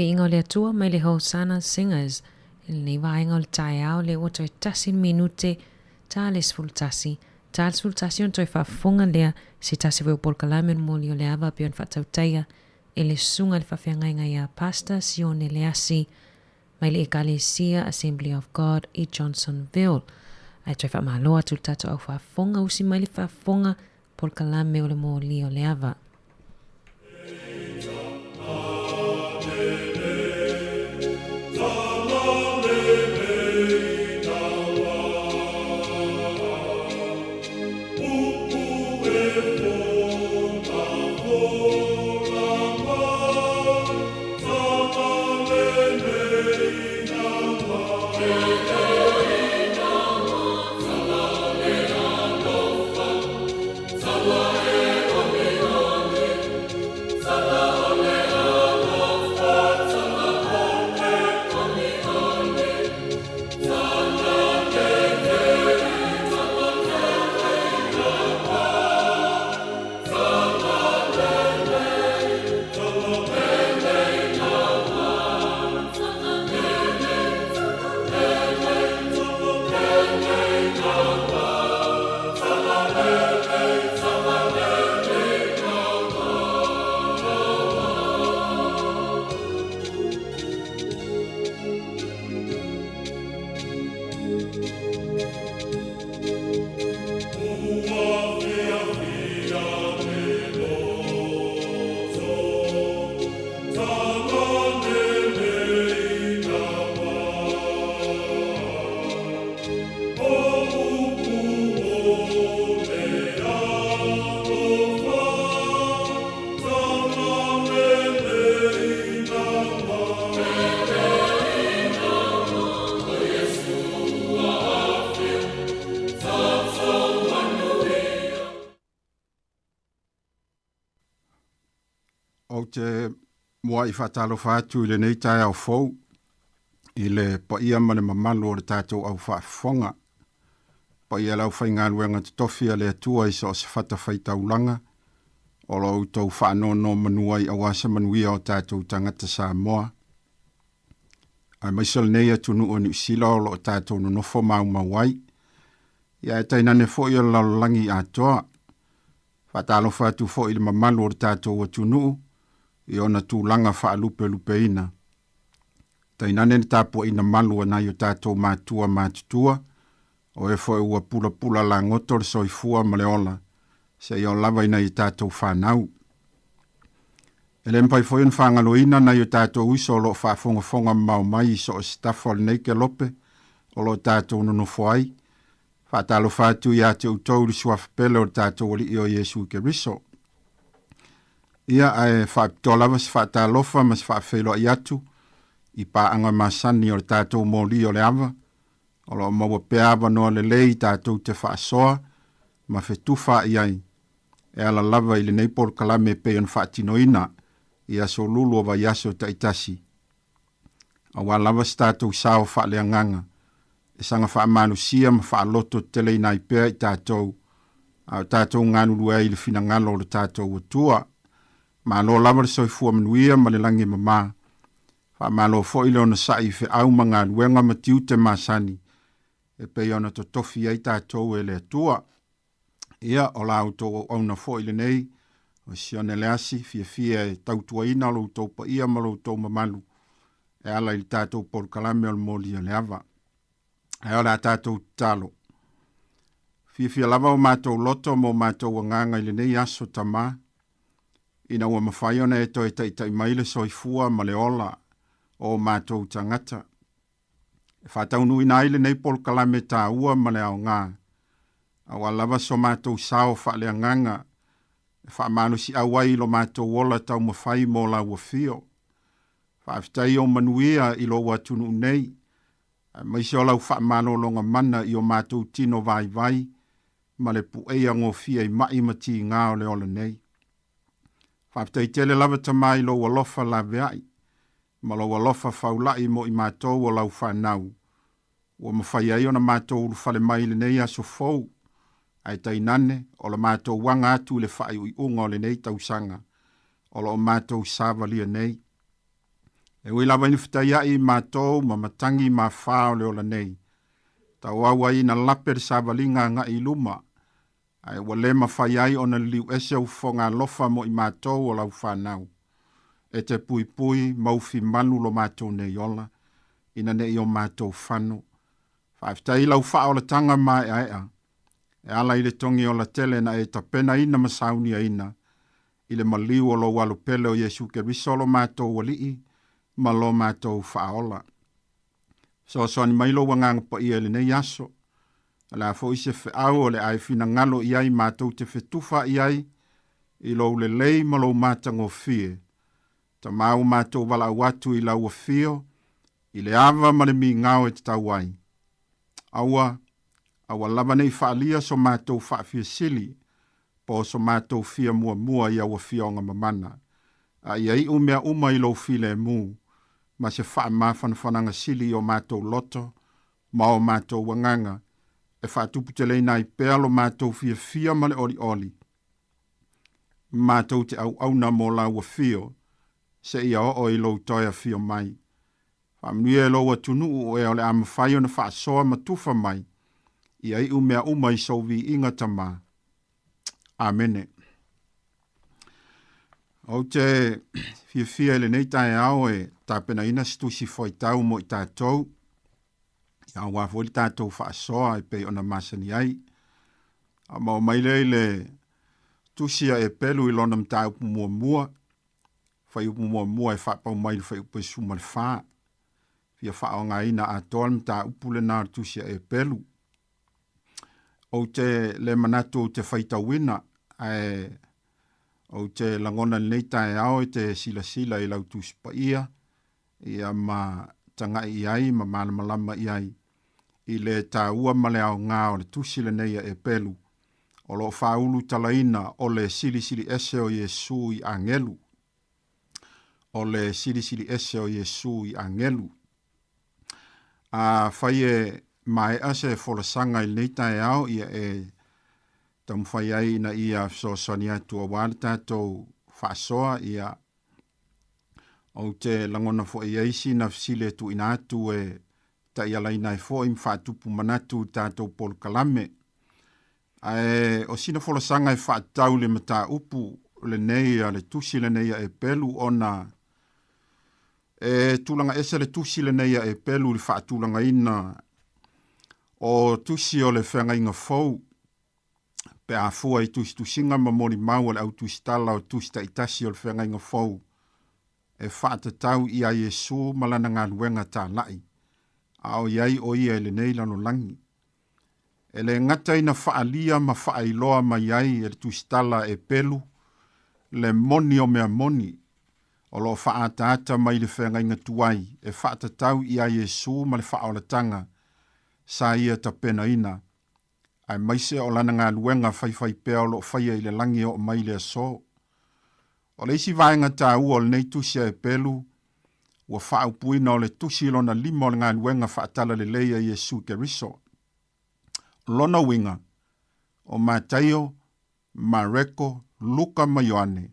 Viiga o le Atua mai le Hosanna Singers i lenei vaega o le taeao lea ua toe tasi le minute ta le 11. Ta le 11 ona toe faafofoga lea se tasi foi o polokalame o le moli o le ava pei ona faatautaia e le Susuga i le Faafeagaiga ia Pastor Sione Leasi mai le Ekalesia Assembly of God i Johnsonville. Ae toe faamalo atu le tatou au faafofoga, usi mai le faafofoga polokalame o le moli o le ava. Ou te mua'i faatalofa atu i lenei taeao fou i le paia ma le mamalu o le tatou au faafofoga. Paia le aufaigaluega totofi a le Atua i so o se fatafaitaulaga o lo outou faanonomanu ai aua se manuia o tatou tagata Samoa. Aemaise o lenei atunuu o Niu Sila o lo o tatou nonofo maumau ai. Ia ae tainane foi o le lalolagi atoa. Faatalofa atu foi i le mamalu o le tatou atunuu i ona tulaga faalupelupeina. Tainane le tapuaiina malu a nai o tatou matua matutua, o e foi ua pulapula lagoto le soifua ma le ola seia oo lava i nai o tatou fanau. E le mafai foi ona faagaloina nai o tatou uso o lo o faafogafoga mamao mai i so o se tafa o lenei kelope o lo o tatou nonofo ai. Faatalofa atu ia te outou i le suafa pele o le tatou Alii o Iesu Keriso. Ia, ae faapitoa lava se faatalofa ma se faafeiloai atu i paaga masani o le tatou moli o le ava, o lo o maua pea avanoa lelei tatou te faasoa ma fetufaai ai e ala lava i lenei polokalame e pei ona faatinoina i aso lulu o vaiaso taitasi. Aua lava se tatou sao faaleagaga e saga faamalosia ma faaloto teteleina ai pea i tatou, a o tatou galulue ai i le finagalo o le tatou Atua. Malo lava le soifua manuia ma le lagi e mama. Faamalo foi le onosai i feau ma galuega ma tiute masani e pei ona totofi ai tatou e le Atua. Ia, o la outou auauna foi lenei, o Sione Leasi, fiafia e tautuaina lo outou paia ma lo outou mamalu e ala i le tatou polokalame o le moli o le ava. Ae o le a tatou tatalo. Fiafia lava o matou loto ma o matou agaga i lenei aso Tamā, ina ua mafai ona e toe taitai mai le soifua ma le ola o o matou tagata. E faataunuuina ai lenei polokalame taua ma le aoga, aua lava so matou sao faaleagaga e faamalosiau ai i lo matou ola taumafai mo lau afio. Faafetai ou manuia i lou atunuu nei, aemaise o lau faamalologa mana i o matou tino vaivai ma le pueia gofie i ma'i ma tiga o le ola nei. Faafetai tele lava Tama i lou alofa laveai ma lou alofa faula'i mo i matou o lau fanau, ua mafai ai ona matou ulufale mai i lenei aso fou, ae tainane o la matou aga atu i le faaiuiuga o lenei tausaga o lo o matou savalia nei. E ui lava ina fetaiaʻi matou ma matagi ma fa o le ola nei, tauau ai ina lape le savaliga agaʻi i luma, ae ua le mafai ai ona liliu ese ou fofoga alofa mo i matou o lau fanau. E te puipui ma ufi malu lo matou nei ola, ina ne i o matou fano. Faafetai i lau faaolataga maeaea, e ala i le togi ola tele na e tapenaina ma sauniaina i le maliu o lou Alo pele o Iesu Keriso lo matou Alii ma lo matou Faaola. Fesoasoani mai lou Agaga Paia i lenei aso. O le a foi se feau o le a e finagalo i ai matou te fetufa i ai i lou lelei ma lou matagofie. Tama ua matou valaau atu i lau afio i le ava ma le migao e tatau ai. Aua, aua lava ne i faalia so matou faafiasili po o so matou fia muamua i au afioga mamana, a ia iu mea uma i lou filemu, ma se faamafanafanaga sili i o matou loto ma o matou agaga, e faatuputeleina ai pea lo matou fiafia ma le olioli, matou te auauna mo lau afio, seia oo i lou toe afio mai. Faamanuia e lou atunuu o ea o le a mafai ona faasoa ma tufa mai ia iu mea uma i sou viiga Tama. Amene. Ou te fiafia i lenei taeao e tapenaina se tusi fuaitau mo i tatou, aua foi le tatou faasoa e pei ona masani ai. A maua mai lea i le tusi a Epelu i lona mataupu muamua, fuaiupu muamua e faapau mai i le fuaiupu e 14. Fia faaaogaina atoa le mataupu lena o le tusi a Epelu. Ou te le manatu ou te faitauina, ae ou te lagona i lenei taeao e te silasila i lau Tusi Paia, ia ma taga'i i ai ma malamalama i ai i le taua ma le aoga o le tusi lenei a Epelu, o lo o faaulutalaina o le silisili ese o Iesu i agelu. O le silisili ese o Iesu i agelu. Afai e maea se folasaga i lenei taeao, ia e taumafai ai ina ia fesoasoani atu aua le tatou faasoa, ia Ou te lagona foi i ai sina fesili e tuuina atu e taialaina ai foi ma faatupu manatu i le tatou polokalame. Ae o sina folasaga e faatatau i le mataupu lenei a le tusi lenei a Epelu ona e tulaga ese le tusi lenei a Epelu i le faatulagaina o tusi o le feagaiga fou pe a fua i tusitusiga ma molimau a le Au Tusitala o Tusi Taitasi o le Feagaiga Fou e faatatau i a Iesu ma lana galuega tālaʻi, a o i ai ʻo ia i lenei lalolagi. E le gata ina faaalia ma faailoa mai ai e le Tusitala e pelu le moni o mea moni o lo o faaataata mai i le feagaiga tuai e faatatau i a Iesu ma le faaolataga sa ia tapenaina aemaise o lana galuega faifaipea o lo o faia i le lagi e oo mai i le aso. O le isi vaega taua o lenei tusi a Epelu, ua faaupuina o le tusi lona lima o le galuega faatalalelei a Iesu Keriso. O lona uiga, o Mataio, Mareko, Luka ma Ioane,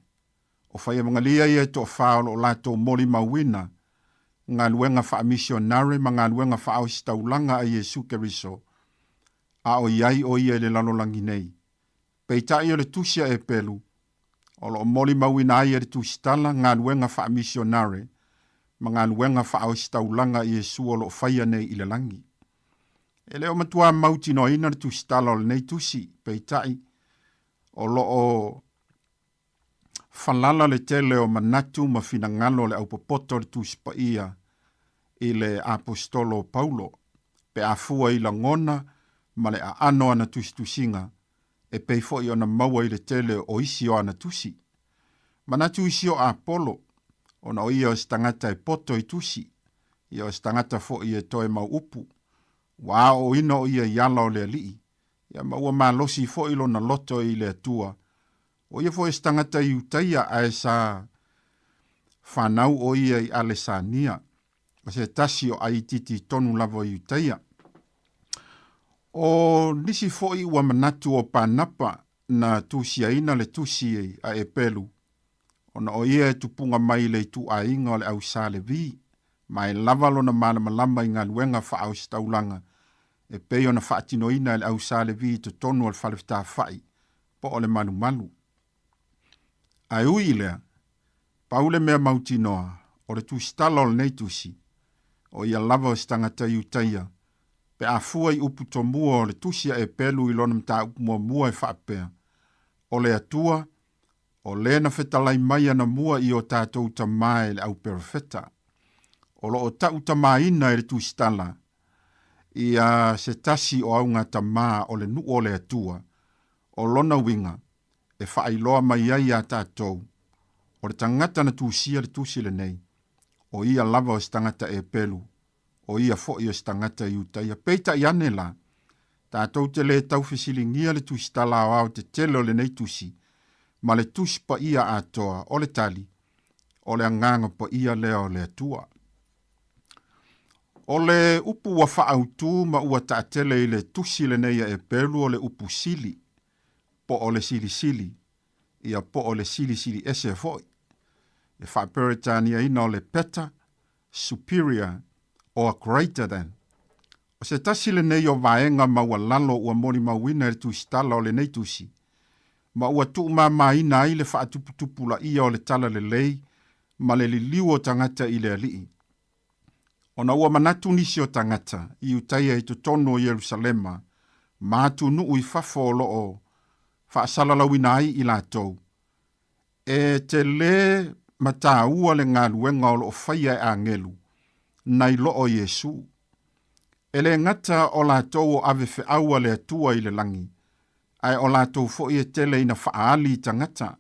o faievagalia ia e toafa o lo o latou molimauina galuega faamisionare ma galuega faaositaulaga a Iesu Keriso, a o i ai o ia i le lalolagi nei. Peitai o le tusi a Epelu, o lo o molimauina ai e le tusitala galuega faamisionare ma galuega faaositaulaga a Iesu o lo o faia nei i le lagi. E le o matua mautinoaina le tusitala o lenei tusi, peitai, o lo o falala le tele o manatu ma finagalo o le aupopoto o le Tusi Paia i le Aposetolo o Paulo, pe a fua i lagona ma le aano o ana tusitusiga, e pei foi ona maua i le tele o isi o ana tusi. Manatu isi o Apolo, ona o ia o se tagata e poto i tusi, ia o se tagata foi e toe mau upu, ua aoaoina o ia i ala o le Alii, ia ma ua malosi foi lona loto i le Atua. O ia foi o se tagata Iutaia ae sa fanau o ia i Alesania, o se tasi o ʻaititi tonu lava o Iutaia. O nisi foi ua manatu o Panapa na tusiaina le tusi a Epelu. ona o ia e tupuga mai i le ituaiga o le au Sa Levi, ma e lava lona malamalama i galuega faaositaulaga e pei ona faatinoina e le au Sa Levi i totonu o le fale fetafa'i po o le malumalu. Ae ui i lea, pau le mea mautinoa o le tusitala o lenei tusi, o ia lava o se tagata Iutaia, pe a fua i upu tomua o le tusi a Epelu i lona mataupu muamua e faapea, O le Atua, o le na fetalai mai anamua i o tatou tama e le au perofeta. O lo o ta'u tamaina e le tusitala ia se tasi o augatamā o le nu'u o le Atua, o lona uiga, e faailoa mai ai iā tatou, o le tagata na tusia le tusi lenei, o ia lava o se tagata Epelu, o ia foi o se tagata Iutaia. Peitai ane la, tatou te lē tau fesiligia le tusitala aoao tetele o lenei tusi, ma le Tusi Paia atoa, o le tali, o le Agaga Paia lea o le Atua. O le upu ua faautū ma ua taatele i le tusi lenei a Epelu o le upu sili, po o le silisili, ia po o le silisili ese foi. E faaperetaniaina o le better, superior or greater than. O se tasi lenei o vaega maualalo ua molimauina e le tusitala o lenei tusi, ma ua tuumamaina ai le faatuputupulaia o le talalelei ma le liliu o tagata i le Alii. Ona ua manatu nisi o tagata i Iutaia i totonu o Ierusalema ma atunuu i fafo o lo o faasalalauina ai i latou, e telē ma tāua le galuega o lo o faia e agelu nai lo o Iesū. E lē gata o latou o ave feau a le Atua i le lagi, ae o latou foi e tele ina faaali i tagata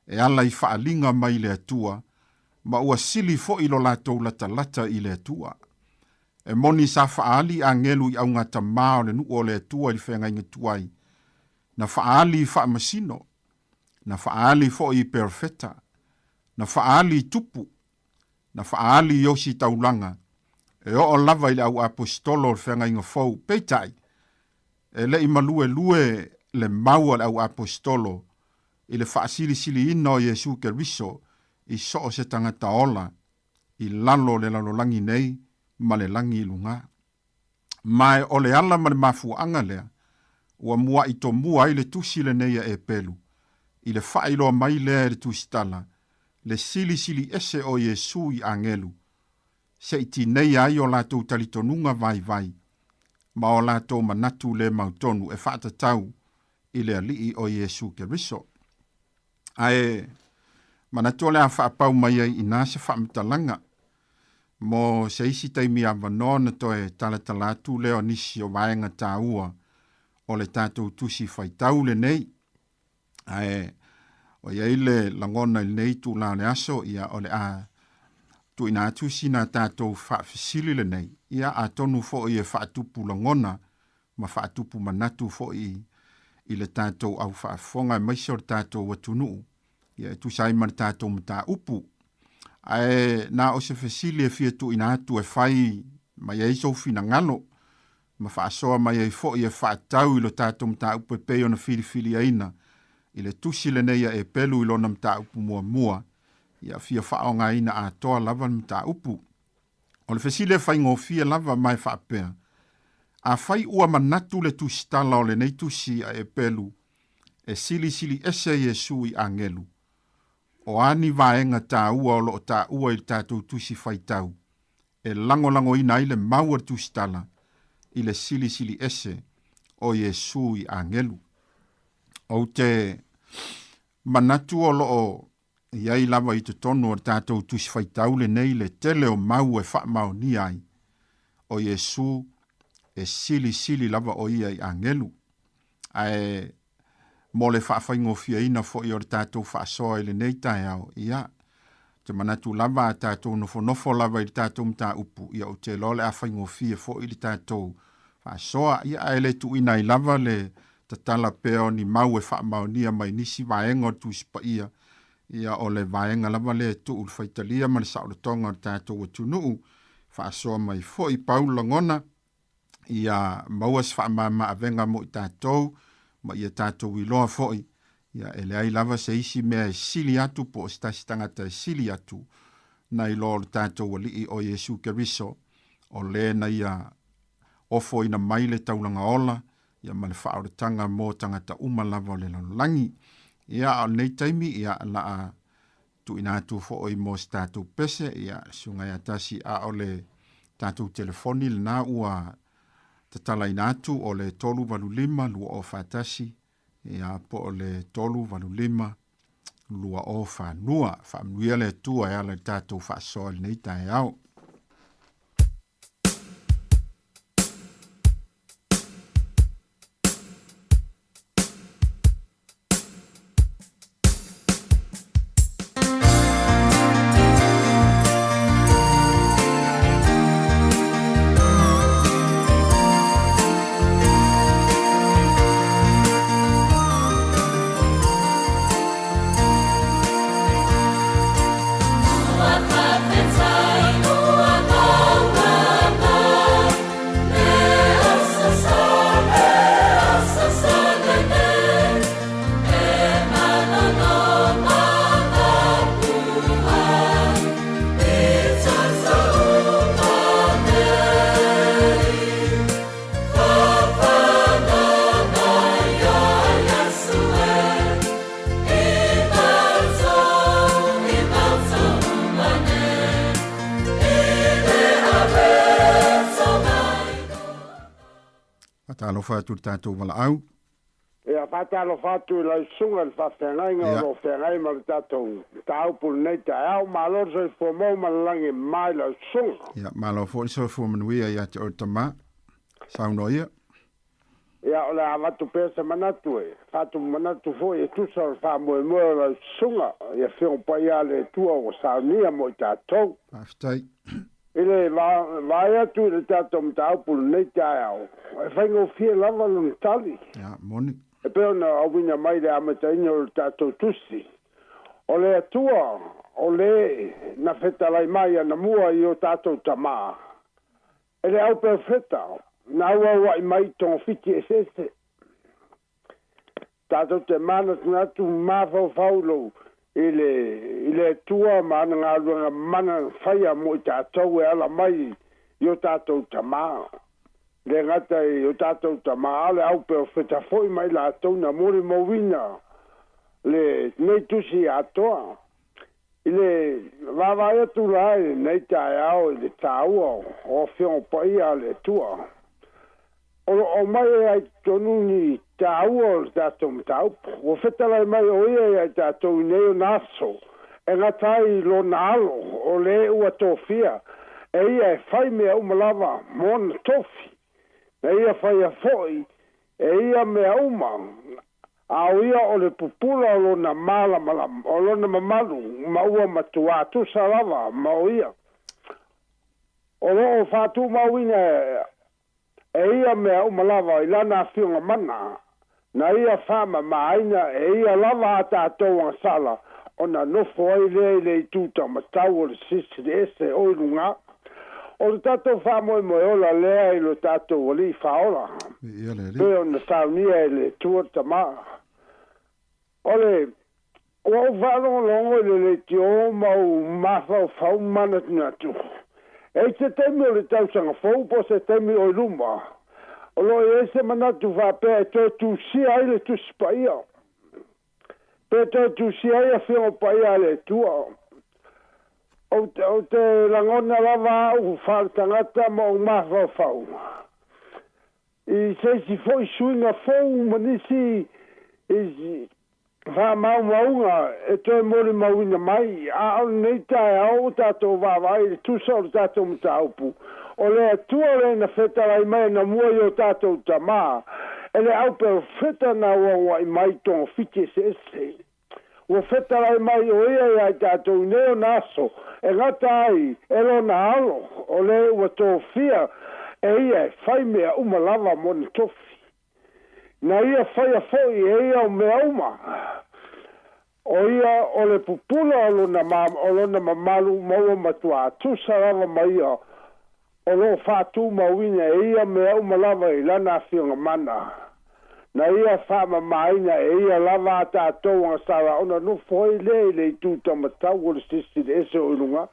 e ala i faaliga mai le Atua, ma ua sili foi lo latou latalata i le Atua. E moni sa faaali agelu i augatamā o le nuu o le Atua i le feagaiga tuai, na faaali i faamasino, na faaali foi i perofeta, na faaali i tupu, na faaali i ositaulaga, e oo lava i le au aposetolo o le feagaiga fou. Peitai, e le i maluelue le mau a le au aposetolo i le faasilisiliina o Iesu Keriso i so o se tagata ola i lalo o le lalolagi nei ma le lagi i luga. Ma o le ala ma le mafuaaga lea ua muaʻi tomua ai le tusi lenei a Epelu i le faailoa mai lea e le tusitala le silisili ese o Iesu i agelu, se i tineia ai o latou talitonuga vaivai ma o latou manatu le mautonu e faatatau i le Alii o Iesu Keriso. Ae manatu o le a faapau mai ai inā se faamatalaga mo se isi taimi avanoa ona toe talatala atu lea o nisi o vaega taua o le tatou tusi faitau lenei. Ae o i ai le lagona i lenei itulā o le aso, ia o le a tuuina atu sina tatou faafesili lenei, ia atonu foi e faatupu lagona ma faatupu manatu foi i le tatou au faafofoga aemaise o le tatou atunuu, ia e tusa ai ma le tatou mataupu. Ae na o se fesili e fia tuuina atu e fai mai ai sou finagalo ma faasoa mai ai foi e faatatau i lo tatou mataupu e pei ona filifiliaina i le tusi lenei a Epelu i lona mataupu muamua, ia fia faaaogaina atoa lava le mataupu. O le fesili e faigofie lava ma e faapea, Afai ua manatu le tusitala o lenei tusi a Epelu e silisili ese Iesu i agelu, o a ni vaega taua o lo o taua i le tatou tusi faitau e lagolagoina ai le mau a le tusitala i le silisili ese o Iesu i agelu? Ou te manatu o lo o i ai lava i totonu o le tatou Tusi Faitau lenei le tele o mau e faamaonia ai o Iesu e silisili lava o ia i agelu. Ae mo le faafaigofieina foi o le tatou faasoa i lenei taeao, ia, ou te manatu lava a tatou nofonofo lava i le tatou mataupu, ia ou te iloa o le a faigofie foi le tatou faasoa. Ia, ae le tuuina ai lava le tatala pea o ni mau e faamaonia mai nisi vaega o le Tusi Paia, ia o le vaega lava lea e tuu i le faitalia ma le saolotoga o le tatou atunuu, faasoa mai foi. Pau le lagona, ia maua se faamama avega mo i tatou ma ia tatou iloa foi, Ia, e leai lava se isi mea e sili atu po o se tasi tagata e sili atu nai lo o le tatou Alii o Iesu Keriso, o le na Ia ofoina mai le taulaga ola, ia ma le faaolataga mo tagata uma lava o le lalolagi. Ia, a o lenei taimi, ia, la a tuuina atu foi mo se tatou pese, ia, susuga ia Tasi, a o le tatou telefoni lena ua tatalaina atu o le 385 241, ia, po o le 385 242. Faamanuia le Atua e ala i le tatou faasoa i lenei taeao. Faatalofa atu i le tatou valaau. Ia, faatalofa atu i lau susuga i le faafeagaiga o lo o feagai ma le tatou mataupu i lenei taeao. Malo le soifua maua ma le lagi e mama i lau susuga. Ia, malo foi le soifua manuia ia te oe tama. Saunoa ia. Ia, o le a avatu pea se manatu e faatumanatu foi e tusa o le faamoemoe o lau susuga i Afioga Paia a le Atua ua saunia mo i tatou. Faafetai. I le vaai atu i le tatou mataupu i lenei taeao, e faigofie lava lona tali. Ia, moni. E pei ona auina mai i le amataina o le tatou tusi, o le Atua o le na fetalai mai anamua i o tatou tamā, e le au perofeta na auaua'i mai i togafiti eseese. Tatou te manatunatu mafaufau lou i le i le Atua ma ana galuega mana na faia mo i tatou e ala mai i o tatou tamā. Le gata i o tatou tamā, a o le au perofeta foi ma i latou na molimauina le nei tusi atoa. I le vaavaai atu la i lenei taeao i le taua o Afioga Paia a le Atua, o lo o aumai ai i totonu ni taua o le tatou mataupu. Ua fetalai mai o ia ia i tatou i nei ona aso e gata ai i lona alo o le ua tofia e ia e fai mea uma lava mo ona tofi. Na ia faia foi e ia mea uma, a o ia o le pupula o lona malamalama, o lona mamalu, ma ua matuā tusa lava ma o ia. O lo o faatumauina e ia mea uma lava i lana afioga mana, na ia faamamaaina e ia lava a tatou agasala ona nofo ai lea i le itu taumatau o le Silisili Ese o i luga. O le tatou faamoemoe ola lea i lo tatou Alii Faaola, pei ona saunia e le Atua le Tama. O le Ua ou faalogologo i le leitio ma ou mafaufau manatunatu, e i se taimi o le tausaga fou po o se taimi o i luma, o lo o i ai se manatu faapea e toe tusia ai le Tusi Paia, pe toe tusia ai Afioga Paia a le Atua. Ou te, ou te lagona lava au faaletagata ma ou mafaufau i se isi foi suiga fou ma nisi i faamaumauga e toe molimauina mai, a o lenei taeao ua tatou vaavaai i le tusa o le tatou mataupu, o le Atua lea na fetalai mai anamua i o tatou tamā, e le au perofeta na auaua'i mai i togafiti eseese. Ua fetalai mai o ia ia i tatou i nei ona aso e gata ai e lona alo, o le ua tofia e ia e fai mea uma lava mo na tofi. Na ia faia foi e ia o mea uma. O ia o le pupula o lona, o lona mamalu ma ua matuā tusa lava ma ia o lo o faatumauina e ia mea uma lava i lana afioga mana. Na ia faamamāina e ia lava a tatou agasala ona nofo ai lea i le itu taumatau o le Silisili Ese o i luga.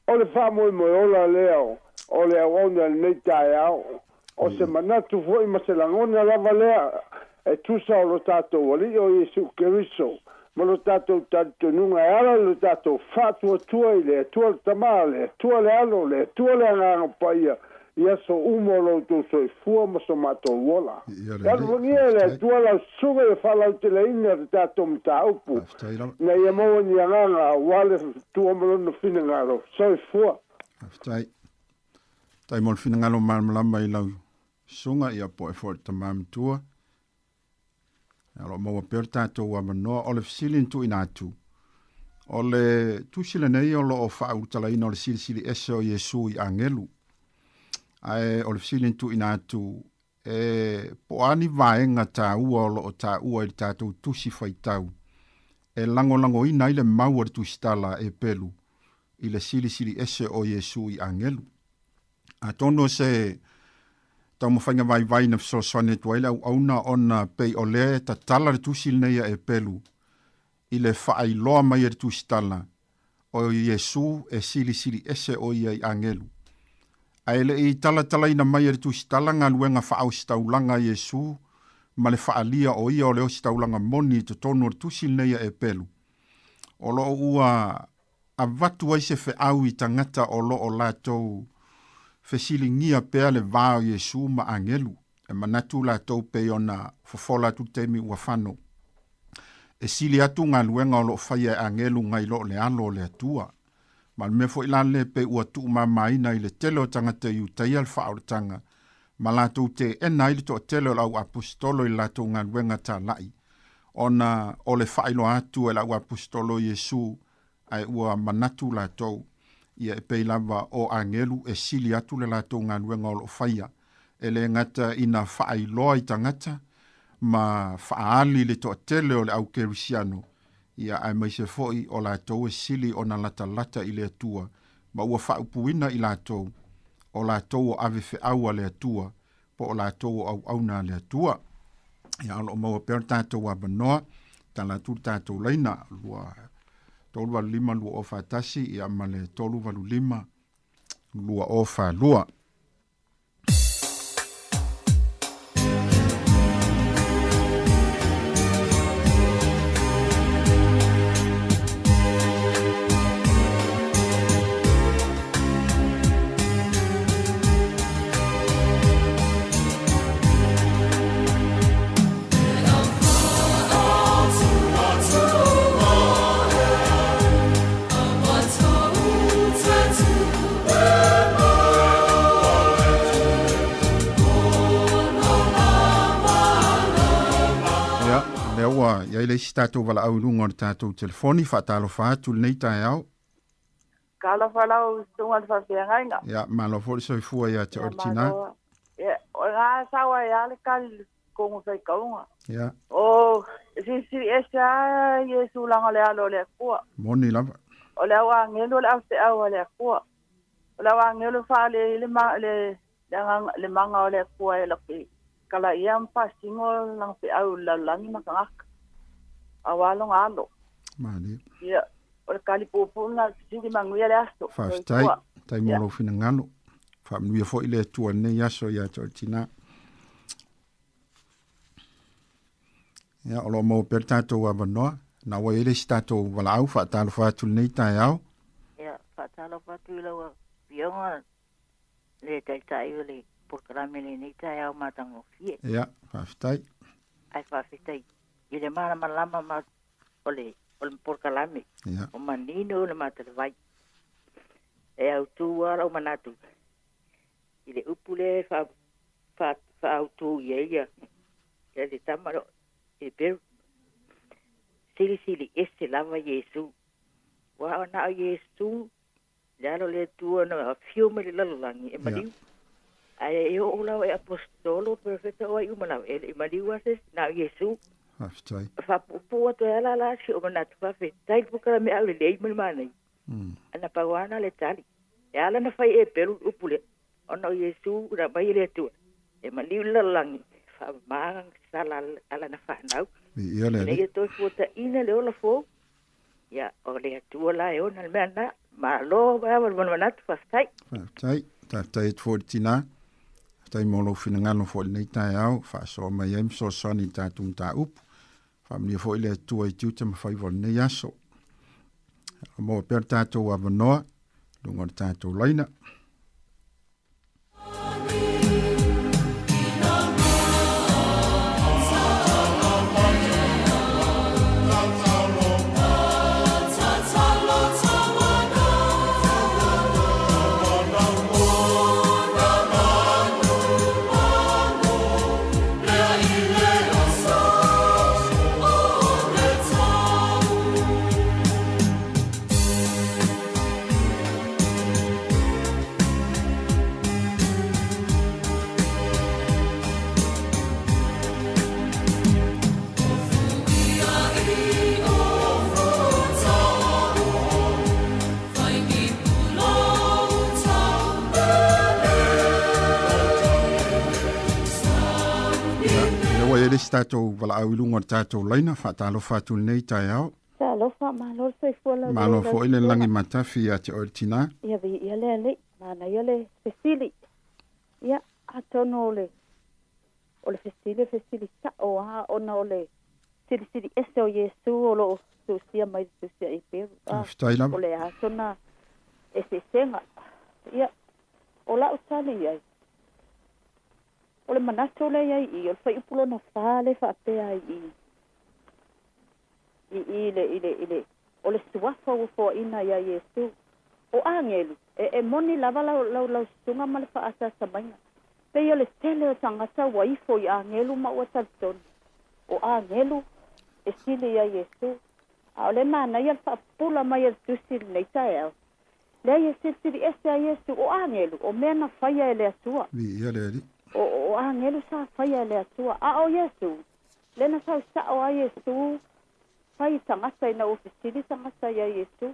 O le faamoemoe ola lea o le auauna i lenei taeao. O se manatu foi ma se lagona lava lea e tusa o lo tatou Alii o Iesu Keriso ma lo tatou talitonuga e ala i lo tatou faatuatua i le Atua le Tama, le Atua le Alo, le Atua le Agaga Paia i aso uma o lo outou soifua ma so matou ola. Ia alofagia e le Atua lau susuga ia faalauteleina le tatou mataupu ina ia maua ni agaga aua le Atua ma Lona finagalo. Soifua. Faafetai. Faafetai mo le finagalo malamalama i lau susuga ia po o foi le tama matua. O lo o maua pea le tatou avanoa. O le fesili na tuuina atu, o le tusi lenei o lo o faaulutalaina o le Silisili Ese o Iesu i agelu. Ae o le fesili na tuuina atu, e po o a ni vaega taua o lo o taua i le tatou tusi faitau e lagolagoina ai le mau a le tusitala a Epelu i le Silisili Ese o Iesu i agelu. Atonu o se taumafaiga vaivai na fesoasoani atu ai le auauna ona pei o lea e tatala le tusi lenei a Epelu i le faailoa mai e le tusitala o Iesu e silisili ese o ia i agelu. Ae le i talatalaina mai e le tusitala galuega faaositaulaga a Iesu ma le faaalia o ia o le ositaulaga moni i totonu o le tusi lenei a Epelu, o lo o ua avatu ai se feau i tagata o lo o latou fesiligia pea le va o Iesu ma agelu, e manatu latou pei ona fofola atu le taimi ua fano. E sili atu galuega o lo o faia e agelu ngai lo le alo o le Atua. Ma le mea foi la le pei ua tuumamaina i le tele o tagata Iutaia le faaolataga, ma latou teena ai le toatele o le au aposetolo i le latou galuega talai, ona o le faailoa atu e le au aposetolo Iesu ae ua manatu latou, ia e pei lava o agelu e sili atu le latou galuega o lo o faia, e le gata ina faailoa i tagata ma faaali i le toatele o le au kerisiano, ia aemaise foi o latou e sili ona latalata i le Atua, ma ua faaupuina i latou, o latou o ave feau a le Atua, po o latou o auauna a le Atua. Ia, o lo o maua pea le tatou avanoa, tala atu le tatou laina, 2 385 241, ia ma le 385 242. Ia, lea ua i ai le isi tatou valaau i luga o le tatou telefoni, faatalofa atu lenei taeao. Talofa lau susuga i le faafeagaiga. Ia, malo foi le soifua ia te oe le tina. Ia, o ga sau ai a le kali kongo faitauga. Ia. O silisili ese a Iesu langa le alo o le Atua. Moni lava. O le au agelu o le aufeau a le Atua. O le au agelu faale i le ma le le agaga le maga o le Atua e laki kala ia ma faasino lana feau i le lalolagi ma tagata aua lona alo. Malie. Ia, o le kali puupuu lena o le fesili manuia le aso. Faafetai, faafetai mo lou finagalo. Faamanuia foi le Atua i lenei aso ia te oe le tina. Ia, o lo o maua pea le tatou avanoa. Na ua i ai le isi tatou valaau faatalofa atu i lenei taeao. Ia, faatalofa atu i lau Afioga le Taitai o le polokalame i lenei taeao matagofie. Ia, faafetai. Ae faafetai i le malamalama ma o le o le polokalame. Ia. O manino le matalewai. E autu lava lou manatu i le upu lea e faa faa faaautu i ai ia ia le tama lea o Heperu. Silisili ese lava Iesu. Aua na o Iesu Le alo o le Atua na afio mai le lalolagi e maliu. Ae e oo lava i aposetolo, perofeta o ai uma lava, e le i maliu lava se isi, na o Iesu. Faafetai. Faapuupuu atu ai lava la si ou manatu, faafetai le polokalame au lelei ma le manaia. Na pau lava na le tali. E ala ona fai e pelu le upu lea, ona o Iesu na aumai e le Atua e maliu i le lalolagi. faamama sala ala na fanau. Viia le Ina Alii. ia toe fuataina le ola fou. Ia, o le Atua la e ona le mea lena. Malo lava le manamanatu, faafetai. Faafetai. Faafetai atu foi i le tinā. Faafetai mo lou finagalo foi i lenei taeao, faasoa mai ai ma fesoasoani i le tatou mataupu. Faamanuia foi le Atua i tiute ma faiva o lenei aso. Maua pea le tatou avanoa luga o le tatou laina. Lea ua i ai le isi tatou valaau i luga o le tatou laina, faatalofa atu i lenei taeao. Talofa, malo le soifua laulelei Malo lau foi le susuga. lagi matafi ia te oe le tinā. Ia viia le Alii, manaia le fesili. Ia, atonu o le o le fesili e fesili sa'o a ona o le silisili ese o Iesu o lo o tuusia mai i le Tusi a Eperu. A, Faafetai lava. o le a sona eseesega. Ia, o la'u tali i ai, o le manatu lea i ai i i, o le fuaiupu lona fa lea e faapea ai i i i le i le i le o le suafa ua foaina iā Iesu. O agelu, e e moni lava lau lau lau susuga ma le faaasaasamaiga. Pei o le tele o tagata ua ifo i agelu ma ua talitonu, o agelu e sili iā Iesu. A o le manaia le faapupula mai e le Tusi i lenei taeao, leai e silisili ese a Iesu, o agelu, o mea na faia e le Atua. Viia le Alii. O o agelu sa faia e le Atua, a o Iesu, lea na sau sa'o ai Iesu, fai i tagata ina ua fesili tagata iā Iesu,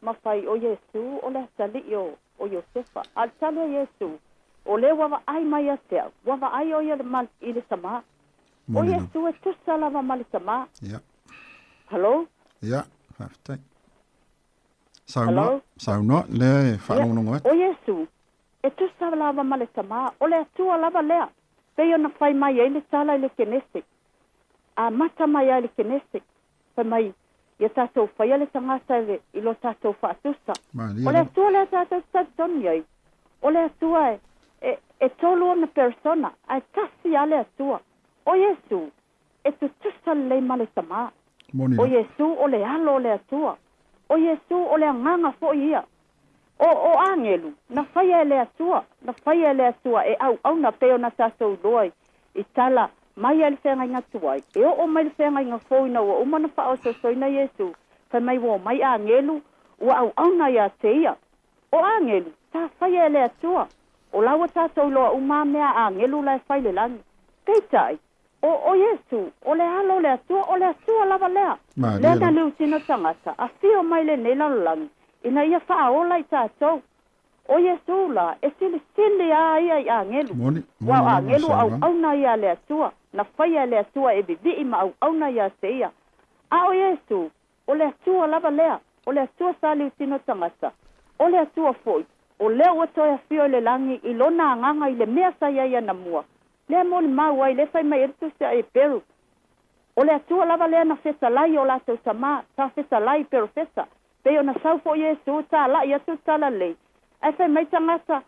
ma fai, O Iesu, o le atalii o, o Iosefa. A o le tali a Iesu, O lea ua vaai mai ia te au, ua vaai ʻo ia le, i le Tamā. O Iesu e tusa lava ma le Tamā. Ia. Hello? Ia, faafetai. Saunoa, saunoa, lea e faalogologo atu. O Iesu, e tusa lava ma le Tamā, o le Atua lava lea, pei ona fai mai ai le tala i le Kenese. Amata mai lava i le Kenese, fai mai, ia tatou faia le tagata i, i lo tatou faatusa. Malie O le lava. Atua lea tatou te talitonu ai, o le Atua e, e, e tolu ona persona, ae tasi lava le Atua. O Iesu, e tutusa lelei ma le Tamā. Moni O lava. Iesu o le Alo o le Atua. O Iesu o le Agaga foi ia. O, o agelu, na faia e le Atua, na faia e le Atua e auauna pei ona tatou iloa i, i tala mai ai le feagaiga tuai, e oo mai le feagaiga fou ina ua uma ona faaososoina Iesu, fai mai ua omai agelu, ua auauna ia te ia. O agelu, sa faia e le Atua. O la ua tatou iloa uma a mea a agelu la e fai i le lagi. Peitai, o, o Iesu, o le Alo o le Atua, o le Atua lava lea. Malie Lea na lava. liutino tagata, afio mai lenei lalolagi, ina ia faaola i tatou. O Iesu la, e silisili a ia i agelu. Moni, Ua moni o lava le agelu saunoaga. auauna ia a le Atua, na faia e le Atua e vivii ma auauna ia te ia. A o Iesu, o le Atua lava lea, o le Atua sa liutino tagata. O le Atua foi, o lea ua toe afio i le lagi i lona agaga i le mea sa i ai anamua. Lea molimau ai, lea fai mai ai le Tusi a Eperu, O le Atua lava lea na fetalai i o latou tamā, sa fetalai i perofeta, pei ona sau foi Iesu, talai atu le talalelei. Ae fai mai tagata,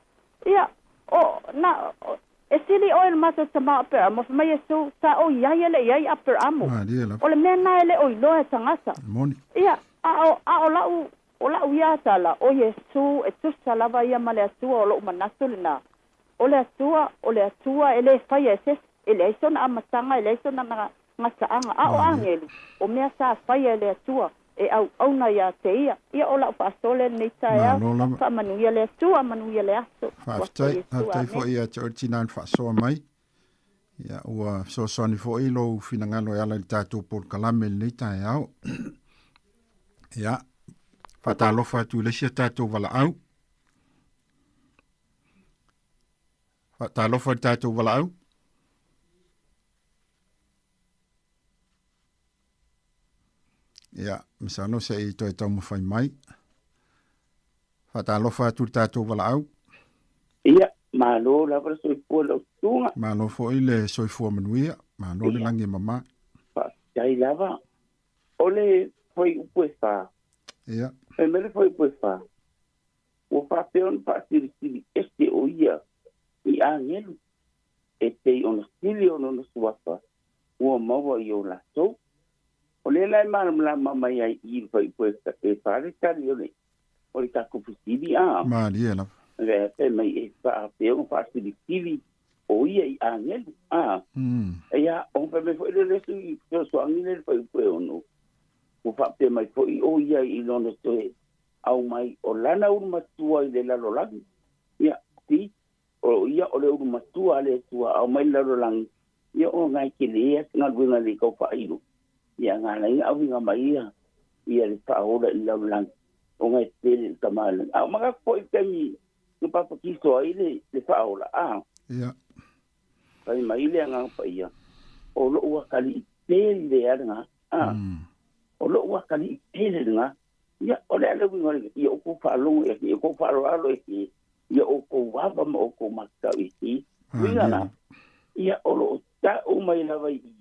Ia, o, na, o, e sili oe i le matou tamā o Aperamo. Fai mai Iesu, Sa ou i ai e le i ai Aperamo. Malie lava. O le mea lena e le o iloa e tagata. E moni. Ia, a o, a o la'u, o la'u ia tala, o Iesu, e tusa lava ia ma le Atua o lo'u manatu lena. O le Atua, o le Atua e le faia e se isi, e leai sona amataga, e leai sona gataaga, a o agelu, o mea sa faia e le Atua, e auauna ia te ia. Ia o la'u faasole lenei taeao, Malo lava. faamanuia le Atua, manuia le aso. Suafa Faafetai, Iesu, faafetai amene. foi ia te oe le tinā na faasoa mai. Ia, ua fesoasoani foi lou finagalo e ala i le tatou polokalame i lenei taeao. Ia, faatalofa atu i le isi a tatou valaau. Faatalofa i le tatou valaau. Ia, masalo se i toe taumafai mai. Faatalofa atu i le tatou valaau. Ia, malo lava le soifua i lau susuga. Malo foi le soifua manuia, malo le lagi e mama. Faafetai lava. O le fuaiupu e fa. Ia. Fai mai le fuaiupu e fa, ua faapea ona faasilisili ese o ia i agelu e pei ona sili o lona suafa ua maua i o latou. O lea la e malamalama mai ai i le fuaiupu e fa le tali o le o le tatou fesili a. Malie lava. Le fai mai e faapea ona faasilisili o ia i agelu a. Ia, ona fai mai foi lea o le isi fesoasoani lea i le fuaiupu e ono, ua faapea mai foi o ia i lona toe aumai o lana ulu matua i le lalolagi. Ia, see, o ia o le ulu matua a le Atua aumai le lalolagi, ia o ngai tele a se galuega le tau faailo. Ia nga ala ai na auiga mai ia ia le faaola i le lalolagi, o ngai pele le tama le. A o manatu foi i le taimi na papatiso ai le le faaola, a. Ia. Fai mai le Agaga Paia, o lou atalii pele a lena, a. O lou atalii pele lena. Ia, o le a le uiga o le, ia outou faalogo i ake, ia outou faaaloalo i ake, ia outou ava ma outou matatau i ake. Uiga na, ia o lo o tau mai lava i i,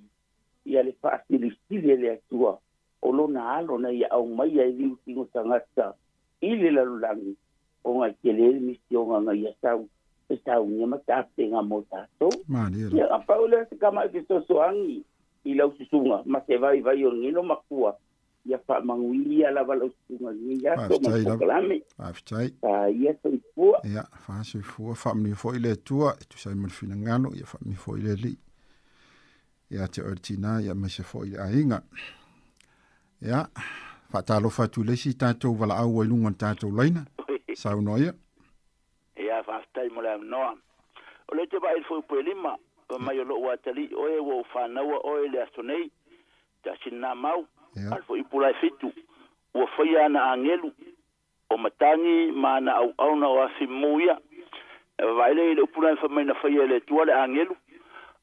ia le faasilisili e le Atua o lona alo na ia aumaia e liu tino tagata i le lalolagi, ona e tele le misioga na ia sau e saunia ma tapena mo tatou. Ia, na pau lea o se tama i fesoasoani i lau susuga ma se vaivai o lenei loomatua Ia faamanuia lava lau susuga i lenei aso ma le polokalame. Faafetai. Faia soifua. Ia, fa soifua, faamanuia foi le Atua e tusa ai ma le finagalo, ia faamanuia foi le Alii ia te oe le tinā, ia aemaise foi le aiga. Ia, faatalofa atu i le isi tatou valaau ua i luga o le tatou laina. Saunoa ia. Ia, faafetai mo le avanoa. O lea ou te vaai i le fuaiupu e lima, fai mai o lou atalii oe ua ou fanaua oe i le aso nei, Tasi lena mau, a le fuaiupu la e fitu, ua faia ana agelu, o matagi ma ana auauna o afi mu ia. E vaavaai lea i le upu la fai mai na faia e le Atua le agelu,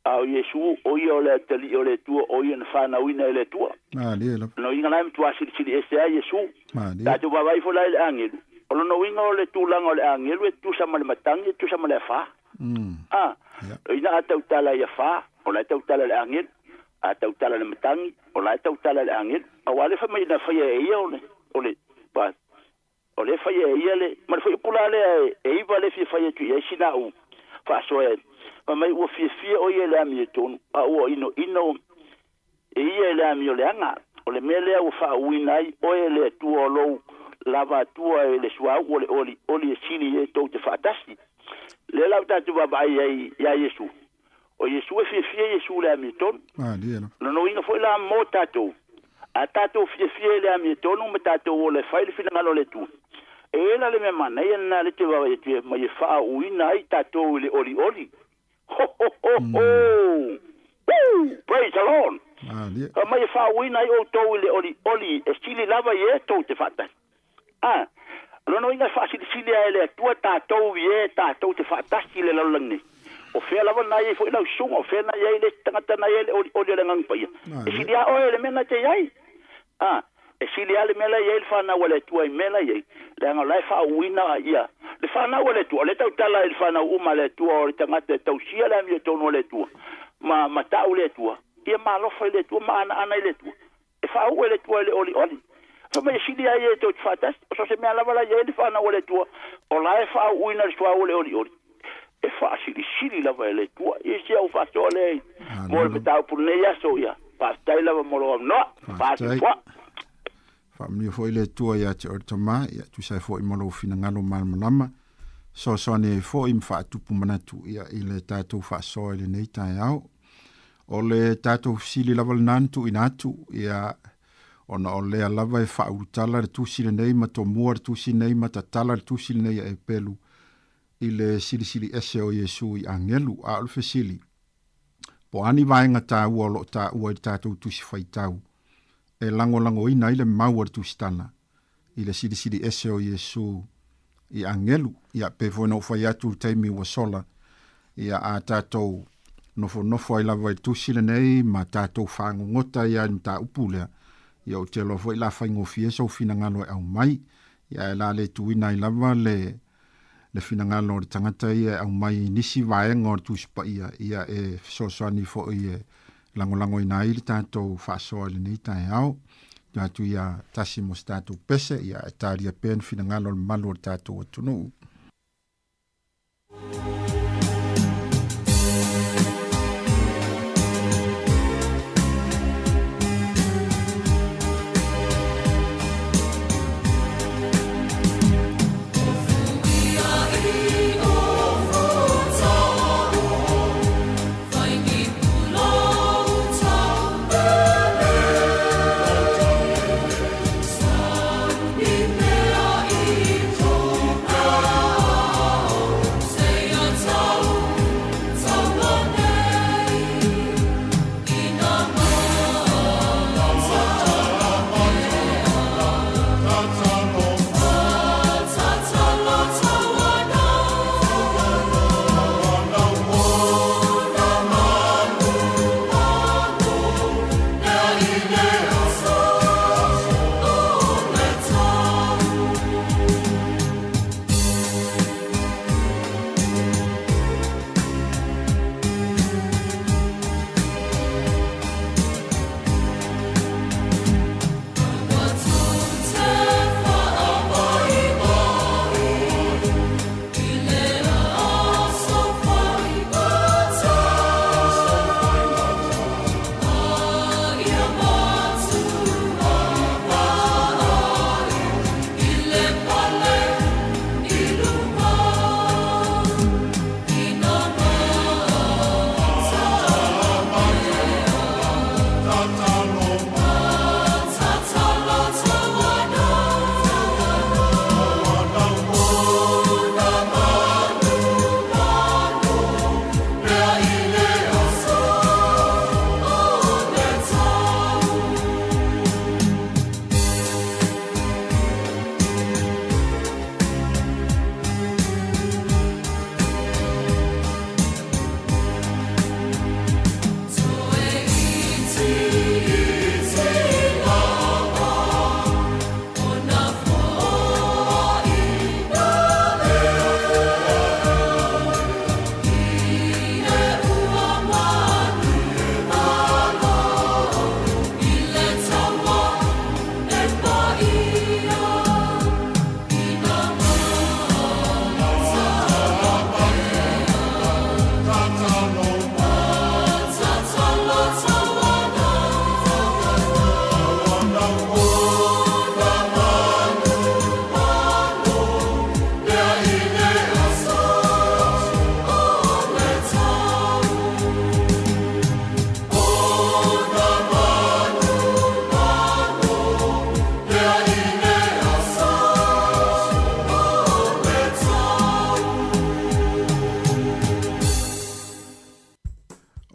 a o Iesu, o ia o le Atalii o le Atua, o ia na fanauina e le Atua. Malie lava. Lona uiga la e matua silisili ese ai Iesu. Malie. Tatou vaavaai ifo la i le agelu, o lona uiga o le tulaga o le agelu e tutusa ma le matagi, e tutusa ma le afa. A, ina a tautala i afa, o la e tautala i le agelu. A tautala i le matagi, o la e tautala i le agelu. Aua le fai mai na faia e ia o le, o le, pa, o le faia e ia le, ma le fuaiupu la lea e, e iva le fia fai atu i ai sina au faasoa e, fai mai ua fiafia o ia i le amiotonu, a ua inoino e ia i le amioleaga. O le mea lea ua faauuina ai oe e le Atua o lou lava atua e le suauu o le olioli e sili e tou te faatasi. Lea la ua tatou vaavaai ai iā Iesu. O Iesu e fiafia Iesu i le amiotonu. Lona uiga foi la mo tatou, a tatou fiafia i le amiotonu ma tatou ola e fai le finagalo o le Atua, e i ai la le mea manaia lena lea te vaavaai atu ai mai e faauuina ai tatou i le olioli. Ho ho ho ho! Woo! Praise the Lord! Fai mai e faauuina ai outou i le olioli e sili lava i e tou te faatasi. A, o lona uiga e faasilisili lava e le Atua tatou i e tatou te faatasi i le lalolagi nei. O fea lava na i ai foi lau susuga, o fea na i ai le isi tagata na i ai le olioli o le Agaga Paia, e sili lava oe i le mea na te i ai. A, e sili lava le mea la e i ai le fanau a le Atua i mea la e i ai, leaga o la e faauuina ia le fanau a le Atua. O lea e tautala i le fanau uma a le Atua, o le tagata e tausia le amiotonu a le Atua, ma, ma tau le Atua, ia ma alofa i le Atua, ma anaana i le Atua. E faauu e le Atua i le olioli. Fai mai e sili ai e tou te faatasi, o so o se mea lava la e i ai le fanau a le Atua, o la e faauuina le suauu o le olioli. E faasilisili lava e le Atua. Ia si au faasoa lea i mo le mataupu lenei aso, ia faafetai lava mo lou avanoa. Faafetai. Faamanuia foi le Atua ia te oe le tama, ia tusa ai foi ma lou finagalo malamalama, fesoasoani ai foi ma faatupu manatu ia i le tatou faasoa i lenei taeao. O le tatou fesili lava lena na tuuina atu, ia, ona o lea lava e faaulutala le tusi lenei ma tomua le tusi lenei ma tatala le tusi lenei a Epelu i le silisili ese o Iesu i agelu. A o le fesili, po o a ni vaega taua o lo o taua i le tatou tusi faitau e lagolagoina ai le mau a le tusitala i le silisili ese o Iesu i agelu. Ia, pei foi ona ou fai atu i le taimi ua sola, ia, a tatou nofonofo ai lava i le tusi lenei ma tatou fagogota ai lava i le mataupu lea, Ia ou te iloa foi o le a faigofie sou finagalo e aumai, ia ae o le a le tuuina ai lava le le finagalo o le tagata ia e aumai i nisi vaega o le Tusi Paia, ia e fesoasoani foi e lagolagoina ai le tatou faasoa i lenei taeao. Tuu atu ia Tasi mo se tatou pese, ia ae talia pea ni finagalo o le mamalu o le tatou atunuu.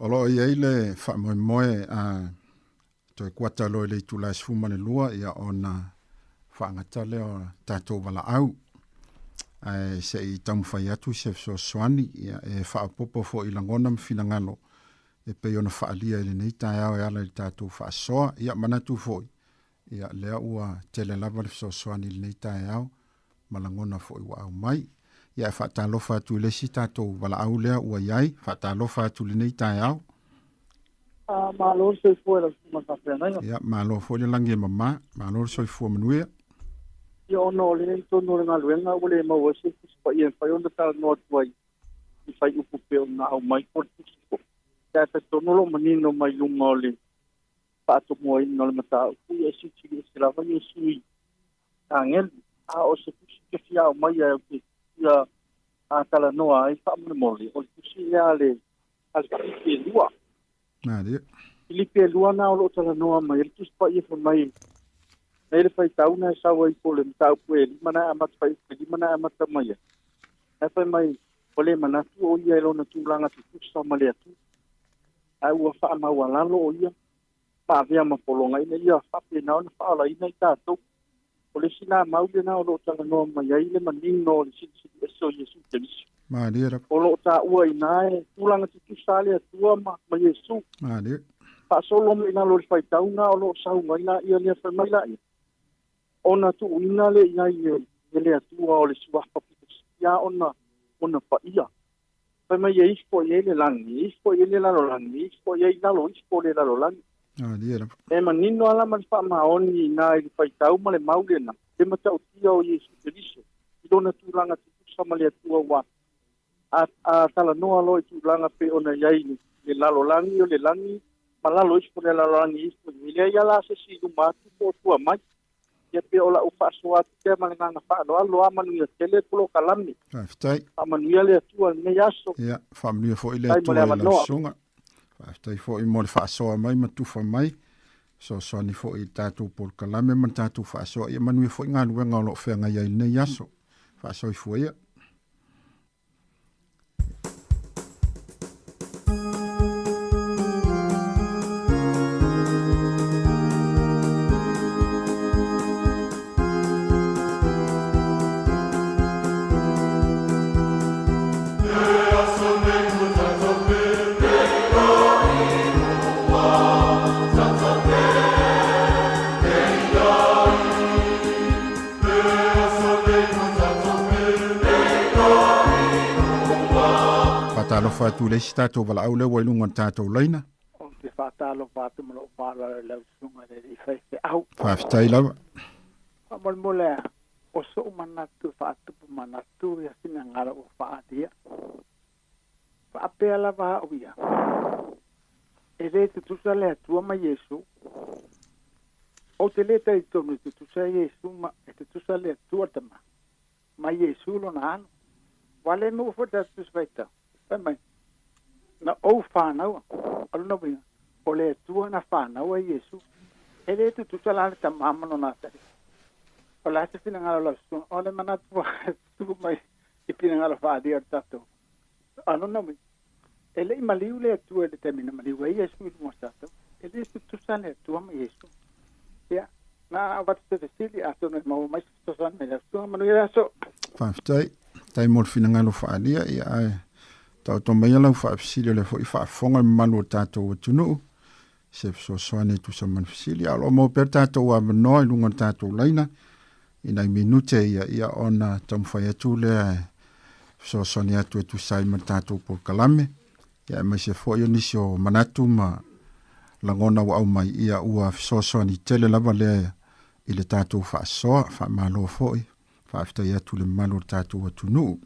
O lo o i ai le faamoemoe a toe kuata loa i le itula e 12 ia ona faagata lea o tatou valaau. Ae se i taumafai atu se fesoasoani ia e faaopoopo foi i lagona ma finagalo e pei ona faaalia i lenei taeao e ala i le tatou faasoa. Ia manatu foi, ia lea ua tele lava le fesoasoani i lenei taeao ma lagona foi ua aumai. Ia e faatalofa atu i le isi tatou valaau lea ua i ai. Faatalofa atu i lenei taeao. Malo le soifua i lau susuga i le faafeagaiga. Ia, malo foi le lagi e mama. Malo le soifua manuia. Ia ona o lea i totonu o le galuega ua le maua ai se Tusi Paia e mafai ona talanoa atu ai i fuaiupu e pei ona aumai po o le Tusi foi. Ae talitonu o lo o manino mai luga o le faatomuaina o le mataupu, ia e silisili ese lava Iesu i agelu. A o se tusi ke fia aumaia ou te fia talanoa ai faamolemole, o le tusi lea a le a le Filipi e lua. Malie. Filipi e lua na o lo o talanoa mai ai le Tusi Paia fai mai nei le faitauna e sau ai po o le mataupu e lima na e amata fuaiupu e lima na e amata mai ai. Ae fai mai ua le manatu o ia i lona tulaga tutusa ma le Atua, ae ua faamaualalo o ia ma avea ma pologa ina ia faapena ona faaolaina i tatou. O le isi lena mau lena o lo o talanoa mai ai le manino o le Silisili Ese o Iesu Keriso. Malie lava. O lo o taua i ina e tulaga tutusa a le Atua ma Iesu. Malie. Faasolo mai lalo o le faitauga o lo o sau ai laia lea fai mai laia, ona tuuina lea i ai e le Atua o le suafa pito sili lava ona ona paia. Fai mai e ifo i ai le lagi, e ifo i ai le lalolagi, e ifo i ai i lalo ifo o le lalolagi. E manino lava la ma le faamaoni i ina i le faitau ma le mau lena, le matautia o Iesu Keriso i lona tulaga tutusa ma le Atua ua A, a talanoa loa i tulaga pei ona i ai le lalolagi o le lagi ma lalo ifo le lalolagi ifo, e leai lava la se isi i luma atu po o tua mai. Ia pei o lau faasoa atu pea ma le agaga faaaloalo a manuia tele polokalame. Faafetai. Faamanuia le Atua i lenei aso. Ia, faamanuia foi le Atua i lau susuga. Faafetai foi mo le faasoa mai ma tufa mai. Fesoasoani foi i le tatou polokalame ma le tatou faasoa. Ia manuia foi galuega o lo o feagai ai i lenei aso. Faasoifua ia. Faatalofa atu i le isi tatou valaau lea ua i luga o le tatou laina. Ou te faatalofa atu ma lou faaaloalo i lau susuga i le alii faifeau. Faafetai lava. Faamolemole, o sou manatu e faatupu manatu ia finagalo ua faaalia. Faapea lava au ia, e le tutusa le Atua ma Iesu. Ou te le talitonu e tutusa Iesu ma e tutusa le Atua le Tama ma Iesu lona Alo. Ua le maua foi le tatou Tusi Faitau, fai mai, Na ou fanaua. O lona uiga, o le Atua na fanaua Iesu. E le tutusa la le Tama ma lona Atalii. O le a se finagalo o lau susuga? O le manatu e tupu mai i finagalo faaalia o le tatou A lona uiga, e le i maliu le Atua i le taimi na maliu ai Iesu i luga o le tatou. E le tutusa le Atua ma Iesu. Ia, na avatu se fesili, atonu e maua mai se fesoasoani mai lau susuga. Manuia le aso. Faafetai. Faafetai mo le finagalo faaalia, ia ae taoto maia lau faafesili o lea foi faafofoga le mamalu o le tatou atunuu se fesoasoani e tusa ma le fesili. A o lo o maua pea le tatou avanoa i luga o le tatou laina i nai minute ia, ia ona taumafai atu lea e fesoasoani atu e tusa ai ma le tatou polokalame, ia aemaise foi o nisi o manatu ma lagona ua aumai, ia ua fesoasoani tele lava lea i le tatou faasoa. Faamalo foi, faafetai atu i le mamalu o le tatou atunuu.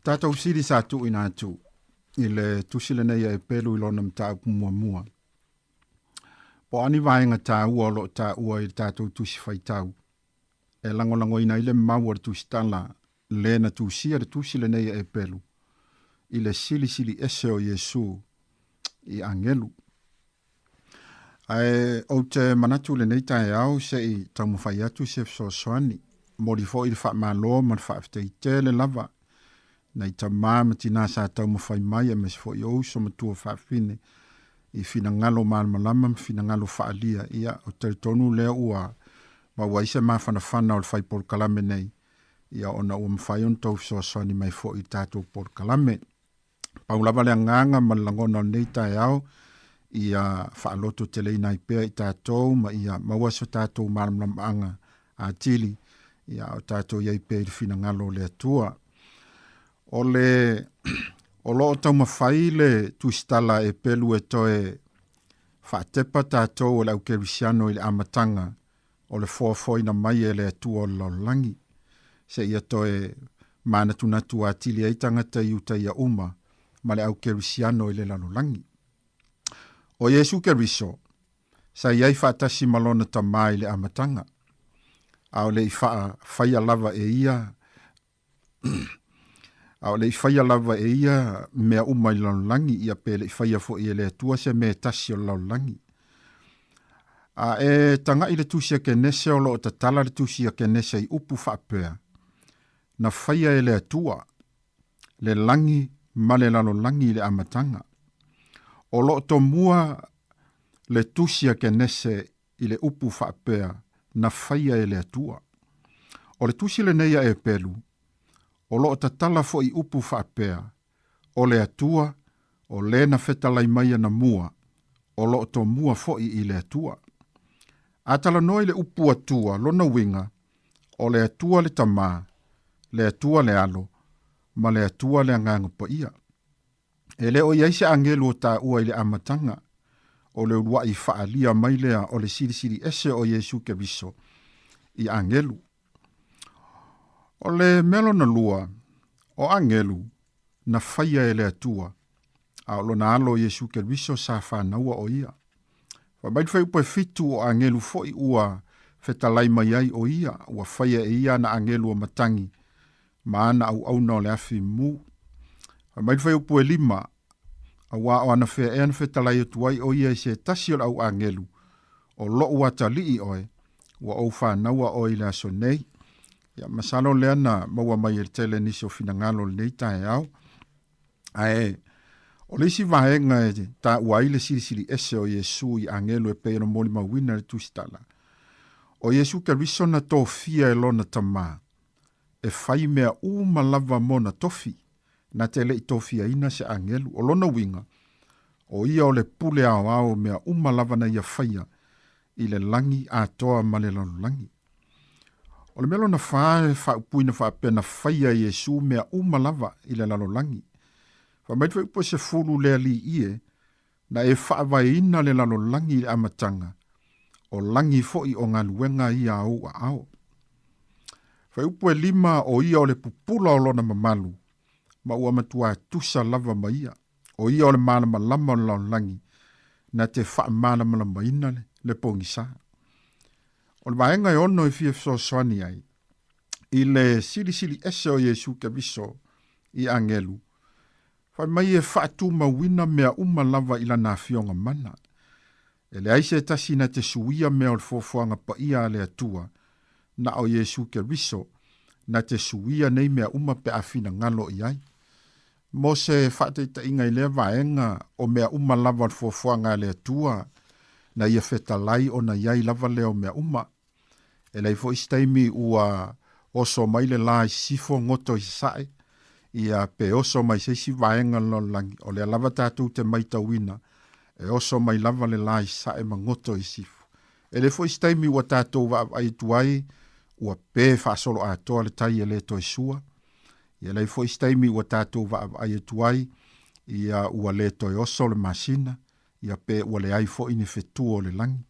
Tatou sili sa tuuina atu i le tusi lenei a Epelu i lona mataupu muamua. Po o a ni vaega taua o lo o taua i le tatou tusi faitau e lagolagoina ai le mau o le tusitala le na tusia le tusi lenei a Epelu i le silisili ese o Iesu i agelu. Ae ou te manatu i lenei taeao se i taumafai atu se fesoasoani. Momoli foi le faamalo ma le faafetai tele lava nai tama ma tina sa taumafai mai aemaise foi o uso ma tua faafine i finagalo malamalama ma finagalo faaalia. Ia, ou te talitonu lea ua maua ai se mafanafana o le fai polokalame nei, ia ona ua mafai ona tou fesoasoani mai foi i le tatou polokalame. Pau lava le agaga ma le lagona o lenei taeao, ia faalototeleina ai pea i tatou ma ia maua so tatou malamalamaaga atili, ia o tatou i ai pea i le finagalo o le Atua. O le o lo o taumafai le tusitala e pelu e toe faatepa tatou o le au kerisiano i le amataga o le foafoaina mai e le Atua o le lalolagi, seia toe manatunatu atili ai tagata i uta ia uma ma le au kerisiano i le lalolagi. O Iesu Keriso, sa i ai faatasi ma lona Tamā i le amataga, a o le i faafaia lava e ia A o le i faia lava e ia mea uma i le lalolagi, ia pe le i faia foi e le Atua se mea e tasi o le lalolagi. A e taga'i le tusi a Kenese o lo o tatala le tusi a Kenese i upu faapea, Na faia e le Atua le lagi ma le lalolagi i le amataga. O lo o tomua le tusi a Kenese i le upu faapea, Na faia e le Atua. O le tusi lenei a Epelu, o lo o tatala foi upu faapea, O le Atua, o le na fetalai mai ana mua, o lo o tomua foi i le Atua. A talanoa i le upu Atua, lona uiga, o le Atua le Tamā, le Atua le Alo, ma le Atua le Agaga Paia. E le o i ai se agelu o taua i le amataga o le uluaʻi faaalia mai lea o le silisili ese o Iesu Keriso i agelu. O le mea lona lua, o agelu na faia e le Atua, a o lona alo Iesu Keriso sa fanaua o ia. Fai mai le fuaiupu e fitu o agelu foi ua fetalai mai ai o ia, ua faia e ia ana agelu o matagi ma ana auauna o le afi mu. Fai mai le fuaiupu e lima, auā o anafea ea na fetalai atu ai o ia i se tasi o le au agelu, o loʻu atalii oe, ua ou fanaua oe i le aso nei. Ia, masalo lea na maua mai e le tele nisi o finagalo o lenei taeao. Ae, o le isi vaega e taua ai le silisili ese o Iesu i agelu e pei ona molimauina i le Tusitala, o Iesu Keriso na tofia e lona Tamā, e fai mea uma lava mona tofi, na te le i tofiaina se agelu. O lona uiga, o ia o le pule aoao o mea uma lava na ia faia i le lagi atoa ma le lalolagi. O le mea lona fa e faaupuina faapea na faia e Iesu mea uma lava i le lalolagi. Fai mai le fuaiupu e sefulu le alii e, na e faavaeina le lalolagi i le amataga, o lagi foi o galuega ia a ou aao. Fuaiupu e lima o ia o le pupula o lona mamalu, ma ua matuā tusa lava ma ia. O ia o le malamalama o le lalolagi, na te faamalamalamaina le, le pogisa. O le vaega e ono e fia fesoasoani ai, i le silisili ese o Iesu Keriso i agelu, Fai mai e faatumauina mea uma lava i lana afioga mana. E leai se tasi na te suia mea o le foafoaga paia a le Atua, na o Iesu Keriso na te suia nei mea uma pe a finagalo i ai. Mo se faataitaiga i lea vaega o mea uma lava o le foafoaga a le Atua, na ia fetalai ona i ai lava lea o mea uma. E leai foi se taimi ua oso mai le la i sisifo goto i sasae, ia pe oso mai se isi vaega o le lalolagi, o lea lava tatou te maitauina e oso mai lava le la i sasae ma goto i sisifo. E leai foi se taimi ua tatou vaavaai atu ai ua pe faasoloatoa le tai e le toe sua, ia leai foi se taimi ua tatou vaavaai atu ai ia ua le toe oso le masina, ia pe ua leai foi ni fetu o le lagi.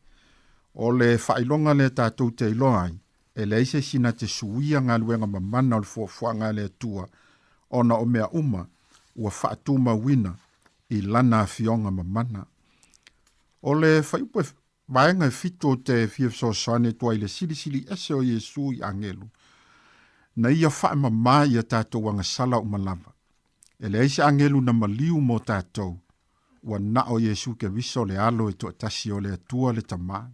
O le faailoga lea tatou te iloa ai, e leai se isi na te suia galuega mamana o le fuafuaga a le Atua, ona o mea uma ua faatumauina i lana afioga mamana. O le fuaiupu e vaega e fitu ou te fia fesoasoani atu ai i le silisili ese o Iesu i agelu, na ia faamamā i a tatou agasala uma lava. E leai se agelu na maliu mo tatou, ua na o Iesu Keriso le Alo e toatasi o le Atua le Tama.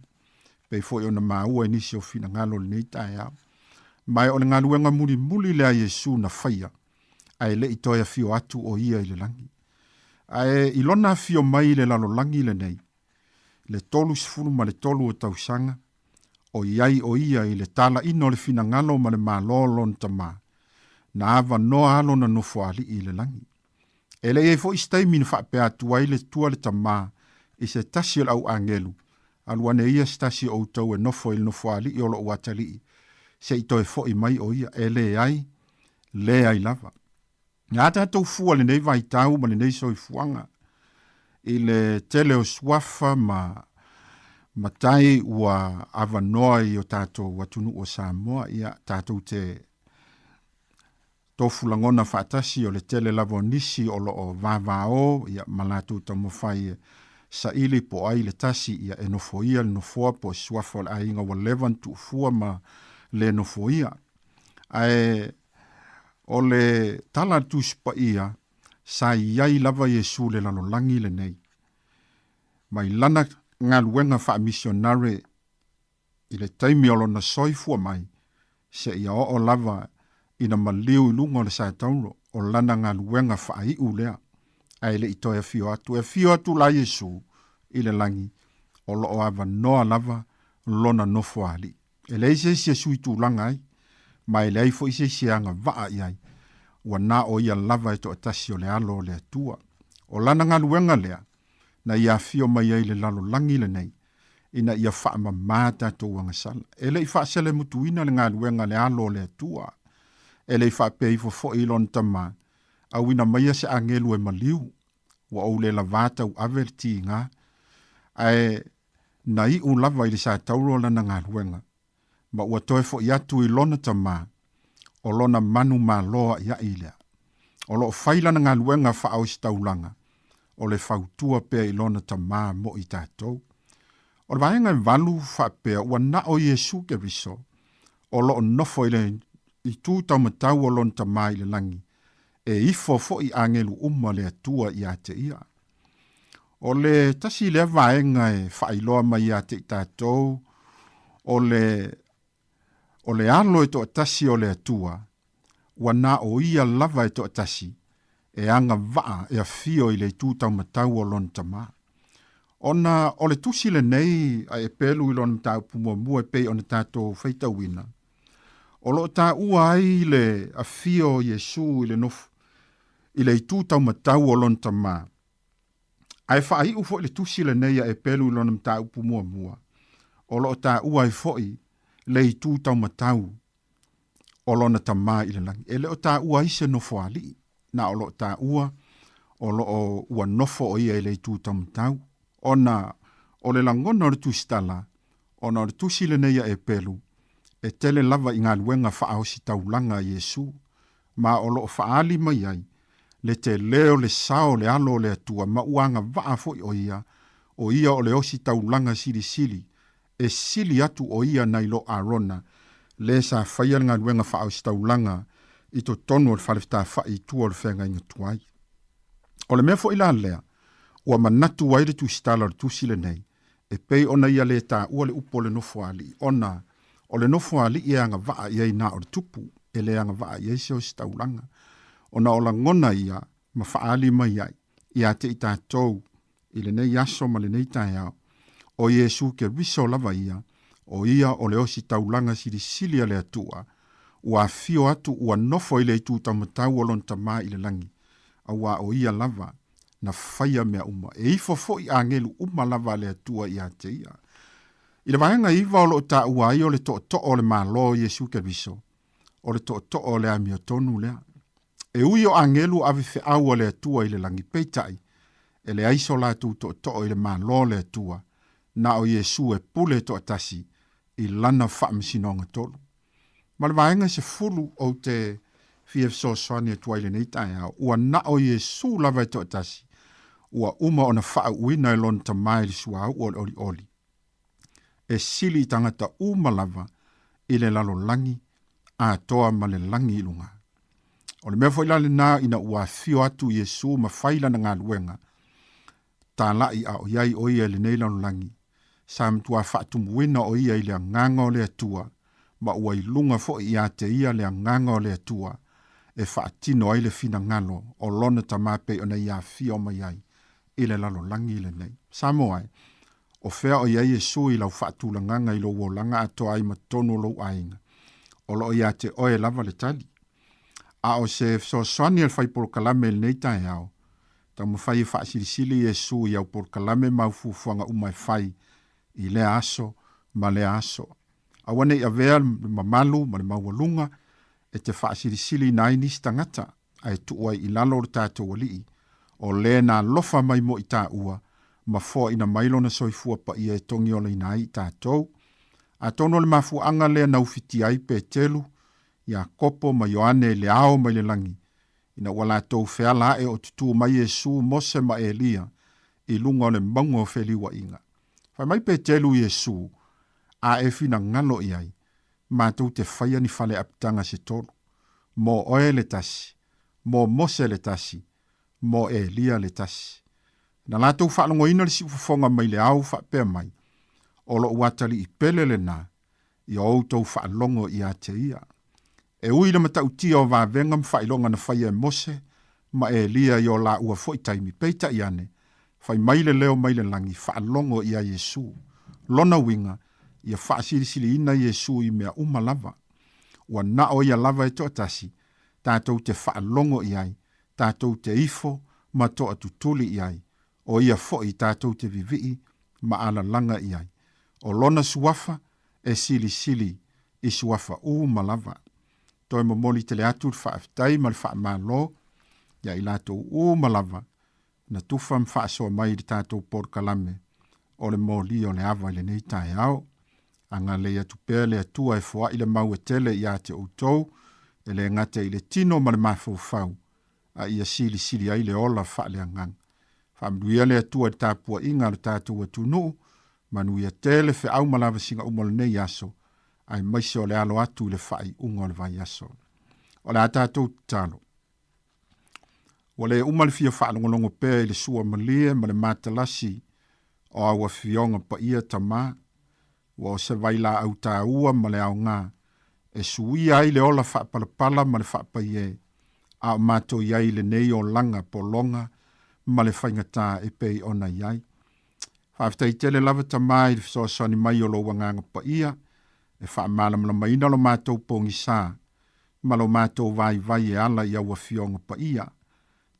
Pei foi ona maua i nisi o finagalo o lenei taeao. Ma o le galuega mulimuli lea a Iesu na faia, ae le i toe afio atu o ia i le lagi. Ae i lona afio mai i le lalolagi lenei, le 33 o tausaga, o i ai o ia i le talaina o le finagalo ma le Malo o lona Tama, na avanoa a lona nofoalii i le lagi. E le i ai foi se taimi na faapea atu ai le Atua le Tama i se tasi o le au agelu, Alu ane ia se tasi o outou e nofo i le nofoalii o lou atalii, se i toe foi mai o ia. E leai, leai lava. Na a tatou fua lenei vaitau ma lenei soifuaga i le tele o suafa ma matai ua avanoa i o tatou atunuu o Samoa, ia tatou te tofu lagona faatasi o le tele lava o nisi o lo o vavao ia ma latou taumafai e saili po o ai le tasi ia e nofoia le nofoa po o suafa o le aiga ua leva ona tuufua ma le nofoia. Ae o le tala a le Tusi Paia, sa i ai lava Iesu i le lalolagi lenei, mai lana galuega faamisionare i le taimi o lona soifua mai, seia oo lava ina maliu i luga o le satauro, o lana galuega faaiu lea, ae le i toe afio atu. E afio atu la Iesu i le lagi, o lo o avanoa lava lona nofoalii. E leai se isi e sui tulaga ai, ma e leai foi se isi e agavaa i ai, ua na o ia lava e toatasi o le Alo o le Atua. O lana galuega lea, na ia afio mai ai i le lalolagi lenei, ina ia faamamā tatou agasala. E le i faaselemutuina le galuega a le Alo o le Atua. E le i faapea ifo foi i lona Tama, Auina maia se agelu e maliu, ua ou le lavā tauave le tiga, ae na iu lava i le satauro lana galuega, ma ua toe foʻi atu i lona Tama, o lona manu malo aʻiaʻi lea. O lo o fai lana galuega faaositaulaga, o le fautua pea i lona Tama mo i tatou. O le vaega e valu faapea ua na o Iesu Keriso o lo o nofo i le itu taumatau o lona Tama i le lagi, e ifo foʻi agelu uma le Atua ia te ia. O le tasi lea vaega e faailoa mai ia te i tatou, o le, o le alo e toatasi o le Atua, ua na o ia lava e toatasi, e agavaa e afio i le itu taumatau o lona Tama. Ona o le tusi lenei a Epelu i lona mataupu muamua e pei ona tatou faitauina, o lo o taua ai le afio o Iesu i le nofo, i le itu taumatau o lona Tama. Ae faaiu foi le tusi lenei a Epelu i lona mataupu muamua, o lo o taua ai foi le itu taumatau o lona Tama i le lagi. E le o taua ai se nofoalii, na o lo o taua o lo o ua nofo o ia i le itu taumatau, ona o le lagona o le tusitala, ona o le tusi lenei a Epelu, e tele lava i galuega faaositaulaga a Iesu, ma o lo o faaali mai ai le tele o le sao o le Alo o le Atua ma ua agavaa foi o ia, o ia o le ositaulaga silisili, e sili atu o ia nai lo Arona, le sa faia le galuega faaositaulaga i totonu o le fale fetafaʻi i tua o le feagaiga tuai. O le mea foi la lea ua manatu ai le tusitala o le tusi lenei, e pei ona ia lē taua le upu o le nofoalii, ona o le nofoalii e agavaa i ai na o le tupu, e lē agavaa i ai se ositaulaga, ona o lagona ia ma faaali mai ai ia te i tatou i lenei aso ma lenei taeao, o Iesu Keriso lava ia, o ia o le ositaulaga silisili a le Atua, ua afio atu ua nofo i le itu taumatau o lona Tama i le lagi, auā o ia lava na faia mea uma. E ifo foi agelu uma lava a le Atua ia te ia. I le vaega iva o lo o taua ai o le tootoo o le Malo o Iesu Keriso, o le tootoo o le amiotonu lea. E ui o agelu ave feau a le Atua i le lagi, peitai, e leai so latou tootoo i le Malo o le Atua, na o Iesu e pule toatasi i lana faamasinoga tolu. Ma le vaega 10 ou te fia fesoasoani atu ai i lenei taeao, ua na o Iesu lava e toatasi ua uma ona faauuina e Lona Tama i le suauu o le olioli, e sili i tagata uma lava i le lalolagi atoa ma le lagi i luga. O le mea foi la lena ina ua afio atu Iesu ma fai lana galuega, talai a o i ai o ia i lenei lalolagi, sa matuā faatumuina o ia i le agaga o le Atua, ma ua i luga foi ia te ia le agaga o le Atua e faatino ai le finagalo o lona Tama pei ona ia afio mai ai i le lalolagi lenei. Samoa e, o fea o i ai Iesu i lau faatulagaga i lou olaga atoa ai ma totonu o lou aiga? O lo o ia te oe lava le tali. A o se fesoasoani a le fai polokalame i lenei taeao, taumafai e faasilisili Iesu i au polokalame ma au fuafuaga uma e fai i lea aso ma lea aso. Aua ne i avea le mamalu ma le maualuga e te faasilisiliina ai nisi tagata, ae tuu ai i lalo o le tatou Alii, o le na alofa mai mo i taua, ma foaina mai lona soifua paia e togiolaina ai i tatou. Atonu o le mafuaaga lea na ufitia ai Petelu, Iakopo ma Ioane i le ao mai le lagi, ina ua latou feala ae o tutū mai Iesu, Mose ma Elia i luga o le mauga o feliuaiga. Fai mai Petelu i Iesu, A e finagalo i ai, matou te faia ni fale apitaga se tolu, mo oe le tasi, mo Mose le tasi, mo Elia le tasi. Na latou faalogoina le siufofoga mai le ao faapea mai, O lou atalii pele lena, ia outou faalogo ia te ia. E ui i le matautia o vavega ma faailoga na faia e Mose ma Elia i o laua foi taimi, peitai ane, fai mai le leo mai le lagi, faalogo ia Iesu. Lona uiga, ia faasilisiliina Iesu i mea uma lava. Ua na o ia lava e toatasi, tatou te faalogo i ai, tatou te ifo ma toatutuli i ai, o ia foi tatou te vivii ma alalaga i ai. O lona suafa e silisili i suafa uma lava. Toe momoli tele atu le faafetai ma le faamalo ia i latou uma lava na tufa ma faasoa mai i le tatou polokalame o le moli o le ava i lenei taeao. Agalelei atu pea le Atua e foai le mau e tele ia te outou, e le gata i le tino ma le mafaufau, a ia silisili ai le ola faaleagaga. Faamanuia le Atua i le tapuaiga a lo tatou atunuu, manuia tele feau ma lavasiga uma o lenei aso, aemaise o le alo atu i le faaiuga o le vaiaso. O le a tatou tatalo. Ua le uma le fia faalogologo pea i le sua malie ma le matalasi o au afioga paia Tama, ua o se vailaau taua ma le aoga e suia ai le ola faapalapala ma le faapaiē, a o matou i ai i lenei olaga pologa ma le faigata e pei ona i ai. Faafetai tele lava Tama i le fesoasoani mai o lou Agaga Paia e faamalamalamaina lo matou pogisa ma lo matou vaivai e ala i au Afioga Paia.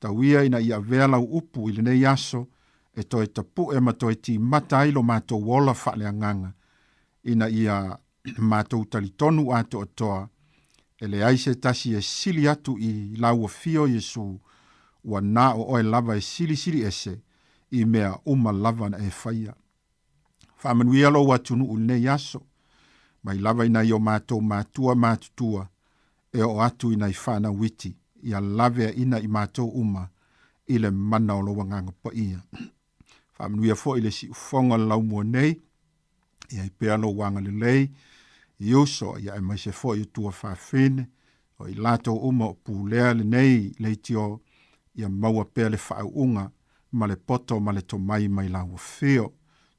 Tau ia ina ia avea lau upu i lenei aso e toe tapue ma toe timata ai lo matou ola faaleagaga ina ia matou talitonu atoatoa e leai se tasi e sili atu i lau afio Iesu ua na o oe lava e silisili ese i mea uma lava na e faia. Faamanuia lou atunuu i lenei aso, mai lava i nai o matou matua matutua e oo atu i nai fanau iti, ia laveaina i matou uma i le mana o lou Agaga Paia. Faamanuia foi le siufofoga o le laumua nei, i ai pea lou agalelei i uso, ia aemaise foi o tuafafine, o i latou uma o pulea lenei leitio, ia maua pea le faauuga ma le poto ma le tomai mai lau afio.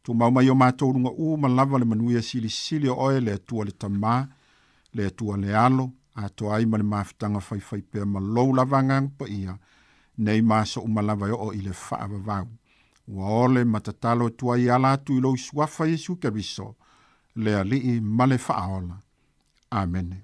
Tumau mai o matou luga uma lava le manuia silisili o oe le Atua le Tama, le Atua le Alo, atoa ai ma le mafutaga faifaipea ma lou lava Agaga Paia, nei ma aso uma lava e oo i le faavavau. Ua ole ma tatalo atu ai e ala atu i lou Suafa Iesu Keriso, le Alii ma le Faaola. Amene.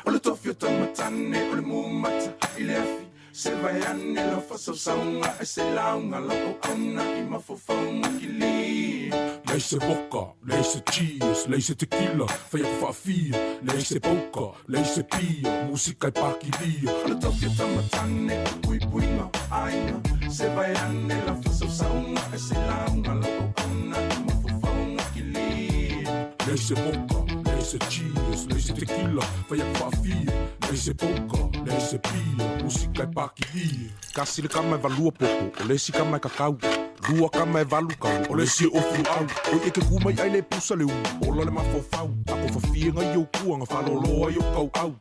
O le tofi o taumatane o le mumata i le afi Se vae ane lau faasausauga e se lauga lau auauna i mafaufauga kili. Leai se vodka, leai se cheers, leai se tequila, fai atu faafia, leai se poker, leai se pia, musika e pakilia. O le tofi o taumatane o le puipuiga aiga Se vae ane lau faasausauga e se lauga lau auauna i mafaufauga kili. Leai se vodka, leai se. se cheers, leai se tequila, fai atu faafia, leai se poker, leai se pia, musika e pakilia. Kasi le kama e valua popo, o le isi kama e kakau. Lua kama e valu kau, o le isi e ofu luau. Oi e ke ku mai ai le pusa le ulu, ola le mafaufau. Ako fafie ngai ou kuanga, falolo ai ou kauau.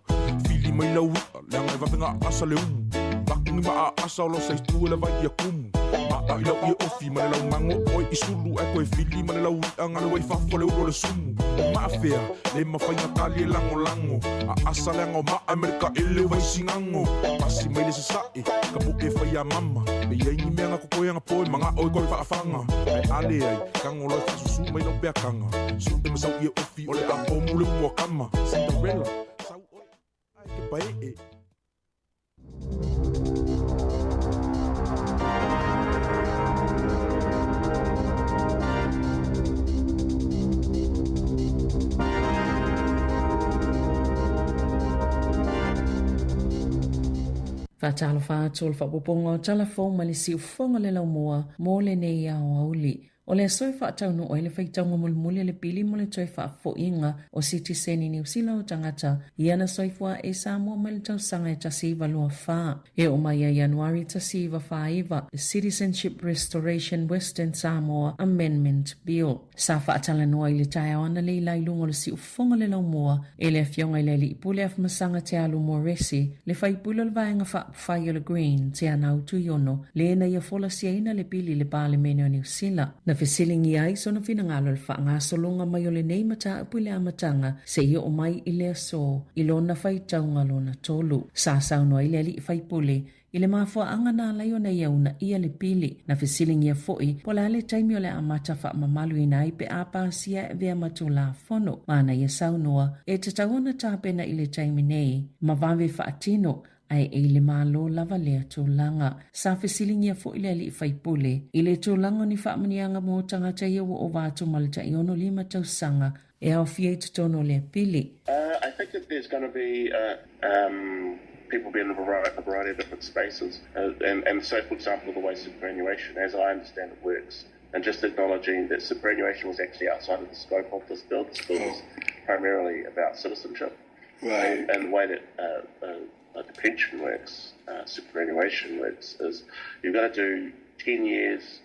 Fili mai lau i'a, leaga e vave gaasa le umu. Vaku ni maa asa o lo sa itu e le vai ia kumu. Maa i lau ie ofi ma le lau mago oe i sulu ae koe fili ma le lau i'a gale ua i fafo le ulu o le sumu. Maafea, le mafai na tali e lagolago. Aasa leaga o maa ma le taele o Vaisigago. Pasi mai le sasae, ka po'e fai a mama. Pe i ai ni mea na kokoe anapo e mana'o e koe faafaga. Ae a leai, tago loa e faasusū mai lau peakaga. Su'e ma sau ie ofi o le a komu le umuakama. Cinderella, sau oe ae ke pae'e. Faatalofa atu o le faaopoopoga o tala fou mai le siufofoga o le laumua mo lenei aoauli. O le aso e faataunuu ai le faitauga mulimuli a le pili mo le toe faafoiga o sitiseni Niu Sila o tagata i ana soifua e Samoa mai le tausaga e 1924 e oo mai ia Ianuari 1949, Citizenship Restoration Western Samoa Amendment Bill. Sa faatalanoa i le taeao analeila i luga o le siufofoga o le laumua e le Afioga i le Alii Pule Afamasaga Te Alu Moresi, le faipule o le Vaega Faaupufai o le Green, Te Anau Tuiono, le na ia folasiaina le pili i le Palemene o Niu Sila. Na fesiligia ai sona finagalo i le faagasologa mai o lenei mataupu i le amataga seia oo mai i le aso i lona faitauga lona tolu. Sa saunoa ai le alii faipule i le mafuaaga na ala ai ona ia uunaia le pili. Na fesiligia foi po o le a le taimi o le a amata faamamaluina ai pe a pasia e avea ma Tulafono. Ma na ia saunoa, e tatau ona tapena i le taimi nei ma vave faatino ae e i le Malo lava lea tulaga. Sa fesiligia foi le alii faipule i le tulaga o ni faamanuiaga mo tagata ia ua ova atu ma le tai 65 tausaga e aofia i totonu o lea pili. I think that there's going to be um, people be in a variety, a variety of different spaces. And, and so, for example, the way superannuation, as I understand it, works, and just acknowledging that superannuation was actually outside of the scope of this bill. This bill was primarily about citizenship. Right. And the way that uh, uh, the pension works, uh, superannuation works, is you've got to do 10 years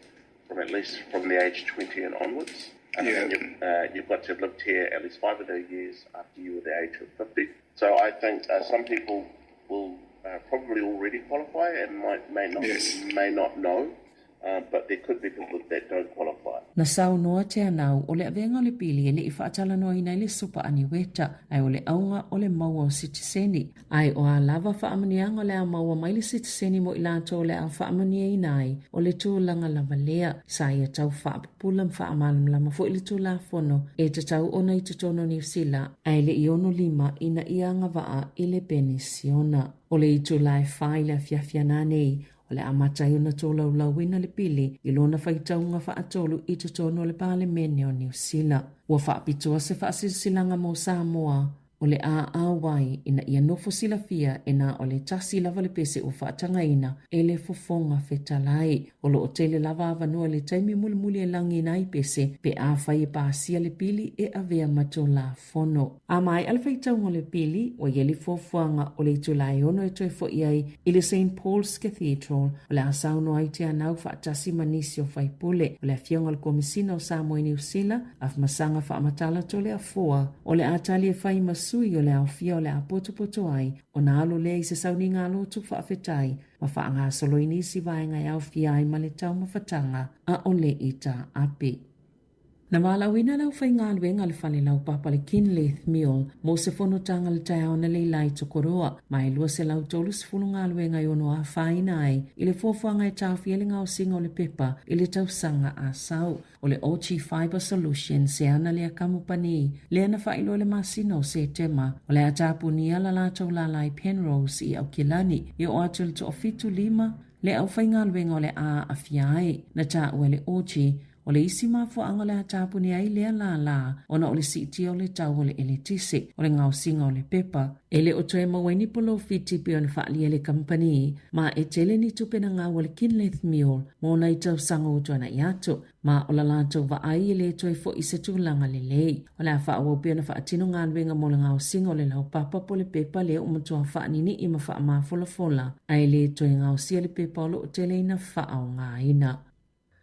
from at least from the age 20 and onwards. And yeah. you've, uh, you've got to have lived here at least five of those years after you were the age of 50. So I think uh, some people will uh, probably already qualify and might may not yes. may not know. Uh, but there could be people that don't qualify. Na saunoa Te Anau, o le avega o le pili e le i faatalanoaina ai le supa aniueta, ae o le auga o le maua o sitiseni. Ae o a lava faamanuiaga o le a maua mai le sitiseni mo i latou o le a faamanuiaina ai, o le tulaga lava lea. Sa ia tau faapupula ma faamalamalama foi le Tulafono e tatau ona i totonu o Niu Sila, ae le i 65 ina ia agavaa i le penisiona. O le itula e fa i le afiafi ana nei, O le a amata ai ona tolaulauina le pili i lona faitauga faatolu i totonu o le Palemene o Niu Sila. Ua faapitoa se faasilasilaga mo Samoa o le a auai ina ia nofo silafia e na o le tasi lava le pese ua faatagaina e le Fofoga Fetalai. O lo o tele lava avanoa i le taimi mulimuli e lagiina ai pese pe afai e pasia le pili e avea ma Tulafono. Fono. A maea le faitauga o le pili, ua i ai le fuafuaga o le itula e ono e toe fo'i ai i le Saint Paul's Cathedral, o le a saunoa ai Te Anau faatasi ma nisi o faipule o le Afioga o le Komesina o Samoa i Niu Sila, Afamasaga Faamatala Toleafoa, o le a tali e fai ma sui o le aofia o le a potopoto ai ona alo lea i se sauniga alotu faafetai ma faagasolo i nisi vaega e aofia ai ma le taumafataga a o le i taape. Na valaauina le aufaigaluega a le fale laupapa le Kinleith Mill mo se fonotaga le taeao analeila i Tokoroa, ma e 230 galuega e ono afaina ai i le fuafuaga e taofia ai le gaosiga o le pepa i le tausaga a sau. O le OG Fibre Solutions e ana lea kamupani lea na faailoa i le masina o Setema o le a tapunia la latou lala i Penrose i Aukilani e oo atu i le toafitu lima le aufaigaluega o le a aafia ai. Na taua e le OG. O le isi mafuaaga o le a tapuni ai lea lālā ona o le siitia o le tau o le eletise, o le gaosiga o le pepa, e le o toe maua ai ni polofiti pei ona faaalia e le kamupani, ma e tele ni tupe na gau a le Kinleith Mule mo nai tausaga ua tuanai atu, ma o la latou vaai e le toe fo'i i se tulaga lelei. O le a faaauau pea ona faatino galuega mo le gaosiga o le laupapa po o le pepa lea ua matua faaninii ma faamafolafola, ae le toe gaosia le pepa o lo o tele ina faaaogaina.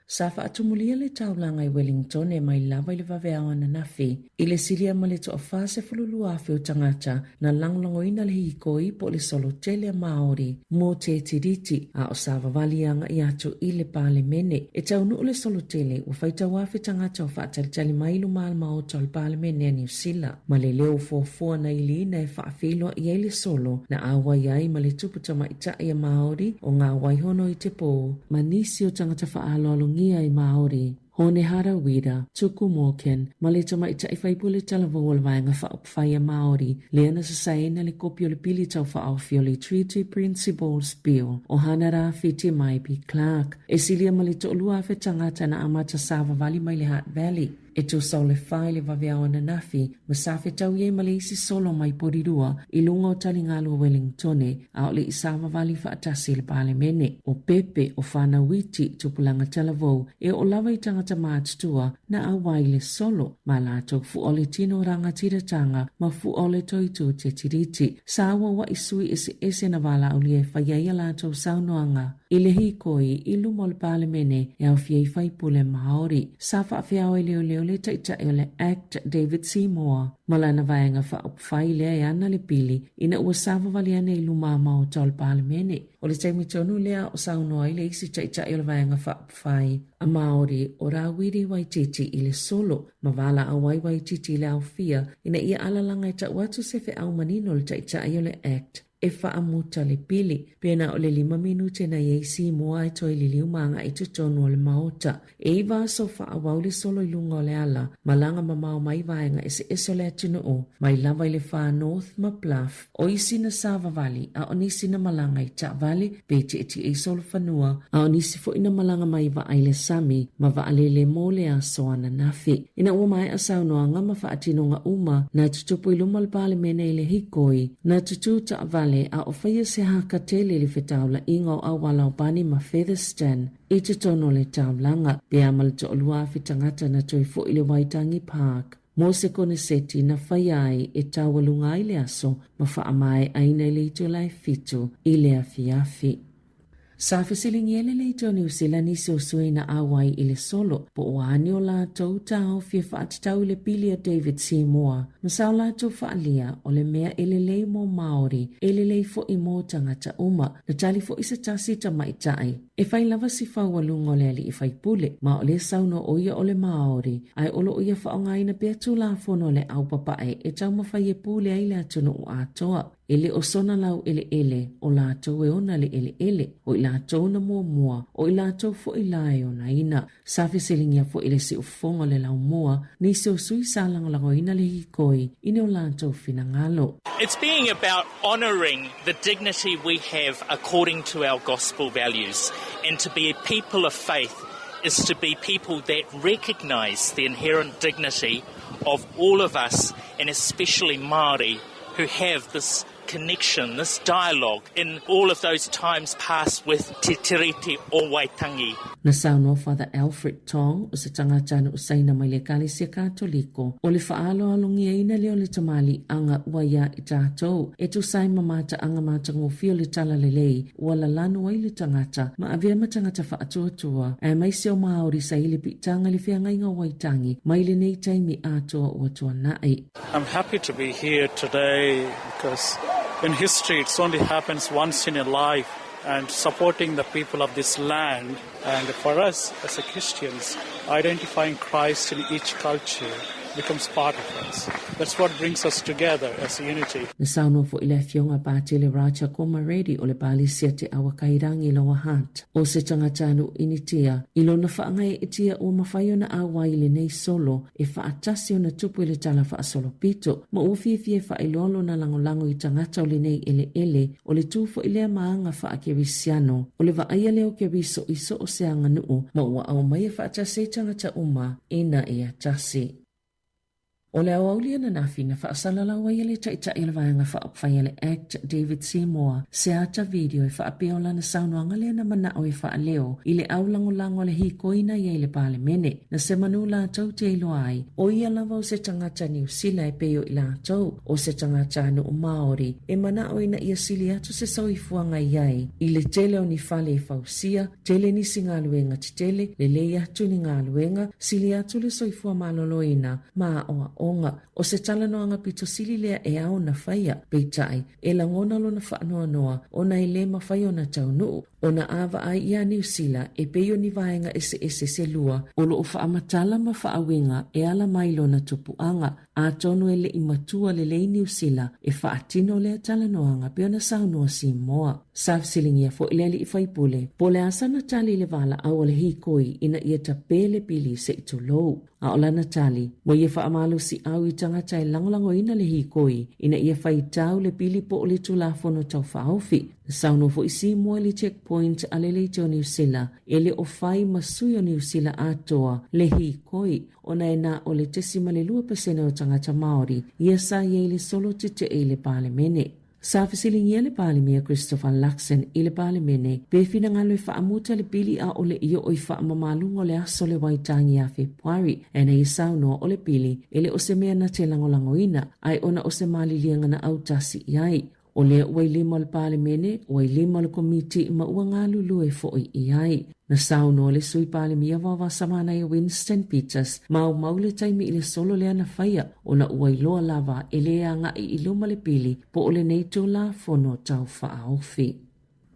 Sa faatumulia le taulaga i Wellingtone mai lava i le vaveao ananafi i le silia ma le toa 42,000 o tagata na lagolagoina le hīkoi po o le solo tele a Māori mō te Tiriti, a o savavali agai atu i le Palemene. E taunuu le solo tele, ua faitau afe tagata o faatalitali mai i luma o le Maota o le Palemene a Niu Sila. Ma le leo foafoa na iliina e faafeiloai ai le solo na auai ai ma le tupu tamaitai a Māori o ngā waihono i te pō, ma nisi o tagata faaaloalogia i Māori, Hone Harawira, Tuku Morgan, ma le tamaitai faipule talavou o le Vaega Faaupufai a Māori, lea na sasaeina le kopi o le pili taufaaofi o le Treaty Principles Bill o Hana Rāwhiti Maipi Clark. E silia ma le 2,000 tagata na amata savavali mai le Hutt Valley. E tusa o le fa i le vaveao ananafi, ma sa fetaui ai ma le isi solo mai Porirua i luga o taligalu o Wellingtone, a o le i savavali faatasi i le Palemene. O Pepe, o whanau iti, tupulaga talavou, e oo lava i tagata matutua, na auai i le solo, ma latou fua o le tino rangatiratanga ma fua o le toitū te Tiriti. Sa auauai sui eseese na valaaulia e fai ai a latou saunoaga i le hīkoi i luma o le Palemene e aofia ai faipule Māori. Sa faafeao e leoleo le Taitai o le Act David Seymour ma lana vaega faaupufai lea e ana le pili ina ua savavali ane i luma maota o le Palemene. O le taimi tonu lea o saunoa ai le isi Taitai o le Vaega Faaupufai a Māori o Rawiri Waititi i le solo ma valaau ai Waititi i le aofia ina ia alalaga e tau atu se feau manino i le Taitai o le Act e faamuta le pili. Pena o le 5 minute na i ai Seymour e toe liliu ma agai i totonu o le Maota. E 9 aso faaauau le solo i luga o le ala, malaga mamao mai vaega eseese o le atunuu, mai lava i le Far North ma Bluff. O isi na savavali, a o nisi na malaga i taavale, pe tietie i solofanua, a o nisi foi na malaga mai vaa i le sami ma vaalele mo le aso ananafi. Ina ua maea saunoaga ma faatinoga uma, na tutupu i luma o le Palemene i le hīkoi, na tutū taavale a o faia se haka tele i le fetaulaiga o auala o Bani ma Featherston i totonu o le taulaga, pe a ma le 2,000 tagata na toe foi i le Waitangi Park mo se koneseti na faia ai e taualuga ai le aso ma faamaeaina i le itula e 7 i le afiafi. Sa fesiligia e le Leitio Niu Sila nisi o sui na auai i le solo, po o a ni o latou taofi e faatatau i le pili a David Seymour, ma sa o latou faalia o le mea e lelei mo Māori, e lelei foi mo tagata uma. Na tali foi se tasi tamaitai, e fai lava si faualuga o le alii faipule, ma o lea saunoa o ia o le Māori, ae o lo o ia faaaogaina pea Tulafono a le Aupapae e taumafai e pule ai le atunuu atoa. E le o sona laueleele, o latou e ona le eleele, o i latou na muamua, o i latou foi la e onaina. Sa fesiligia foi le siufofoga o le laumua, nisi o sui sa lagolagoina le hīkoi i ni o latou finagalo. It's being about honouring the dignity we have according to our gospel values and to be a people of faith is to be people that recognise the inherent dignity of all of us and especially Māori who have this connection, this dialogue in all of those times past with Te Tiriti o Waitangi. Na saunoa Father Alfred Tong o se tagata na usaina mai le Ekalesia Katoliko, o le faaaloalogiaina lea o le tamaliiaga ua ia i tatou, e tusa ai ma mataaga matagofie o le talalelei ua lalano ai le tagata ma avea ma tagata faatuatua, aemaise o Māori sa i le piitaga i le feagaiga o Waitangi mai lenei taimi atoa ua tuanai. I'm happy to be here today because in history it's only happens once in a life and supporting the people of this land and for us as a Christians identifying Christ in each culture. becomes part of us. That's what brings us together as a unity. Na saunoa foi le Afioga Patele Raja Kumar Reddy o le Palisi a Te Awakairangi Lower Hutt, o se tagata nuu Initia, i lona faagaeetia ua mafai ona auai i lenei solo e faatasi ona tupu i le tala faasolopito, ma ua fiafia e faailoa lona lagolago i tagata o lenei eleele, o le tu foi lea ma aga faakerisiano, o le vaaia lea o Keriso i so o se aganuu, ma ua aumai e faatasi ai tagata uma ina ia tasi. O le aoauli ananafi na faasalalau ai e le Taitai o le Vaega Faaupufai a le Act, David Seymour, se ata video e faapea o lana saunoaga lea na manao e faaleo i le au lagolago a le hikoi na i ai i le Palemene, na se manu latou te iloa ai, o ia lava o se tagata Niu Sila e pei o i latou, o se tagata nuu Maori, e manao ina ia sili atu se soifuaga i ai i le tele o ni fale e fausia, Tele nisi galuega tetele, lelei atu ni galuega, sili atu le soifua maloloina ma aoaoga. O se talanoaga pito sili lea e ao ona faia, peitai, e lagona lona faanoanoa ona e le mafai ona taunuu, ona a vaai iā Niu Sila e pei o ni vaega eseese se lua o loo faamatala ma faauiga e ala mai lona tupuaga. Atonu e leʻi matua lelei Niu Sila e faatino lea talanoaga pei ona saunoa Simoa. Sa fesiligia foi le alii faipule po o le a sana tali i le valaau a le hikoi ina ia tapē le pili se i tulou. A o lana tali, ua ia faamalosiau i tagata e lagolagoina le hikoi ina ia faitau le pili po o le Tulafono Tau Faaofi. Na saunoa foi Simoa i le checkpoint a le Leitio Niu Sila e le o fai ma sui o Niu Sila atoa le hikoi ona e na o le 0.2% o tagata Māori ia sa i ai le solo tetee i le Palemene. Sa fesiligia le Palemia Christopher Luxon i le Palemene pe finagalo e faamuta le pili a o le i oo i faamamaluga o le aso le Waitangi ia Fepuari, ae na ia saunoa o le pili e le o se mea na te lagolagoina, ae ona o se maliliega na autasi i ai. O lea ua i lima o le Palemene, ua i lima o le Komiti ma ua galulue foi i ai. Na saunoa le Sui Palemia Vaovasamanaia Winston Peters, maumau le taimi i le solo lea na faia ona ua iloa lava e le agai i luma le pili po o lenei Tulafono Tau Faaofi.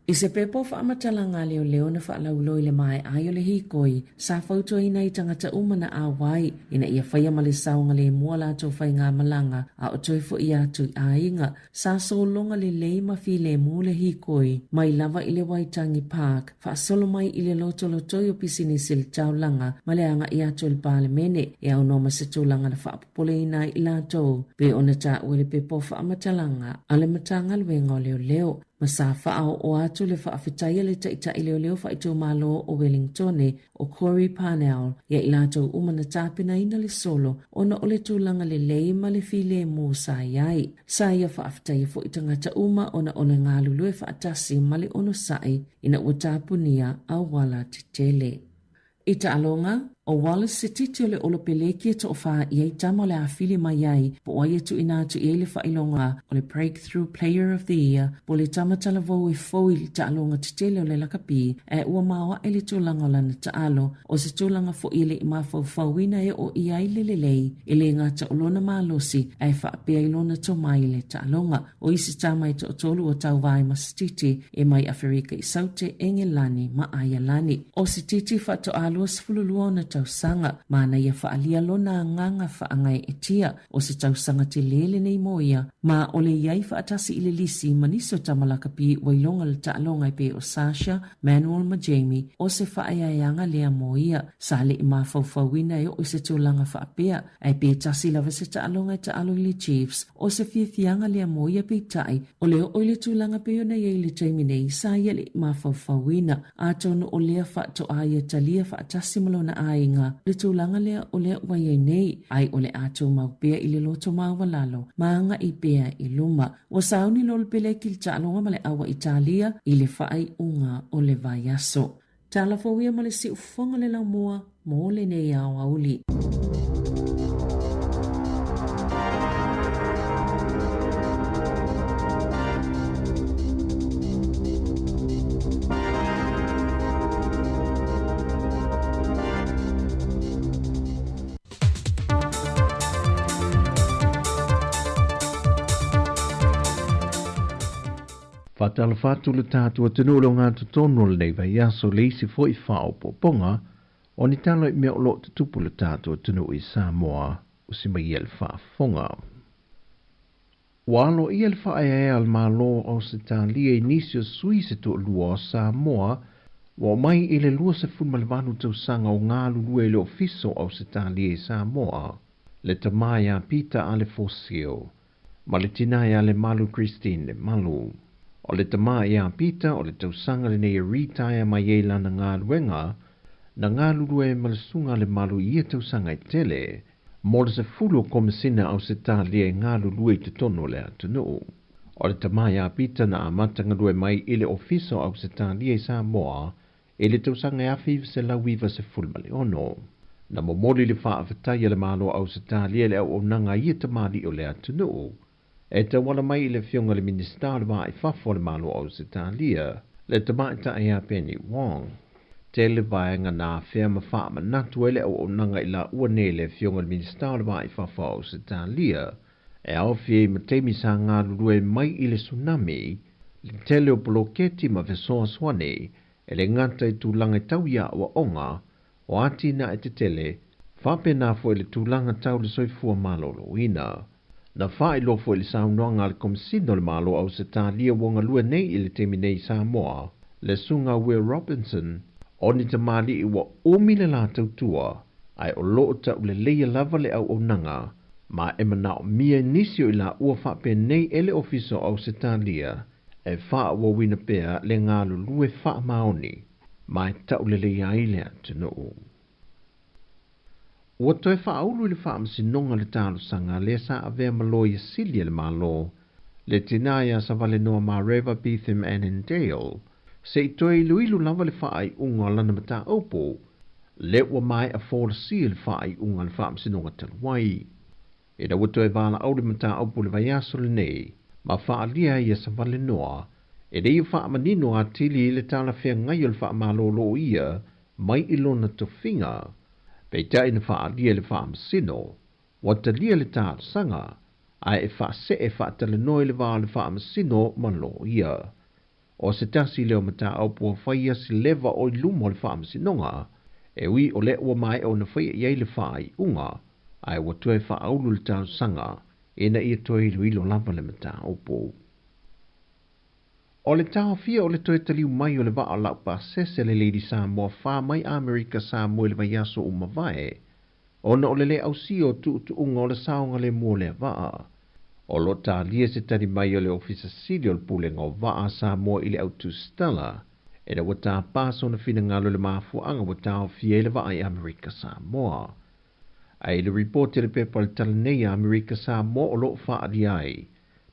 I se pepa o faamatalaga a leoleo na faalauiloa i le maeai o le hikoi, sa fautuaina ai tagata uma na auai ina ia faia ma le saogalemu a latou faigamalaga a o toe foi atu i aiga. Sa sologa lelei ma filemu le hikoi mai lava i le Waitangi Park, faasolo mai i le lotolotoi o pisinisi le taulaga ma le agai atu i le Palemene e aunoa ma se tulaga na faapopoleina ai i latou pei ona taua i le pepa o faamatalaga a le Matagaluega o Leoleo ma sa faaoo atu le faafetai a le Taitai Leoleo Faaitumalo o Wellingtone o Corey Parnell ia i latou uma na tapenaina le solo ona o le tulaga lelei ma le filemu sa i ai. Sa ia faafetaia foi tagata uma ona o le galulue faatasi ma le onosai ina ua tapunia auala tetele. I taaloga, ʻo Wallace se titi o le ʻolopeleki e toʻofā i ai tama o le a fili mai ai po o ai e tuuina atu i ai le faailoga o le Breakthrough Player of the Year po o le tama talavou e fou i le taaloga tetele o le lakapi ae ua maoaʻe le tulaga o lana taalo o se tulaga foi e le i mafaufauina e oo i ai le lelei e le gata o lona malosi ae faapea i lona tomai i le taaloga. O isi tama e toatolu ua tauva ai ma Sititi e mai Aferika i Saute, Engelani ma Aialani. O Sititi faatoa 22 ona tausaga, ma na ia faaalia lona agaga faagaeetia o se tausaga telē lenei mo ia, ma o le i ai faatasi i le lisi ma nisi o tama lakapi ua iloga le taaloga e pei o Sasha, Manuel ma Jamie, o se faaeaeaga lea mo ia. Sa le i mafaufauina e oo i se tulaga faapea, ae pe tasi lava se taaloga e taalo i le Chiefs, o se fiafiaga lea mo ia peitai, o le oo i le tulaga pei ona i ai i le taimi nei, sa ia le i mafaufauina. Atonu o lea faatoa ia talia faatasi ma lona aiga le tulaga lea o lea ua i ai nei, ai o le a tumau pea i le loto maualalo ma agai pea i luma. Ua sauni loa le peleki i le taaloga ma le aua Italia i le faaiuga o le vaiaso. Tala fou ia ma le siufofoga le laumua mo lenei aoauli. Faatalofa atu le tatou atunuu i le ogatotonu o lenei vaiaso le isi foi faaopoopoga o ni tala i mea o lo o tutupu i le tatou atunuu i Samoa. Usi mai ia le faafofoga. Ua aloaia le faaeaea a le Malo o Ausetalia i nisi o sui se toalua o Samoa ua omai i le 28 tausaga o galulue i le Ofisa o Ausetalia i Samoa, le tama ia Peter Alefosio ma le tina ia Lemalu Christine Lemalu. O le tama ia Peter o le tausaga lenei e ritaea mai ai lana galuega na galulue ma le susuga Lemalu i ia tausaga e tele mo le 10 o Komesina Ausetalia e galulue i totonu o le atunuu. O le tama ia Peter na amata galue mai i le Ofisa o Ausetalia i Samoa i le tausaga e 1996. Na momoli le faafetai a le Malo o Ausetalia i le auaunaga a ia tamalii o le atunuu e tauala mai i le Afioga i le Minisita o le Va i Fafo o le Malo o Ausetalia, le Tamaitai ia Penny Wong. Tele vaega na afea ma faamanatu ai le auaunaga i laua nei e le Afioga i le Minisita o le Va i Fafo o Ausetalia, e aofia ai ma taimi sa galulue mai i le tsunami, le tele o poloketi ma fesoasoani e le gata i tulaga tau i aoaoga o atinae tetele, faapena foi le tulaga tau le soifua maloloina. Na faailoa foi i le saunoaga a le Komesina o le Malo o Ausetalia ua galue nei i le taimi nei i Samoa, le Susuga Will Robinson, o ni tamalii ua umi le la tautua, ae o lo o tauleleia lava le auaunaga, ma e manaomia nisi o i laua faapenei e le Ofisa o Ausetalia e faaauauina pea le galulue faamaoni ma e tauleleia ai le atunuu. Ua toe faaulu i le Faamasinoga le talosaga lea sa avea ma Loia Sili a le Malo, le tina ia Savalenoa Mareva Beetham Annandale, se i toe iloilo lava le faaiuga o lana mataupu, lea ua maea folasia le faaiuga a le Faamasinoga talu ai. Ina ua toe valaau le mataupu i le vaiaso lenei, ma faaalia ai ia Savalenoa, e le i faamanino atili le talafeagai o le faamalolo o ia mai i lona tofiga. Peitai na faaalia e le Faamasino, ua talia le talosaga, ae e faasee faatalanoa i le va o le Faamasino ma loia. O se tasi lea o mataupu ua faia se leva o i luma o le Faamasinoga, e ui o lea ua maea ona faia i ai le faaiuga, ae ua toe faaulu le talosaga ina ia toe iloilo lava le mataupu. O le taofia o le toe taliu mai o le vaa laupasese le Lady Samoa 4 mai Amerika Samoa i le vaiaso ua mavae, ona o le le ausia o tuutuuga o le saogalemu o lea vaa. O lo o talia se tali mai o le Ofisa Sili o le Pulega o Vaa a Samoa i le au tusitala, ina ua tapa sona finagalo i le mafuaaga ua taofia ai le vaa i Amerika Samoa. Ae i le ripoti a le pepa o le tala nei a Amerika Samoa o lo o faaalia ai,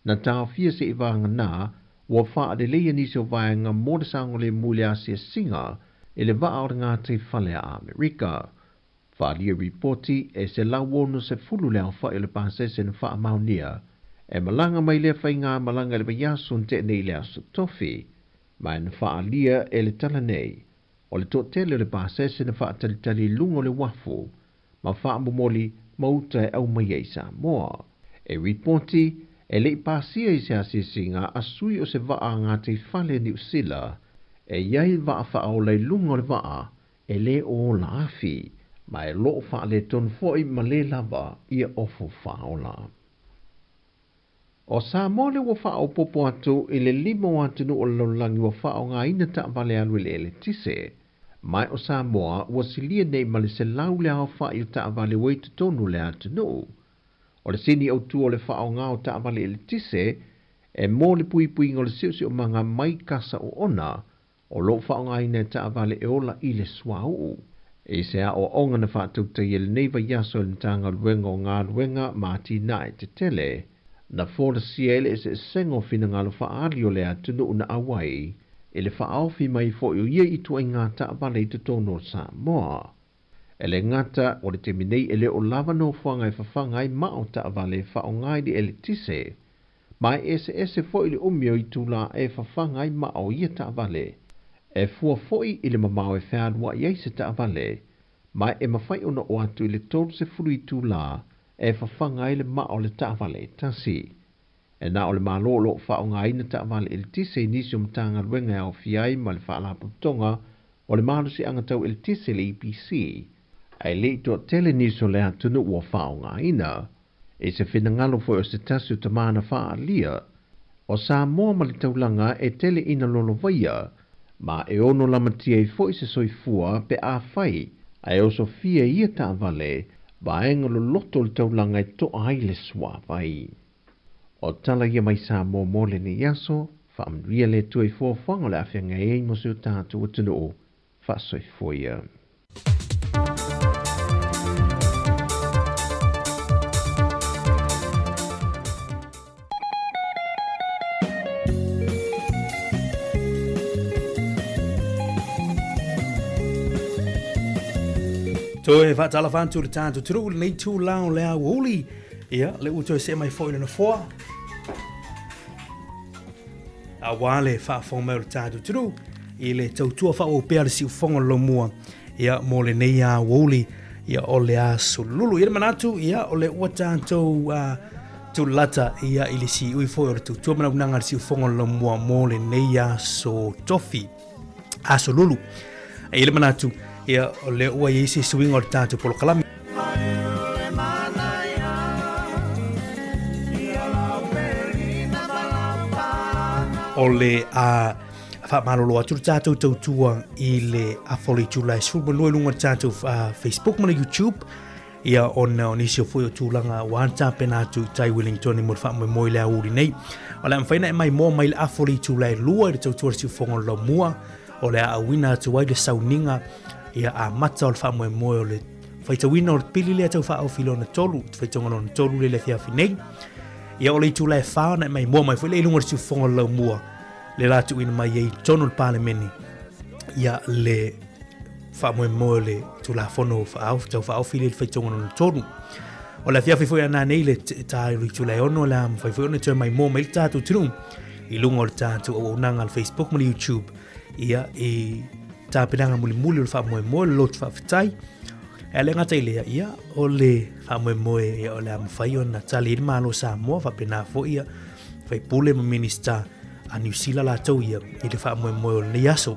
na taofia seivagana ua faaleleia nisi o vaega mo le saogalemu i le asiasiga i le vaa o le gataifale a Amerika. Faaalia ripoti e 160 le aofai o le pasese na faamaonia e malaga mai lea faigamalaga i le vaiaso na tea nei i le Aso Tofi, ma na faaalia e le tala nei o le toatele o le pasese na faatalitali i luga o le uafu ma faamomoli ma uta e aumaia i Samoa. E ripoti, e le i pasia i se asiasiga a sui o se vaa a gataifale Niu Sila e i ai vaa faaola i luga o le vaa e le o ola afi, ma e lo o faaletonu foi ma le lava ia ofo faaola. O Samoa lea ua faaopoopo atu i le lima o atunuu o le lalolagi ua faaaogaina taavale alu i le eletise. Ma o Samoa ua silia nei ma le 100 le aofai o taavale ua i totonu o le atunuu. O le sini autu o le faaaoga o taavale eletise e mo le puipuiga o le siosiomaga mai kasa oona o lo o faaaogaina e taavale e ola i le suauu. I se aoaoga na faatautaia i lenei vaiaso e le Matagaluega o Galuega ma Atinae Tetele, na folasia ai le eseesega o finagalo faaali o le atunuu na auai i le faaofi mai foi o ia ituaiga taavale i totonu o Samoa. E le gata o le taimi nei e le o lava nofoaga e fafaga ai maa o taavale e faaaoga i le eletise, ma e eseese foi le umi o itulā e fafaga ai maa o ia taavale. E fua foi i le mamao e fealuai ai se taavale, ma e mafai ona oo atu i le 30 itulā e fafaga ai le maa o le taavale e tasi. E na o le Malo o lo o faaaogaina taavale eletise i nisi o Matagaluega e aofia ai ma le Faalapotopotoga o le Malosiaga Tau Eletise le EPC. Ae le i toatele nisi o le atunuu ua faaaogaina. I se finagalo foi o se tasi o tama na faaalia, o Samoa ma le taulaga e tele ina lolovaia, ma e ono lamatia ai foi se soifua pe afai ae osofia ia taavale vaega loloto o le taulaga e to'a ai le suavai. O tala ia mai Samoa mo lenei aso, faamanuia le Atua i fuafuaga o le a feagai ai mo si o tatou atunuu. Faasoifua ia. Toe faatalofa atu i le tatou atunuu i lenei itula o le aoauli. Ia, le ua toe see mai foi i le nofoa. Aua le faafofoga mai o le tatou atunuu i le tautua faaauau pea a le siufofoga o le Lomua ia, mo lenei aoauli ia, o le aso lulu. Ia le manatu ia, o le ua tatou tulata ia, i le siui foi o le tautua manaunaga a le siufofoga o le Lomua mo lenei aso tofi, aso lulu. E i le manatu ia, o le ua i ai se suiga o le tatou polokalame. O le a faamalolo atu le tatou tautua i le afa o le itula e 12 i luga o le tatou Facebook ma le YouTube ia ona o nisi o foi o tulaga ua tapena atu i tai Wellington mo le faamoemoe i le aoauli nei. O le a mafai ona e maimoa mai le afa o le itula e 2 i le tautua o le siufofoga o le Laumua, o le a auina atu ai le sauniga ia amata o le faamoemoe o le faitauina o le pili lea tau faaofi lona tolu, te faitauga lona tolu le afiafi nei. Ia o le itula e 4 ona e maimoa mai foi le i luga o le siufofoga o le Laumua le la tuuina mai ai i totonu o le Palemene ia le faamoemoe o le Tulafono tau faaofi le faitauga lona tolu. O le afiafi foi a nanei le ta i le itula e 6 o le a mafai foi ona toe maimoa mai le tatou atunuu i luga o le tatou auaunaga a le Facebook ma le YouTube ia i tapenaga mulimuli o le faamoemoe le lotu faafetai. E le gata i lea, ia, o le faamoemoe ia, o le a mafai ona tali ai le Malo o Samoa faapena foi ia faipule ma Minista a Niu Sila latou ia i le faamoemoe o lenei aso.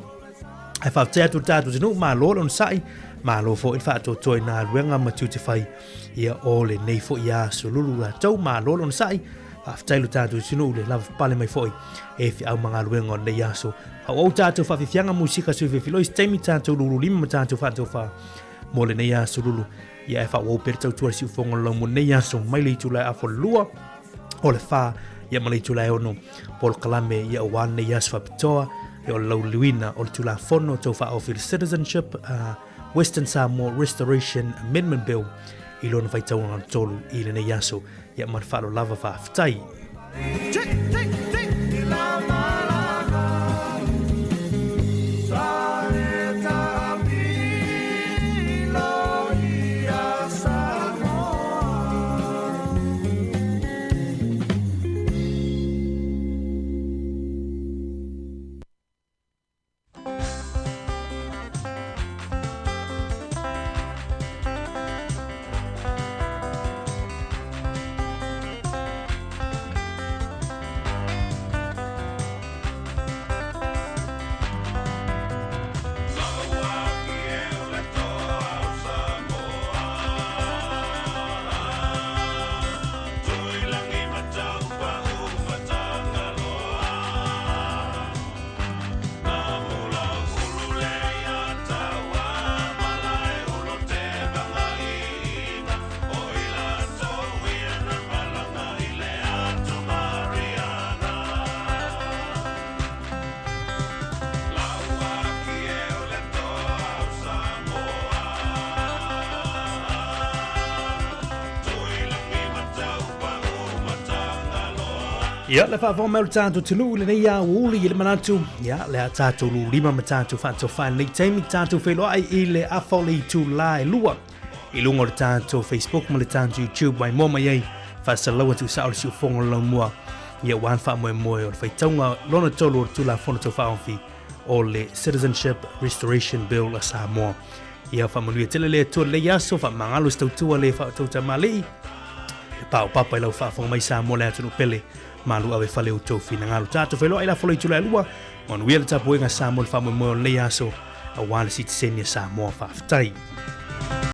Ae faafetai atu i le tatou atunuu, malo le onosai, malo foi le faatoatoa i nā galuega ma tiute fai ia o lenei foi aso lulu latou, malo le onosai, faafetai lo tatou atunuu le lavapapale mai foi e feau ma galuega o lenei aso. Faaauau tatou faafiafiaga musika sui filifiloi se taimi tatou lulu lima ma tatou faatofa mo lenei aso lulu. Ia e faaauau pea le tautua i le siufofoga o le lau mo lenei aso mai le itula e afa o le lua o le fa ia ma le itula e ono polokalame ia aua lenei aso faapitoa ia o le lauliliuina o le Tulafono Tau Faaofi o le Citizenship Western Samoa Restoration Amendment Bill i lona faitauga tolu i lenei aso ia ma le faaaloalo lava faafetai. Ia, le faafofoga mai o le tatou atunuu i lenei aoauli i le manatu, ia, le a tatou lulima ma tatou faatofai i lenei taimi, tatou feiloai i le afa o le itula e 2 i luga o le tatou Facebook ma le tatou YouTube mai moa mai ai faasalalau atu sao le siufofoga o le laumua ia aua le faamoemoe o le faitauga lona tolu o le Tulafono Tau Faaofi o le Citizenship Restoration Bill a Samoa. Ia faamanuia tele le Atua i lenei aso, faamagalo se tautua le faatautamali'i, e paopapa i lau faafofoga mai Samoa le atunuu pele, malu ave fale outou finagalo. Tatou feiloai la fola itula e 2, manuia le tapuaiga Samoa le faamoemoe o lenei aso, aua le sitiseni a Samoa. Faafetai.